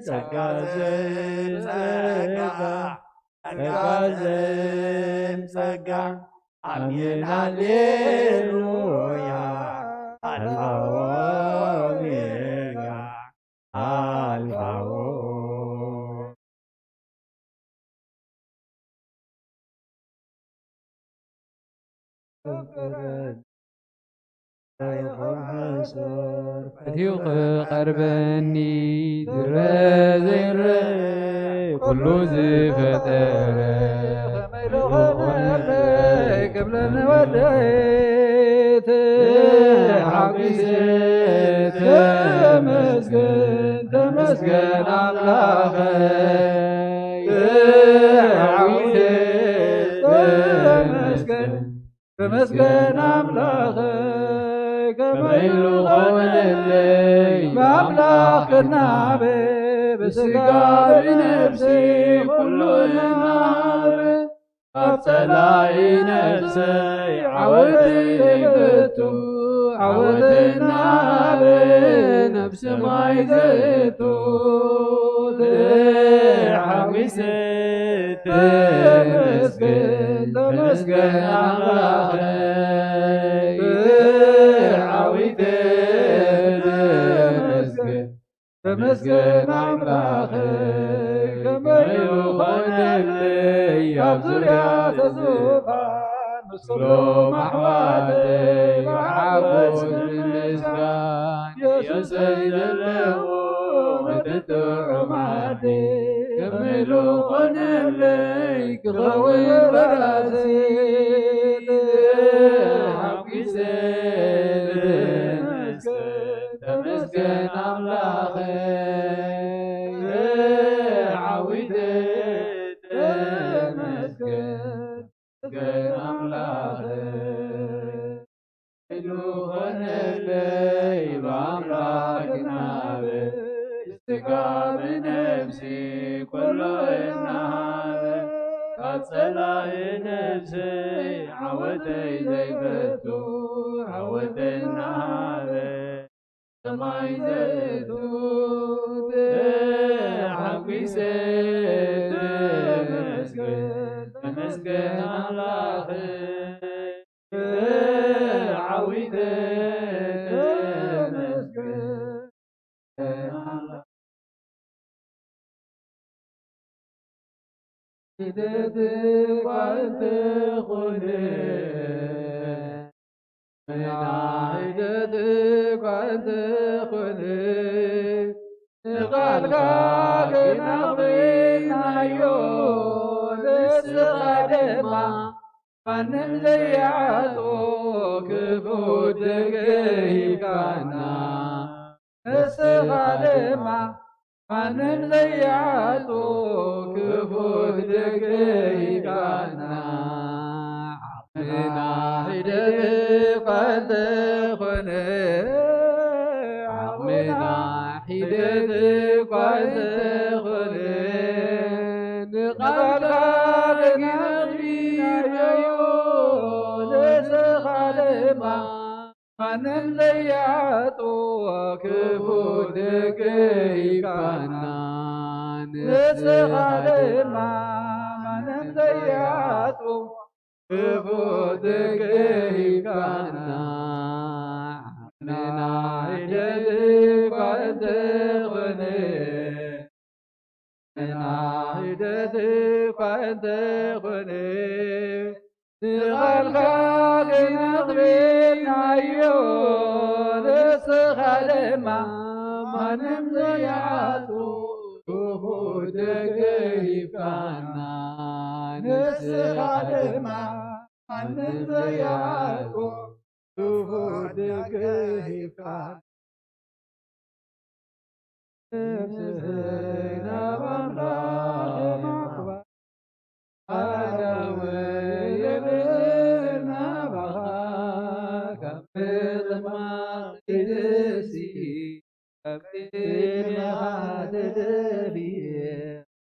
ጸጋ ዘይ ጸጋ፣ ጸጋ ዘይ ጸጋ። ኣሜን ሃሌሉያ፣ ኣልፋ ኦሜጋ። ኣልፋ ኦ። ኣትዩ ክቐርበኒ ዝረአ ዘይረአ ኩሉ ዝፈጠረ ከመይ ዝኾነለይ ክብለኒ ወደይ ተሓጒሰ ተመስገን ተመስገን ኣምላኸይ ተሓጒሰ ተመስገን ተመስገን ኣምላኸይ ከመይ ዝኾነለይ ብኣምላኽ ክናበ ብስጋ ብነፍሲ ኩሉ ይናበ ኣብ ጸላኢ ነፍሰይ ዓወተይ ዘይፈቱ ዓወተይ ናበ ነፍሲ ማይ ዘእቱ ተሓጒሰ ተመስገን ተመስገን ኣምላኸይ ተዓዊተ ተመስገን ተመስገን ኣምላኸይ ከመይ ይኾነለይ ኣብ ዙርያ ተዙፋን ምስሎም ኣሕዋተይ ብሓጎስ ብምስጋን የሱሰይ ዘለዎ እቲ ጥዑም ኣደይ ከመይ ዝኾነለይ ክኸውን በራሲ ሓጒሰ ተመስገን ኣምላኸይ ዓዊተ ተመስገን ኣምላኸይ ኢሉ ኾነለይ ብኣምላኽ ክናበ ብስጋ ብነፍሲ ኩሉ እናሃበ ካብ ጸላኢ ነፍሰይ ዓወተይ ዘይፈቱ ዓወተይ እናሃበ ሰማይ ዘእቱ ተሓጒሰ ተመስገን ተመስገን ኣምላኸይ ዓዊተ ተመስገን ኣምላኸይ ሂደት እኳ እንተኾነ፣ ናይደት እኳ እንተኾነ፣ ንቓልካ ግን ኣኽቢርናዮ፣ ንስኻ ድማ ማንም ዘይዓጾ ክፉት ደገ ሂብካና። ንስኻ ድማ ማንም ዘይዓጾ ክፉት ደገ ሂብካና። ዓቕምና ሒደት እኳ እንተኾነ፣ ዓቕምና ሒደት እኳ እንተኾነ፣ ንቓልካ ግን ኣኽቢርናዮ፣ ንስኻ ድማ ማንም ዘይዓጾ ክፉት ደገ ሂብካና፣ ንስኻ ድማ ማንም ዘይዓጾ ክፉት ደገ ሂብካና። ዓቕምና ሒደት እኳ እንተኾነ፣ ዓቕምና ሒደት እኳ እንተኾነ፣ ንቓልካ ግን ኣኽቢርናዮ፣ ንስኻ ድማ ማንም ዘይዓጾ ክፉት ደገ ሂብካና። ንስኻ ድማ ማንም ዘይዓጾ ክፉት ደገ ሂብካና። ነፍስና ኣምላኽ የማዕባ ኣደው የብልና ባኻ ካብ ምጥማቕ ኢልሲ ካብ ጺሜኻ ተደብየ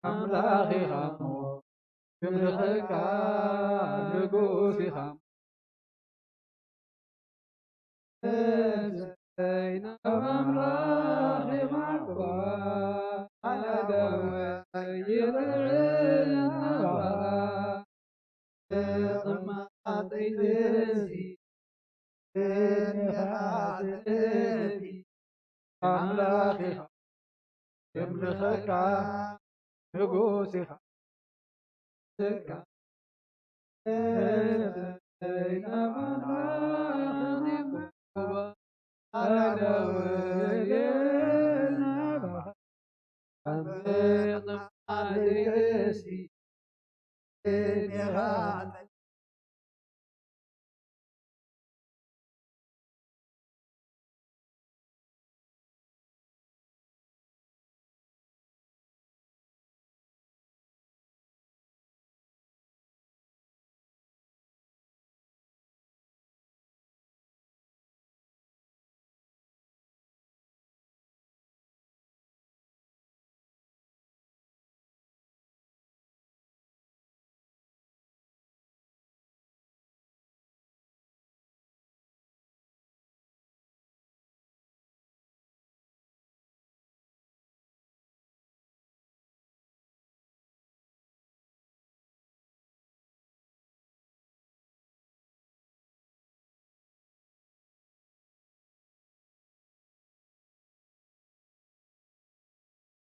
ኣምላኽ ኢኻ እሞ ክምልኸካ ንጉስ ኢኻ እሞ። ኣምላኽ ኢኻ፣ የምልኸካ ንጉስ ኢኻ።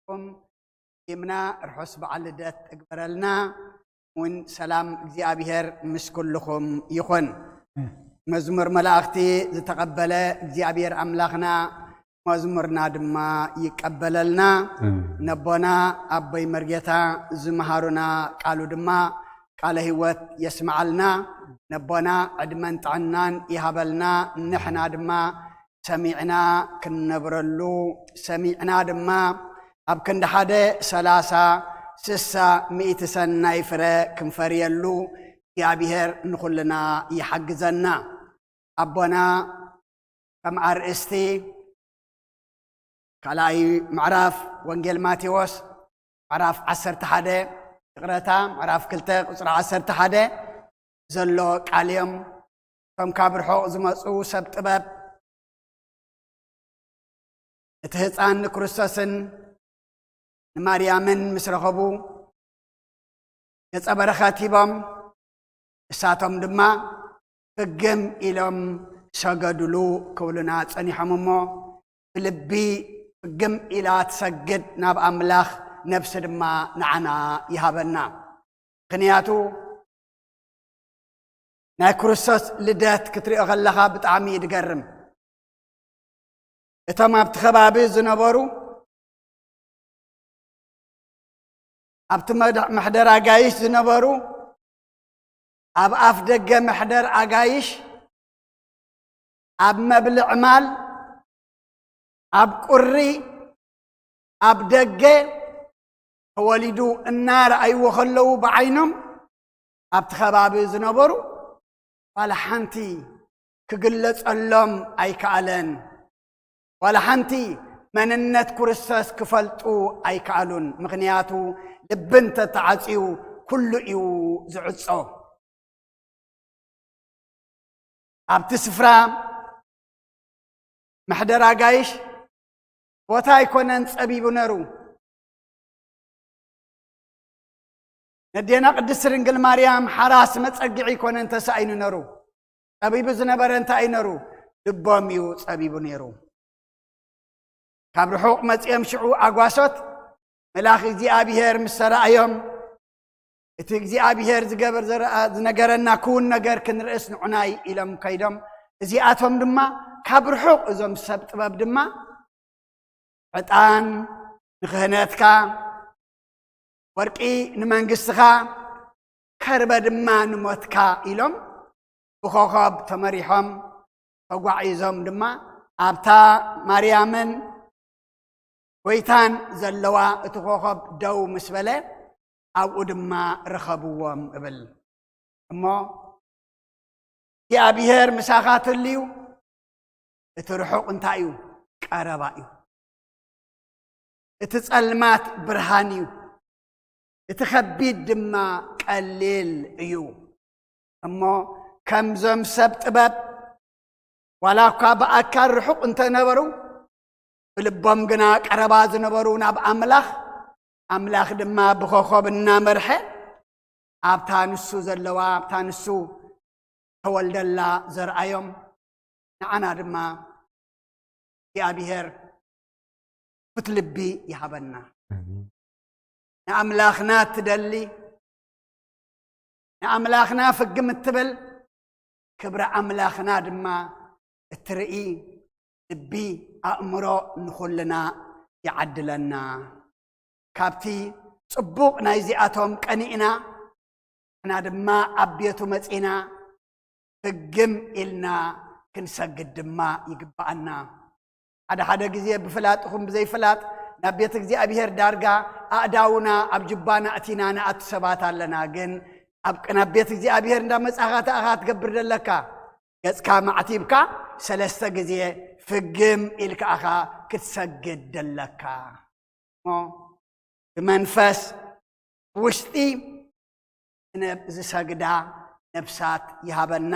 ኩም ዲምና ርሑስ በዓል ልደት እግበረልና። እውን ሰላም እግዚኣብሔር ምስ ኩልኹም ይኹን። መዝሙር መላእኽቲ ዝተቐበለ እግዚኣብሔር ኣምላኽና መዝሙርና ድማ ይቀበለልና። ነቦና ኣቦይ መርጌታ ዝመሃሩና ቃሉ ድማ ቃለ ህይወት የስምዓልና። ነቦና ዕድመን ጥዕናን ይሃበልና። ንሕና ድማ ሰሚዕና ክንነብረሉ፣ ሰሚዕና ድማ ኣብ ክንዲ ሓደ ሰላሳ፣ ስሳ፣ ሚእቲ ሰናይ ፍረ ክንፈርየሉ እግዚኣብሔር ንኹልና ይሓግዘና። ኣቦና ከም ኣርእስቲ ካልኣይ ምዕራፍ ወንጌል ማቴዎስ ምዕራፍ ዓሰርተ ሓደ፣ ይቕረታ፣ ምዕራፍ ክልተ ቁጽሪ ዓሰርተ ሓደ ዘሎ ቃል እዮም። እቶም ካብ ርሑቕ ዝመጹ ሰብ ጥበብ እቲ ህፃን ንክርስቶስን ንማርያምን ምስ ረኸቡ ገጸ በረኸት ሂቦም፣ ንሳቶም ድማ ፍግም ኢሎም ሰገዱሉ ክብሉና ጸኒሖም እሞ፣ ብልቢ ፍግም ኢላ ትሰግድ ናብ ኣምላኽ፣ ነፍሲ ድማ ንዓና ይሃበና። ምኽንያቱ ናይ ክርስቶስ ልደት ክትሪኦ ከለኻ ብጣዕሚ እዩ ዝገርም። እቶም ኣብቲ ከባቢ ዝነበሩ፣ ኣብቲ መድ-፣ መሕደር ኣጋይሽ ዝነበሩ፣ ኣብ ኣፍ ደገ መሕደር ኣጋይሽ፣ ኣብ መብልዕ ማል፣ ኣብ ቁሪ፣ ኣብ ደገ ተወሊዱ እናረኣይዎ ከለዉ ብዓይኖም ኣብቲ ከባቢ ዝነበሩ ዋላ ሓንቲ ክግለጸሎም ኣይከኣለን። ዋላ ሓንቲ መንነት ክርስቶስ ክፈልጡ ኣይከኣሉን። ምኽንያቱ ልቢ እንተተዓጽዩ ኩሉ እዩ ዝዕጾ። ኣብቲ ስፍራ መሕደር ኣጋይሽ ቦታ ኣይኮነን ጸቢቡ ነሩ። ነዴና ቅድስቲ ድንግል ማርያም ሓራስ መጸግዒ ኣይኮነን ተሳኢኑ ነሩ። ጸቢቡ ዝነበረ እንታይ እዩ ነሩ? ልቦም እዩ ጸቢቡ ነሩ። ካብ ርሑቕ መጺኦም ሽዑ ኣጓሶት መልኣኽ እግዚኣብሔር ምስ ተራእዮም፣ እቲ እግዚኣብሔር ዝገበር ዘረኣ-፣ ዝነገረና ክውን ነገር ክንርእስ ንዑናይ ኢሎም ከይዶም፣ እዚኣቶም ድማ ካብ ርሑቕ እዞም ሰብ ጥበብ ድማ ዕጣን ንክህነትካ፣ ወርቂ ንመንግስትኻ፣ ከርበ ድማ ንሞትካ ኢሎም ብኾኾብ ተመሪሖም ተጓዒዞም ድማ ኣብታ ማርያምን ጎይታን ዘለዋ እቲ ኮኸብ ደው ምስ በለ ኣብኡ ድማ ረኸብዎም እብል። እሞ እግዚኣብሔር ምሳኻ ትልዩ። እቲ ርሑቕ እንታይ እዩ? ቀረባ እዩ። እቲ ጸልማት ብርሃን እዩ። እቲ ከቢድ ድማ ቀሊል እዩ። እሞ ከምዞም ሰብ ጥበብ ዋላ እኳ ብኣካል ርሑቕ እንተነበሩ ብልቦም ግና ቀረባ ዝነበሩ ናብ ኣምላኽ፣ ኣምላኽ ድማ ብኾኾብ እናመርሐ ኣብታ ንሱ ዘለዋ ኣብታ ንሱ ተወልደላ ዘርኣዮም። ንዓና ድማ እግዚኣብሔር ክፉት ልቢ ይሃበና። ንኣምላኽና ትደሊ፣ ንኣምላኽና ፍግም እትብል፣ ክብሪ ኣምላኽና ድማ እትርኢ ልቢ፣ ኣእምሮ ንኹልና ይዓድለና። ካብቲ ጽቡቕ ናይዚኣቶም ቀኒእና፣ ንሕና ድማ ኣብ ቤቱ መጺና ፍግም ኢልና ክንሰግድ ድማ ይግብኣና። ሓደ ሓደ ግዜ ብፍላጥ ይኹን ብዘይፍላጥ ናብ ቤት እግዚኣብሔር ዳርጋ ኣእዳውና ኣብ ጅባና ኣእቲና ንኣቱ ሰባት ኣለና። ግን ኣብ ናብ ቤት እግዚኣብሔር እንዳመጻኻ እንታይ ኢኻ ትገብር ደለካ? ገጽካ ማዕቲብካ ሰለስተ ግዜ ፍግም ኢልካ ኢኻ ክትሰግድ ደለካ። እሞ ብመንፈስ ውሽጢ ዝሰግዳ ነብሳት ይሃበና።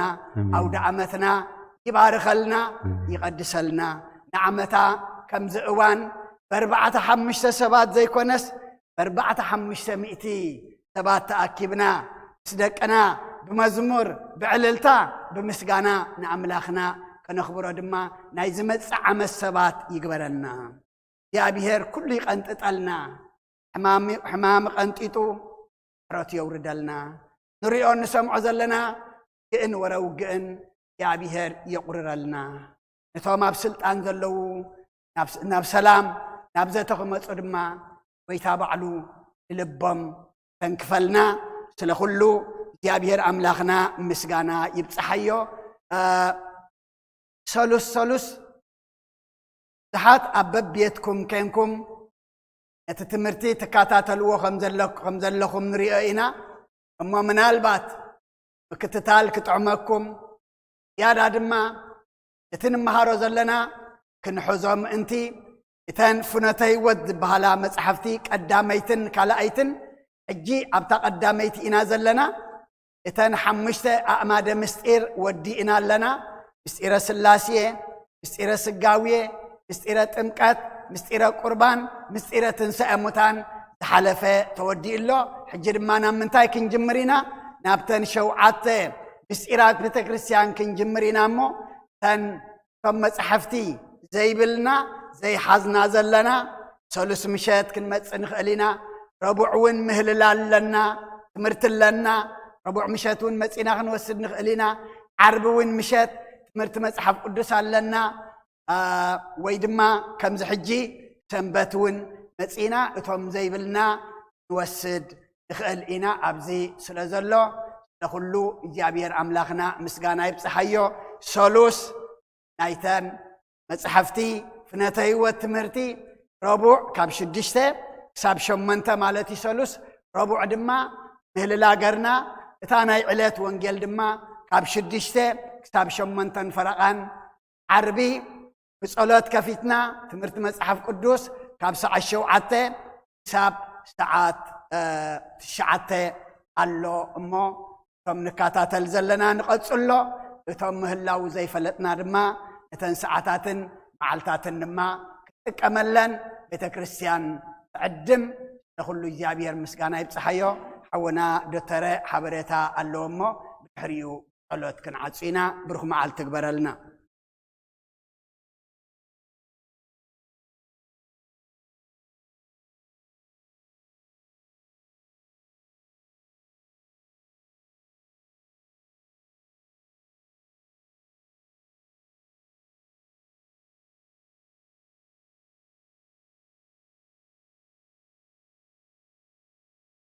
ኣውደ ዓመትና ይባርኸልና፣ ይቐድሰልና። ንዓመታ ከምዚ እዋን በርባዕተ ሓሙሽተ ሰባት ዘይኮነስ በርባዕተ ሓሙሽተ ሚእቲ ሰባት ተኣኪብና ምስ ደቅና ብመዝሙር ብዕልልታ ብምስጋና ንኣምላኽና ከነኽብሮ ድማ ናይ ዝመጽእ ዓመት ሰባት ይግበረና። እግዚኣብሔር ኩሉ ይቐንጥጠልና። ሕማም ቀንጢጡ ምሕረቱ የውርደልና። ንሪኦ ንሰምዖ ዘለና ግእን ወረ ውግእን እግዚኣብሔር የቑርረልና። ነቶም ኣብ ስልጣን ዘለዉ ናብ ሰላም ናብ ዘተ ክመፁ ድማ ጎይታ ባዕሉ ንልቦም ተንክፈልና። ስለ ኩሉ እግዚኣብሔር ኣምላኽና ምስጋና ይብፅሓዮ። ሰሉስ ሰሉስ ብዙሓት ኣብ በብቤትኩም ኬንኩም ነቲ ትምህርቲ ትከታተልዎ ከም ዘለኹም ንሪኦ ኢና። እሞ ምናልባት ምክትታል ክጥዕመኩም፣ ዝያዳ ድማ እቲ ንመሃሮ ዘለና ክንሕዞ ምእንቲ እተን ፍኖተ ህይወት ዝበሃላ መጻሕፍቲ ቀዳመይትን ካልኣይትን፣ ሕጂ ኣብታ ቀዳመይቲ ኢና ዘለና። እተን ሓሙሽተ ኣእማደ ምስጢር ወዲእና ኣለና። ምስጢረ ስላሴ፣ ምስጢረ ስጋዌ፣ ምስጢረ ጥምቀት፣ ምስጢረ ቁርባን፣ ምስጢረ ትንሳኤ ሙታን ዝሓለፈ ተወዲኡ ኣሎ። ሕጂ ድማ ናብ ምንታይ ክንጅምር ኢና? ናብተን ሸውዓተ ምስጢራት ቤተ ክርስቲያን ክንጅምር ኢና። እሞ ተን እቶም መጻሕፍቲ ዘይብልና ዘይሓዝና ዘለና ሰሉስ ምሸት ክንመጽእ ንኽእል ኢና። ረቡዕ እውን ምህልላ ኣለና፣ ትምህርቲ ኣለና። ረቡዕ ምሸት እውን መጺና ክንወስድ ንኽእል ኢና። ዓርቢ እውን ምሸት ትምህርቲ መጽሓፍ ቅዱስ ኣለና። ወይ ድማ ከምዚ ሕጂ ሰንበት እውን መጺና እቶም ዘይብልና ንወስድ ንኽእል ኢና። ኣብዚ ስለ ዘሎ ስለኩሉ እግዚኣብሔር ኣምላኽና ምስጋና ይብጽሓዮ። ሰሉስ ናይተን መጽሕፍቲ ፍነተ ህይወት ትምህርቲ ረቡዕ ካብ ሽዱሽተ ክሳብ ሸሞንተ ማለት እዩ ሰሉስ። ረቡዕ ድማ ምህልላ ገርና። እታ ናይ ዕለት ወንጌል ድማ ካብ ሽዱሽተ ክሳብ ሸሞንተን ፈረቓን ዓርቢ ብጸሎት ከፊትና ትምህርቲ መጽሓፍ ቅዱስ ካብ ሰዓት ሸውዓተ ክሳብ ሰዓት ትሽዓተ ኣሎ። እሞ እቶም ንከታተል ዘለና ንቐጽሎ። እቶም ምህላው ዘይፈለጥና ድማ እተን ሰዓታትን መዓልታትን ድማ ክትጥቀመለን ቤተ ክርስቲያን ትዕድም። ንኹሉ እግዚኣብሔር ምስጋና ይብጽሓዮ። ሓውና ዶተረ ሓበሬታ ኣለዎ እሞ ብድሕሪኡ ጸሎት ክንዓጹ ኢና። ብሩኽ መዓልቲ ግበረልና።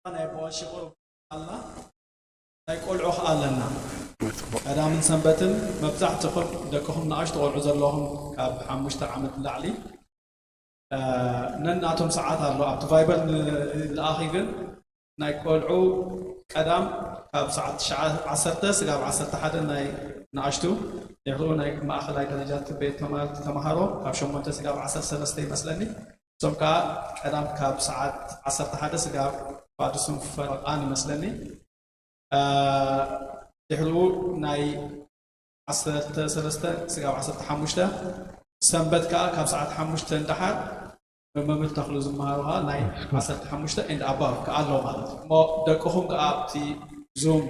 ናይ ቦሽቑ ኣላ ናይ ቆልዑ ኸኣ ኣለና። ቀዳምን ሰንበትን መብዛሕትኹም ደቅኹም ንኣሽቱ ቆልዑ ዘለኹም ካብ ሓሙሽተ ዓመት ንላዕሊ ነናቶም ሰዓት ኣሎ ኣብቲ ቫይበር ንልኣኺ ግን ናይ ቆልዑ ቀዳም ካብ ሰዓት ትሽዓ ዓሰርተ ስጋብ ዓሰርተ ሓደ ናይ ንኣሽቱ ድሕሪኡ ናይ ማእኸላይ ደረጃ ቤት ተማሃሮ ካብ ሸሞንተ ስጋብ ዓሰርተ ሰለስተ ይመስለኒ እቶም ከዓ ቀዳም ካብ ሰዓት ዓሰርተ ሓደ ስጋብ ፋዱስን ፈረቓን ይመስለኒ ድሕሪኡ ናይ ዓሰርተ ሰለስተ ስጋብ ዓሰርተ ሓሙሽተ ሰንበት ከዓ ካብ ሰዓት ሓሙሽተ ንደሓር ብመምህር ተኽሉ ዝመሃሩ ከዓ ናይ ዓሰርተ ሓሙሽተ and above ከዓ ኣሎ ማለት እዩ እሞ ደቅኹም ከዓ ኣብቲ ዙም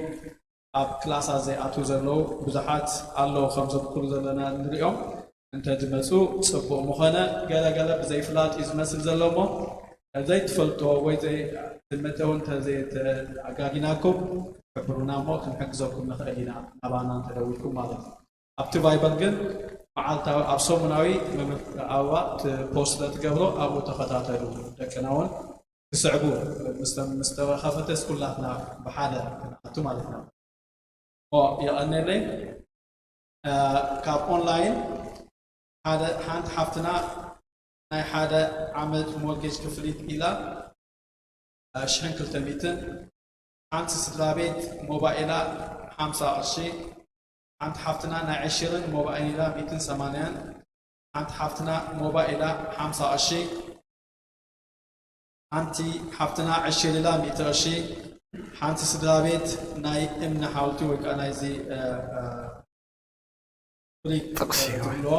ኣብ ክላሳት ዘይኣትዉ ዘለዉ ብዙሓት ኣለዉ ከም ዘብክሩ ዘለና ንሪኦም እንተዝመፁ ፅቡቕ ምኾነ ገለገለ ብዘይፍላጥ እዩ ዝመስል ዘሎ እሞ ዘይትፈልጦ ወይ ዘይትመተው እንተዘይተኣጋጊናኩም ሕብሩና እሞ ክንሕግዘኩም ንኽእል ኢና ናባና እንተደዊልኩም ማለት እዩ ኣብቲ ቫይበር ግን መዓልታዊ ኣብ ሰሙናዊ መምህር ኣበባ ፖስት ለትገብሮ ኣብኡ ተኸታተሉ ደቅና እውን ክስዕቡ ምስ ተኸፈተ ስኩላትና ብሓደ ክንኣቱ ማለት ነው የቐነለይ ካብ ኦንላይን ሓደ ሓንቲ ሓፍትና ናይ ሓደ ዓመት ሞርጌጅ ክፍሊት ኢላ ሽሕን ክልተ ሚትን ሓንቲ ስድራ ቤት ሞባኢላ ሓምሳ ቅርሺ ሓንቲ ሓፍትና ናይ ዕሽርን ሞባኢላ ሚትን ሰማንያን ሓንቲ ሓፍትና ሞባኢላ ሓምሳ ቅርሺ ሓንቲ ሓፍትና ዕሽር ኢላ ሚእቲ ቅርሺ ሓንቲ ስድራ ቤት ናይ እምኒ ሓውልቲ ወይ ከዓ ናይዚ ፍሪክ ጥቅሲ ትብልዎ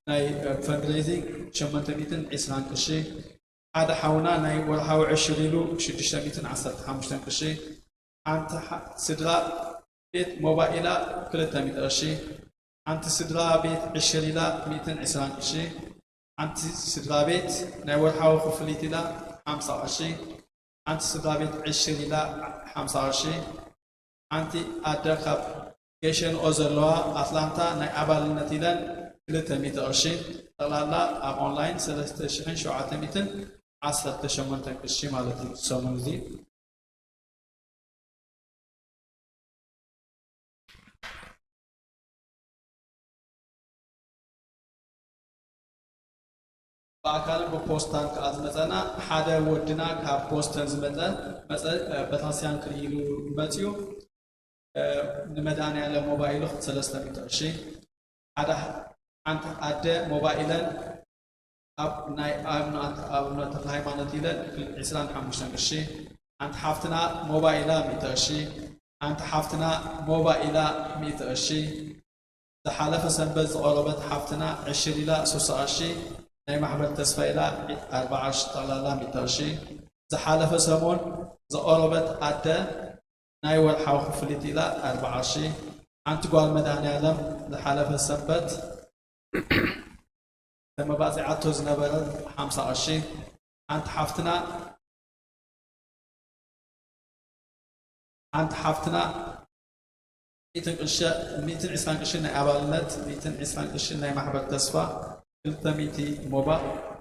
ናይ ፈንድሬዚንግ ሸሞንተ ሚእትን ዕስራን ቅርሺ ሓደ ሓውና ናይ ወርሓዊ ዕሽር ኢሉ ሽዱሽተ ሚእትን ዓሰርተ ሓሙሽተን ቅርሺ ሓንቲ ስድራ ቤት ሞባኢላ ክልተ ሚእቲ ቅርሺ ሓንቲ ስድራ ቤት ዕሽር ኢላ ሚእትን ዕስራን ቅርሺ ሓንቲ ስድራ ቤት ናይ ወርሓዊ ክፍሊት ኢላ ሓምሳ ቅርሺ ሓንቲ ስድራ ቤት ዕሽር ኢላ ሓምሳ ቅርሺ ሓንቲ ኣደ ካብ ገሸንኦ ዘለዋ ኣትላንታ ናይ ኣባልነት ኢለን ክልተ ሚእቲ ቅርሺ ጠቕላላ ኣብ ኦንላይን ሰለስተ ሽሕን ሸውዓተ ሚእትን ዓሰርተ ሸሞንተን ቅርሺ ማለት እዩ ሰሙን እዚ ብኣካልን ብፖስታን ከዓ ዝመፀና ሓደ ወድና ካብ ቦስተን ዝመፀ መፀ ቤተክርስትያን ክርኢ ኢሉ መፅዩ ንመድሃኒያለ ሞባይሉ ሰለስተ ሚእቲ ቅርሺ ሓደ ሓንቲ ኣደ ሞባይለን ኣብ ናይ ኣብነ ተክለ ሃይማኖት ኢለን ዕስራን ሓሙሽተን ቅርሺ ሓንቲ ሓፍትና ሞባይላ ሚእቲ ቅርሺ ሓንቲ ሓፍትና ሞባይላ ሚእቲ ቅርሺ ዝሓለፈ ሰንበት ዝቐረበት ሓፍትና ዕሽር ኢላ ሱሳ ቅርሺ ናይ ማሕበር ተስፋ ኢላ ኣርባ ቅርሺ ጠቕላላ ሚእቲ ቅርሺ ዝሓለፈ ሰሙን ዝቐረበት ኣደ ናይ ወርሓዊ ክፍሊት ኢላ ኣርባ ቅርሺ ሓንቲ ጓል መድሃኒኣለም ዝሓለፈ ሰንበት ተመባፂዓቶ ዝነበረት ሓምሳ ቅርሺ ሓንቲ ሓፍትና ሓንቲ ሓፍትና ሚእትን ቅርሺ ሚእትን ዕስራን ቅርሺ ናይ ኣባልነት ሚእትን ዕስራን ቅርሺ ናይ ማሕበር ተስፋ ክልተ ሚእቲ ሞባ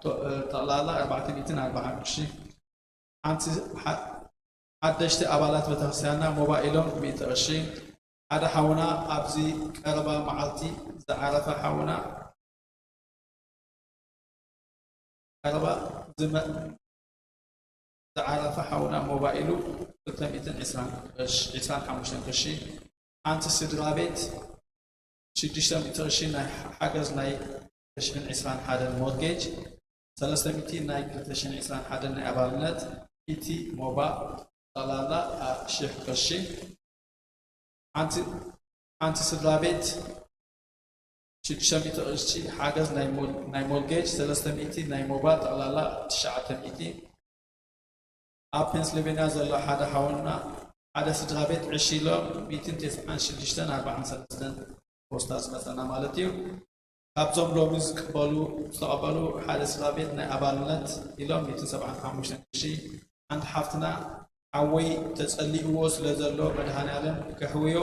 ጠቕላላ ኣርባዕተ ሚእትን ኣርባዓን ቅርሺ ሓንቲ ሓደሽቲ ኣባላት ቤተክርስትያንና ሞባ ኢሎም ሚእቲ ቅርሺ ሓደ ሓውና ኣብዚ ቀረባ መዓልቲ ዝዓረፈ ሓውና ቀረባ ዝመ ዝዓረፈ ሓውና ሞባይሉ ክልተ ሚእትን ዕስራን ቅርሺ ዕስራን ሓሙሽተን ቅርሺ ሓንቲ ስድራ ቤት ሽዱሽተ ሚእቲ ቅርሺ ናይ ሓገዝ ናይ ክልተ ሽሕን ዕስራን ሓደን ሞርጌጅ ሰለስተ ሚእቲ ናይ ክልተ ሽሕን ዕስራን ሓደን ናይ ኣባልነት ኢቲ ሞባ ጠቕላላ ሽሕ ቅርሺ ሓንቲ ሓንቲ ስድራ ቤት ሽዱሽተ ሚእቲ ቅርሺ ሓገዝ ናይ ሞል- ናይ ሞርጌጅ ሰለስተ ሚእቲ ናይ ሞባ ጠቕላላ ትሽዓተ ሚእቲ ኣብ ፔንስልቬንያ ዘሎ ሓደ ሓውና ሓደ ስድራ ቤት ዕሺ ኢሎም ሚእትን ተስዓን ሽዱሽተን ኣርባዓን ሰለስተን ፖስታ ዝመፀና ማለት እዩ ካብዞም ሎሚ ዝቅበሉ ዝተቐበሉ ሓደ ስድራ ቤት ናይ ኣባልነት ኢሎም ሚእትን ሰብዓን ሓሙሽተን ቅርሺ ሓንቲ ሓፍትና ሓወይ ተጸሊእዎ ስለ ዘሎ መድሃኔኣለም ከሕውዮ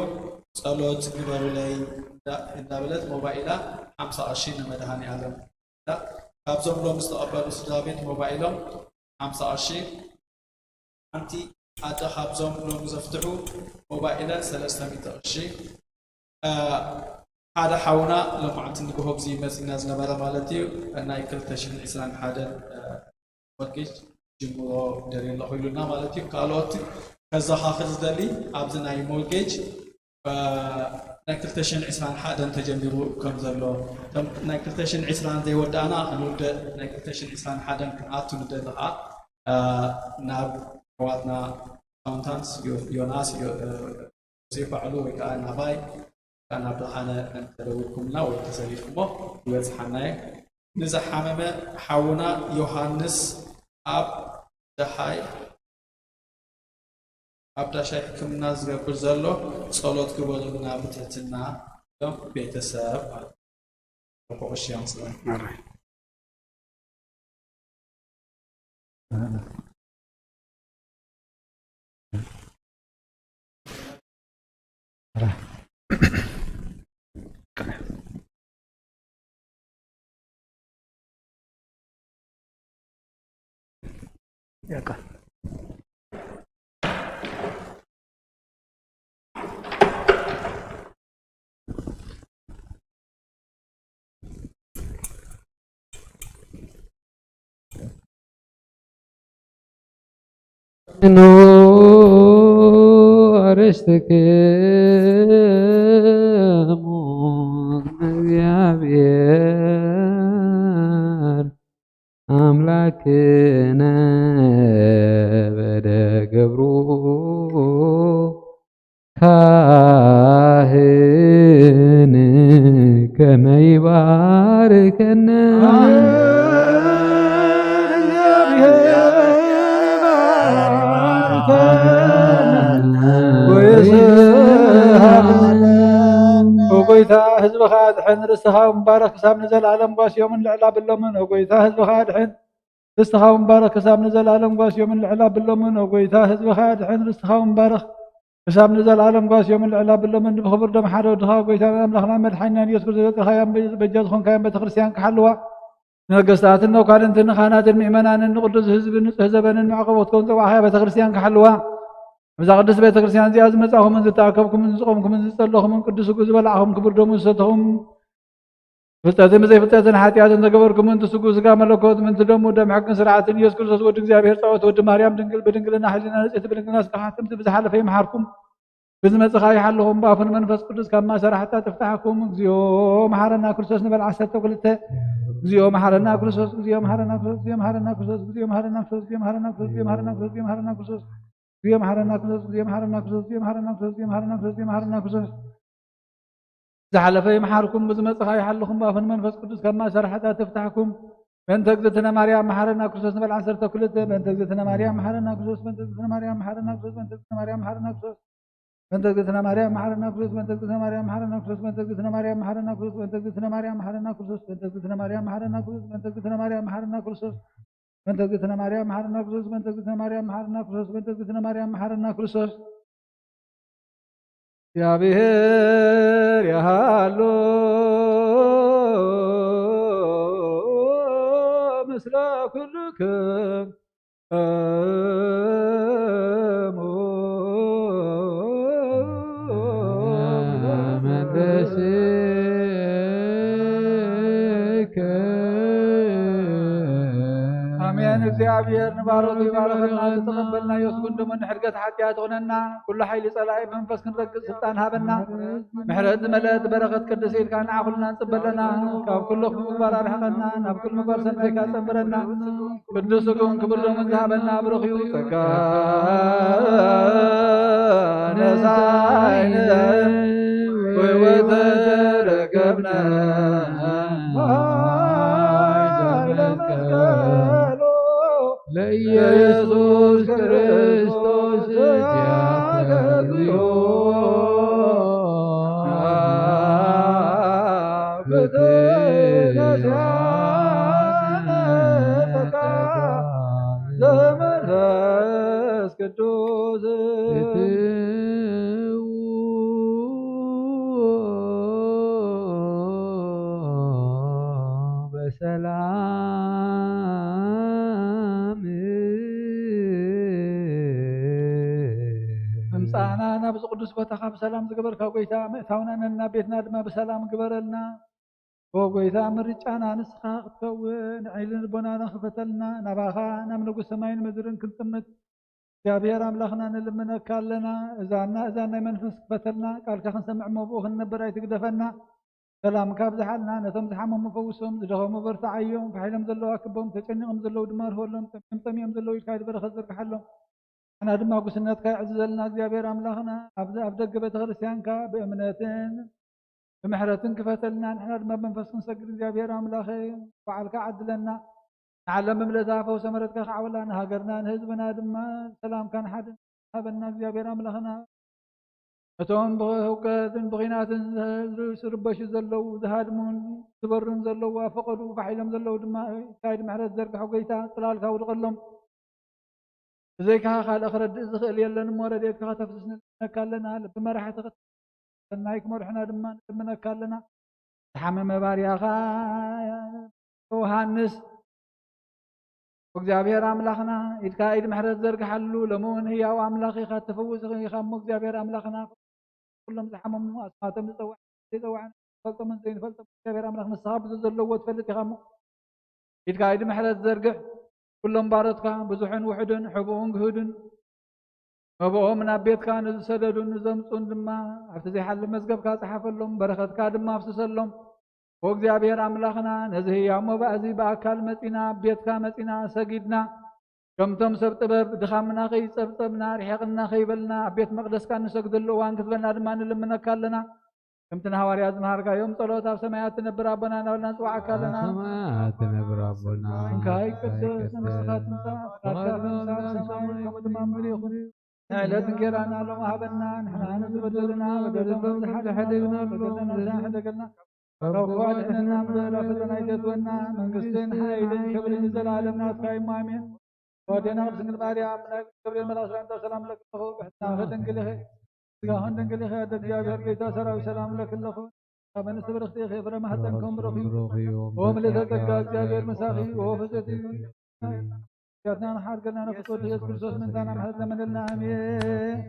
ጸሎት ግበሩለይ እንዳበለት ሞባይላ ሓምሳ ቅርሺ ንመድሃኔኣለም ካብዞም ሎም ዝተቐበሉ ስድራ ቤት ሞባይሎም ሓምሳ ቅርሺ ሓንቲ ኣደ ካብዞም ሎም ዘፍትሑ ሞባይለን ሰለስተ ሚእቲ ቅርሺ ሓደ ሓውና ሎማዕንቲ ንግሆ ኣብዚ መፂና ዝነበረ ማለት እዩ፣ ናይ ክልተ ሽሕን ዕስራን ሓደን ሞርጌጅ ጅምሮ ደልየ ኣለኹ ኢሉና ማለት እዩ። ካልኦት ከዘኻኽር ዝደሊ ኣብዚ ናይ ሞርጌጅ ናይ ክልተ ሽሕን ዕስራን ሓደን ተጀሚሩ ከም ዘሎ፣ እቶም ናይ ክልተ ሽሕን ዕስራን ዘይወዳእና ክንውድእ፣ ናይ ክልተ ሽሕን ዕስራን ሓደን ክንኣቱ ንደሊ ኸዓ ናብ ኣሕዋትና ኣካውንታንት ዮናስ ዮሴፍ ባዕሉ ወይ ከዓ ናባይ ናብ ብርሃነ እንተደዊልኩምና ወይ እንተሰሊፍኩሞ ይበፅሓና እዩ። ንዝሓመመ ሓውና ዮሃንስ ኣብ ደሃይ ኣብ ዳሻይ ሕክምና ዝገብር ዘሎ ጸሎት ግበሩልና ብትሕትና ኢሎም ቤተሰብ ማለት እዩ። ርሑቕ እሺ ኣምስለን። ኑ ርስትክሙ እግዚኣብሔር ኣምላክነ በደ ገብሩ ካህን ከመ ይባርከነ። ጎይታ ህዝብኻ ኣድሕን፣ ርስትኻ ምባረኽ ክሳብ ንዘለኣለም ጓስዮምን ልዕል ኣብሎምን። ጎይታ ህዝብኻ ኣድሕን፣ ርስትኻ ምባረኽ ክሳብ ንዘለኣለም ጓስዮምን ልዕል ኣብሎምን። ጎይታ ህዝብኻ ኣድሕን፣ ርስትኻ ምባረኽ ክሳብ ንዘለኣለም ጓስዮምን ልዕል ኣብሎምን። ብኽቡር ደም ሓደ ወድኻ ጎይታን ኣምላኽና መድሓኒናን ኢየሱስ ክርስቶስ ዘጥረኻያን በጃ ዝኾንካያን ቤተክርስትያን ክሓልዋ፣ ንነገስታትን ነኳልንትን ንኻህናትን ምእመናንን ንቅዱስ ህዝብን ንጽህ ዘበንን መዕቆቦት ከውን ጸዋዕኻያ ቤተክርስትያን ክሓልዋ፣ ኣብዛ ቅድስት ቤተክርስትያን እዚኣ ዝመጻኹምን ዝተኣከብኩምን ዝጾምኩምን ዝጸለኹምን ቅዱስ ስግኡ ዝበላዕኹም ክቡር ደሙ ዝሰተኹም ፍልጠትን ብዘይፍልጠትን ሓጢኣትን ዘገበርኩምን እቲ ስግኡ ስጋ መለኮት ምንቲ ደሙ ደም ሕግን ስርዓትን ኢየሱስ ክርስቶስ ወዲ እግዚኣብሔር ጻወት ወዲ ማርያም ድንግል ብድንግልና ሕሊና ንጽሕቲ ብድንግልና ስጋ ሓክምቲ ብዝሓለፈ ይምሓርኩም። ብዝመጽእ ኸኣ ይሓልኹም፣ ብኣፉን መንፈስ ቅዱስ ካብ ማሰራ ሓጢኣት ይፍታሕኩም። እግዚኦ መሓረና ክርስቶስ ንበል ዓሰርተ ክልተ። እግዚኦ መሓረና ክርስቶስ፣ እግዚኦ መሓረና ክርስቶስ፣ እግዚኦ መሓረና ክርስቶስ፣ እግዚኦ መሓረና ክርስቶስ፣ እግዚኦ መሓረና ክርስቶስ፣ እግዚኦ መሓረና ክርስቶስ፣ እግዚኦ መሓረና ክርስቶስ፣ እግዚኦ መሓረና ክርስቶስ፣ እግዚኦ መሓረና ክርስቶስ፣ እግዚኦ መሓረና ክርስቶስ፣ እግዚኦ መሓረና ክርስቶስ። ዝሓለፈ ይምሓርኩም፣ ብዝመጽእ ኸኣ ይሓልኹም፣ ብኣፉን መንፈስ ቅዱስ ካብ ማሰራ ሓጢኣት ይፍታሕኩም። በእንተ እግዝእትነ ማርያም መሓረና ክርስቶስ ንበል ዓሰርተ ክልተ። በእንተ እግዝእትነ ማርያም መሓረና ክርስቶስ፣ በእንተ እግዝእትነ ማርያም መሓረና ክርስቶስ፣ በእንተ እግዝእትነ ማርያም መሓረና ክርስቶስ። በእንተ እግዝእትነ ማርያም መሓረና ክርስቶስ፣ በእንተ እግዝእትነ ማርያም መሓረና ክርስቶስ፣ በእንተ እግዝእትነ ማርያም መሓረና ክርስቶስ፣ በእንተ እግዝእትነ ማርያም መሓረና ክርስቶስ፣ በእንተ እግዝእትነ ማርያም መሓረና ክርስቶስ፣ በእንተ እግዝእትነ ማርያም መሓረና ክርስቶስ፣ በእንተ እግዝእትነ ማርያም መሓረና ክርስቶስ፣ በእንተ እግዝእትነ ማርያም መሓረና ክርስቶስ። እግዚኣብሔር ያሃሎ ምስለ ኩልክም። ኣሜን። እግዚኣብሔር ንባሮቱ ይባርኸና፣ ዝተቐበልናዮ ስጉን ደሙ ንሕድገት ሓጢኣት ይኹነና። ኩሉ ሓይሊ ጸላኢ ብመንፈስ ክንረግጽ ስልጣን ሃበና። ምሕረት ዝመልአት በረኸት ቅድስ ኢልካ ንዓ ኩልና ንጽበለና። ካብ ኩሉ ክፉእ ምግባር ኣርሕቐና፣ ናብ ኩሉ ምግባር ሰናይካ ጸንብረና። ቅዱስ ስግኡን ክቡር ደሙን ዝሃበና ብሩኽ እዩ። ጸጋ ነሳይነ ወይወተ ረከብነ። ኃይለ መስቀሉ ለኢየሱስ ክርስቶስ ዚአከ እግዚኦ። ፍትሕ ነሲአነ ጸጋ ዘመንፈስ ቅዱስ። በሰላም ኣብዚ ቅዱስ ቦታኻ ብሰላም ዝገበርካ ጎይታ፣ ምእታውና ነና ቤትና ድማ ብሰላም ግበረልና። ኦ ጎይታ፣ ምርጫና ንስኻ ክትከውን፣ ዓይኒ ልቦናና ክፈተልና፣ ናባኻ ናብ ንጉስ ሰማይን ምድርን ክንጥምት እግዚኣብሔር ኣምላኽና ንልምነካ ኣለና። እዛና እዛን ናይ መንፈስ ክፈተልና፣ ቃልካ ክንሰምዕ፣ መብኡ ክንነብር ኣይትግደፈና። ሰላምካ ኣብዝሓልና፣ ነቶም ዝሓመሙ ፈውሶም፣ ዝደኸሙ በርትዓዮም፣ ፋሒሎም ዘለዉ ኣክቦም፣ ተጨኒቖም ዘለዉ ድማ ርህወሎም፣ ጠሚዮም ጠሚዮም ዘለዉ ኢድካ ኢድ በረኸት ዘርግሓሎም። ንሕና ድማ ጉስነትካ የዕዝዘልና እግዚኣብሔር ኣምላኽና፣ ኣብዚ ኣብ ደገ ቤተ ክርስቲያንካ ብእምነትን ብምሕረትን ክፈተልና፣ ንሕና ድማ ብመንፈስ ክንሰግድ እግዚኣብሔር ኣምላኸ በዓልካ ዓድለና። ንዓለም ምምለታ ፈውሰ ምሕረትካ ክዓወላ፣ ንሃገርና ንህዝብና ድማ ሰላምካን ሓድን ሃበና እግዚኣብሔር ኣምላኽና። እቶም ብህውከትን ብኺናትን ዝርበሹ ዘለዉ፣ ዝሃድሙን ዝበሩን ዘለዉ፣ ኣብ ፈቐዱ ፋሕ ኢሎም ዘለዉ ድማ ኢድካ ኢድ ምሕረት ዘርግሖ ጎይታ ጽላልካ ውድቐሎም። ብዘይካኻ ካልእ ክረድእ ዝኽእል የለን እሞ ረድኤትካ ከተፍስስ ንልምነካ ኣለና። ልቢ መራሕቲ ሰናይ ክመርሑና ድማ ንልምነካ ኣለና። ዝሓመመ ባርያኻ ዮሃንስ እግዚኣብሔር ኣምላኽና ኢድካ ኢድ ምሕረት ዘርግሓሉ። ሎሚ እውን ህያው ኣምላኽ ኢኻ፣ ትፍውስ ኢኻ እሞ እግዚኣብሔር ኣምላኽና ኩሎም ዝሓመሙ ኣስማቶም ዝጸዋዕ ዘይጸዋዕን ፈልጦምን ዘይንፈልጦም እግዚኣብሔር ኣምላኽ ንስኻ ብዙ ዘለዎ ትፈልጥ ኢኻ እሞ ኢድካ ኢድ ምሕረት ዘርግሕ። ኩሎም ባሮትካ ብዙሕን ውሑድን ሕቡኡን ግህዱን መብኦም ናብ ቤትካ ንዝሰደዱን ንዘምጹን ድማ ኣብቲ ዘይሓልፍ መዝገብካ ጸሓፈሎም፣ በረኸትካ ድማ ኣፍስሰሎም። ኦ እግዚኣብሔር ኣምላኽና፣ ነዚ ህያው መባእ እዚ ብኣካል መጺና፣ ኣብ ቤትካ መጺና፣ ሰጊድና፣ ከምቶም ሰብ ጥበብ ድኻምና ከይጸብጸብና፣ ርሒቕና ከይበልና፣ ኣብ ቤት መቕደስካ እንሰግደሉ እዋን ክትበና ድማ ንልምነካ ኣለና። ከምቲ ንሃዋርያት ዝመሃርካዮም፣ ጸሎት ኣብ ሰማያት ትነብር ኣቦና እናበልና ንጽውዓካ ኣለና። ኣብ ሰማያት ትነብር ኣቦና፣ ስምካ ይቀደስ፣ መንግስትኻ ትምጻእ፣ ፍቓድካ ከም ትምጻእ ኣብ ሰማይ፣ ከምኡ ድማ ኣብ ምድሪ ይኹን። ንዕለት እንጌራና ሎም ሃበና፣ ንሕና ንዝበደሉና በደሎም ከም ዝሓደግናሎም በደልና ንሕና ሕደገልና። ካብ ክፉ ኣድሕነና እምበር፣ ኣብ ፈተና ኣይተእትወና፣ መንግስትን ሓይልን ክብርን ንዘለኣለም ናትካ እዩ፣ ኣሜን። ኣዴና ቅድስት ድንግል ማርያም፣ ናይ ገብርኤል መልኣክ ሰላምታ ሰላም ለኪ ኣለኹ፣ ብሕትና ድንግል ኢኺ፣ ስጋኽን ድንግል ኢኺ፣ ኣደ እግዚኣብሔር፣ ጌታ ሰራዊት፣ ሰላም ለኪ ኣለኹ። ካብ ኣንስቲ ብርኽቲ ኢኺ፣ ፍረ ማህፀንኩም ብሩኽ እዩ። ኦ ምልእተ ጸጋ፣ እግዚኣብሔር ምሳኺ፣ ኦ ፍጽቲ ያትና ንሓድገና ንፍቅር ኢየሱስ ክርስቶስ ምንታና ምሕረት ለመነልና፣ ኣሜን።